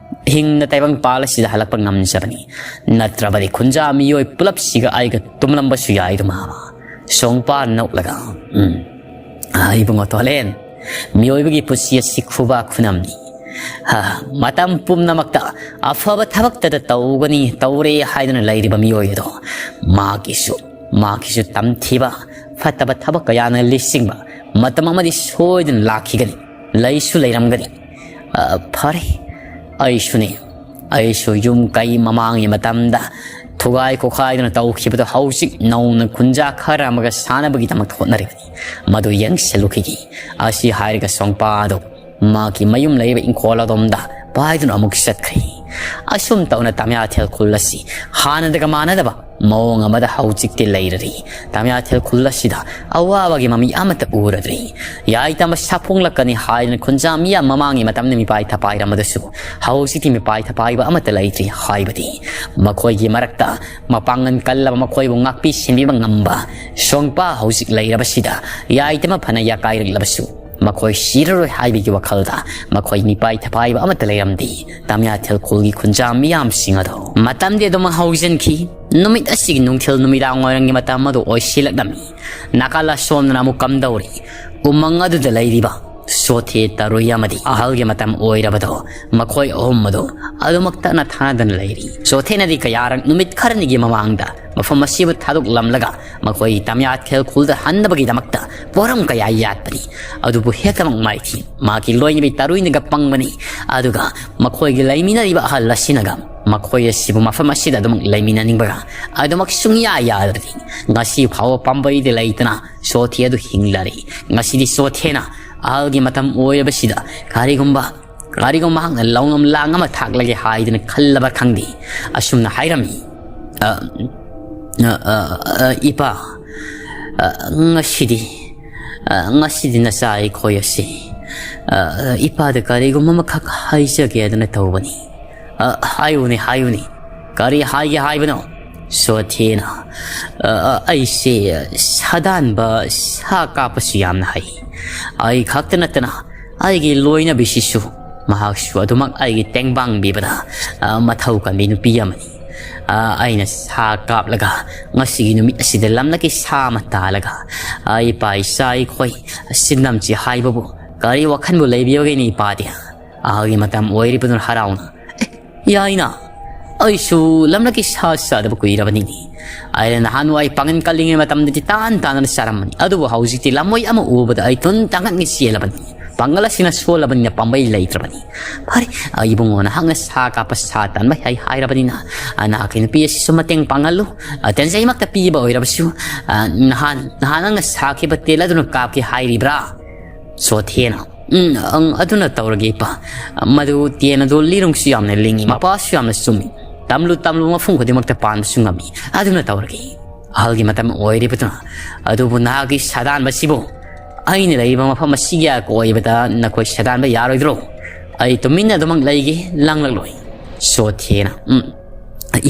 ꯍꯤꯡꯅ ꯇꯥꯏꯕꯪ ꯄꯥꯜ ꯑꯁꯤꯗ ꯍꯜꯂꯛꯄ ꯉꯝꯖꯕꯅꯤ꯫ ꯅꯠꯇ꯭ꯔꯕꯗꯤ ꯈꯨꯟꯖꯥ ꯃꯤꯑꯣꯏ ꯄꯨꯂꯞꯁꯤꯒ ꯑꯩꯒ ꯇꯨꯝꯂꯝꯕꯁꯨ ꯌꯥꯏꯗꯣ ꯃꯥꯃ꯫ ꯁꯣꯡꯄꯥ ꯅꯣꯛꯂꯒ, "ꯎꯝ, ꯑ, ꯏꯕꯨꯡꯉꯣ ꯇꯣꯂꯦꯟ, ꯃꯤꯑꯣꯏꯕꯒꯤ ꯄꯨꯟꯁꯤ ꯑꯁꯤ ꯈꯨꯕꯥꯛ ꯈꯨꯅꯝꯅꯤ꯫ ꯍ, ꯃꯇꯝ ꯄꯨꯝꯅꯃꯛꯇ ꯑꯐꯕ ꯊꯕꯛꯇꯗ ꯇꯧꯒꯅꯤ, ꯇꯧꯔꯦ ꯍꯥꯏꯗꯨꯅ ꯂꯩꯔꯤꯕ ꯃꯤꯑꯣꯏ ꯑꯗꯣ ꯃꯥꯒꯤꯁꯨ, ꯃꯥꯒꯤꯁꯨ ꯇꯝꯊꯤꯕ, ꯐꯠꯇꯕ ꯊꯕꯛ ꯀꯌꯥꯅ ꯂꯤꯁꯤꯡꯕ ꯃꯇꯝ ꯑꯃꯗꯤ ꯁꯣꯏꯗꯅ ꯂꯥꯛꯈꯤꯒꯅꯤ꯫ ꯂꯩꯁꯨ ꯂꯩꯔꯝꯒꯅꯤ꯫ ꯑ, ꯐꯔꯦ, ꯑꯩꯁꯨꯅꯤ꯫ ꯑꯩꯁꯨ ꯌꯨꯝ ꯀꯩ ꯃꯃꯥꯡꯒꯤ ꯃꯇꯝꯗ ꯊꯨꯒꯥꯏ ꯈꯣꯈꯥꯏꯗꯨꯅ ꯇꯧꯈꯤꯕꯗꯣ ꯍꯧꯖꯤꯛ ꯅꯧꯅ ꯈꯨꯟꯖꯥ ꯈꯔ ꯑꯃꯒ ꯁꯥꯟꯅꯕꯒꯤꯗꯃꯛꯇ ꯍꯣꯠꯅꯔꯤꯕꯅꯤ꯫ ꯃꯗꯨ ꯌꯦꯡꯁꯤꯜꯂꯨꯈꯤꯒꯦ꯫" ꯑꯁꯤ ꯍꯥꯏꯔꯒ ꯁꯣꯡꯄꯥꯗꯨ ꯃꯥꯒꯤ ꯃꯌꯨꯝ ꯂꯩꯕ ꯏꯪꯈꯣꯜ ꯑꯗꯣꯝꯗ ꯄꯥꯏꯗꯨꯅ ꯑꯃꯨꯛ ꯆꯠꯈ꯭ꯔꯦ꯫ ꯑꯁꯨꯝ ꯇꯧꯅ ꯇꯝꯌꯥꯊꯦꯜ ꯈꯨꯜ ꯑꯁꯤ ꯍꯥꯟꯅꯗꯒ ꯃꯥꯟꯅꯗꯕ ꯃꯑꯣꯡ ꯑꯃꯗ ꯍꯧꯖꯤꯛꯇꯤ ꯂꯩꯔꯔꯤ꯫ ꯇꯝꯌꯥꯊꯦꯜ ꯈꯨꯜ ꯑꯁꯤꯗ ꯑꯋꯥꯕꯒꯤ ꯃꯃꯤ ꯑꯃꯠꯇ ꯎꯔꯗ꯭ꯔꯤ꯫ ꯌꯥꯏꯇꯝꯕ ꯁꯥꯐꯣꯡꯂꯛꯀꯅꯤ ꯍꯥꯏꯗꯨꯅ ꯈꯨꯟꯖꯥ ꯃꯤꯌꯥꯝ ꯃꯃꯥꯡꯒꯤ ꯃꯇꯝꯗ ꯃꯤꯄꯥꯏ ꯊꯄꯥꯏꯔꯝꯕꯗꯁꯨ ꯍꯧꯖꯤꯛꯇꯤ ꯃꯤꯄꯥꯏ ꯊꯄꯥꯏꯕ ꯑꯃꯠꯇ ꯂꯩꯇ꯭ꯔꯤ꯫ ꯍꯥꯏꯕꯗꯤ ꯃꯈꯣꯏꯒꯤ ꯃꯔꯛꯇ ꯃꯄꯥꯡꯒꯜ ꯀꯜꯂꯕ, ꯃꯈꯣꯏꯕꯨ ꯉꯥꯛꯄꯤ ꯁꯦꯟꯕꯤꯕ ꯉꯝꯕ ꯁꯣꯡꯄꯥ ꯍꯧꯖꯤꯛ ꯂꯩꯔꯕꯁꯤꯗ ꯌꯥꯏꯇꯝꯕ ꯐꯅ ꯌꯥꯀꯥꯏꯔꯛꯂꯕꯁꯨ ꯃꯈꯣꯏ ꯁꯤꯔꯔꯣꯏ ꯍꯥꯏꯕꯒꯤ ꯋꯥꯈꯜꯗ ꯃꯈꯣꯏ ꯃꯤꯄꯥꯏ ꯊꯄꯥꯏꯕ ꯑꯃꯠꯇ ꯂꯩꯔꯝꯗꯦ꯫ ꯇꯝꯌꯥꯊꯦꯜ ꯈꯨꯜꯒꯤ ꯈꯨꯟꯖꯥ ꯃꯤꯌꯥꯝꯁꯤꯡ ꯑꯗꯣ ꯃꯇꯝꯗꯤ ꯑꯗꯨꯃꯛ ꯍꯧꯖꯤꯟꯈꯤ꯫ ꯅꯨꯃꯤꯠ ꯑꯁꯤꯒꯤ ꯅꯨꯡꯊꯤꯜ ꯅꯨꯃꯤꯗꯥꯡ ꯋꯥꯏꯔꯝꯒꯤ ꯃꯇꯝ ꯑꯗꯨ ꯑꯣꯏꯁꯤꯜꯂꯛꯂꯝꯃꯤ꯫ ꯅꯥꯀꯜ ꯑꯁꯣꯝꯗꯅ ꯑꯃꯨꯛ ꯀꯝꯗꯧꯔꯤ? ꯎꯃꯪ ꯑꯗꯨꯗ ꯂꯩꯔꯤꯕ ꯆꯣꯊꯦ, ꯇꯔꯨꯏ ꯑꯃꯗꯤ ꯑꯍꯜꯒꯤ ꯃꯇꯝ ꯑꯣꯏꯔꯕꯗꯣ ꯃꯈꯣꯏ ꯑꯍꯨꯝ ꯑꯗꯨ ꯑꯗꯨꯃꯛ ꯇꯠꯅ ꯊꯥꯅꯗꯅ ꯂꯩꯔꯤ꯫ ꯆꯣꯊꯦꯅꯗꯤ ꯀꯌꯥꯔꯛ ꯅꯨꯃꯤꯠ ꯈꯔꯅꯤꯒꯤ ꯃꯃꯥꯡꯗ ꯃꯐꯝ ꯑꯁꯤꯕꯨ ꯊꯥꯗꯣꯛꯂꯝꯂꯒ ꯃꯈꯣꯏ ꯇꯝꯌꯥꯊꯦꯜ ꯈꯨꯜꯗ ꯍꯟꯅꯕꯒꯤꯗꯃꯛꯇ ꯄꯣꯔꯝ ꯀꯌꯥ ꯌꯥꯠꯄꯅꯤ꯫ ꯑꯗꯨꯕꯨ ꯍꯦꯛꯇꯃꯛ ꯃꯥꯏꯊꯤ꯫ ꯃꯥꯒꯤ ꯂꯣꯏꯅꯕꯤ ꯇꯔꯨꯏꯅꯒ ꯄꯪꯕꯅꯤ꯫ ꯑꯗꯨꯒ ꯃꯈꯣꯏꯒꯤ ꯂꯩꯃꯤꯟꯅꯔꯤꯕ ꯑꯍꯜ ꯑꯁꯤꯅꯒ ꯃꯈꯣꯏ ꯑꯁꯤꯕꯨ ꯃꯐꯝ ꯑꯁꯤꯗ ꯑꯗꯨꯃꯛ ꯂꯩꯃꯤꯟꯅꯅꯤꯡꯕꯒ ꯑꯗꯨꯃꯛ ꯁꯨꯡꯌꯥ ꯌꯥꯗ꯭ꯔꯤ꯫ ꯉꯁꯤ ꯐꯥꯎꯕ ꯄꯥꯝꯕꯩꯗ ꯂꯩꯇꯅ ꯆꯣꯊꯦ ꯑꯗꯨ ꯍꯤꯡꯂꯔꯤ꯫ ꯉꯁꯤꯗꯤ ꯆꯣꯊꯦꯅ ꯑꯍꯜꯒꯤ ꯃꯇꯝ ꯑꯣꯏꯔꯕꯁꯤꯗ ꯀꯔꯤꯒꯨꯝꯕ, ꯀꯔꯤꯒꯨꯝꯕ ꯃꯍꯥꯛꯅ ꯂꯧꯅꯝ ꯂꯥꯡ ꯑꯃ ꯊꯥꯛꯂꯒꯦ ꯍꯥꯏꯗꯨꯅ ꯈꯜꯂꯕ ꯈꯪꯗꯦ꯫ ꯑꯁꯨꯝꯅ ꯍꯥꯏꯔꯝꯃꯤ꯫ "ꯑ, ꯑ, ꯑ, ꯑ, ꯏꯄꯥ, ꯑ, ꯉꯁꯤꯗꯤ, ꯑ, ꯉꯁꯤꯗꯤ ꯅꯆꯥ ꯑꯩꯈꯣꯏ ꯑꯁꯤ, ꯑ, ꯏꯄꯥꯗ ꯀꯔꯤꯒꯨꯝꯕ ꯑꯃꯈꯛ ꯍꯥꯏꯖꯒꯦ ꯍꯥꯏꯗꯅ ꯇꯧꯕꯅꯤ꯫" "ꯑ, ꯍꯥꯏꯌꯨꯅꯦ, ꯍꯥꯏꯌꯨꯅꯦ꯫ ꯀꯔꯤ ꯍꯥꯏꯒꯦ ꯍꯥꯏꯕꯅꯣ?" ꯆꯣꯊꯦꯅ, "ꯑ, ꯑ, ꯑꯩꯁꯦ ꯁꯥꯗꯥꯟꯕ ꯁꯥ ꯀꯥꯞꯄꯁꯨ ꯌꯥꯝꯅ ꯍꯩ꯫ ꯑꯩ ꯈꯛꯇ ꯅꯠꯇꯅ ꯑꯩꯒꯤ ꯂꯣꯏꯅꯕꯤꯁꯤꯁꯨ, ꯃꯍꯥꯛꯁꯨ ꯑꯗꯨꯃꯛ ꯑꯩꯒꯤ ꯇꯦꯡꯕꯥꯡꯕꯤꯕꯗ, ꯑ, ꯃꯊꯧ ꯀꯟꯕꯤ ꯅꯨꯄꯤ ꯑꯃꯅꯤ꯫ ꯑ, ꯑꯩꯅ ꯁꯥ ꯀꯥꯞꯂꯒ ꯉꯁꯤꯒꯤ ꯅꯨꯃꯤꯠ ꯑꯁꯤꯗ ꯂꯝꯂꯛꯀꯤ ꯁꯥ ꯑꯃ ꯇꯥꯜꯂꯒ, ꯑ, ꯏꯄꯥ ꯏꯆꯥ ꯑꯩꯈꯣꯏ ꯁꯤꯟꯅꯝꯁꯤ ꯍꯥꯏꯕꯕꯨ ꯀꯔꯤ ꯋꯥꯈꯜꯕꯨ ꯂꯩꯕꯤꯕꯒꯦꯅꯦ ꯏꯄꯥꯗꯤ? ꯑꯍꯜꯒꯤ ꯃꯇꯝ ꯑꯣꯏꯔꯤꯕꯗꯨꯅ ꯍꯔꯥꯎꯅ, "ꯑꯦ, ꯌꯥꯏꯅ, ꯑꯩꯁꯨ ꯂꯝꯂꯛꯀꯤ ꯁꯥ ꯆꯥꯗꯕ ꯀꯨꯏꯔꯕꯅꯤꯅꯦ꯫ ꯑꯩꯅ ꯅꯍꯥꯟꯋꯥꯏ ꯄꯥꯡꯒꯜ ꯀꯜꯂꯤꯉꯩ ꯃꯇꯝꯗꯗꯤ ꯇꯥꯟ ꯇꯥꯟꯅ ꯆꯥꯔꯝꯕꯅꯤ꯫ ꯑꯗꯨꯕꯨ ꯍꯧꯖꯤꯛꯇꯤ ꯂꯝꯃꯣꯏ ꯑꯃ ꯎꯕꯗ ꯑꯩ ꯇꯨꯟ ꯇꯥꯡꯒꯠꯅ ꯆꯦꯜꯂꯕꯅꯤ꯫ ꯄꯥꯡꯒꯜ ꯑꯁꯤꯅ ꯁꯣꯜꯂꯕꯅꯤꯅ ꯄꯥꯝꯕꯩ ꯂꯩꯇ꯭ꯔꯕꯅꯤ꯫ ꯐꯔꯦ, ꯏꯕꯨꯡꯉꯣ, ꯅꯍꯥꯛꯅ ꯁꯥ ꯀꯥꯞꯄ ꯁꯥ ꯇꯥꯟꯕ ꯍꯩ ꯍꯥꯏꯔꯕꯅꯤꯅ, ꯅꯍꯥꯛꯀꯤ ꯅꯨꯄꯤ ꯑꯁꯤꯁꯨ ꯃꯇꯦꯡ ꯄꯥꯡꯍꯜꯂꯨ꯫ ꯇꯦꯟꯖꯩꯃꯛꯇ ꯄꯤꯕ ꯑꯣꯏꯔꯕꯁꯨ, ꯅꯍꯥꯟ, ꯅꯍꯥꯟ ꯅꯪꯅ ꯁꯥꯈꯤꯕ ꯇꯦꯜ ꯑꯗꯨꯅ ꯀꯥꯞꯀꯦ ꯍꯥꯏꯔꯤꯕ꯭ꯔꯥ?" ꯁꯣꯊꯦꯅ, "ꯎꯝ, ꯑꯪ, ꯑꯗꯨꯅ ꯇꯧꯔꯒꯦ, ꯏꯄꯥ꯫ ꯃꯗꯨ ꯇꯦꯟ ꯑꯗꯨ ꯂꯤꯔꯨꯡꯁꯨ ꯌꯥꯝꯅ ꯂꯤꯡꯏ, ꯃꯄꯥꯁꯨ ꯌꯥꯝꯅ ꯆꯨꯝꯃꯤ꯫ ꯇꯝꯂꯨ ꯇꯝꯂꯨ ꯃꯐꯝ ꯈꯨꯗꯤꯡꯃꯛꯇ ꯄꯥꯟꯕꯁꯨ ꯉꯝꯃꯤ꯫ ꯑꯗꯨꯅ ꯇꯧꯔꯒꯦ꯫" ꯑꯍꯜꯒꯤ ꯃꯇꯝ ꯑꯣꯏꯔꯤꯕꯗꯨꯅ, "ꯑꯗꯨꯕꯨ ꯅꯍꯥꯛꯀꯤ ꯁꯥꯗꯥꯟꯕꯁꯤꯕꯨ ꯑꯩꯅ ꯂꯩꯔꯤꯕ ꯃꯐꯝ ꯑꯁꯤꯒꯤ ꯑꯀꯣꯏꯕꯗ ꯅꯈꯣꯏ ꯁꯥꯗꯥꯟꯕ ꯌꯥꯔꯣꯏꯗ꯭ꯔꯣ? ꯑꯩ ꯇꯨꯃꯤꯟꯅ ꯑꯗꯨꯃꯛ ꯂꯩꯒꯦ, ꯂꯥꯡꯂꯛꯂꯣꯏ꯫" ꯁꯣꯊꯦꯅ, "ꯎꯝ,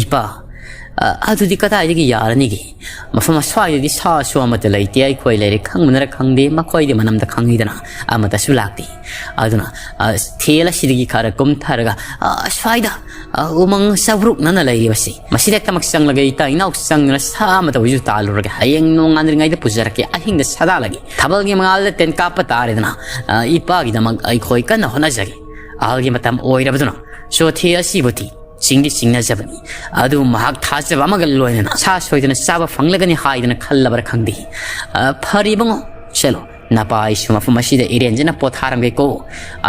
ꯏꯄꯥ, ꯑ, ꯑꯗꯨꯗꯤ ꯀꯗꯥꯏꯗꯒꯤ ꯌꯥꯔꯅꯤꯒꯦ? ꯃꯐꯝ ꯑꯁ꯭ꯋꯥꯏꯗꯗꯤ ꯁꯥꯁꯨ ꯑꯃꯠꯇ ꯂꯩꯇꯦ꯫ ꯑꯩꯈꯣꯏ ꯂꯩꯔꯦ ꯈꯪꯕꯅꯔ ꯈꯪꯗꯦ, ꯃꯈꯣꯏꯗꯤ ꯃꯅꯝꯗ ꯈꯪꯉꯤꯗꯅ ꯑꯃꯠꯇꯁꯨ ꯂꯥꯛꯇꯦ꯫ ꯑꯗꯨꯅ, ꯑ, ꯊꯦꯜ ꯑꯁꯤꯗꯒꯤ ꯈꯔ ꯀꯨꯝꯊꯔꯒ, ꯑ, ꯑꯁ꯭ꯋꯥꯏꯗ, ꯑ, ꯎꯃꯪ ꯆꯥꯎꯔꯨꯛꯅꯅ ꯂꯩꯔꯤꯕꯁꯤ, ꯃꯁꯤꯗ ꯍꯦꯛꯇꯃꯛ ꯆꯪꯂꯒ ꯏꯇꯥ ꯏꯅꯥꯎ ꯆꯪꯗꯨꯅ ꯁꯥ ꯑꯃꯠꯇ ꯑꯣꯏꯁꯨ ꯇꯥꯜꯂꯨꯔꯒꯦ꯫ ꯍꯌꯦꯡ ꯅꯣꯡꯉꯥꯟꯗ꯭ꯔꯤꯉꯩꯗ ꯄꯨꯖꯔꯛꯀꯦ, ꯑꯍꯤꯡꯗ ꯁꯥꯗꯥꯜꯂꯒꯦ꯫ ꯊꯥꯕꯜꯒꯤ ꯃꯉꯥꯜꯗ ꯇꯦꯟ ꯀꯥꯞꯄ ꯇꯥꯔꯦꯗꯅ, ꯑ, ꯏꯄꯥꯒꯤꯗꯃꯛ ꯑꯩꯈꯣꯏ ꯀꯟꯅ ꯍꯣꯠꯅꯖꯒꯦ꯫" ꯑꯍꯜꯒꯤ ꯃꯇꯝ ꯑꯣꯏꯔꯕꯗꯨꯅ ꯁꯣꯊꯦ ꯑꯁꯤꯕꯨꯗꯤ ꯆꯤꯡꯗꯤ ꯆꯤꯡꯅꯖꯕꯅꯤ꯫ ꯑꯗꯨ ꯃꯍꯥꯛ ꯊꯥꯖꯕ ꯑꯃꯒ ꯂꯣꯏꯅꯅ ꯁꯥ ꯁꯣꯏꯗꯅ ꯆꯥꯕ ꯐꯪꯂꯒꯅꯤ ꯍꯥꯏꯗꯅ ꯈꯜꯂꯕ꯭ꯔꯥ ꯈꯪꯗꯦ꯫ "ꯑ, ꯐꯔꯦ ꯏꯕꯨꯡꯉꯣ, ꯆꯠꯂꯣ꯫ ꯅꯄꯥ ꯑꯩꯁꯨ ꯃꯐꯝ ꯑꯁꯤꯗ ꯏꯔꯦꯟꯖꯅ ꯄꯣꯊꯥꯔꯝꯒꯦꯀꯣ꯫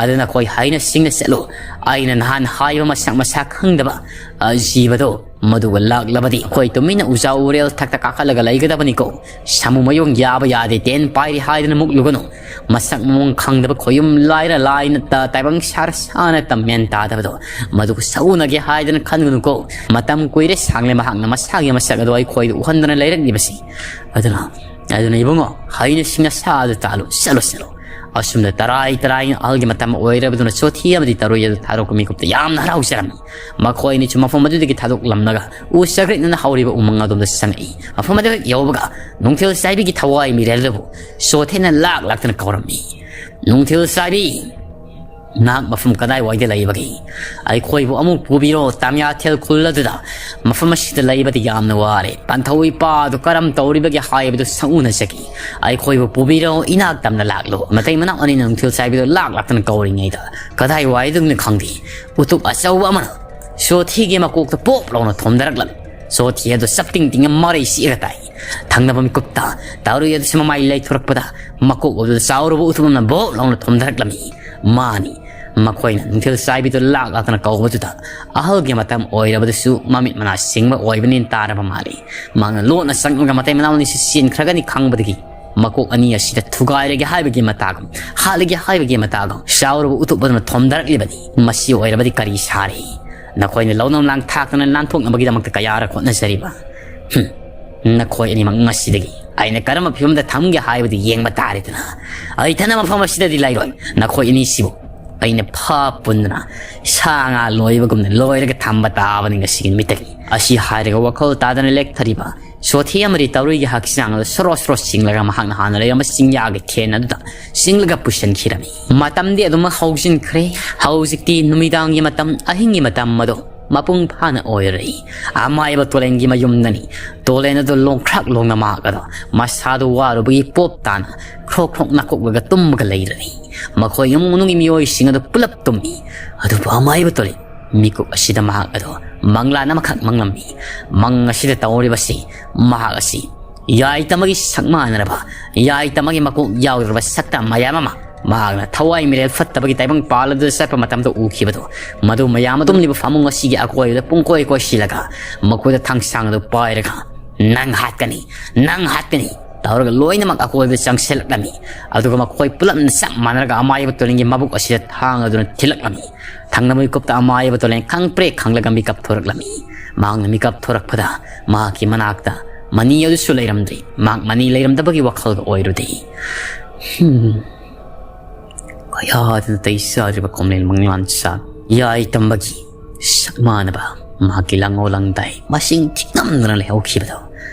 ꯑꯗꯨ ꯅꯈꯣꯏ ꯍꯥꯏꯅ ꯁꯤꯡꯅ ꯆꯠꯂꯣ꯫ ꯑꯩꯅ ꯅꯍꯥꯟ ꯍꯥꯏꯕ ꯃꯁꯛ ꯃꯁꯥ ꯈꯪꯗꯕ, ꯑ, ꯖꯤꯕꯗꯣ ꯃꯗꯨꯒ ꯂꯥꯛꯂꯕꯗꯤ ꯑꯩꯈꯣꯏ ꯇꯨꯃꯤꯟꯅ ꯎꯖꯥ ꯎꯔꯦꯜ ꯊꯛꯇ ꯀꯥꯈꯠꯂꯒ ꯂꯩꯒꯗꯕꯅꯤꯀꯣ꯫ ꯁꯥꯃꯨ ꯃꯌꯣꯡ ꯌꯥꯕ ꯌꯥꯗꯦ, ꯇꯦꯟ ꯄꯥꯏꯔꯤ ꯍꯥꯏꯗꯅ ꯃꯨꯛꯂꯨꯒꯅꯨ꯫ ꯃꯁꯛ ꯃꯑꯣꯡ ꯈꯪꯗꯕ ꯈꯣꯌꯨꯝ ꯂꯥꯏꯔ ꯂꯥꯏꯅ ꯇ-, ꯇꯥꯏꯕꯪ ꯁꯥꯔ ꯁꯥꯅ ꯇꯝꯃꯦꯟ ꯇꯥꯗꯕꯗꯣ, ꯃꯗꯨꯒ ꯁꯛꯎꯅꯒꯦ ꯍꯥꯏꯗꯅ ꯈꯟꯒꯅꯨꯀꯣ꯫ ꯃꯇꯝ ꯀꯨꯏꯔꯦ ꯁꯥꯡꯂꯦ ꯃꯍꯥꯛꯅ ꯃꯁꯥꯒꯤ ꯃꯁꯛ ꯑꯗꯨ ꯑꯩꯈꯣꯏꯗ ꯎꯍꯟꯗꯅ ꯂꯩꯔꯛꯂꯤꯕꯁꯤ꯫ ꯑꯗꯨꯅ, ꯑꯗꯨꯅ ꯏꯕꯨꯡꯉꯣ, ꯍꯩꯅ ꯁꯤꯡꯅ ꯁꯥ ꯑꯗꯨ ꯇꯥꯜꯂꯨ, ꯆꯠꯂꯣ, ꯆꯠꯂꯣ꯫" ꯑꯁꯨꯝꯅ ꯇꯔꯥꯏ ꯇꯔꯥꯏꯅ ꯑꯍꯜꯒꯤ ꯃꯇꯝ ꯑꯣꯏꯔꯕꯗꯨꯅ ꯆꯣꯊꯤ ꯑꯃꯗꯤ ꯇꯔꯨꯏ ꯑꯗꯨ ꯊꯥꯗꯣꯛꯄ ꯃꯤꯀꯨꯞꯇ ꯌꯥꯝꯅ ꯍꯔꯥꯎꯖꯔꯝꯃꯤ꯫ ꯃꯈꯣꯏ ꯑꯅꯤꯁꯨ ꯃꯐꯝ ꯑꯗꯨꯗꯒꯤ ꯊꯥꯗꯣꯛꯂꯝꯂꯒ ꯎ ꯆꯒ꯭ꯔꯤꯛꯅꯅ ꯍꯧꯔꯤꯕ ꯎꯃꯪ ꯑꯗꯣꯝꯗ ꯆꯪꯉꯛꯏ꯫ ꯃꯐꯝ ꯑꯗꯨ ꯍꯦꯛ ꯌꯧꯕꯒ ꯅꯨꯡꯊꯤꯜ ꯆꯥꯏꯕꯤꯒꯤ ꯊꯋꯥꯏ ꯃꯤꯔꯦꯜ ꯑꯗꯨꯕꯨ ꯆꯣꯊꯦꯅ ꯂꯥꯛ ꯂꯥꯛꯇꯅ ꯀꯧꯔꯝꯃꯤ꯫ "ꯅꯨꯡꯊꯤꯜ ꯆꯥꯏꯕꯤ!" ꯅꯍꯥꯛ ꯃꯐꯝ ꯀꯗꯥꯏꯋꯥꯏꯗ ꯂꯩꯕꯒꯦ? ꯑꯩꯈꯣꯏꯕꯨ ꯑꯃꯨꯛ ꯄꯨꯕꯤꯔꯣ, ꯇꯥꯃꯤꯌꯥꯊꯦꯜ ꯈꯨꯜ ꯑꯗꯨꯗ꯫ ꯃꯐꯝ ꯑꯁꯤꯗ ꯂꯩꯕꯗꯤ ꯌꯥꯝꯅ ꯋꯥꯔꯦ꯫ ꯄꯟꯊꯧ ꯏꯄꯥ ꯑꯗꯨ ꯀꯔꯝ ꯇꯧꯔꯤꯕꯒꯦ ꯍꯥꯏꯕꯗꯨ ꯁꯛꯎꯅꯖꯒꯦ꯫ ꯑꯩꯈꯣꯏꯕꯨ ꯄꯨꯕꯤꯔꯣ, ꯏꯅꯥꯛ ꯇꯝꯅ ꯂꯥꯛꯂꯣ꯫ ꯃꯇꯩ ꯃꯅꯥꯎ ꯑꯅꯤꯅ ꯅꯨꯡꯊꯤꯜ ꯆꯥꯏꯕꯤꯗꯨ ꯂꯥꯛ ꯂꯥꯛꯇꯅ ꯀꯧꯔꯤꯉꯩꯗ ꯀꯗꯥꯏꯋꯥꯏꯗꯅꯣ ꯈꯪꯗꯦ, ꯎꯇꯨꯞ ꯑꯆꯧꯕ ꯑꯃꯅ ꯁꯣꯊꯤꯒꯤ ꯃꯀꯣꯛꯇ ꯄꯣꯞ ꯂꯥꯎꯅ ꯊꯣꯝꯊꯔꯛꯂꯝꯃꯤ꯫ ꯁꯣꯊꯤ ꯑꯗꯨ ꯆꯞꯇꯤꯡ ꯇꯤꯡꯅ ꯃꯔꯩ ꯁꯤꯛꯑꯒ ꯇꯥꯏ꯫ ꯊꯪꯅꯕ ꯃꯤꯀꯨꯞꯇ ꯇꯥꯔꯨꯏ ꯑꯗꯨꯁꯨ ꯃꯃꯥꯏ ꯂꯩꯊꯣꯔꯛꯄꯗ ꯃꯀꯣꯛ ꯑꯗꯨꯗ ꯆꯥꯎꯔꯕ ꯎꯇꯨꯞ ꯑꯃꯅ ꯕꯣꯞ ꯂꯥꯎꯅ ꯊꯣꯝꯊꯔꯛꯂꯝꯃꯤ꯫ ꯃꯥꯅꯤ, ꯃꯈꯣꯏꯅ ꯅꯨꯡꯊꯤꯜ ꯆꯥꯏꯕꯤꯗꯨ ꯂꯥꯛ ꯂꯥꯛꯇꯅ ꯀꯧꯕꯗꯨꯗ ꯑꯍꯜꯒꯤ ꯃꯇꯝ ꯑꯣꯏꯔꯕꯗꯁꯨ ꯃꯃꯤꯠ ꯃꯅꯥ ꯁꯤꯡꯕ ꯑꯣꯏꯕꯅꯤꯅ ꯇꯥꯔꯕ ꯃꯥꯜꯂꯤ꯫ ꯃꯍꯥꯛꯅ ꯂꯣꯟꯅ ꯆꯪꯂꯒ ꯃꯇꯩ ꯃꯅꯥꯎ ꯑꯅꯤꯁꯤ ꯆꯦꯟꯈ꯭ꯔꯒꯅꯤ ꯈꯪꯕꯗꯒꯤ ꯃꯀꯣꯛ ꯑꯅꯤ ꯑꯁꯤꯗ ꯊꯨꯒꯥꯏꯔꯒꯦ ꯍꯥꯏꯕꯒꯤ ꯃꯇꯥꯒꯨꯝ, ꯍꯥꯠꯂꯒꯦ ꯍꯥꯏꯕꯒꯤ ꯃꯇꯥꯒꯨꯝ ꯆꯥꯎꯔꯕ ꯎꯇꯨꯞ ꯑꯗꯨꯅ ꯊꯣꯝꯊꯔꯛꯂꯤꯕꯅꯤ꯫ ꯃꯁꯤ ꯑꯣꯏꯔꯕꯗꯤ ꯀꯔꯤ ꯁꯥꯔꯤ? ꯅꯈꯣꯏꯅ ꯂꯧꯅꯝ ꯂꯥꯡ ꯊꯥꯛꯇꯅ ꯅꯥꯟꯊꯣꯛꯅꯕꯒꯤꯗꯃꯛꯇ ꯀꯌꯥꯔꯛ ꯍꯣꯠꯅꯖꯔꯤꯕ? ꯍꯨꯝ, ꯅꯈꯣꯏ ꯑꯅꯤꯃꯛ ꯉꯁꯤꯗꯒꯤ ꯑꯩꯅ ꯀꯔꯝꯕ ꯐꯤꯕꯝꯗ ꯊꯝꯒꯦ ꯍꯥꯏꯕꯗꯨ ꯌꯦꯡꯕ ꯇꯥꯔꯦꯗꯅ꯫ ꯑꯩ ꯊꯅ ꯃꯐꯝ ꯑꯁꯤꯗꯗꯤ ꯂꯩꯔꯣꯏ꯫ ꯅꯈꯣꯏ ꯑꯅꯤꯁꯤꯕꯨ ꯑꯩꯅ ꯐꯥ ꯄꯨꯟꯗꯨꯅ ꯁꯥ ꯉꯥ ꯂꯣꯏꯕꯒꯨꯝꯅ ꯂꯣꯏꯔꯒ ꯊꯝꯕ ꯇꯥꯕꯅꯤ ꯉꯁꯤꯒꯤ ꯅꯨꯃꯤꯠꯇꯒꯤ꯫ ꯑꯁꯤ ꯍꯥꯏꯔꯒ ꯋꯥꯈꯜ ꯇꯥꯗꯅ ꯂꯦꯛꯊꯔꯤꯕ ꯁꯣꯊꯤ ꯑꯃꯗꯤ ꯇꯧꯔꯨꯏꯒꯤ ꯍꯛꯆꯥꯡ ꯑꯗꯨ ꯁꯣꯔꯣ ꯁꯣꯔꯣ ꯆꯤꯡꯂꯒ ꯃꯍꯥꯛꯅ ꯍꯥꯟꯅ ꯂꯩꯔꯝꯕ ꯆꯤꯡꯌꯥꯒꯤ ꯊꯦꯟ ꯑꯗꯨꯗ ꯆꯤꯡꯂꯒ ꯄꯨꯁꯤꯟꯈꯤꯔꯝꯃꯤ꯫ ꯃꯇꯝꯗꯤ ꯑꯗꯨꯃꯛ ꯍꯧꯖꯤꯟꯈ꯭ꯔꯦ꯫ ꯍꯧꯖꯤꯛꯇꯤ ꯅꯨꯃꯤꯗꯥꯡꯒꯤ ꯃꯇꯝ, ꯑꯍꯤꯡꯒꯤ ꯃꯇꯝ ꯑꯗꯨ ꯃꯄꯨꯡ ꯐꯥꯅ ꯑꯣꯏꯔꯔꯦ꯫ ꯑꯃꯥꯏꯕ ꯇꯣꯂꯦꯟꯒꯤ ꯃꯌꯨꯝꯗꯅꯤ꯫ ꯇꯣꯂꯦꯟ ꯑꯗꯨ ꯂꯣꯡꯈ꯭ꯔꯥꯛ ꯂꯣꯡꯅ ꯃꯍꯥꯛ ꯑꯗꯣ ꯃꯁꯥꯗꯨ ꯋꯥꯔꯨꯕꯒꯤ ꯄꯣꯞ ꯇꯥꯅ ꯈ꯭ꯔꯣꯛ ꯈ꯭ꯔꯣꯛ ꯅꯥꯀꯣꯛꯂꯒ ꯇꯨꯝꯃꯒ ꯂꯩꯔꯔꯦ꯫ ꯃꯈꯣꯏ ꯏꯃꯨꯡ ꯃꯅꯨꯡꯒꯤ ꯃꯤꯑꯣꯏꯁꯤꯡ ꯑꯗꯨ ꯄꯨꯂꯞ ꯇꯨꯝꯃꯤ꯫ ꯑꯗꯨꯕꯨ ꯑꯃꯥꯏꯕ ꯇꯣꯂꯦꯟ ꯃꯤꯀꯨꯞ ꯑꯁꯤꯗ ꯃꯍꯥꯛ ꯑꯗꯣ ꯃꯪꯂꯥꯟ ꯑꯃꯈꯛ ꯃꯪꯂꯝꯃꯤ꯫ ꯃꯪ ꯑꯁꯤꯗ ꯇꯧꯔꯤꯕꯁꯤ ꯃꯍꯥꯛ ꯑꯁꯤ ꯌꯥꯏꯇꯃꯒꯤ ꯁꯛ ꯃꯥꯟꯅꯔꯕ, ꯌꯥꯏꯇꯃꯒꯤ ꯃꯀꯣꯛ ꯌꯥꯎꯗ꯭ꯔꯕ ꯁꯛꯇꯝ ꯃꯌꯥꯝ ꯑꯃ ꯃꯍꯥꯛꯅ ꯊꯋꯥꯏ ꯃꯤꯔꯦꯜ ꯐꯠꯇꯕꯒꯤ ꯇꯥꯏꯕꯪ ꯄꯥꯜ ꯑꯗꯨꯗ ꯆꯠꯄ ꯃꯇꯝꯗ ꯎꯈꯤꯕꯗꯣ, ꯃꯗꯨ ꯃꯌꯥꯝ ꯑꯗꯨꯝꯂꯤꯕ ꯐꯃꯨꯡ ꯑꯁꯤꯒꯤ ꯑꯀꯣꯏꯕꯗ ꯄꯨꯡꯀꯣꯏ ꯀꯣꯏꯁꯤꯜꯂꯒ ꯃꯈꯣꯏꯗ ꯊꯥꯡꯁꯥꯡ ꯑꯗꯨ ꯄꯥꯏꯔꯒ "ꯅꯪ ꯍꯥꯠꯀꯅꯤ, ꯅꯪ ꯍꯥꯠꯀꯅꯤ" ꯇꯧꯔꯒ ꯂꯣꯏꯅꯃꯛ ꯑꯀꯣꯏꯕꯗ ꯆꯪꯁꯤꯜꯂꯛꯂꯝꯃꯤ꯫ ꯑꯗꯨꯒ ꯃꯈꯣꯏ ꯄꯨꯂꯞꯅ ꯆꯞ ꯃꯥꯟꯅꯔꯒ ꯑꯃꯥꯏꯕ ꯇꯣꯂꯤꯡꯒꯤ ꯃꯕꯨꯛ ꯑꯁꯤꯗ ꯊꯥꯡ ꯑꯗꯨꯅ ꯊꯤꯜꯂꯛꯂꯝꯃꯤ꯫ ꯊꯪꯅꯕ ꯃꯤꯀꯨꯞꯇ ꯑꯃꯥꯏꯕ ꯇꯣꯂꯦꯟ ꯈꯪꯄ꯭ꯔꯦꯛ ꯈꯪꯂꯒ ꯃꯤꯀꯞ ꯊꯣꯔꯛꯂꯝꯃꯤ꯫ ꯃꯍꯥꯛꯅ ꯃꯤꯀꯞ ꯊꯣꯔꯛꯄꯗ ꯃꯍꯥꯛꯀꯤ ꯃꯅꯥꯛꯇ ꯃꯅꯤ ꯑꯗꯨꯁꯨ ꯂꯩꯔꯝꯗ꯭ꯔꯤ꯫ ꯃꯍꯥꯛ ꯃꯅꯤ ꯂꯩꯔꯝꯗꯕꯒꯤ ꯋꯥꯈꯜꯒ ꯑꯣꯏꯔꯨꯗꯦ꯫ ꯍꯝ꯫ ꯀꯌꯥꯗꯅ ꯇꯩ ꯆꯥꯔꯤꯕ ꯀꯣꯝꯂꯦꯟ ꯃꯪꯂꯥꯟ ꯁꯥ ꯌꯥꯏ ꯇꯝꯕꯒꯤ ꯁꯛ ꯃꯥꯟꯅꯕ ꯃꯍꯥꯛꯀꯤ ꯂꯪꯉꯧ ꯂꯪꯗꯥꯏ ꯃꯁꯤꯡ ꯊꯤꯉꯝꯗꯅ ꯂꯩꯍꯧꯈꯤꯕꯗꯣ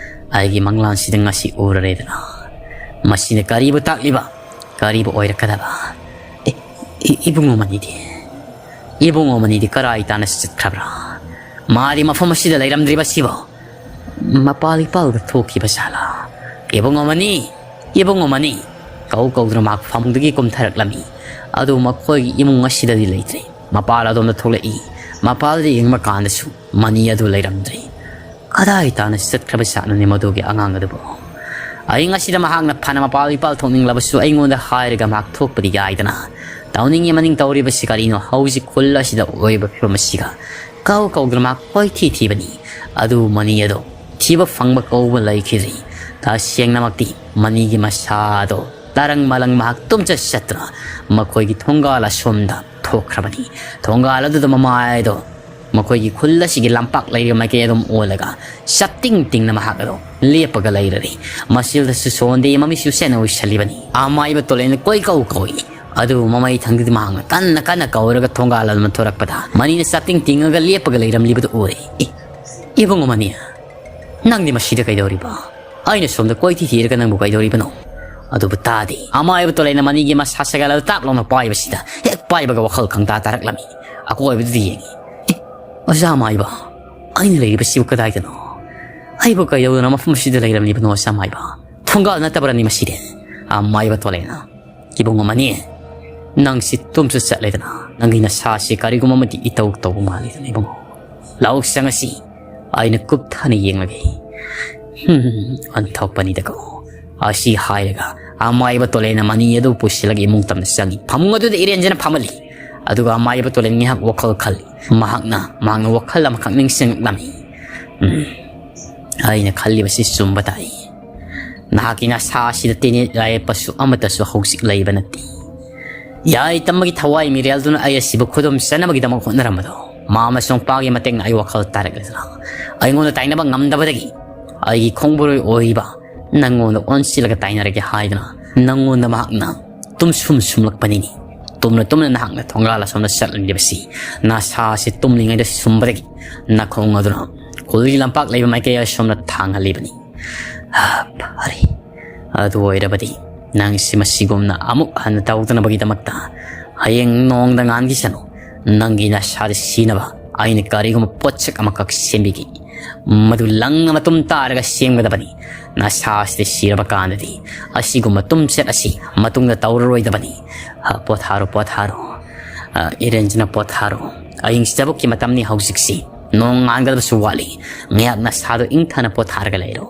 ꯑꯩꯒꯤ ꯃꯪꯂꯥꯟꯁꯤꯗ ꯉꯁꯤ ꯎꯔꯔꯦꯗꯅ꯫ ꯃꯁꯤꯅ ꯀꯔꯤꯕꯨ ꯇꯥꯛꯂꯤꯕ? ꯀꯔꯤꯕꯨ ꯑꯣꯏꯔꯛꯀꯗꯕ? ꯑꯦ, "ꯏ-, ꯏꯕꯨꯡꯉꯣ ꯃꯅꯤꯗꯤ? ꯏꯕꯨꯡꯉꯣ ꯃꯅꯤꯗꯤ ꯀꯔꯥꯏ ꯇꯥꯅ ꯆꯠꯈ꯭ꯔꯕ꯭ꯔꯥ? ꯃꯥꯗꯤ ꯃꯐꯝ ꯑꯁꯤꯗ ꯂꯩꯔꯝꯗ꯭ꯔꯤꯕ ꯁꯤꯕꯣ? ꯃꯄꯥꯜ ꯏꯄꯥꯜꯗ ꯊꯣꯛꯈꯤꯕ ꯖꯥꯠꯂꯥ? ꯏꯕꯨꯡꯉꯣ ꯃꯅꯤ! ꯏꯕꯨꯡꯉꯣ ꯃꯅꯤ!" ꯀꯧ ꯀꯧꯗꯨꯅ ꯃꯍꯥꯛ ꯐꯃꯨꯡꯗꯒꯤ ꯀꯨꯝꯊꯔꯛꯂꯝꯃꯤ꯫ ꯑꯗꯨ ꯃꯈꯣꯏꯒꯤ ꯏꯃꯨꯡ ꯑꯁꯤꯗꯗꯤ ꯂꯩꯇ꯭ꯔꯦ꯫ ꯃꯄꯥꯜ ꯑꯗꯣꯝꯗ ꯊꯣꯛꯂꯛꯏ꯫ ꯃꯄꯥꯜꯗ ꯌꯦꯡꯕ ꯀꯥꯟꯗꯁꯨ ꯃꯅꯤ ꯑꯗꯨ ꯂꯩꯔꯝꯗ꯭ꯔꯦ꯫ ꯀꯗꯥꯏ ꯇꯥꯅ ꯆꯠꯈ꯭ꯔꯕ ꯖꯥꯠꯅꯣꯅꯦ ꯃꯗꯨꯒꯤ ꯑꯉꯥꯡ ꯑꯗꯨꯕꯨ? ꯑꯩ ꯉꯁꯤꯗ ꯃꯍꯥꯛꯅ ꯐꯅ ꯃꯄꯥꯜ ꯏꯄꯥꯜ ꯊꯣꯛꯅꯤꯡꯂꯕꯁꯨ ꯑꯩꯉꯣꯟꯗ ꯍꯥꯏꯔꯒ ꯃꯍꯥꯛ ꯊꯣꯛꯄꯗꯤ ꯌꯥꯏꯗꯅ꯫ ꯇꯧꯅꯤꯡꯉꯤ ꯃꯅꯤꯡ ꯇꯧꯔꯤꯕꯁꯤ ꯀꯔꯤꯅꯣ? ꯍꯧꯖꯤꯛ ꯈꯨꯜ ꯑꯁꯤꯗ ꯑꯣꯏꯕ ꯐꯤꯕꯝ ꯑꯁꯤꯒ ꯀꯧ ꯀꯧꯗꯨꯅ ꯃꯍꯥꯛ ꯀꯣꯏꯊꯤ ꯊꯤꯕꯅꯤ꯫ ꯑꯗꯨ ꯃꯅꯤ ꯑꯗꯣ ꯊꯤꯕ ꯐꯪꯕ ꯀꯧꯕ ꯂꯩꯈꯤꯗ꯭ꯔꯤ꯫ ꯇꯁꯦꯡꯅꯃꯛꯇꯤ ꯃꯅꯤꯒꯤ ꯃꯁꯥꯗꯣ ꯇꯔꯪ ꯃꯂꯪ ꯃꯍꯥꯛ ꯇꯨꯝꯆꯠ ꯆꯠꯇꯨꯅ ꯃꯈꯣꯏꯒꯤ ꯊꯣꯡꯒꯥꯜ ꯑꯁꯣꯝꯗ ꯊꯣꯛꯈ꯭ꯔꯕꯅꯤ꯫ ꯊꯣꯡꯒꯥꯜ ꯑꯗꯨꯗ ꯃꯃꯥꯏꯗꯣ ꯃꯈꯣꯏꯒꯤ ꯈꯨꯜ ꯑꯁꯤꯒꯤ ꯂꯝꯄꯥꯛ ꯂꯩꯔꯤꯕ ꯃꯥꯏꯀꯩ ꯑꯗꯨꯝ ꯑꯣꯜꯂꯒ ꯆꯞꯇꯤꯡ ꯇꯤꯡꯅ ꯃꯍꯥꯛ ꯑꯗꯣ ꯂꯦꯞꯄꯒ ꯂꯩꯔꯔꯤ꯫ ꯃꯁꯤꯗꯁꯨ ꯁꯣꯟꯗꯦ, ꯃꯃꯤꯠꯁꯨ ꯁꯦꯟꯅ ꯎꯏꯁꯜꯂꯤꯕꯅꯤ꯫ ꯑꯃꯥꯏꯕ ꯇꯣꯂꯦꯟꯅ ꯀꯣꯏ ꯀꯧ ꯀꯧꯏ꯫ ꯑꯗꯨꯕꯨ ꯃꯃꯩ ꯊꯪꯗꯗꯤ ꯃꯍꯥꯛꯅ ꯀꯟꯅ ꯀꯟꯅ ꯀꯧꯔꯒ ꯊꯣꯡꯒꯥꯜ ꯑꯗꯨ ꯊꯣꯔꯛꯄꯗ ꯃꯅꯤꯅ ꯆꯞꯇꯤꯡ ꯇꯤꯡꯉꯒ ꯂꯦꯞꯄꯒ ꯂꯩꯔꯝꯂꯤꯕꯗꯨ ꯎꯔꯦ꯫ "ꯏ-, ꯏꯕꯨꯡꯉꯣ ꯃꯅꯤ, ꯅꯪꯗꯤ ꯃꯁꯤꯗ ꯀꯩꯗꯧꯔꯤꯕ? ꯑꯩꯅ ꯁꯣꯝꯗ ꯀꯣꯏꯊꯤ ꯊꯤꯔꯒ ꯅꯪꯕꯨ ꯀꯩꯗꯧꯔꯤꯕꯅꯣ?" ꯑꯗꯨꯕꯨ ꯇꯥꯗꯦ꯫ ꯑꯃꯥꯏꯕ ꯇꯣꯂꯦꯟꯅ ꯃꯅꯤꯒꯤ ꯃꯁꯥ ꯁꯒꯥꯜ ꯑꯗꯨ ꯇꯥꯞ ꯂꯥꯎꯅ ꯄꯥꯏꯕꯁꯤꯗ ꯍꯦꯛ ꯄꯥꯏꯕꯒ ꯋꯥꯈꯜ ꯈꯪꯇꯥ ꯇꯥꯔꯛꯂꯝꯃꯤ꯫ ꯑꯀꯣꯏꯕꯗꯨꯗ ꯌꯦꯡꯉꯤ꯫ "ꯑꯦ, ꯑꯣꯖꯥ ꯑꯃꯥꯏꯕ, ꯑꯩꯅ ꯂꯩꯔꯤꯕꯁꯤꯕꯨ ꯀꯗꯥꯏꯗꯅꯣ? ꯑꯩꯕꯨ ꯀꯩꯗꯧꯗꯨꯅ ꯃꯐꯝ ꯑꯁꯤꯗ ꯂꯩꯔꯝꯂꯤꯕꯅꯣ, ꯑꯣꯖꯥ ꯑꯃꯥꯏꯕ? ꯊꯣꯡꯒꯥꯜ ꯅꯠꯇꯕ꯭ꯔꯅꯤ ꯃꯁꯤꯗꯤ?" ꯑꯃꯥꯏꯕ ꯇꯣꯂꯦꯟꯅ, "ꯏꯕꯨꯡꯉꯣ ꯃꯅꯤ, ꯅꯪꯁꯤ ꯇꯨꯝꯁꯨ ꯆꯠꯂꯦꯗꯅ, ꯅꯪꯒꯤ ꯅꯁꯥꯁꯤ ꯀꯔꯤꯒꯨꯝꯕ ꯑꯃꯗꯤ ꯏꯇꯧ ꯇꯧꯕ ꯃꯥꯜꯂꯤꯗꯅ ꯏꯕꯨꯡꯉꯣ꯫ ꯂꯧꯁꯪ ꯑꯁꯤ ꯑꯩꯅ ꯀꯨꯞꯊꯅ ꯌꯦꯡꯂꯒꯦ꯫ ꯍꯨꯝ, ꯑꯣꯟꯊꯣꯛꯄꯅꯤꯗꯀꯣ꯫" ꯑꯁꯤ ꯍꯥꯏꯔꯒ ꯑꯃꯥꯏꯕ ꯇꯣꯂꯦꯟꯅ ꯃꯅꯤ ꯑꯗꯨ ꯄꯨꯁꯤꯜꯂꯒ ꯏꯃꯨꯡ ꯇꯝꯅ ꯆꯪꯉꯤ꯫ ꯐꯃꯨꯡ ꯑꯗꯨꯗ ꯏꯔꯦꯟꯖꯅ ꯐꯝꯍꯜꯂꯤ꯫ ꯑꯗꯨꯒ ꯑꯃꯥꯏꯕ ꯇꯣꯂꯦꯟ ꯉꯥꯏꯍꯥꯛ ꯋꯥꯈꯜ ꯈꯜꯂꯤ꯫ ꯃꯍꯥꯛꯅ, ꯃꯍꯥꯛꯅ ꯋꯥꯈꯜ ꯑꯃꯈꯛ ꯅꯤꯡꯁꯤꯡꯂꯛꯂꯝꯃꯤ꯫ "ꯎꯝ, ꯑꯩꯅ ꯈꯜꯂꯤꯕꯁꯤ ꯆꯨꯝꯕ ꯇꯥꯏ꯫ ꯅꯍꯥꯛꯀꯤ ꯅꯁꯥ ꯑꯁꯤꯗ ꯇꯦꯅꯦꯠ ꯌꯥꯏꯄꯁꯨ ꯑꯃꯠꯇꯁꯨ ꯍꯧꯖꯤꯛ ꯂꯩꯕ ꯅꯠꯇꯦ꯫ ꯌꯥꯏ ꯇꯝꯕꯒꯤ ꯊꯋꯥꯏ ꯃꯤꯔꯦꯜꯗꯨꯅ ꯑꯩ ꯑꯁꯤꯕꯨ ꯈꯨꯗꯨꯝ ꯆꯟꯅꯕꯒꯤꯗꯃꯛ ꯍꯣꯠꯅꯔꯝꯕꯗꯣ, ꯃꯥ ꯑꯃꯁꯨꯡ ꯄꯥꯒꯤ ꯃꯇꯦꯡꯅ ꯑꯩ ꯋꯥꯈꯜ ꯇꯥꯔꯛꯂꯗꯅ ꯑꯩꯉꯣꯟꯗ ꯇꯥꯏꯅꯕ ꯉꯝꯗꯕꯗꯒꯤ ꯑꯩꯒꯤ ꯈꯣꯡꯕꯨꯔꯣꯏ ꯑꯣꯏꯔꯤꯕ ꯅꯪꯉꯣꯟꯗ ꯑꯣꯟꯁꯤꯜꯂꯒ ꯇꯥꯏꯅꯔꯒꯦ ꯍꯥꯏꯗꯨꯅ ꯅꯪꯉꯣꯟꯗ ꯃꯍꯥꯛꯅ ꯇꯨꯝꯁꯨꯝ ꯁꯨꯝꯂꯛꯄꯅꯤꯅꯦ꯫ ꯇꯨꯝꯅ ꯇꯨꯝꯅ ꯅꯍꯥꯛꯅ ꯊꯣꯡꯒꯥꯜ ꯑꯁꯣꯝꯗ ꯆꯠꯂꯤꯕꯁꯤ ꯅꯁꯥꯁꯤ ꯇꯨꯝꯂꯤꯉꯩꯗ ꯁꯨꯝꯕꯗꯒꯤ ꯅꯈꯣꯡ ꯑꯗꯨꯅ ꯈꯨꯜꯒꯤ ꯂꯝꯄꯥꯛ ꯂꯩꯕ ꯃꯥꯏꯀꯩ ꯑꯁꯣꯝꯗ ꯊꯥꯡꯍꯜꯂꯤꯕꯅꯤ꯫ ꯍꯥ, ꯐꯔꯦ꯫ ꯑꯗꯨ ꯑꯣꯏꯔꯕꯗꯤ ꯅꯪꯁꯤ ꯃꯁꯤꯒꯨꯝꯅ ꯑꯃꯨꯛ ꯍꯟꯅ ꯇꯧꯗꯅꯕꯒꯤꯗꯃꯛꯇ ꯍꯌꯦꯡ ꯅꯣꯡꯗ ꯉꯥꯟꯈꯤꯁꯅꯨ꯫ ꯅꯪꯒꯤ ꯅꯁꯥꯗ ꯁꯤꯅꯕ ꯑꯩꯅ ꯀꯔꯤꯒꯨꯝꯕ ꯄꯣꯠꯁꯛ ꯑꯃꯈꯛ ꯁꯦꯝꯕꯤꯒꯦ꯫ ꯃꯗꯨ ꯂꯪꯅ ꯃꯇꯨꯝ ꯇꯥꯔꯒ ꯁꯦꯝꯒꯗꯕꯅꯤ꯫ ꯅꯁꯥꯁꯤꯗ ꯁꯤꯔꯕ ꯀꯥꯟꯗꯗꯤ ꯑꯁꯤꯒꯨꯝꯕ ꯇꯨꯝꯆꯠ ꯑꯁꯤ ꯃꯇꯨꯡꯗ ꯇꯧꯔꯔꯣꯏꯗꯕꯅꯤ꯫ ꯑ, ꯄꯣꯊꯥꯔꯣ, ꯄꯣꯊꯥꯔꯣ꯫ ꯑ, ꯏꯔꯦꯟꯖꯅ ꯄꯣꯊꯥꯔꯣ꯫ ꯑꯍꯤꯡ ꯆꯕꯨꯛꯀꯤ ꯃꯇꯝꯅꯤ ꯍꯧꯖꯤꯛꯁꯤ꯫ ꯅꯣꯡ ꯉꯥꯟꯒꯗꯕꯁꯨ ꯋꯥꯠꯂꯤ꯫ ꯉꯥꯏꯍꯥꯛ ꯅꯁꯥꯗꯣ ꯏꯪꯊꯅ ꯄꯣꯊꯥꯔꯒ ꯂꯩꯔꯣ꯫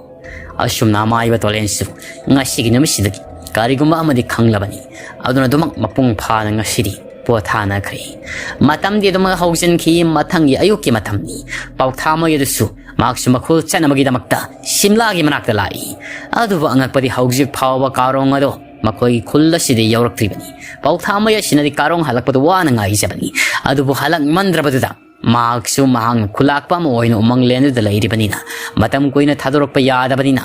ꯑꯁꯨꯝꯅ ꯑꯃꯥꯏꯕ ꯇꯣꯂꯦꯟꯁꯨ ꯉꯁꯤꯒꯤ ꯅꯨꯃꯤꯠꯁꯤꯗꯒꯤ ꯀꯔꯤꯒꯨꯝꯕ ꯑꯃꯗꯤ ꯈꯪꯂꯕꯅꯤ꯫ ꯑꯗꯨꯅ ꯑꯗꯨꯃꯛ ꯃꯄꯨꯡ ꯐꯥꯅ ꯉꯁꯤꯗꯤ ꯄꯣꯊꯥꯅꯈ꯭ꯔꯦ꯫ ꯃꯇꯝꯗꯤ ꯑꯗꯨꯃꯛ ꯍꯧꯖꯤꯟꯈꯤ꯫ ꯃꯊꯪꯒꯤ ꯑꯌꯨꯛꯀꯤ ꯃꯇꯝꯅꯤ꯫ ꯄꯥꯎꯊꯥꯃꯩ ꯑꯗꯨꯁꯨ ꯃꯍꯥꯛꯁꯨ ꯃꯈꯨꯜ ꯆꯠꯅꯕꯒꯤꯗꯃꯛꯇ ꯁꯤꯝꯂꯥꯒꯤ ꯃꯅꯥꯛꯇ ꯂꯥꯛꯏ꯫ ꯑꯗꯨꯕꯨ ꯑꯉꯛꯄꯗꯤ ꯍꯧꯖꯤꯛ ꯐꯥꯎꯕ ꯀꯥꯔꯣꯡ ꯑꯗꯣ ꯃꯈꯣꯏꯒꯤ ꯈꯨꯜ ꯑꯁꯤꯗ ꯌꯧꯔꯛꯇ꯭ꯔꯤꯕꯅꯤ꯫ ꯄꯥꯎꯊꯥꯃꯩ ꯑꯁꯤꯅꯗꯤ ꯀꯥꯔꯣꯡ ꯍꯜꯂꯛꯄꯗꯨ ꯋꯥꯅ ꯉꯥꯏꯖꯕꯅꯤ꯫ ꯑꯗꯨꯕꯨ ꯍꯜꯂꯛꯃꯟꯗ꯭ꯔꯕꯗꯨꯗ ꯃꯍꯥꯛꯁꯨ ꯃꯍꯥꯛꯅ ꯈꯨꯂꯥꯛꯄ ꯑꯃ ꯑꯣꯏꯅ ꯎꯃꯪꯂꯦꯟꯗꯨꯗ ꯂꯩꯔꯤꯕꯅꯤꯅ ꯃꯇꯝ ꯀꯨꯏꯅ ꯊꯥꯗꯣꯔꯛꯄ ꯌꯥꯗꯕꯅꯤꯅ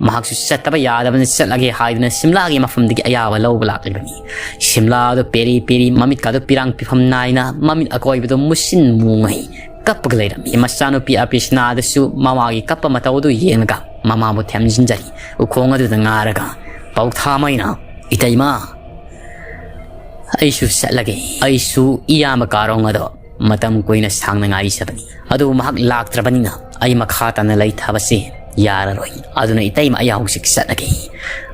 ꯃꯍꯥꯛꯁꯨ ꯆꯠꯇꯕ ꯌꯥꯗꯕꯅ ꯆꯠꯂꯒꯦ ꯍꯥꯏꯗꯨꯅ ꯁꯤꯝꯂꯥꯒꯤ ꯃꯐꯝꯗꯒꯤ ꯑꯌꯥꯕ ꯂꯧꯕ ꯂꯥꯛꯂꯤꯕꯅꯤ꯫ ꯁꯤꯝꯂꯥꯗꯨ ꯄꯦꯔꯤ ꯄꯦꯔꯤ, ꯃꯃꯤꯠꯀꯥꯗꯨ ꯄꯤꯔꯥꯡ ꯄꯤꯐꯝ ꯅꯥꯏꯅ, ꯃꯃꯤꯠ ꯑꯀꯣꯏꯕꯗꯨ ꯃꯨꯁꯤꯟ ꯃꯨꯉꯩ ꯀꯞꯄꯒ ꯂꯩꯔꯝꯃꯤ꯫ ꯃꯆꯥꯅꯨꯄꯤ ꯑꯄꯤꯁꯅꯥꯗꯁꯨ ꯃꯃꯥꯒꯤ ꯀꯞꯄ ꯃꯇꯧ ꯑꯗꯨ ꯌꯦꯡꯂꯒ ꯃꯃꯥꯕꯨ ꯊꯦꯝꯖꯤꯟꯖꯔꯤ꯫ ꯎꯈꯣꯡ ꯑꯗꯨꯗ ꯉꯥꯔꯒ ꯄꯥꯎꯊꯥꯃꯩꯅ, "ꯏꯇꯩꯃ, ꯑꯩꯁꯨ ꯆꯠꯂꯒꯦ꯫ ꯑꯩꯁꯨ ꯏꯌꯥꯝꯕ ꯀꯥꯔꯣꯡ ꯑꯗꯣ ꯃꯇꯝ ꯀꯨꯏꯅ ꯁꯥꯡꯅ ꯉꯥꯏꯖꯕꯅꯤ꯫ ꯑꯗꯨꯕꯨ ꯃꯍꯥꯛ ꯂꯥꯛꯇ꯭ꯔꯕꯅꯤꯅ ꯑꯩ ꯃꯈꯥ ꯇꯥꯅ ꯂꯩꯊꯕꯁꯤ ꯌꯥꯔꯔꯣꯏ꯫ ꯑꯗꯨꯅ ꯏꯇꯩꯃ, ꯑꯩ ꯍꯧꯖꯤꯛ ꯆꯠꯂꯒꯦ꯫"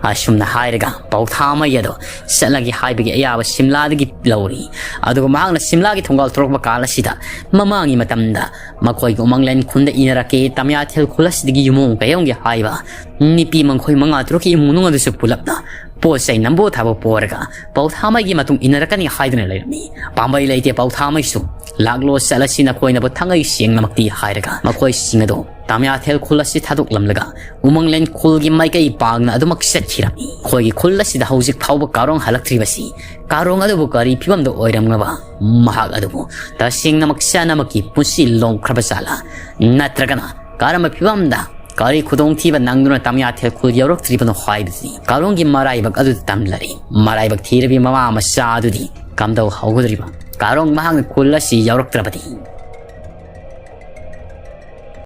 ꯑꯁꯨꯝꯅ ꯍꯥꯏꯔꯒ ꯄꯥꯎꯊꯥꯃꯩ ꯑꯗꯣ ꯆꯠꯂꯒꯦ ꯍꯥꯏꯕꯒꯤ ꯑꯌꯥꯕ ꯁꯤꯝꯂꯥꯗꯒꯤ ꯂꯧꯔꯤ꯫ ꯑꯗꯨꯒ ꯃꯍꯥꯛꯅ ꯁꯤꯝꯂꯥꯒꯤ ꯊꯣꯡꯒꯥꯜ ꯊꯣꯔꯛꯄ ꯀꯥꯟ ꯑꯁꯤꯗ ꯃꯃꯥꯡꯒꯤ ꯃꯇꯝꯗ ꯃꯈꯣꯏꯒꯤ ꯎꯃꯪꯂꯦꯟ ꯈꯨꯟꯗ ꯏꯅꯔꯛꯀꯦ, ꯇꯃꯤꯌꯥꯊꯦꯜ ꯈꯨꯜ ꯑꯁꯤꯗꯒꯤ ꯌꯨꯝꯑꯣꯡ ꯀꯩꯑꯣꯡꯒꯦ ꯍꯥꯏꯕ ꯅꯨꯄꯤ ꯃꯈꯣꯏ ꯃꯉꯥ ꯇꯔꯨꯛꯀꯤ ꯏꯃꯨꯡ ꯃꯅꯨꯡ ꯑꯗꯨꯁꯨ ꯄꯨꯂꯞꯅ ꯄꯣꯠ ꯆꯩ ꯅꯝꯕꯣ ꯊꯥꯕ ꯄꯣꯔꯒ ꯄꯥꯎꯊꯥꯃꯩꯒꯤ ꯃꯇꯨꯡ ꯏꯟꯅꯔꯛꯀꯅꯤ ꯍꯥꯏꯗꯨꯅ ꯂꯩꯔꯝꯃꯤ꯫ ꯄꯥꯝꯕꯩ ꯂꯩꯇꯦ ꯄꯥꯎꯊꯥꯃꯩꯁꯨ, "ꯂꯥꯛꯂꯣ ꯆꯠꯂꯁꯤ ꯅꯈꯣꯏꯅꯕꯨ ꯊꯥꯡꯉꯩ ꯁꯦꯡꯅꯃꯛꯇꯤ" ꯍꯥꯏꯔꯒ ꯃꯈꯣꯏꯁꯤꯡ ꯑꯗꯣ ꯇꯥꯃꯤꯌꯥꯊꯦꯜ ꯈꯨꯜ ꯑꯁꯤ ꯊꯥꯗꯣꯛꯂꯝꯂꯒ ꯎꯃꯪꯂꯦꯟ ꯈꯨꯜꯒꯤ ꯃꯥꯏꯀꯩ ꯄꯥꯡꯅ ꯑꯗꯨꯃꯛ ꯆꯠꯈꯤꯔꯝꯃꯤ꯫ ꯑꯩꯈꯣꯏꯒꯤ ꯈꯨꯜ ꯑꯁꯤꯗ ꯍꯧꯖꯤꯛ ꯐꯥꯎꯕ ꯀꯥꯔꯣꯡ ꯍꯜꯂꯛꯇ꯭ꯔꯤꯕꯁꯤ ꯀꯥꯔꯣꯡ ꯑꯗꯨꯕꯨ ꯀꯔꯤ ꯐꯤꯕꯝꯗ ꯑꯣꯏꯔꯝꯂꯕ, ꯃꯍꯥꯛ ꯑꯗꯨꯕꯨ ꯇꯁꯦꯡꯅꯃꯛ ꯆꯥꯅꯃꯛꯀꯤ ꯄꯨꯟꯁꯤ ꯂꯣꯝꯈ꯭ꯔꯕ ꯖꯥꯠꯂꯥ? ꯅꯠꯇ꯭ꯔꯒꯅ ꯀꯔꯝꯕ ꯐꯤꯕꯝꯗ ꯀꯔꯤ ꯈꯨꯗꯣꯡꯊꯤꯕ ꯅꯪꯗꯨꯅ ꯇꯥꯃꯤꯌꯥꯊꯦꯜ ꯈꯨꯜ ꯌꯧꯔꯛꯇ꯭ꯔꯤꯕꯅꯣ ꯍꯥꯏꯕꯁꯤ ꯀꯥꯔꯣꯡꯒꯤ ꯃꯔꯥꯏꯕꯛ ꯑꯗꯨꯗ ꯇꯝꯂꯔꯤ꯫ ꯃꯔꯥꯏꯕꯛ ꯊꯤꯔꯕꯤ ꯃꯃꯥ ꯃꯆꯥ ꯑꯗꯨꯗꯤ ꯀꯝꯗꯧ ꯍꯧꯒꯗꯧꯔꯤꯕ? ꯀꯥꯔꯣꯡ ꯃꯍꯥꯛꯅ ꯈꯨꯜ ꯑꯁꯤ ꯌꯧꯔꯛꯇ꯭ꯔꯕꯗꯤ